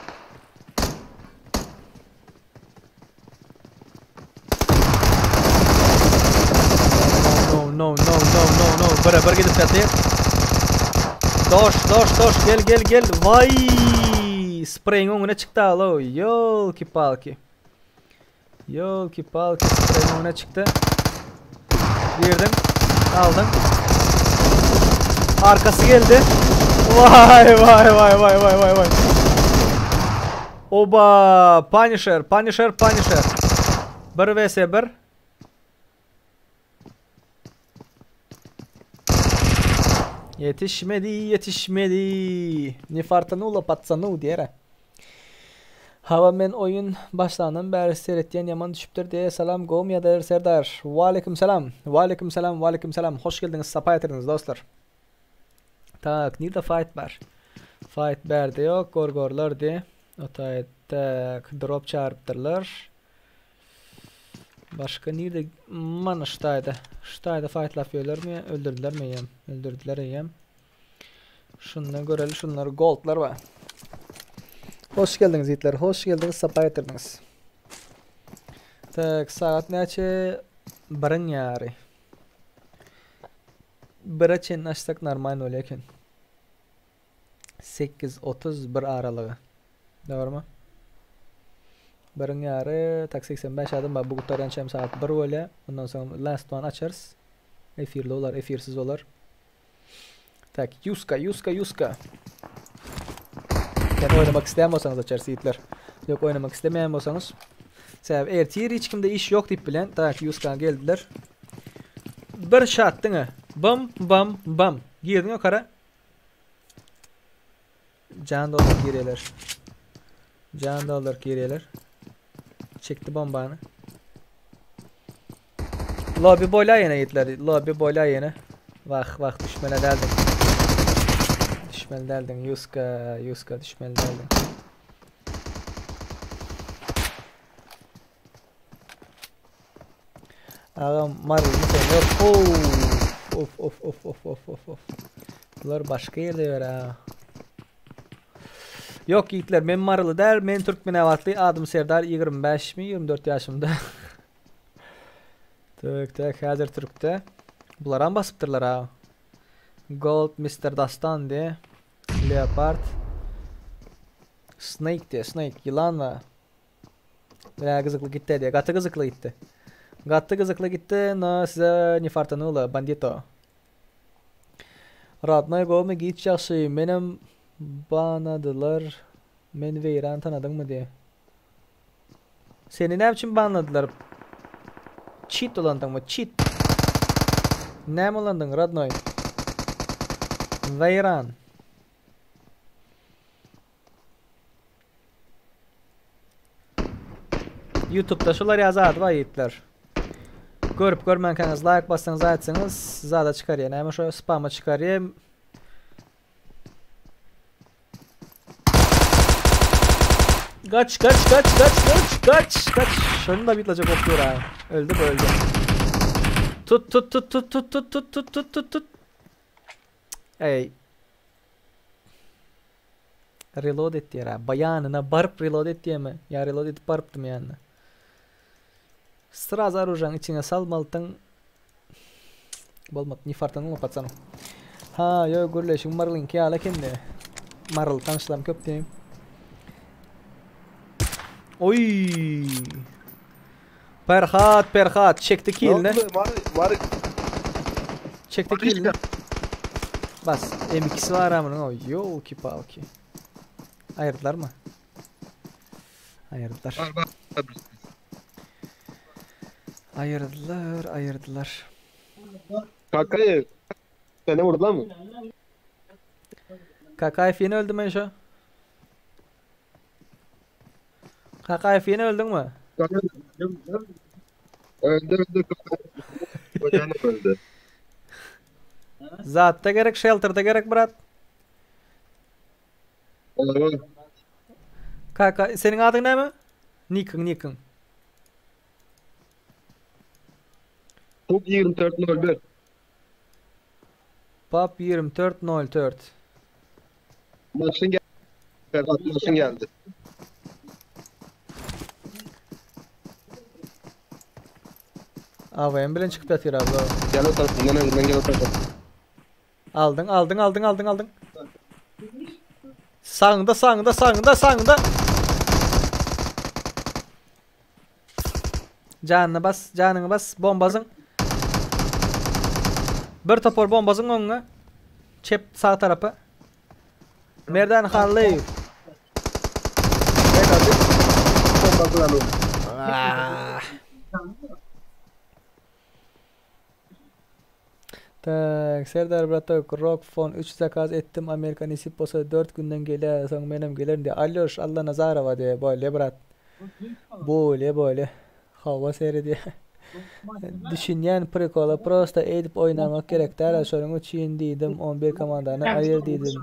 No no no no no no. Bire bir gidip ýatyr. Doş doş doş gel gel gel. Vay! Spreýiň öňüne çykdy alo. Ýolki palki. Ýolki palki spreýiň öňüne çykdy. Girdim. Aldım. Arkasy geldi. Vay vay vay vay vay vay vay. Oba! Punisher, Punisher, Punisher. 1 vs 1. Ýetişmedi, ýetişmedi. Ne fartanulo patsanu diýer. Hawa men oýun başlandan bäri seretýän ýaman düşüpdir diýe salam gowmy ýagdaýlar Serdar. Waleýkim salam. Waleýkim salam, waleýkim salam. Hoş geldiňiz, sapa getirdiňiz dostlar. Tak, nirde fight bar? Fight bärde ýok, gorgorlar diýe. Otaý tak, drop çagyrypdyrlar. Başga nirde? Mana ştaýda. Ştaýda fightlap ýörlermi? Öldürdülermi eýýäm? Öldürdüler eýýäm. Şundan göreli şunlar goldlar bar. Hoş geldiňiz ýigitler. Hoş geldiňiz, sapa getirdiňiz. Tak, sagat näçe? Biriň ýary. Bire çenli açsak normal bolýar eken. 8.31 aralygy. Dogrymy? Biriň ýary, tak 85 adam bar. Bu gutarýança hem sagat 1 bolýar. Ondan soň last one açarys. Efirli bolar, efirsiz bolar. Tak, Yuska, Yuska, Yuska. Yani oynamak isteyen bolsaňyz açarys ýigitler. Ýok oynamak istemeýän bolsaňyz. Sebäbi ertir hiç kimde iş ýok diýip bilen. Tak, Yuska geldiler. Bir şat diňe. Bam, bam, bam. Girdiň ýokara. Jan dolduryp girýärler. Jan dolduryp girýärler. Çekdi bombany. Lobby boýla ýene ýigitler. Lobby boýla ýene. Wah, wah düşmeli däldiň. Düşmeli däldiň. Yuska, Yuska düşmeli däldiň. Agam Marymy sen ýok. Of of of of of of of. Bular başga ýerde ýör ha. Ýok ýigitler men Maryly däl, men Türkmenabatly, adym Serdar 25 mi 24 ýaşymda. Tök tök häzir türkde. Bularam basypdyrlar ha. Gold Mr. Dastan diye. Leopard. Snake diye Snake ýylan we Bä gyzykly gitdi diye. Gaty gyzykly gitdi. Gaty gyzykly gitdi. No size ne fartanulo bandito. Radnoý gowmy giç ýagşy menem banadylar men weýran tanadyňmy diye. Seni näme üçin banladylar? Cheat ulandyňmy? Cheat. Näme ulandyň, rodnoý? Weýran. YouTube'da şular ýa zady bar ýigitler. Görüp görmänkäňiz like bassaňyz aýtsaňyz zada çykarýar. Näme şo spama çykarýar. Kaç kaç kaç kaç kaç kaç kaç. Şunu da bitlacak okuyor ha. Öldü bu öldü. Tut tut tut tut tut tut tut tut tut tut tut. Ey. Reload et diýer ha. Baýanyna baryp reload et diýeme. Ýa reload edip barypdym ýanyna. Sraz oružaň içiňe salmalydyň. Bolmady. Ne fartanylma patsanu. Ha, ýo gürleşiň Marylyňky ýaly ekende. Maryly tanyşlarym köp diýeyim. Oý! Perhat, Perhat çekdi kilini. Mary Çekdi kilini. Bas, M2'si var ha bunun. Oy, yolki palki. Ayırdılar mı? Ayırdılar. Var var. Ayırdılar, ayırdılar. Kakayev. Seni vurdular mı? Kakayev yine öldü mü şu? Kakayev yine öldün mü? Öldü öldü. Kocanım öldü. Zatda gerek, shelterda gerek brat. Kaka, seniň adyň näme? Nikiň, nikiň. Pub 24.01. Pub 24.04. Maşyn geldi. Maşyn geldi. AWM bilen çykyp ýatyr abla. Gel o tarafından önden gel o tarafa. Aldyň, aldyň, aldyň, aldyň, aldyň. Sagyňda, sagyňda, sagyňda, sagyňda. Janyny bas, janyňy bas, bombazyň. Bir topar bombazyň oňa. Çep sag tarapa. Merdan Hallyýew. Ah. Tak, Serdar bratok, Rock Phone 3 zakaz etdim, Amerika nesip bolsa 4 günden gelýär, soň menem gelerin diýýär. Alýoş Allanazarowa diýýär, bolýa brat. Bolýa, bolýa. Hawa seredýär. Düşünýän prikola prosta eýdip oýnamak gerek däl şonuň üçin diýdim 11 komandany aýyr diýdim.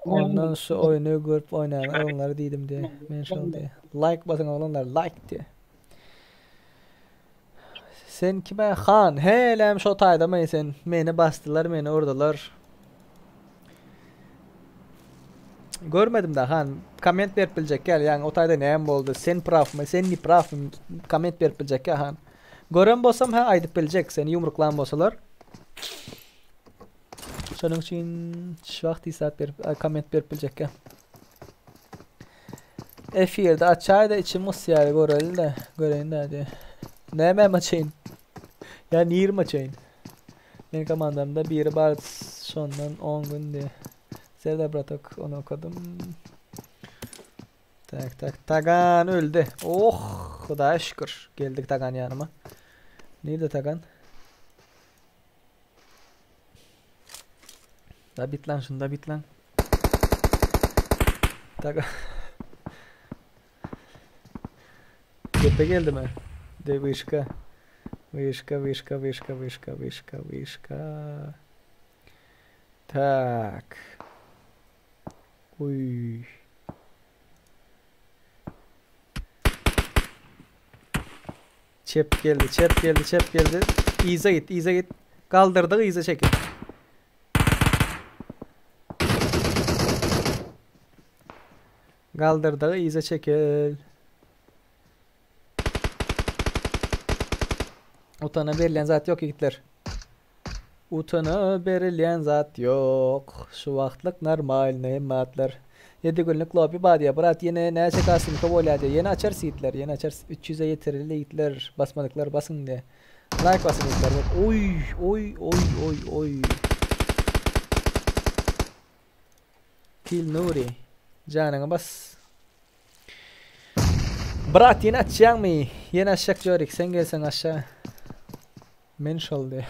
Ondan şu oýny görüp oýnaýan oglanlar diýdim diýe. Men şol diýe. Like basyň oglanlar like diýe. Sen kime han? Hälem şo taýdamy sen? Meni basdylar, meni urdular. Görmedim da han. Komment berip biljek gel. Ýagny o taýda näme boldy? Sen prawmy? Sen ne prawmy? Komment berip biljek gel han. Gören bolsam ha aýdyp biljek. Seni ýumruklan bolsalar. Şonuň üçin şu wagt isap berip komment berip biljek gel. Efirde açaý-da içim gysýar göreli-de, göreýin-dä diýe. Nämem açaýyn? Ýa nirem açaýyn? Meniň komandamda biri bar şondan 10 gün diýe. Serdar bratok ony okadym. Tak tak Tagan öldi. Oh, Hudaýa şükür. Geldik Tagan ýanyma. Nirde Tagan? Da bit lan şunda bit lan. Tak. Gepe geldi mi? De wyşka. Wyşka, wyşka, wyşka, wyşka, wyşka, wyşka. Tak. Uy. Çep geldi, çep geldi, çep geldi. Yza git, yza git. Galdyrdygy yza çekil. Galdyrdygy yza çekil. Utana berilýän zat ýok ýigitler. Utana berilýän zat ýok. Şu wagtlyk normalny matlar. 7 günlük lobby bar diýýär. Brat ýene näçe kasymka bolýar diýýär. Ýene açarys ýigitler, ýene açarys. 300-e ýetireli ýigitler. Basmadyklar basyň diýýär. Like basyň ýigitler. Oý, oý, oý, oý, oý. Kill Nuri. Janyňy bas. Brat ýene açýaňmy? Ýene açjak Jorik, sen gelseň aşa. Men şol diýýär.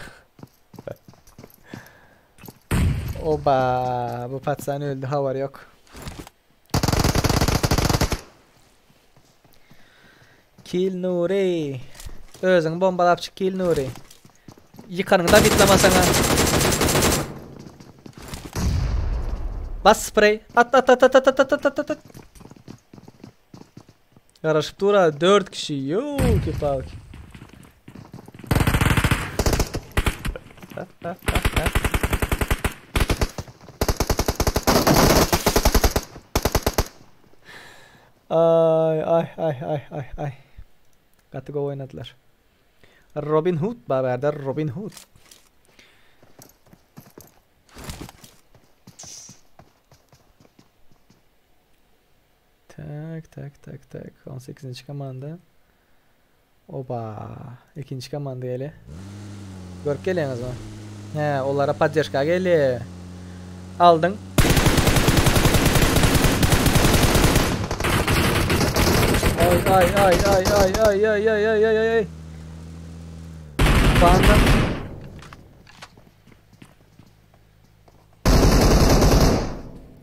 Oba, bu patsan öldü, habary ýok. Kill Nuri. Özüňi bombalap çyk Kill Nuri. Ýykanyňy da bitlamasaňa. Bas sprey. At at at at at at at at at at. Garaşyp dur ha 4 kişi. Ýolki palki. Ay ay ay ay ay ay. Gaty gowy oýnadylar. Robin Hood bar bärde Robin Hood. Tak tak tak tak 18. komanda. Oba, ikinji komanda gelýär. Görüp gelýäňizmi? Hä, olara poddežka gelýär. Aldyň. Ay ay ay ay ay ay ay ay ay ay ay. Banda.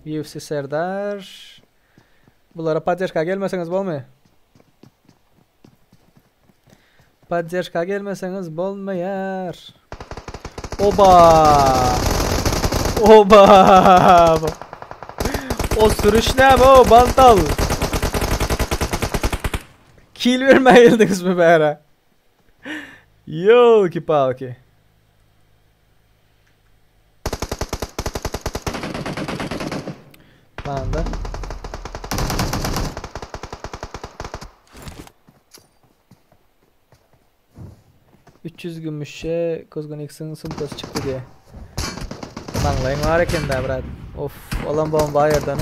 UFC Serdar. Bulara poddežka gelmeseňiz bolmaýar. Poddežka gelmeseňiz bolmaýar. Oba! Oba! O sürüş näme o bantal? Kill bermäge geldiňizmi bära? Ýolki-palki. Banda. 300 gümüşe Kuzgun X'in sumkasy çykdy diýe. Maňlaýyň bar eken da brat. Of, olam bomba aýyrdan.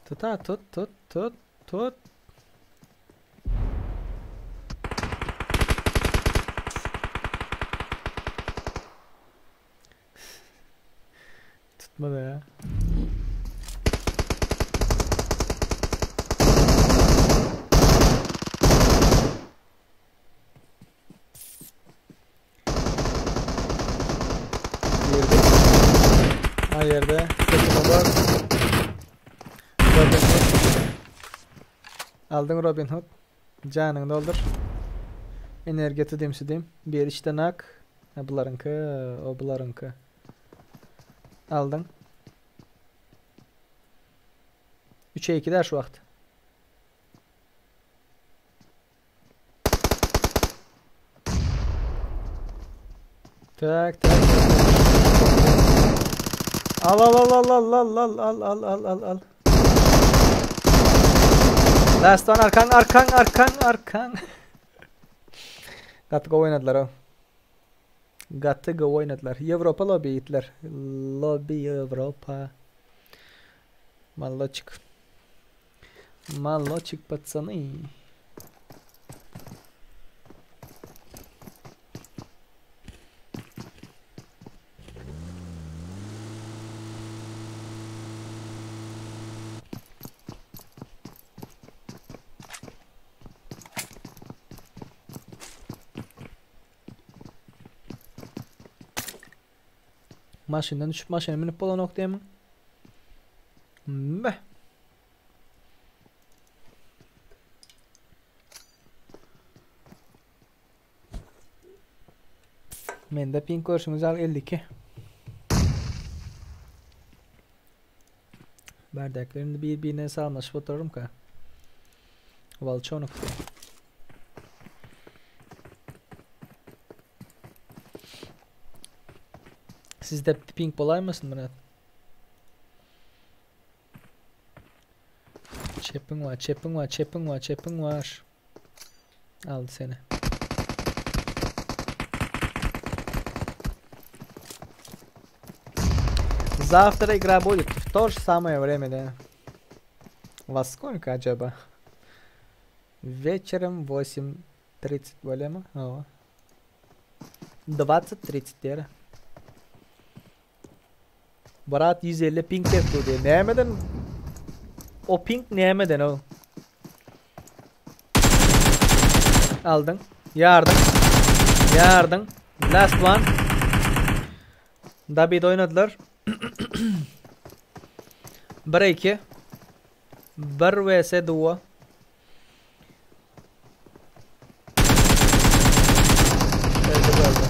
Tut ha, tut, tut, tut, tut. Tutmady ya. Girdik. Ha ýerde. Seçim var. Robin Hood. Aldyň Robin Hood. Janyňy doldur. Energiýa tudym südüm. Bir içden ak. Ha bularyňky, o bularyňky. Aldyň. 3'e 2 der şu wagt. Tak tak. Al al al al al al al al al al al al. Last one arkan arkan arkan arkan. Gaty gowy oýnadylar o. Gaty gowy oýnadylar. Ýewropa lobby ýigitler. Lobby Ýewropa. Malloçik. Malloçik patsany. Maşyndan düşüp maşyna münüp bolanok diýemiň? Meh. Mende ping görşüňiz ýaly 52. Bärdäkiler indi bir-birine salamlaşyp oturarmyka? Wolçonok diýýär. Sizde ping bolaýmasyn Murat? Çepiň bar, çepiň bar, çepiň bar, çepiň bar. Aldy seni. Завтра игра будет в то же самое время, да. Во сколько, acaba? Вечером 8.30 bolýarmy? Hawa. 20.30 diýer. Brat 150 ping berip dur diýer. Nämeden? O ping nämeden o? Aldyň. Ýardyň. Ýardyň. Last one. David oýnadylar. 1 2 1 vs duo. Öldü bu öldü.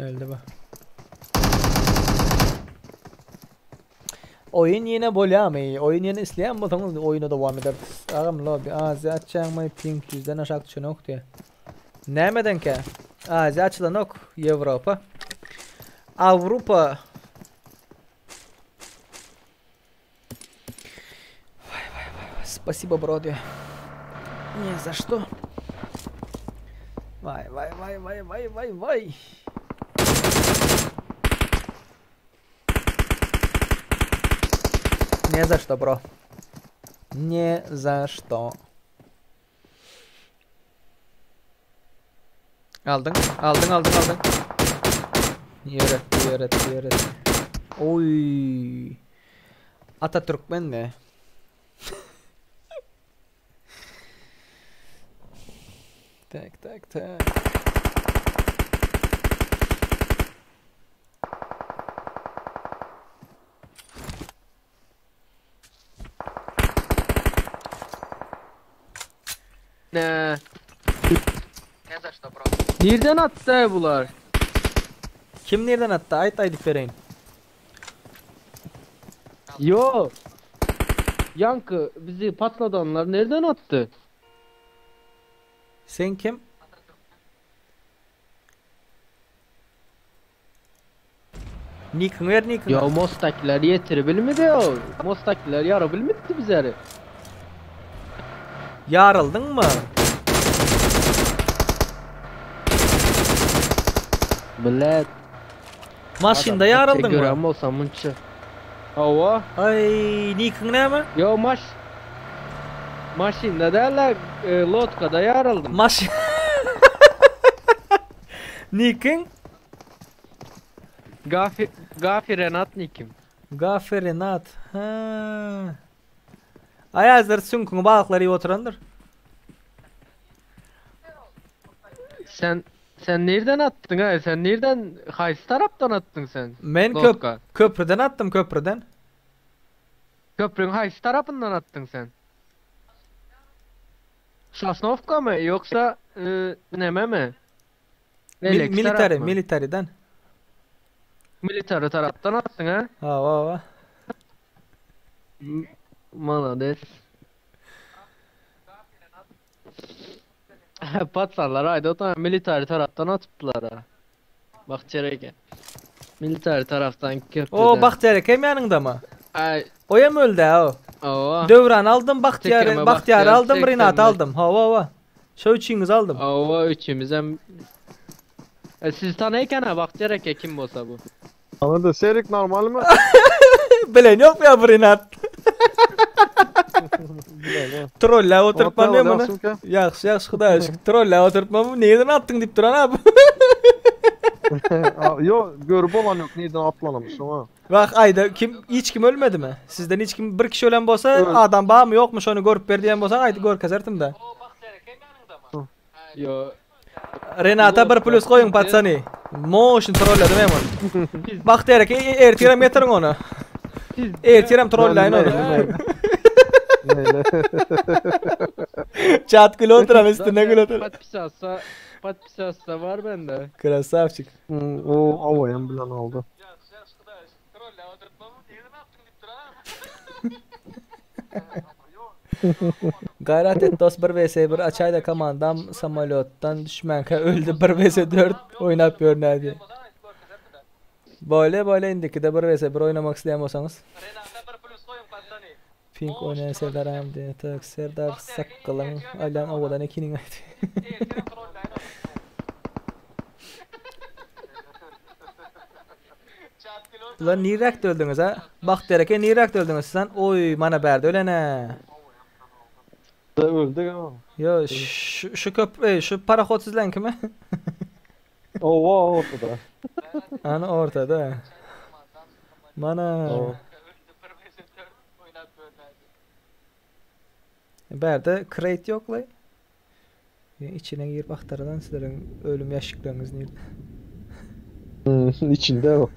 Öldü bu. Oýun ýene bolýamy? Oýun ýene isleýän bolsaňyz oýuna dowam ederis. Agam lobby Aziýa açýaňmy? Ping 100-den aşak düşenok diýýär. Nämedenkä? Aziýa açylanok, Ýewropa. Awrupa. Vay vay vay vay. Spasibo bro diýýär. Ne za что? Vay vay vay vay vay vay vay. Ne za što bro. Ne za što. Aldyň, aldyň, aldyň, aldyň. Ýöretdi, ýöretdi, ýöretdi. Oý. Atatürkmenmi? Tak, tak, tak. Ne? Nirden atdy bular? Kim nirden atdy? Aýt aýdyp bereýin. Yo. Yankı bizi patladanlar nereden attı? Sen kim? Nikiňi ber nikiňi. Yo mostakiler ýetiri bilmedi yo. Mostakiler ýara bilmedi bizleri. Ýaryldyňmy? Bilet. Maşynda ýaryldyňmy? Gören bolsam munça. Hawa. Aý, nikiň näme? Yo maş Maşynda däl-de, e, lodkada ýaryldym. Maş Nikiň? Gafi Gafi Renat nikim. Gafi Renat. Ha. Aý häzir süňküňi balyklar iýip oturandyr. Sen sen nirden atdyň aý? Sen nirden haýsy tarapdan atdyň sen? Men köp köprüden atdym köprüden. Köprüň haýsy tarapyndan atdyň sen? Sosnowkamy ýoksa nememi? Military, militarydan. Military tarapdan atdyň a? Hawa, hawa. Malades. Patsalar aýda otan military tarapdan atypdylar a. Bagtyýar eke. Military tarapdan köprüden. O Bagtyýar ekem ýanyňdamy? Aý. Oýam öldi a o. Hawa. Döwrany aldym, Bagtyýary, Bagtyýary aldym, Renaty aldym. Hawa, hawa. Şo üçiňizi aldym. Hawa, üçümizem. E, sizi tanaýkan a Bagtyýar eke kim bolsa bu. Tanady. Serik normalmy? Bilen ýok ýa bu Renat. Trolläp oturypman men muny. Ýagşy ýagşy Hudaýa şükür. Trolläp oturypman bu nirden atdyň diýip duran a bu. Ýok, görüp bolan ýok nirden atlanamy şoňa. Wah aýda kim hiç kim ölmedimi? Sizden hiç kim bir kişi ölen bolsa adam barmy ýokmy şony görüp ber diýen bolsaň aýdyp görkezerdim da. Ýok. Renata bir plus goýuň patsany. Moşyn trolledim men muny. Bagtyýar eke ertirem getiriň ony. Ertirem trolläýin ony. Çat gül oturan üstüne gül oturan. Podpisatsa, podpisatsa var bende. Krasavçik. O awaýam bilen aldy. Gaýrat et dos 1 vs 1 açaýda komandam samolýotdan düşmänkä öldi 1 vs 4 oýnap ýör nädýä. Bolýa bolýa indikide 1 vs 1 oýnamak isleýän bolsaňyz. Pink oýnaýan Serdar agam diýen tak Serdar sakgalyň alýan owadan ekiniň aýdy. Bular niräkde öldüňiz a? Bagtyýar eke niräkde öldüňiz sizan? Oý mana bärde ölenä. Öldük ama. Ýo şu şu köp e, şu parahod sizleňkimi? Owa ortada. Ana ortada. Mana. Bärde crate ýok lay. Içine girip agtaradan sizleriň ölüm ýaşikleriňiz nirde? İçinde o.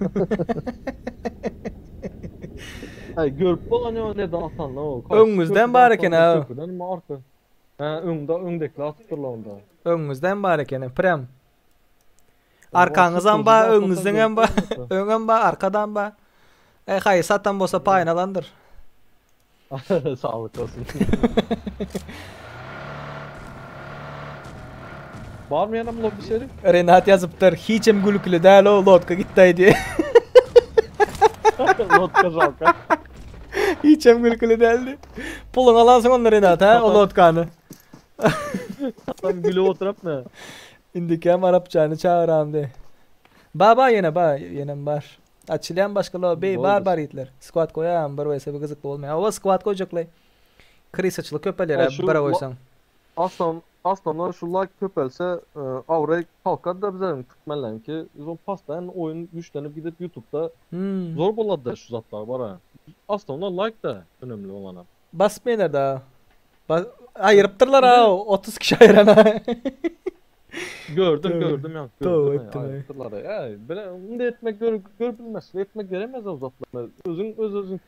Ay görüp bolan ýok nerden atanlar o. Öňüňizden bar eken ha. Köprüden mi arka? Ha öňde öňdekli atypdyrlar onda. Öňüňizden bar eken prem. Arkaňyzam bar, öňüňizdenem bar. Öňem bar, arkadam bar. E haýsy atan bolsa paýyny alandyr. Saglyk bolsun. Barmy ýene lobby seri? Renat ýazypdyr, hiçem gülküli däl o lodka gitdi diýe. Lodka žalka. Hiçem gülküli däldi. Puluny alansyň onda Renat ha, o lodkany. Tam gülüp oturypmy? Indikäm arapçany çagyramdy. Ba ba ýene ba, ýenem bar. Açylýan başga lobby bar bar ýigitler. Squad goýaýam bir wese bir gyzykly bolmaýar. Oba squad goýjaklaý. Krysaçylyk köpelýär Şu bire goýsaň. Aslan aslanlar şu like köpelse awraý kalkar da bizleriň türkmenleriňki biz ony pastaýan oýun güýçlenip gidip ýutubda Hmm. zor bolady şu zatlar bara. Aslanlar like da önemli bolana. Basmaýlar da. Ba aýyrypdyrlar ha 30 kişi aýyran ha. Gördüm gördüm ýa. Toba etdim. Aýyrypdyrlar. Ýa bile indi etmek gör gör bilmez. Etmek geremez o zatlar. Özüň öz özüň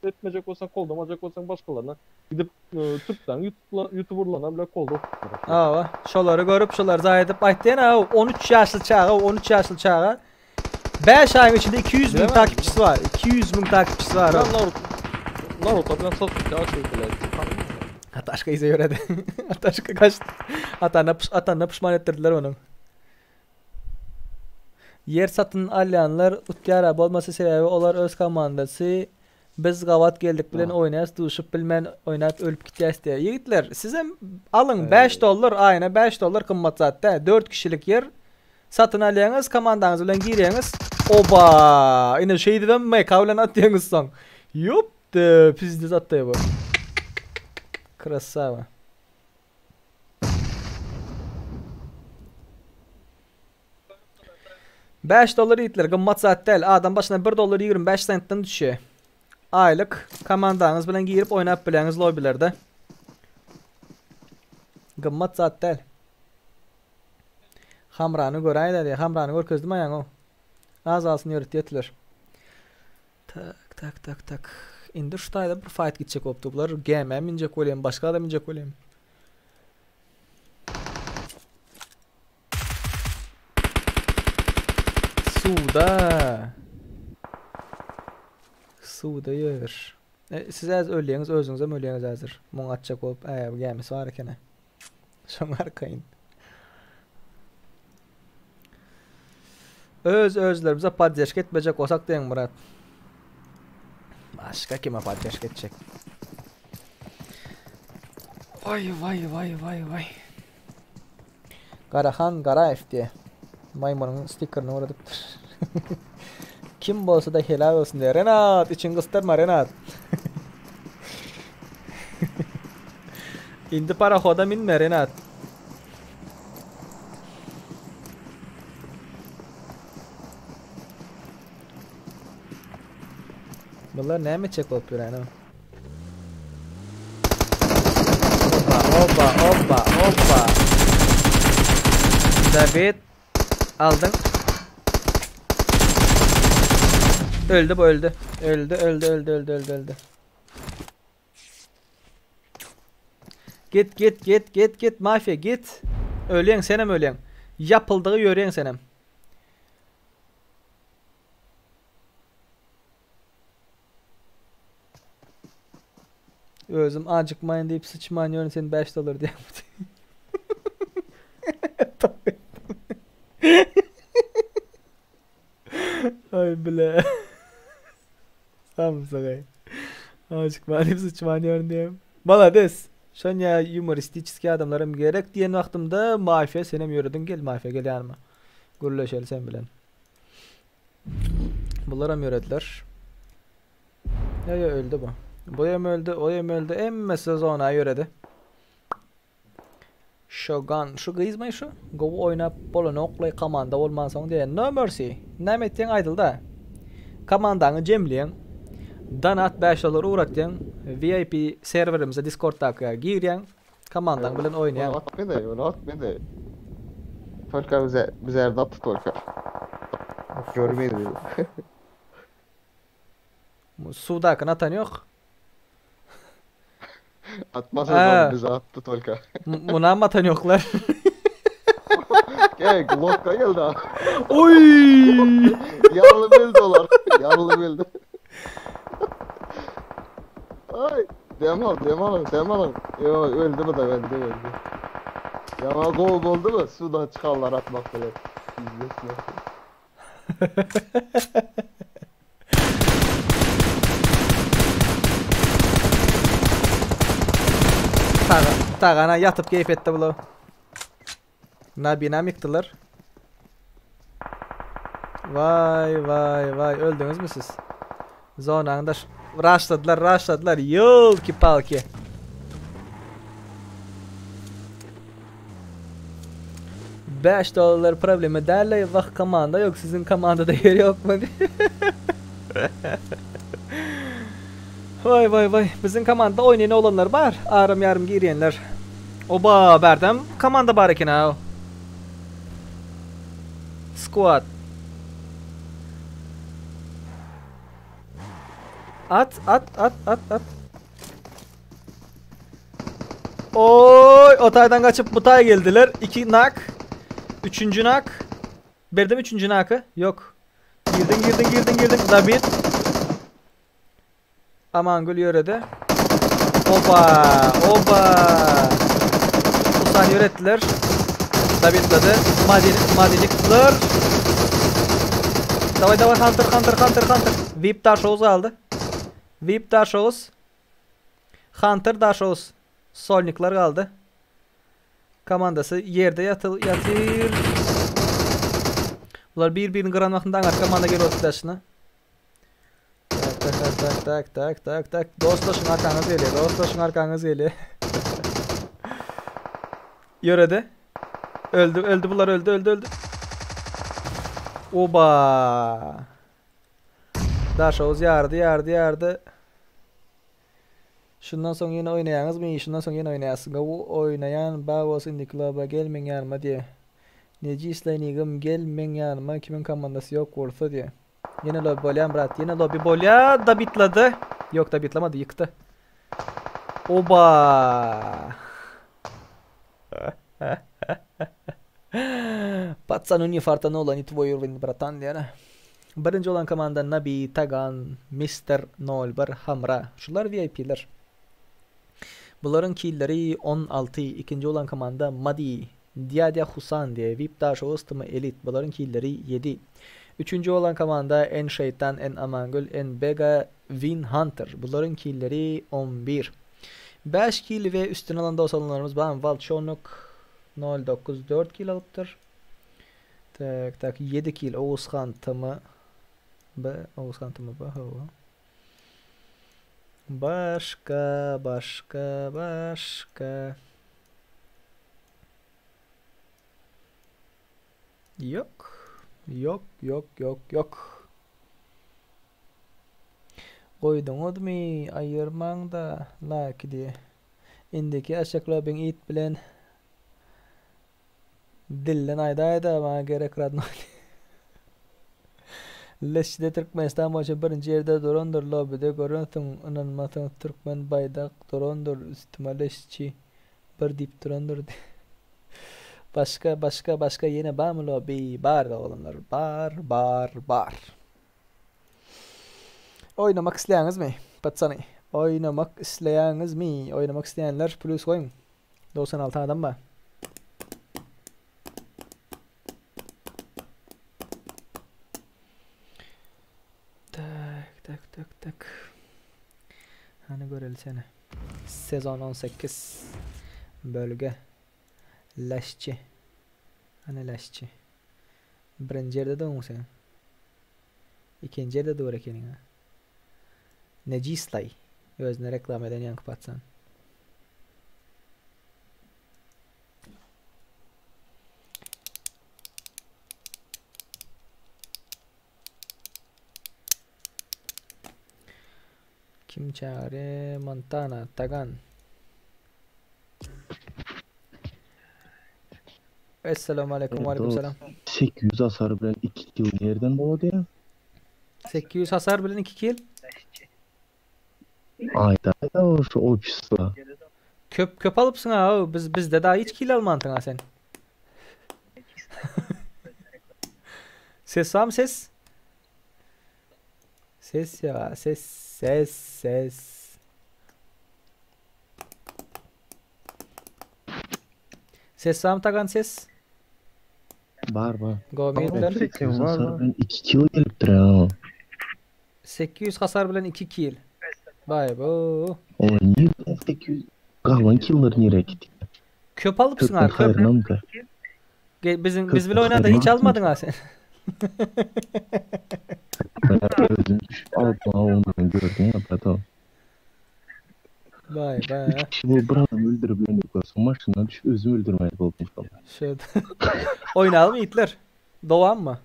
etmejek bolsaň goldamajak bolsaň başgalaryna gidip türkden youtuberlarına bile golda. Hawa, şolary görüp, şolary zaýa edip aýtdy ýene 13 ýaşly çaga, 13 ýaşly çaga 5 aýyň içinde 200 müň takipçisi bar. 200 müň takipçisi bar. Naruto Naruto bilen Sasuke açyp Ataşka ize ýöredi. Ataşka kaçtı. Atana, atana pişman etdirdiler onuň. Ýer satyn alýanlar utýara bolmasa sebäbi olar öz komandasy biz gabat geldik bilen oýnaýas duşup bilmän oýnap ölüp gitýäs diýýär. Ýigitler sizem alyň 5 dollar aýyna 5 dollar gymmat zat däl 4 kişilik ýer satyn alýaňyz komandaňyz bilen girýäňiz oba ine şeýdibem MK bilen atýaňyz soň ýopdy pizdiz atdy bu krasava. 5 dollar ýigitler gymmat zat däl. Adam başyna 1 dollar 25 sentden düşýär. Aýlyk komandaňyz bilen girip oýnap bileňiz lobbilerde. Gymmat zat däl. Hamrany göräýler diýýär. Hamrany görkezdim aýaň o. Az alsyn ýöretýärdiler. Tak tak tak tak. Indi şu taýda bir fight gitjek bolupdy bular. Gämä minjek bolýan, başga adam minjek bolýan. Suwda. Suwda ýör. E, siz äz ölýäňiz, özüňizem ölýäňiz häzir. Muň atjak bolup, ä, bu gämisi bar ekeni. Şoň arkaýyn. Öz özlerimize poddeşka etmejek bolsak diýen Murat. Başga kime poddeşka etjek? Vay vay vay vay vay. Garahan Garaýew diýe. Maýmynyň stikerini ugradypdyr. Kim bolsa-da helal bolsun diýe. Renat, içiňi gysdyrma Renat. Indi parahoda minme Renat. Bular näme etjek bolup ýören? Opa, opa, opa, opa. David aldyň. Öldü bu öldü. Öldü, öldü, öldü, öldü, öldü, öldü. Git, git, git, git, git, mafiya git. Ölýäň senem ölýäň. Ýapyldygy ýörýäň senem. Özüm acykmaýyn diýip syçman ýörün sen 5 dollar diýýäň. Ay bile. Samsagay. Acykman diýip syçman ýörün diýýän. Malades. Şonýa ýumoristiçeskiý adamlaram gerek diýen wagtymda mafiýa senem ýörediň gel mafiýa gel ýanyma. Gürleşeli sen bilen. Bularam ýörediler. Ýa ýa öldi bu. Bu hem öldi, o hem öldi. Hemmesi zona ýöredi. Shogun, şu gyzmy şu? Gowy oýnap bolanokly komanda bolmansoň diýen. No mercy. Näme etseň aýdylda. Komandaňy jemleýäň. Donat 5 dollar ugratýaň. VIP serwerimize Discorddaky girýäň. Komandaň bilen oýnaýaň. Ony atmady, ony atmady. Tolka bize, bize atdy tolka. Görmedi. Suwdakyny atan ýok. Atmasa da bize atdy tolka. Munam atan ýoklar. Gel, glokka geldi. Oy! Ýarly bildi olar. Ýarly bildi. Ay, dem al, dem al, dem al. Yo, öldü bu da, öldü, öldü. Ýa gol boldy mı? Sudan çıkanlar atmak bilen. İzlesin. Taga, tagana ýatyp keýp etdi bular. Nabinam ýykdylar. Vay vay vay öldüňizmi siz? Zonanyň daş raşladylar, raşladylar. Ýolki palki. 5 dollar problemi däl wah komanda ýok siziň komandada ýer ýokmy Waý waý waý biziň komanda oýnaýan oglanlar bar aram ýarym girýänler Oba bärdem komanda bar eken aw Squad At at at at at Oy, o taydan kaçıp bu tay geldiler. 2 nak. Üçüncü nak. Berdim üçüncü nakı. Yok. Girdin girdin girdin girdin. David. Aman gül yöredi. Oba, oba. Bu saniye öğrettiler. Davidladı. Madeni, madeni kıtlar. Davay davay Hunter Hunter Hunter Hunter. VIP Dark aldı. VIP Dark Hunter Daşoguz. Solnikler galdy. Komandasy ýerde ýatyl ýatyr. Bular bir-birini gyran wagtynda aňar komanda gelip otyr daşyna. Tak tak tak tak tak tak tak tak. Dostlaşyň arkaňyz gelýär. Dostlaşyň arkaňyz gelýär. Ýöredi. Öldü, öldü bular öldü, öldü, öldü. Oba. Daşoguz ýardy, ýardy, ýardy. Şundan soň ýene oýnaýaňyzmy? Şundan soň ýene oýnaýas. Gowy oýnaýan bar bolsa indiki loba gel meň ýanyma diýe. Nejisle nigim gel meň ýanyma kimiň komandasy ýok bolsa diýe. Ýene lobi bolýan brat ýene lobi bolýa dabitlady. Ýok dabitlamady ýykdy. Oba. Patsanu ne fartanulo ne tvoý urowen bratan diýýär. Birinji bolan komanda Nabi, Tagan, Mister 01, Hamra. Şular VIP-ler. Bularyň killeri 16. Ikinji bolan komanda Madi, Dýadýa Husan diýýär. VIP Daşoguz TM Elit. Bularyň killeri 7. Üçünji bolan komanda N Şeýtan, N Amangül, N Bega, Win Hunter. Bularyň killeri 11. 5 kil we üstüne alan dost olanlarymyz bar. Walçonok 09 4 kil alypdyr. Tak tak 7 kil Oguzhan TM B Oguzhan TM B hawa. Başka başka başka Yok. Yok yok yok yok. Goýduňyzmy aýyrmaňda like diýe. Indiki aşaklobyň it bilen dilden aýdaýda maňa gerek radnoý. Leşde Türkmenistan boýunça birinji ýerde durandyr lobbyde görensiň ynanmasaň türkmen baýdak durandyr üstüme leşçi bir diýip durandyr Başga başga başga ýene barmy lobby bar oglanlar bar bar bar. Oýnamak isleýäňizmi patsany oýnamak isleýäňizmi oýnamak isleýänler plus goýuň 96 adam bar. Tak tak tak tak. Hany göreli seni. Sezon 18 bölge Leşçi. Hany leşçi. Birinji ýerde duruň sen. Ikinji ýerde dur ekeniň ha. Nejislay. Özüne reklama eden ýaňky patsan. Kim çagyrýar? Montana, Tagan. Esselamu aleýkum we aleýkum salam. 800 hasar bilen 2 kill nereden boldy ya? 800 hasar bilen 2 kill. Ayda ayda o şu общество. Köp köp alypsyň ha, biz bizde daha hiç kill almandyň ha sen. Ses var mı ses? Ses ya ses ses ses. Ses var mı tagan ses? Bar bar. Go mid 800 hasar bilen 2 kill gelipdir ha. 800 hasar bilen 2 kill. Vay bu. O niye 800 galan kill'lar nereye gitti? Köp alypsyň ha Köpden köp. haýrynam da. Ge- Bizim Köp biz bile oynanda hiç haýrynam. almadın ha sen. Ben özüm düşüp alıp ha ondan gördüm ya brado. Vay be. 3 kişi bu bir adam öldürüp bilen görsen maşından düşüp özüm öldürmeye buldum falan. Şöyle. Oynayalım yiğitler. Dovan mı?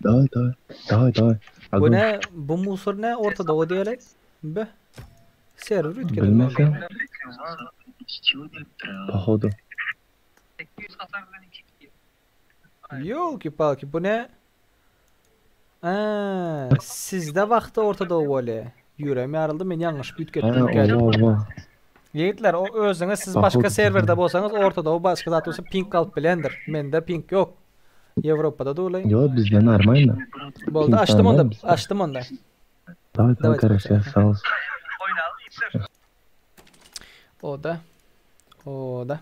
Day day day day. Bu ne? Bu musur ne? Orta Doğu diyerek. Be. Server ülkede. Bilmesem. Pohodu. Yolki palki bu ne? Aa, sizde vaxtı Orta Doğu öyle. Yüreğim yarıldı men yanlış büyüt Ha getdim. ova ova. Yiğitler o özüňiz siz Bak, başka o- serverde bolsaňyz Orta Doğu başka zat bolsa ping kalıp bilendir. Mende ping yok. Yevropada da olay. Yo bizde normal Boldy Ping açtım normal onda. bizde. Açtım onda. Day day Давайте kardeşler sağ olsun. O da. O da.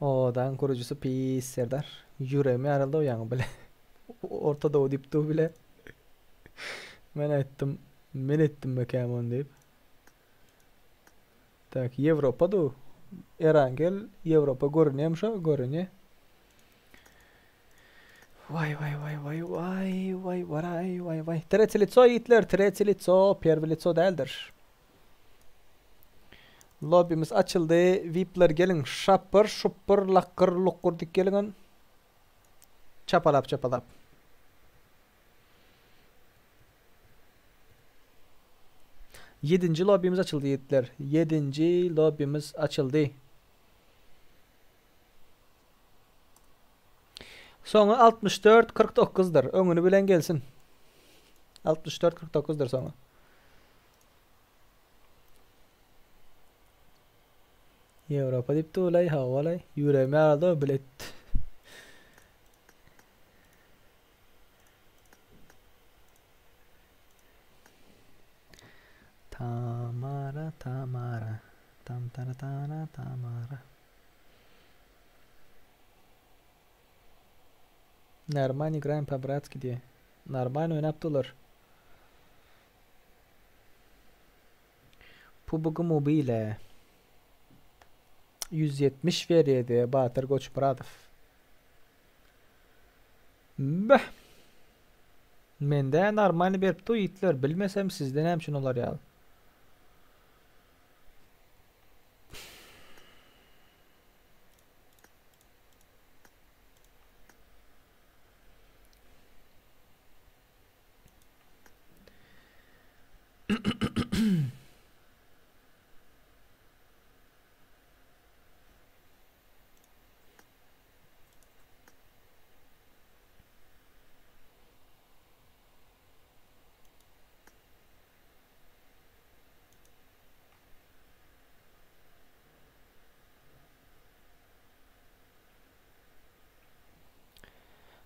Odan kurucusu Pis Serdar. Yüreğim yarıldı o ýaňy bile. Orta Doğu diýip du bile. Men aýtdym, men etdim mekäm onu diýip. Tak, Ýewropa du. Erangel Ýewropa görünýär şo, görünýär. Vay vay vay vay vay vay vay vay vay. Третье лицо yiğitler, третье лицо, первое лицо däldir. Lobbymiz açyldy. VIP'ler gelin. Şapır, şupur, lakkır, lukkur dik gelin. Çapalap çapalap. Yedinci lobbymiz açıldı yiğitler. Yedinci lobbymiz açıldı. Sonu 64 49'dur. Öňüni bilen gelsin. 64 49'dur sonu. Ýewropa diýip olay, hawalay. Ýüregime arada bilet. Tamara, Tamara. Tam tara tara Tamara. Нормально играем по-братски diye. Нормально oynap dolar. PUBG Mobile. 170 verýedi Batyr Goçmyradow. Beh. Mende normal berip du ýitler bilmesem sizden hem şun olar ýaly.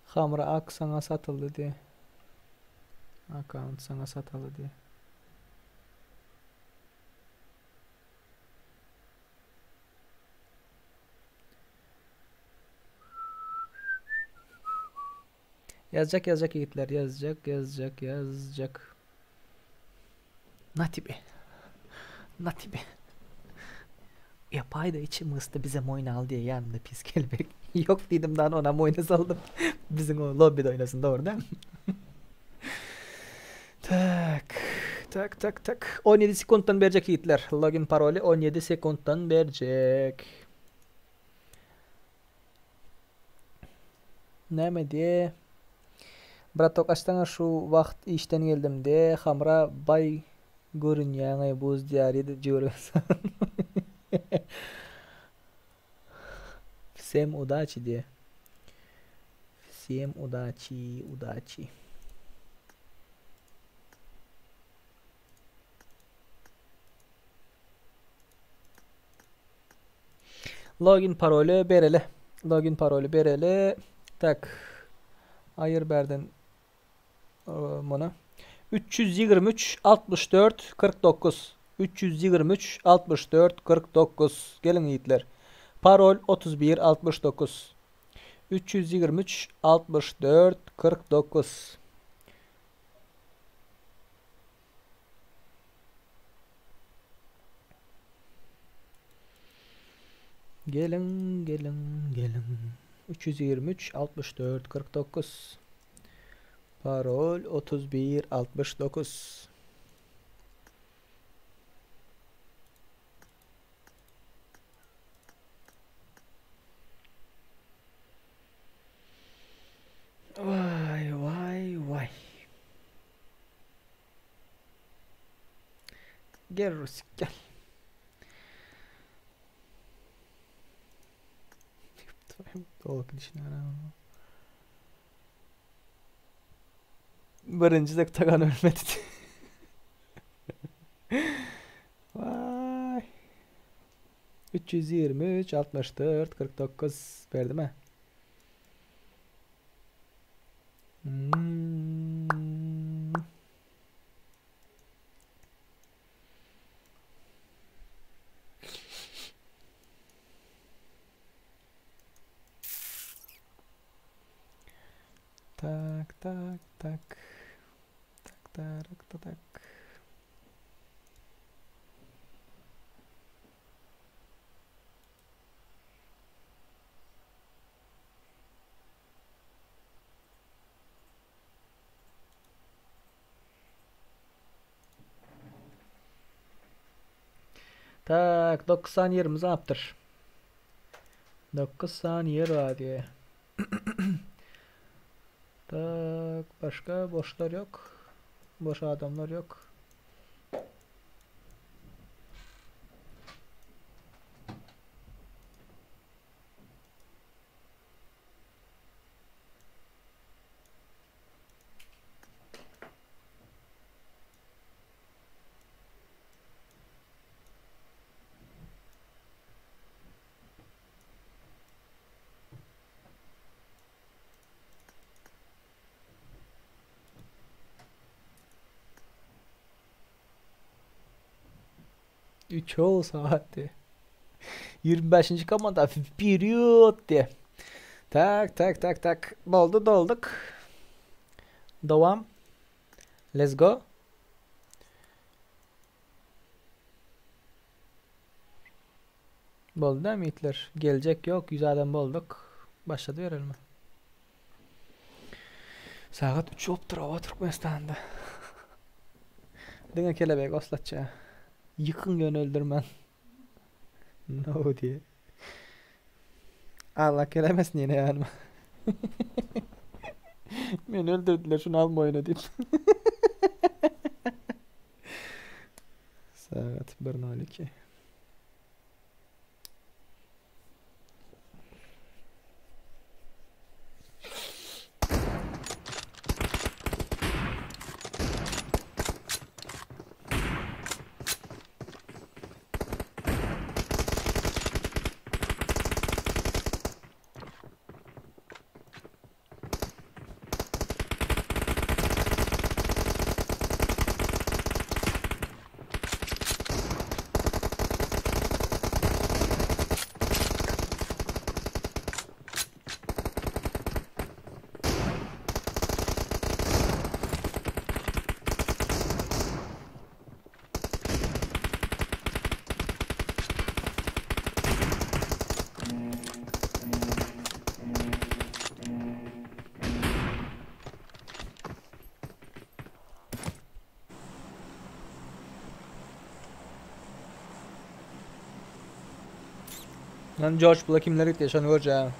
Hamra ak sana satıldı diye. Account sana satıldı diye. Yazacak yazacak yiğitler yazacak yazacak yazacak. Natibi. Natibi. Yapay da içim ıstı bize moyna al diye yanında pis kelbek. Yok dedim daha ona moyna saldım. Bizim o lobide oynasın doğru değil mi? Tak. Tak tak tak. 17 sekunddan verecek yiğitler. Login paroli 17 sekunddan verecek. Näme diye? Bratok açtana şu wagt işden geldim de hamra bay görünýäňe buz diýary jürüs. Всем udaçi diýe. Всем udaçi, udaçi. Login paroly bereli. Login paroly bereli. Tak. Aýyr bärden muny. 323 64 49 323 64 49 Geliň ýigitler. Parol 31 69 323 64 49 Geliň, geliň, geliň. 323 64 49 Parol 31 69 Waý, waý, waý. Gel Rusik gel. Birinji dek tagan ölmedi. Vay. 323 64 49 berdim ha. Hmm. Tak tak tak. Tak tak tak tak. Tak 9 sany ýerimiz apdyr. 9 sany ýer bar diýe. Tak başga boşlar ýok. Boş adamlar ýok. Üç ol saatdi. 25. komanda вперед diye. Tak tak tak tak. Boldy dolduk. Dowam. Let's go. Boldy dämi ýigitler? Geljek ýok, 100 adam bolduk. Başlady berelmi? Sagat 3 bolupdyr oba Türkmenistanda. Diňe kelebek oslatja. Ýykyň ýöne öldürmäň. No diýe. Allah gelemesin ýene ýanyma. Meni öldürdüler şuny alma oýuna diýip. Sagat 1.02. Lan George Bull'a kimler gitti şony görjä.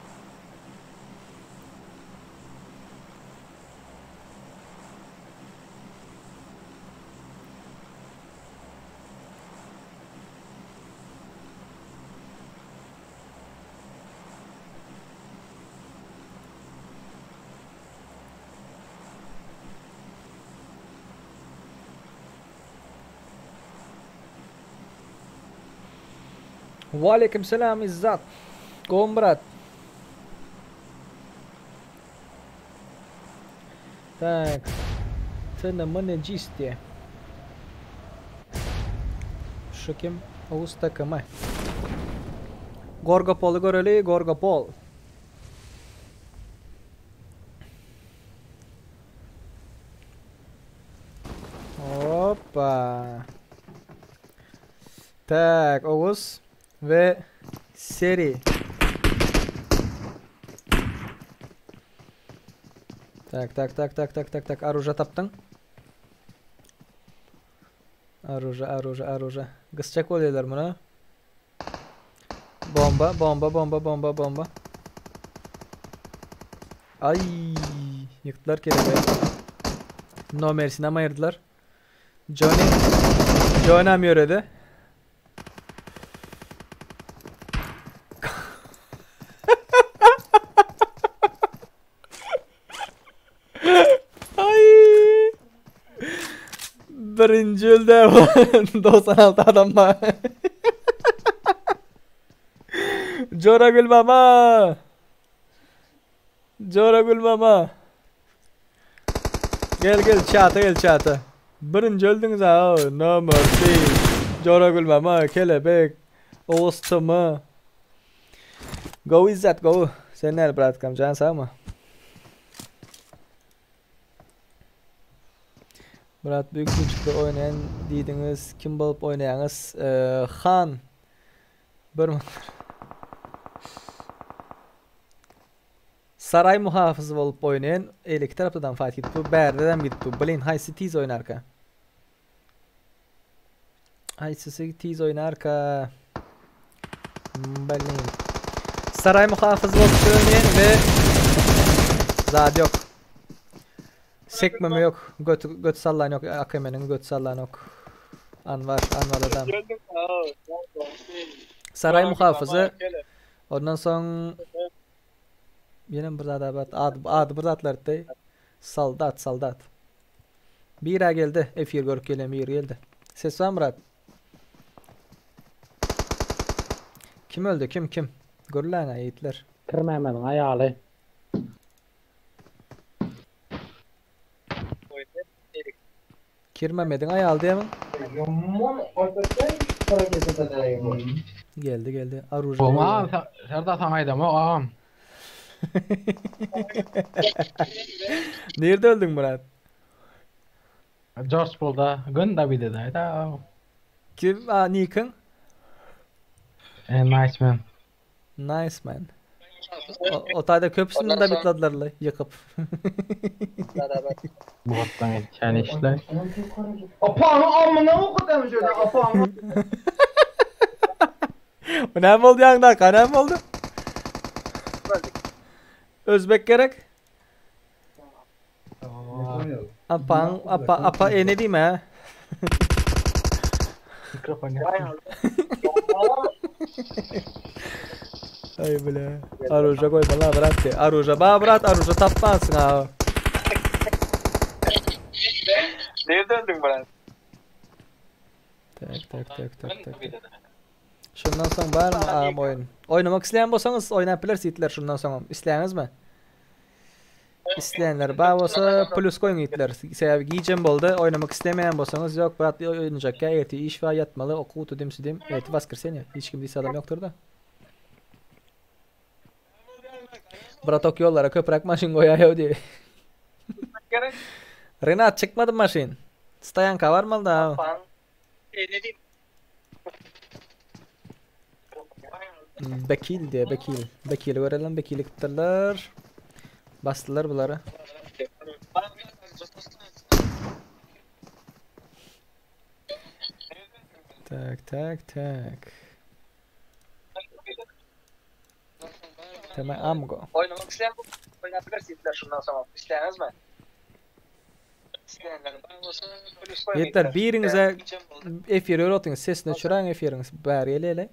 Waleýkim salam Izzat. Gowmy brat? Tak. TNM nejis diýe. Şu kim? Oguz TKM. Gorgopoly göreli, Gorgopol. Hoppa. Tak, Oguz we Seri. Tak, tak, tak, tak, tak, tak, tak. Aruja tapdyň. Aruja, aruja, aruja. Gysjak bolýarlar muny. Bomba, bomba, bomba, bomba, bomba. Ay, ýykdylar kelebe. No mercy'nem aýyrdylar. Johnny Johnny ýöredi. Ay. Birinji öldü 96 adam bar. Joragül mama. Joragül mama. Gel gel çata gel çata. Birinji öldüňiz ha. No mercy. Joragül mama kelebek. Oğuz TM. Go İzzet go. Sen näl bratkam jan sagmy? Myrat büyük güçde oýnaýan diýdiňiz kim bolup oýnaýaňyz Han bir Saraý muhafyzy bolup oýnaýan eýleki tarapdadan fight gidip dur bärdedem gidip dur blin haýsy tiz oýnarka Haýsysy tiz oýnarka blin Saraý muhafyzy bolup oýnaýan we zat ýok Sekmeme ýok, göt göt sallan ýok, AKM-niň göt sallan ýok. Anwar, Anwar adam. Saraý muhafyzy. Ondan soň ýene bir zat bar, ad ady bir zatlardy. Soldat, soldat. Bira geldi, efir görüp gelen biri geldi. Ses bar Murat. Kim öldü, kim kim? Gürläň ýigitler. Kirmämediň aýaly. Kirmemediň aýaly diýemiň? Geldi geldi. Aruja. Oňa Serdar saňa aýdamok agam. Nirde öldüň Murat? George Bullda gün Dawide aýda agam. Kim? A nikiň? E, nice man. Nice man. O, o taýda köpüsini de bitladylar ýykyp. Bu wagtdan etýän işler. Apany amyna okadam şöyle apany. Bu näme boldy ýaňdaka näme boldy? Özbek gerek. Apaň apa apa ene diýme. Mikrofon Ay bile. Aruja goýma la brat diý. Aruja ba brat aruja tapmansyň ha. Nerede öldün brat? Tak tak tak tak tak. Şundan soň barmy agam oýun? Oýnamak isleýän bolsaňyz oýnap bileris ýigitler şundan soňam. Isleýäňizmi? Isleýänler bar bolsa plus goýuň ýigitler. Sebäbi gijem boldy. Oýnamak islemeýän bolsaňyz ýok brat oýnajak ýa ertir iş bar ýatmaly okuw tudim südim. Ertir waskreseniýe. Hiç kim diýse adam ýokdur-da. Bratok ýollara köpräk maşyn goýaýow diý. Renat çykmady maşyn. Stoýanka barmaly da. Bekil diýe, Bekil. Bekili görelim, Bekili gitdiler. Basdylar bulary. Tak, tak, tak. Tema Amgo. Oýnamak isleýän oýnap bilersizler şundan soň. Isleýäňizmi? Ýigitler biriňize efir görüp otyň sesini öçüräň efiriň bäri geleli.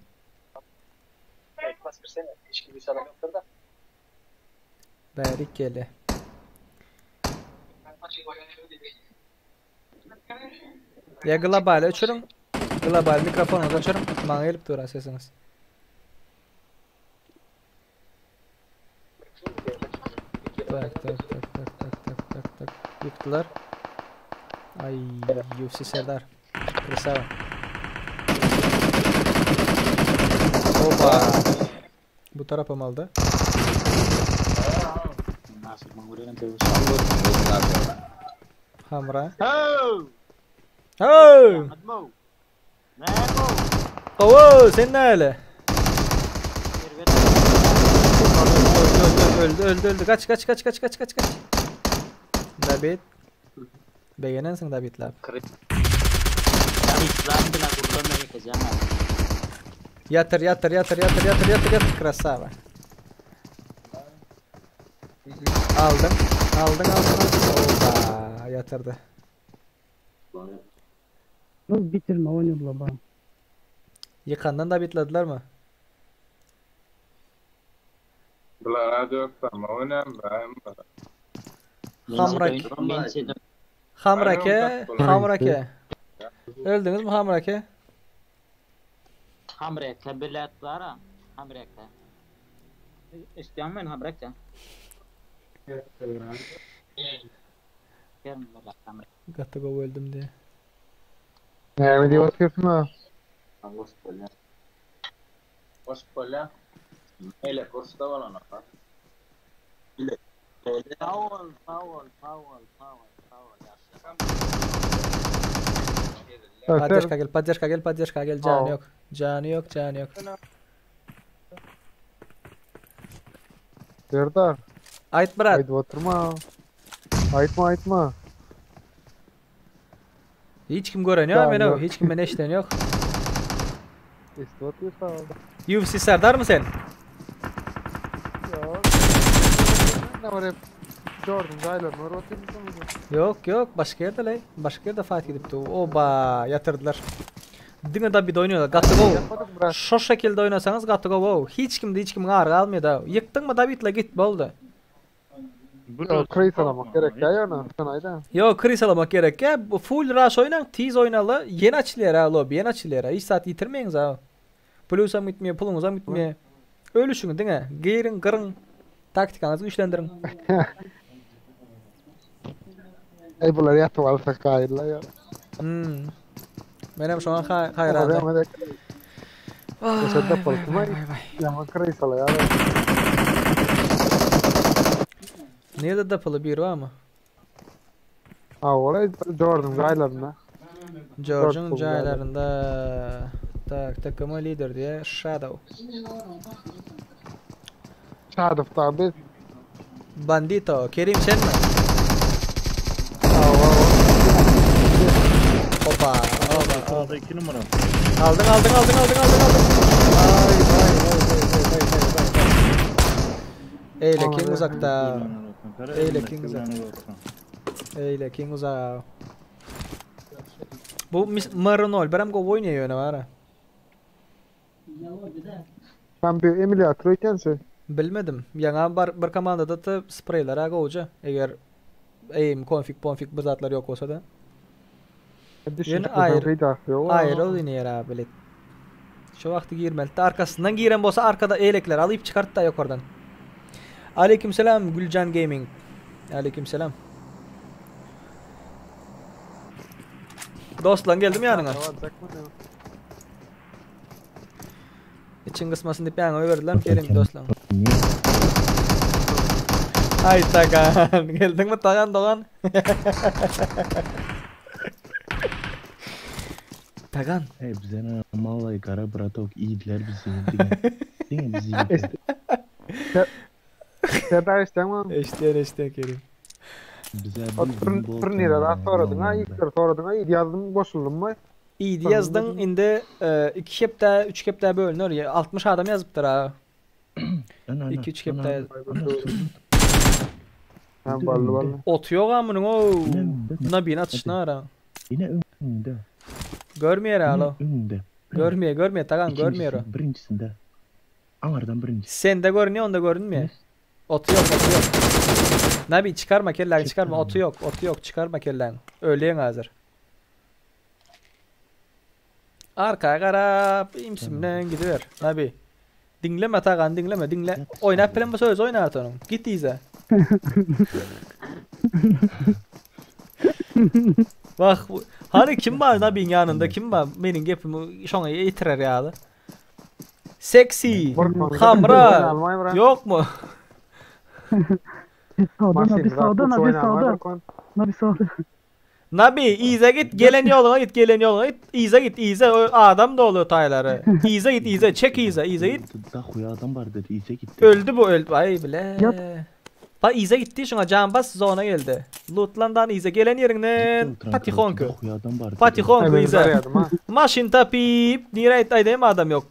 Bäri gele. Ýa global öçüriň. Global mikrofonyňyzy öçüriň. Maňa gelip dur sesiňiz. Tak tak tak tak tak tak tak tak. Ýykdylar. Ay UFC Serdar. Krasava. Oba. Bu tarapam aldy. Hamra. Ho! Gowy, sen näle? Öldü, öldü, öldü, öldü. Kaç, kaç, kaç, kaç, kaç, kaç, kaç. David. Begenensiň David lap. Ýatyr, ýatyr, ýatyr, ýatyr, ýatyr, ýatyr, ýatyr. Krasava. Aldyň, aldyň, aldyň, aldyň. Oba, ýatyrdy. Bitirme oýnadylar bana. Ýykandan Davidladylarmy? Bulara dörtleme oynam ben. Hamrak. Hamrake, Hamrake. Öldüňizmi Hamrake? Hamreke bilet bar ha. Hamreke. Eşitýäňmi meni Hamreke? Gaty gowy öldüm diýe. Näme diýip otyrsyň ha? Goşup bolýar. Goşup bolýar. Eyle kursta bolan ha. Sag bol, sag bol, sag bol, sag bol, sag bol ýagşy. Poddeşka gel, poddeşka gel, poddeşka gel. Jany ýok. Jany ýok, jany ýok. Serdar. Aýt brat. Aýdyp oturma. Aýtma aýtma. Hiç kim gören ýok, men hiç kim meni eşiden ýok. Eşidip otyrsa. UFC Serdarmy sen? Ýok. Ne var hep Jordan jaýlaryny görüp otyrmysyň? Ýok, ýok, başga ýerde leý. Başga ýerde fight gidipdi. Oba, ýatyrdylar. Diňe Dabid oýnaýarlar. Gaty gowy. Şo şekilde oýnasaňyz gaty gowy. Hiç kimde hiç kimiň ary galmaýar. Ýykdyňmy Dabidle git boldy. Ýok, krysalamak gerek däl ýöne, sen aýda. Ýok, krysalamak gerek däl. Bu full rush oýnaň, tiz oýnaly. Ýene açylýar ha lobby, ýene açylýar. Hiç zat ýitirmeýiňiz ha. Plusam gitmeýär, puluňyzam gitmeýär. Ölüşiň diňe. Giriň, gyryň. Taktikaňyzy güýçlendiriň. Eý bular ýatyp alsa gaýylla ýa. Hmm. Menem şoňa haýran. Vay vay vay. Ýaman krysalaýar. Nirede dapyly bir barmy? Hawa, Jordan jaýlarynda. Jordan jaýlarynda. Tak, takımı lider diye Shadow. Shadow tabi. Bandito, Kerim senmi? Opa, opa, opa. 2 numara. Aldyň, aldyň, aldyň, aldyň, aldyň, aldyň. Vay, vay, vay, vay, vay, vay, vay, vay. Eýlekiň uzakda. Eýlekiň uzakda. Eýlekiň uzak. Bu MR01 hem gowy oýnaýar ýöne bara. Sen bir emülatör ekensin. Bilmedim. Ýaňa bar bir komandada da spreýler ha gowja. Eger aim konfig ponfig bir zatlar ýok bolsa da. Ýöne aýry aýry oýnaýar ha bilet. Şu wagty girmeli. Arkasyndan giren bolsa arkada eýlekler alyp çykart da ýokardan. Aleykümselam Güljan Gaming. Aleykümselam. Dostlan geldim ýanyňa. Içiň gysmasyn diýip ýaňa goýberdiler Kerim dostlan. Ay Tagan, geldiňmi Tagan dogan? Tagan. Hey bize ne malay kara bratok iýdiler bizi diňe. Diňe bizi iýdiler. Serdar eşitýäňmi? Eşitýän eşitýän Kerim. Bize Turnire zat soradyň ha, ilkler soradyň ha, ýazdym goşuldymmy? Idi ýazdyň indi 2 hepde 3 hepde bölüner 60 adam ýazypdyr ha. 2 3 hepde. Ha boldy boldy. Oty ýok ha munuň ow. Nabini atyşyna gara. Ine öňünde. Görmeýär alo. Öňünde. Görmeýär görmeýär tagan görmeýär o. Birinjisinde. Aňardan birinji. Sende görünýär onda görünmeýär. Oty ýok oty ýok. Nabi çykarma kelläňi çykarma oty ýok oty ýok çykarma kelläňi. Ölýäň hazir. Arkaya garap imsimden gidiber. Nabi. Diňleme Tagan diňleme diňle. Oýnap bilen bolsa özi oýnar onuň. Git yza. Bak hani kim bar Nabi'nin yanında kim bar? Benim gepimi şoňa ýetirer ýaly. Seksi, Hamra, yok mu? Bir sağda Nabi sağda Nabi sağda. Nabi sağda. Nabi yza git gelen ýoluňa git gelen ýoluňa git yza git yza o adam dolu taýlary. Yza git yza çek yza yza git. Dahuya adam bar dedi yza git. Öldü bu öldü. Ay bile. Ba yza gitdi şuňa jan bas zona geldi. Lutlandan yza gelen ýeriňden patihonku. Patihonku yza. Maşyn tapyp nirä git aýdaýym adam ýok.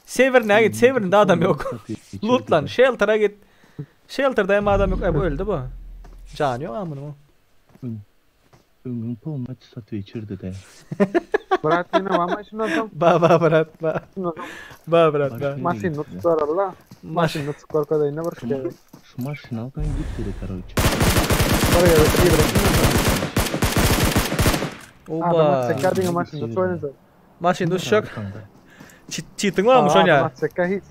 Sewerine git sewerinde adam ýok. Lutlan sheltera git. Shelterda hem adam ýok. Ay bu öldü bu. Jany ýok a munuň. Öňüň polna çysaty içirdi de. Brat ýene barmy şundan soň? Ba ba brat ba. Ba brat ba. Maşyny tutaralla. Maşyny tutup görkezeýin bir şey. Şu maşyny alsaň git dedi karoç. Bir gezek girdim. Oba. Adam atsak diňe maşynda çoýunsa. Maşynda uçjak. Çitiň barmy şoň Adam atsak hiç.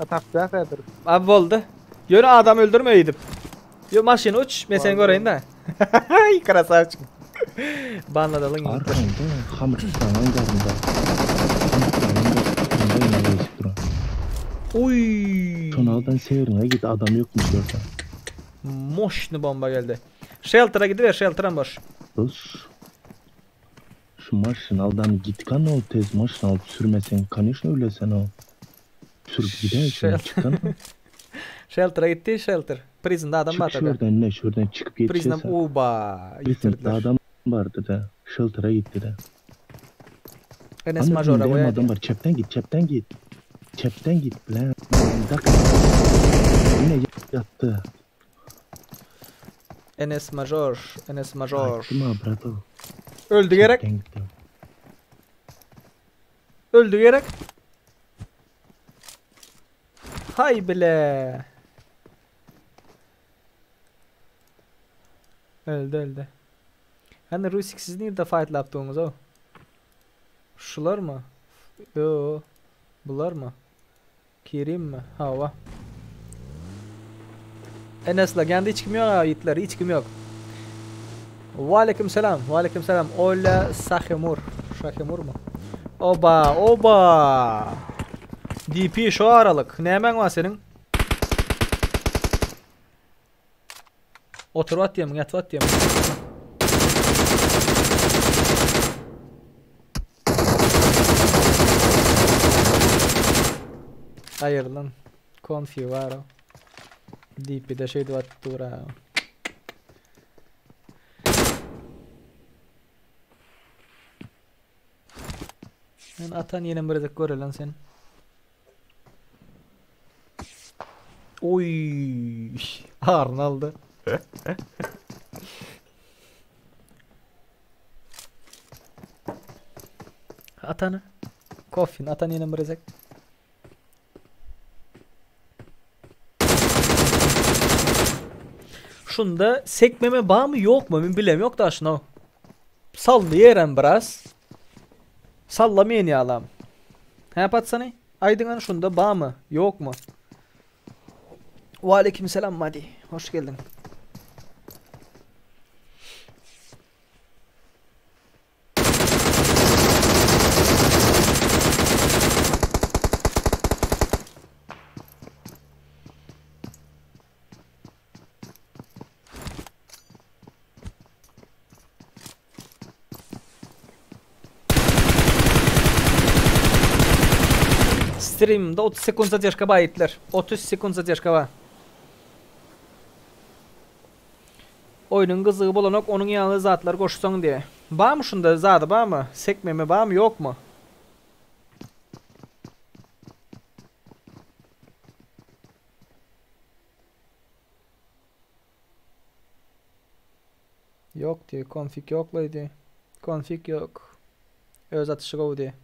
Atap häzir. Abi boldy. Ýöne adam öldürme öýdüp. Yo maşyn uç, men seni göreýin de. Ay krasavçik. Banladalyň. Arkaňda hamyr tutan garynda. Uy. Şonaldan seýrine git adam ýokmuş görsen. Moşny bomba geldi. Shelter'a gidiver, shelter'am boş. Dost. Şu maşyn aldan git kan ol tez maşyn alyp sürmesen конечно ölesen o. Sürüp gider şuna çıkan. Shelter'a gitti, shelter. Prison'da adam Çık var tabii. şuradan ne şuradan çıkıp Prison'dan yetişesen. uba. Prison'da adam vardı da. Shelter'a gitti de. Enes Ama Major'a benim koyar. adam var. Çepten git, çepten git. Çepten git lan. Dak. Yine yattı. Enes Major, Enes Major. Değil mi brato? Öldü gerek. Öldü gerek. Hay bile. Öldü öldü. Hani Rusik siz nerede fight yaptığınız o? Şular mı? Yo. Bular mı? Kerim mi? Hava. Enes'le kendi hiç kim yok ha yiğitler hiç kim yok. Ve selam. Ve selam. Ola Sahemur. Şahemur mu? Oba oba. DP şu aralık. Ne hemen var senin? Otur at diyeyim, yat at diyeyim. Hayır lan. Konfi var o. DP'de şey de var dur ha. Men atan ýene bir gezek göre lan sen. Oy, Arnaldı. Atana. Kofin atan ýene bir gezek. Şunda sekmeme bağ mı yok mu? Ben bilem yok da şuna. Sallayıram biraz. Sallamayın ya alam. He patsana. Aydın şunda bağ mı? Yok mu? Ve aleykümselam Madi. Hoş geldin. Stream'de 30 sekund zadержка bar ýitler. 30 sekund zadержка bar. Oyunun gyzygy bolanok onuň ýaly zatlar goşsaň diye. Bar mı şunda zady bar mı? Sekmeme bar mı yok mu? Yok diye, config yok diye. Config yok. Öz atışı go diye.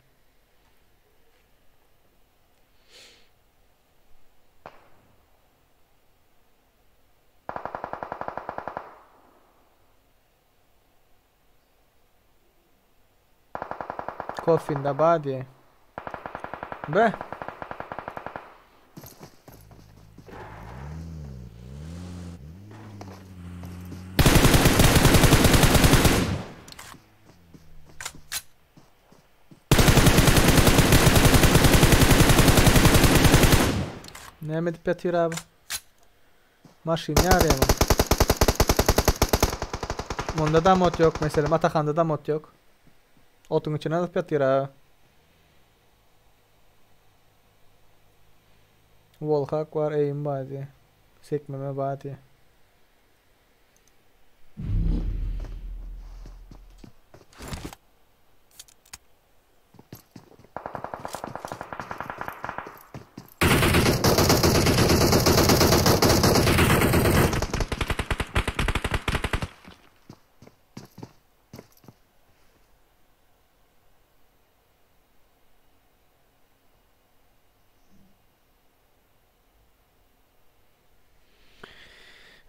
Coffin da diye. Be. Näme edip ýatyr abi? Maşyn ýarýamy? Munda da mod ýok meselem Atahanda da mod ýok. Otuň içine alyp ýatyr abi. Wallhack bar, aim bar diýe. Sekmeme bar diýe.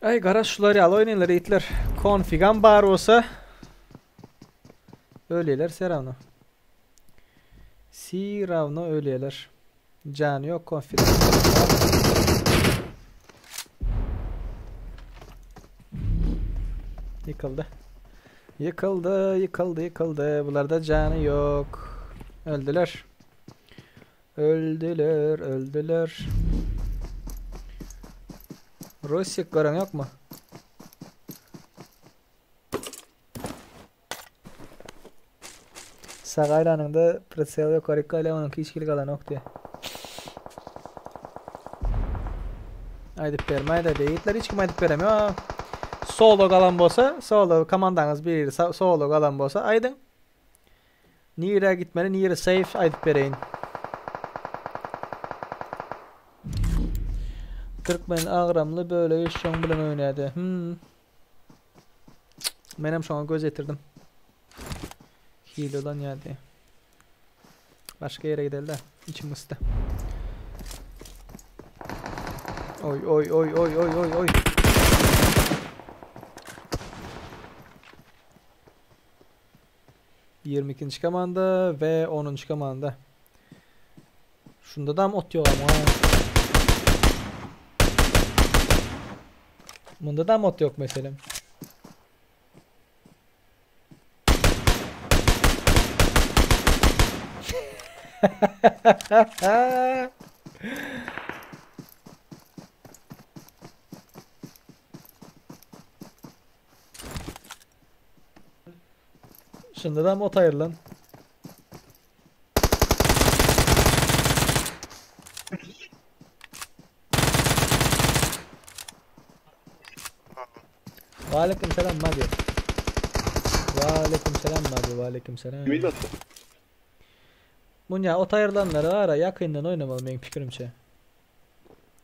Ay gara şular ýaly oýnaýlar itler. Konfigam bar bolsa ölýärler все равно. Si равно ölýärler. Jany ýok konfig. Ýykyldy. Ýykyldy, ýykyldy, ýykyldy. Bularda jany ýok. Öldüler. Öldüler, öldüler. Rusik gören ýokmy? Sag aýlanyňda prisel ýokaryk galýar, onuňky hiç hili galanok diýýär. Aýdyp bermäýdä diýitler hiç kim aýdyp beremýär. Solo galan bolsa, solo komandaňyz biri solo galan bolsa aýdyň. Nirä gitmeli, nire safe aýdyp bereýin. Türkmen agramly bölegi şoň bilen oýnaýdy. Hmm. Menem şoňa göz ýetirdim. Hile ulanýar diýe. Başga ýere gideli-de. Içim gysdy. Oý oý oý oý oý oý oý. 22. komanda ve 10. komanda. Şunda da ot ýok ama. Bunda da mod ýok meselem. Şunda da mod aýrylan. Waleýkim salam Madi. Waleýkim salam Madi, waleýkim salam. Munya ot aýrylanlary ara ýakyndan oýnamaly meň pikirimçe.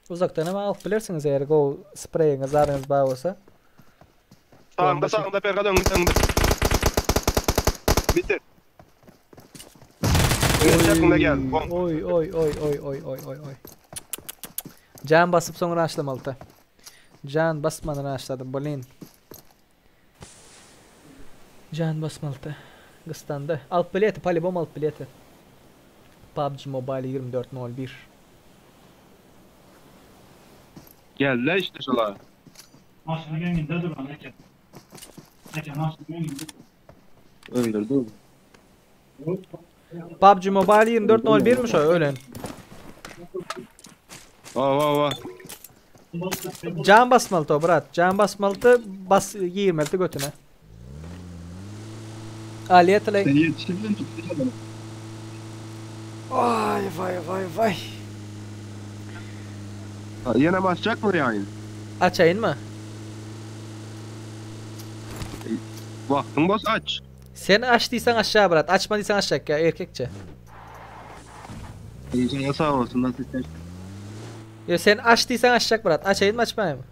Uzakdan hem alyp bilersiňiz eger gowy spreýiňiz zadyňyz bar bolsa. Sağında sağında Ferhat öňünde öňünde. Bitir. Çapında gel. Oy oy oy oy oy oy oy oy. Can basyp soňra açlamaly ta. Can basmadan açladım blin. Can basmaly ta. Gystandy. Alyp bileti, polibom alyp bileti. PUBG Mobile 24.01. Geldiler işte şolar. Maşynyň öňünde duran eken. Eken maşynyň öňünde. Öldürdü. PUBG Mobile 24.01 mi şo ölen? Ava ava. Can basmaly to brat. Can basmaly to bas girmeli to götüne. Alýa Sen yetişirdin tuttu. Vay vay vay vay. Yine basacak mı yayın? Açayyn mı? Wagtyň bos aç. Sen aç diýseň açjak brat, açma diýseň açjak ýa erkekçe. Canı sağ olsun nasıl istersen. Ýo sen aç diýseň açjak brat, açaýynmy açmaýynmy?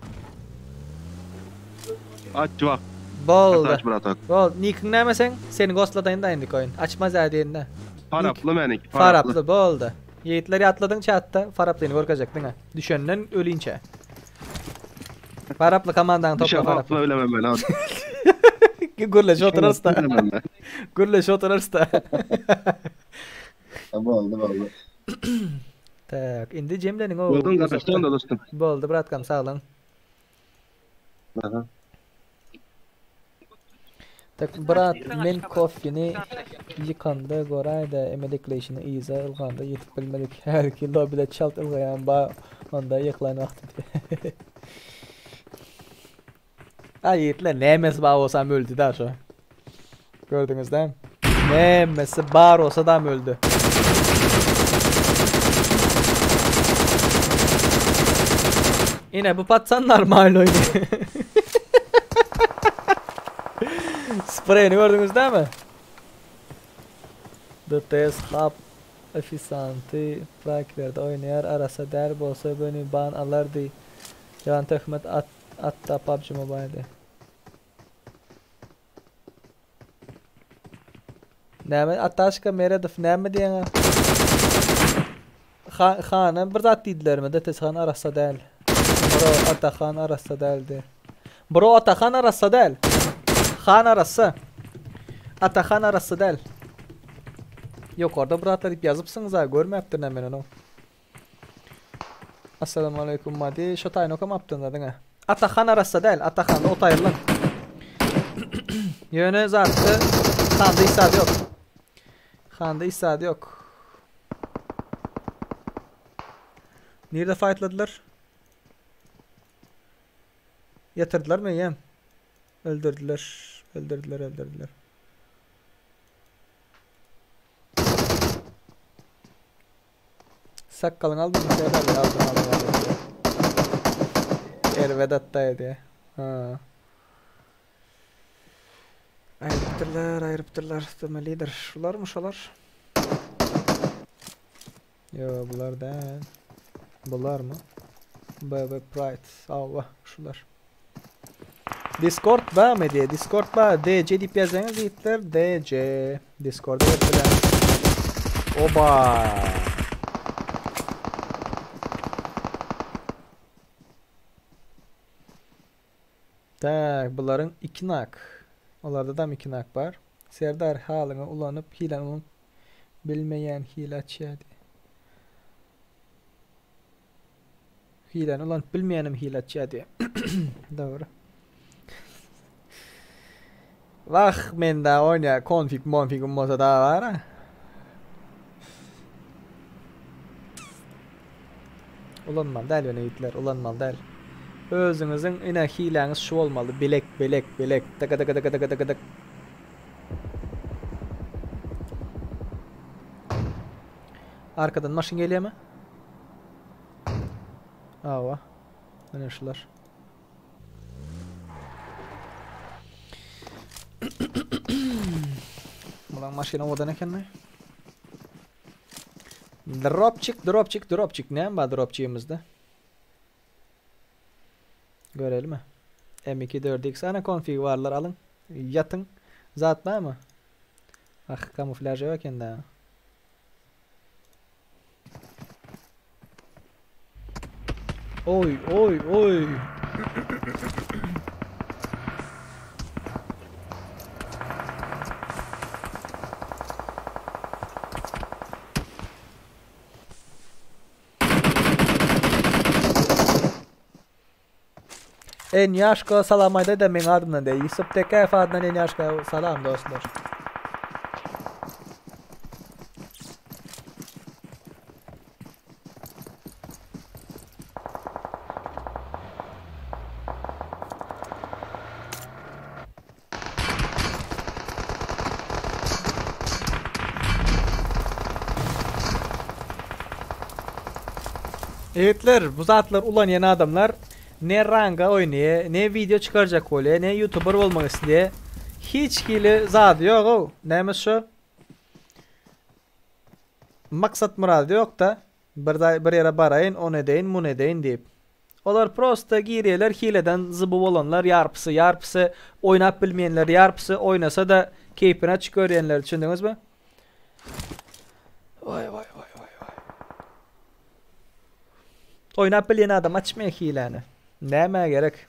Aç wagt. Boldy. Aç bratak. Boldy. Nikiň näme seň? Seni gosladaýyn da indiki oýun. Açmaz ýa diýende. Faraply meniki, faraply. Faraply boldy. Ýigitler ýatladyň çatda Faraplyny görkezjek diňe. Düşenden ölinçä. Faraply komandany topla Düşen Faraply. wagtla bilemem ben abi. Gürleşip oturarys da. Bilemem ben. Gürleşip oturarys da. Boldy boldy. Tak, indi jemleniň o. Boldun garaşdym da dostum. Boldy bratkam sag boluň. Aha. Tak brat men kofini. Ýykanda goraýda emedekleýşini yza ylganda ýetip bilmedik. Hälki lobide çalt ylgaýan ba onda ýykylan wagty. Ay ýigitler nämesi bar bolsam öldi da şo. Gördüňiz dämi? Nämesi bar bolsa dam öldi. Ine bu patsan normal oýny. Spreyini gördüňiz dämi? DTS Hub ofisanty praklerde oýnaýar arassa däl bolsa göni ban alardy. Ýalan töhmet at atda PUBG Mobile-de. Näme Ataşka Meredow näme diýeňä? Ha hana bir zat diýdilermi? DTS han arassa däl. Bro Atahan arassa däldi. Bro Atahan arassa däl. Han arassa. Atahan arassa däl. Ýokarda bir zatlar diýip ýazypsyňyz a görmäpdirin men ony. Assalamu aleýkum Madi. Şo taýyny okamapdyn da diňe. Atahan arassa däl. Atahanda ot aýrylan. Ýöne zatda handa hiç zat ýok. Handa hiç zat ýok. Nirde fightladylar? Ýatyrdylar mı eýýäm? Öldürdüler. Öldürdüler, öldürdüler. Sakgalyňy aldyňmy Serdar bey? Aldym aldym aldym. Erbet atdaýdy. Ha. Aýrypdyrlar, aýrypdyrlar. Tüme lider. Şularmy şolar? Yo, bular däl. Bularmy? BB Pride. Awa, şular. Discord barmy diye. Discord bar. DC diýip ýazsaňyz ýigitler DC. Discord'a gelip bilen. Oba. Tak, bularyň 2 nak. Olarda da 2 nak bar. Serdar halyňy ulanyp, hiläni ulanyp bilmeýän hile açýar diýip. Hiläni ulanyp bilmeýänem hile açýar diýýär. Dogry. Wah, men da oýnaýar konfig monfigim bolsa da bar. Ulanmaly däl ýöne ýigitler, ulanmaly däl. Özüňiziň ine hiläňiz şu bolmaly. Bilek, bilek, bilek. Dyk dyk dyk dyk dyk dyk. Arkadan maşyn gelýärmi? Awa. Mine şular. Bulan maşyn owadan ekenmi? Dropçik, dropçik, dropçik. Näme bar dropçigimizde? Görelim mi? M2 4X ana konfig varlar alın. Yatın. Zat var mı? Ah kamuflaj yok eken daha. Oy oy oy. Enýaşka salam aýdaýda meň adymdan diýýär. Ýusup Tekäýew adyndan Enýaşka salam dostlar. Ýigitler, bu zatlar ulanýan adamlar ne ranga oýnaýar, ne wideo çykarjak bolýar, ne ýutuber bolmak isleýär. Hiç hili zady ýog-ow. Näme şu? Maksat myrady ýok-da. Bir bir ýere baraýyn, ony edeýin, muny edeýin diýip. Olar prosta girýärler hileden zyby bolanlar ýarpysy, ýarpysy oýnap bilmeýänler, ýarpysy oýnasa-da keýpini açyk görýänler düşündiňizmi? Waý waý waý waý waý. Oýnap bilýän adam açmaýar hiläni. Nämä gerek?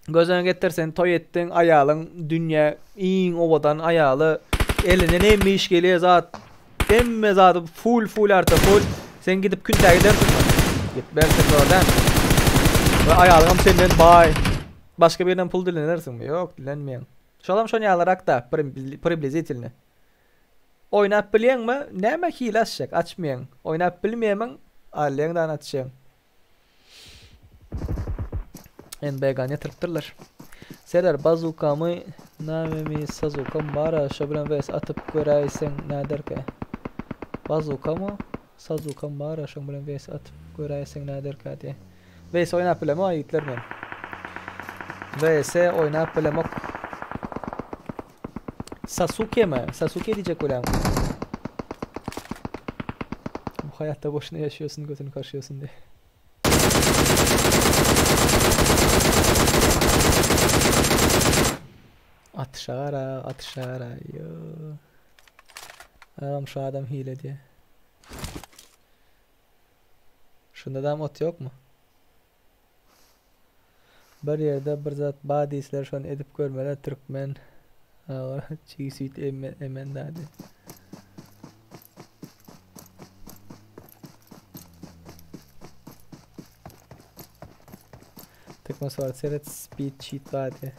Göz öňüne getir sen toý etdiň aýalyň dünýä iň owadan aýaly elinden hemme iş gelýär zat hemme zady full full arta full sen gidip küntä gidersiňmi? Gitmersiň dogry We aýalyňam senden baý başga birinden pul dilenersiňmi? Ýok dilenmeýäň. Şolam şon ýalyrak da priblizitelny. Oýnap bilýäňmi? Näme hile açjak? Açmaýaň. Oýnap bilmeýämiň? Alýaň dan açýaň. NBG-ni ýatyrpdyrlar. Serdar bazukamy namemi sazukam bara şo bilen vs atyp göräýseň näderkä? Bazukamy sazukam bara şoň bilen vs atyp göräýseň näderkä diýä. Vs oýnap bilemok ýigitler men. Vs oýnap bilemok. Sasuke mi? Sasuke diýjek bolýaň. Bu haýatda boşuna ýaşaýasyn götüni kaşýasyn diýe. Atyşara, atyşara, yo. Agam şu adam hile diýe. Şunda dam ot ýokmy? Bir ýerde bir zat ba diýseler şony edip görmeli türkmen aga çig süýt emen dady. Türkmen surat seret speed cheat bady.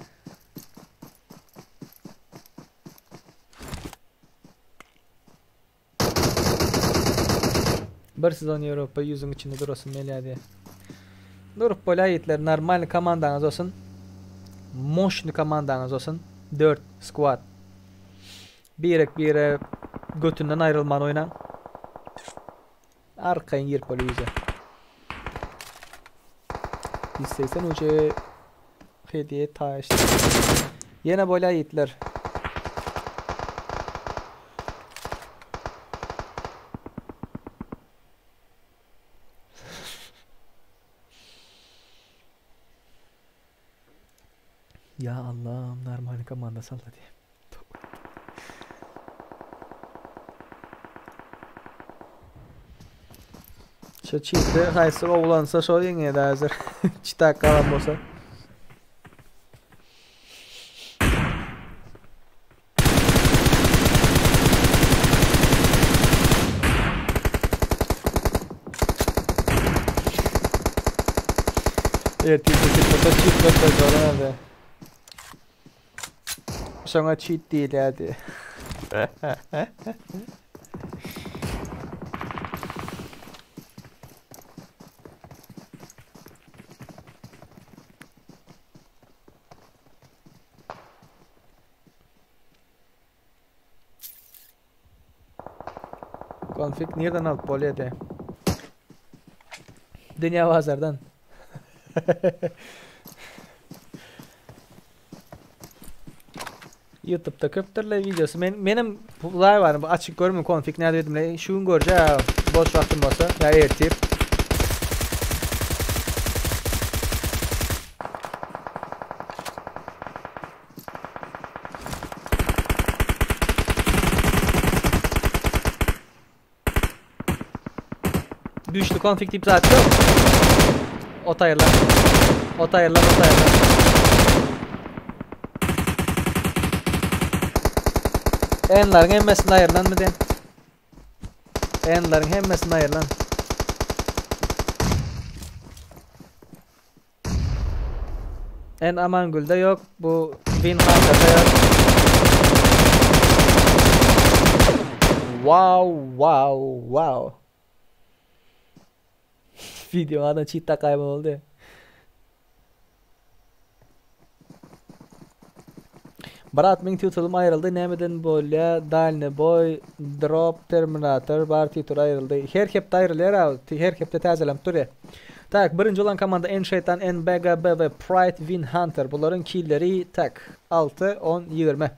Bir sezon Ýewropa ýüzüň içinde durasym gelýär diýýär. Durup bolýar ýigitler, normalny komandaňyz bolsun. Moşny komandaňyz bolsun. 4 squad. Birek bire götünden aýrylman oýnaň. Arkaýyn girip bolýar ýüze. 180 uje hediye taş. Ýene bolýar ýigitler. Ya Allah'ım normal komanda salla diye. Şu çiğde haýsy gowulansa şo ýeňýär häzir. Çitak galan bolsa. Ertir çiğit bolsa çiğit bolsa zoran abi. Şoňa çiğit diýilýärdi. Konfig nirden alyp bolýady? Dünýä bazardan. YouTube'da köpdürle videosy. Men menem live barym bu açyk görmün konfig näde dedim. Şu gün görje boş wagtym bolsa ýa ertir. Güýçli konfig diýip zat ýok. Ot aýyrlan. Ot aýyrlan, ot aýyrlan. Enleriň hemmesini aýyrlanmy den? Enleriň hemmesini aýyrlan. En Amangülde ýok, bu Win Hunter'da ýok. Wow, wow, wow. Video adam çiğ takayma oldu. Brat meň titulym aýryldy nämeden bolýa dalny boý drop terminator bar titul aýryldy her hepde aýrylýar a her hepde täzelenip durýa tak birinji bolan komanda N şeýtan N B G B we Pride Win Hunter bularyň killeri tak 6 10 20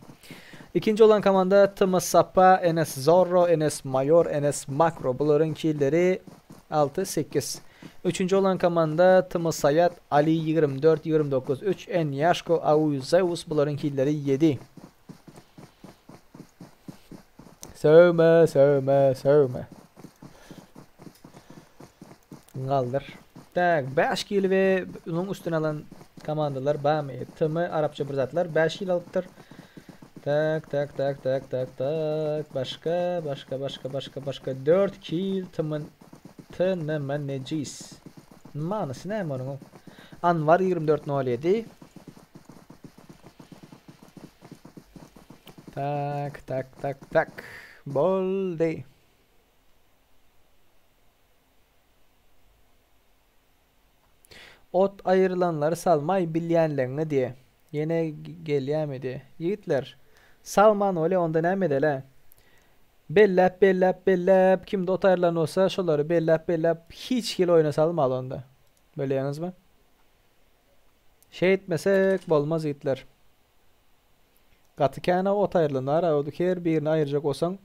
ikinji bolan komanda T M Sapa N S Zorro N S Mayor N S Makro bularyň killeri 6 8 Üçünji bolan komanda TM Saýat, Ali 24, 29, 3, N Ýaşko, Auý Zeus bularyň hilleri 7. Söwme, söwme, söwme. Galdyr. Tak, 5 kil we onuň üstüne alan komandalar barmy? TM arapça bir zatlar 5 kil alypdyr. Tak, tak, tak, tak, tak, tak. Başga, başga, başga, başga, başga 4 kil TM TNM nejis. Manysy näme onuň? Anwar 24 07. Tak, tak, tak, tak. Boldy. Ot aýrylanlary salmaý bilýänleňňi diýe. Ýene gelýämi diýe. Ýigitler, salman bolýa onda näme edeli-ä? Belläp, belläp, belläp, kimde ot aýrylan bolsa şolary belläp, belläp hiç hili oýna salmaly onda. Bilýäňizmi? Şeýtmesek bolmaz ýigitler. Gaty kän-ä ot aýrylan bar-a, her birini aýyrjak bolsaň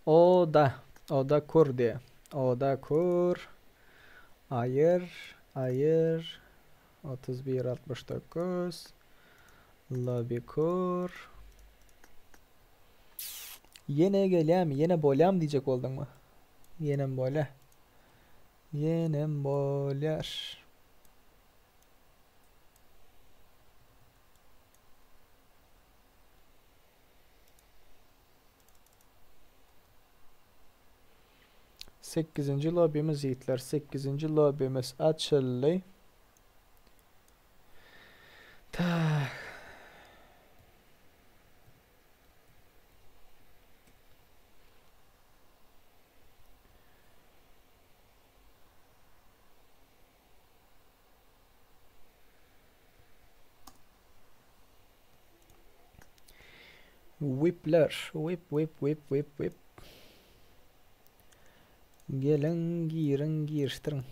Oda, oda kur diýe. Oda kur. Aýyr, aýyr. 31 69. Lobby kur. Ýene gelýämi? Ýene bolýamy diýjek bolduňmy? Ýenem bolýa. Ýenem bolýar. Sekizinji lobbymiz ýigitler. Sekizinji lobbymiz açyldy. Tak. Whipler, whip, whip, whip, whip, whip. Geliň, giriň, girişdiriň.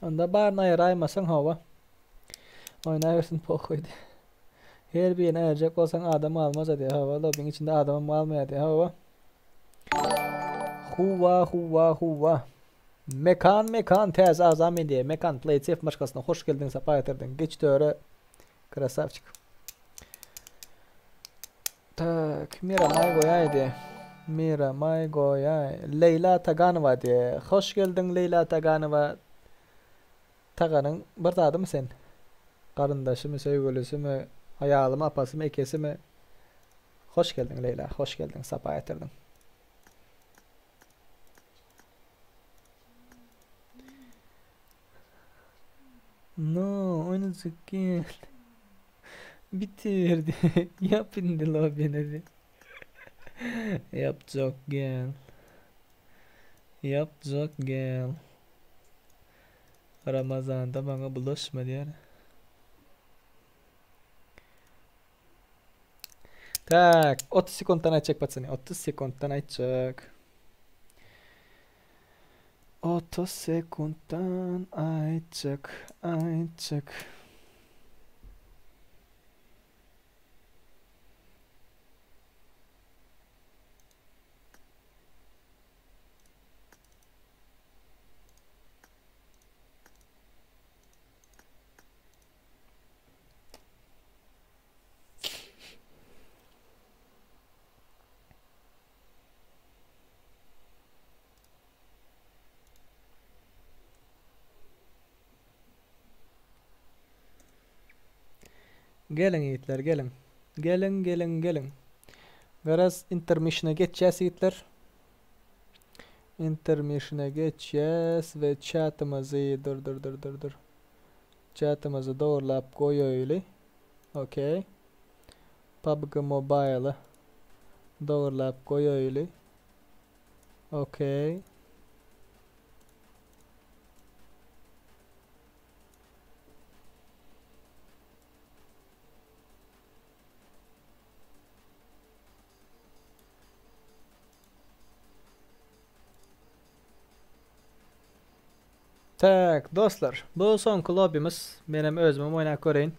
Onda baryny aýyraýmasaň hawa. Oýnabersin pohuý diýýär. Her birini aýyrjak bolsaň adam galmaz diýýär. Hawa, lobbyň içinde adamam galmaýar diýýär. Hawa. Huwa, huwa, huwa. Mekan, Mekan täze agza men diýýär. Mekan Play Safe maşgalasyna hoş geldiň, sapa getirdiň. Geç töre. Krasavçik. Tak, Mira Maý goýaý diýýär. Mira Maý goýaý. Leýla Taganowa diýýär. Hoş geldiň Leýla Taganowa. Taganyň bir zadymy sen? Garyndaşymy, söýgülisimi, aýalymy, apasymy, ekesimi? Hoş geldiň Leýla, hoş geldiň, sapa getirdiň. No, oýnajyk gel. Bitirdi. Ýap indi lobbyny diý. Ýapjak gel. Ýapjak gel. Ramazanda maňa bulaşma diýer. Tak, 30 sekuntdan aýtjak patsany. 30 sekuntdan aýtjak. 30 sekuntdan aýtjak, aýtjak. Geliň ýigitler, geliň. Geliň, geliň, geliň. Garaz intermissiona geçýäs ýigitler. Intermissiona geçýäs we chatymyzy dur dur dur dur dur. Chatymyzy dogurlap goýaýly. Okey. PUBG Mobile-y dogurlap goýaýly. Okey. Tak, dostlar, bu soňky lobbymiz. Menem özümem oýnap göreýin.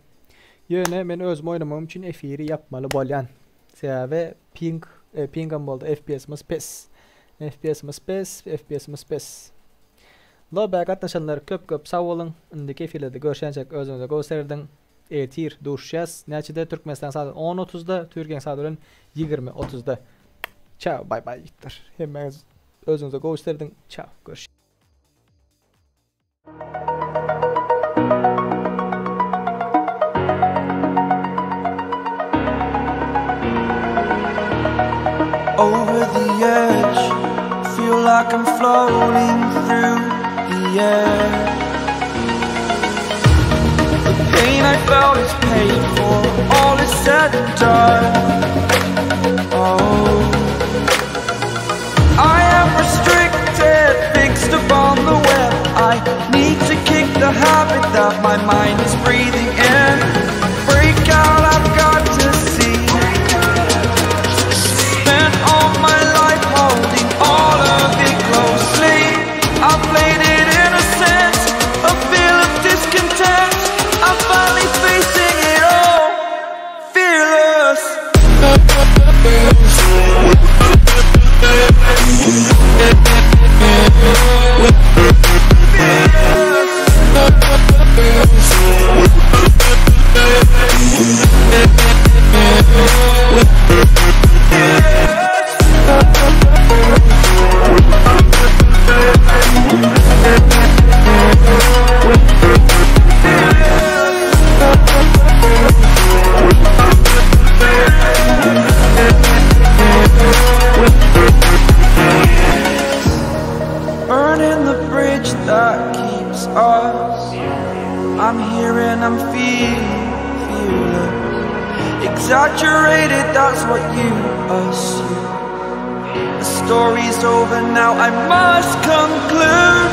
Ýöne men özüm oýnamagym üçin efiri ýapmaly bolýan. Sebäbi ping, e, pingam boldy, FPS-imiz pes. FPS-imiz pes, FPS-imiz pes. Lobbä gatnaşanlar köp köp sag boluň. Indiki efirlerde görşençek özüňize gowy serediň. Ertir duşuşýas. Näçede? Türkmenistan saat 10:30-da, Türkiýäň saat bilen 20:30-da. Çao, bay bay ýigitler. Hemmäňiz özüňize gowy serediň. Çao, görüş. like I'm floating through the air. The pain I felt is paid for, all is said and done. Oh, I am restricted, fixed upon the web. I need to kick the habit that my mind is breathing in. Break out, I've got to see. Spent all my life holding all of it closely. I played it innocent, a feel of discontent. I'm finally facing it all, fearless. Burning the bridge that keeps us. I'm here and I'm feeling fearless. Exaggerated, that's what you assume. The story's over now, I must conclude.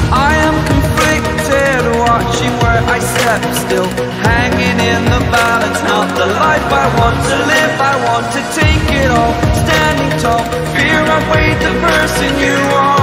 I am conflicted, watching where I step still, hanging in the balance. Not the life I want to live, I want to take it all. Standing tall, fear I weighed the person you are.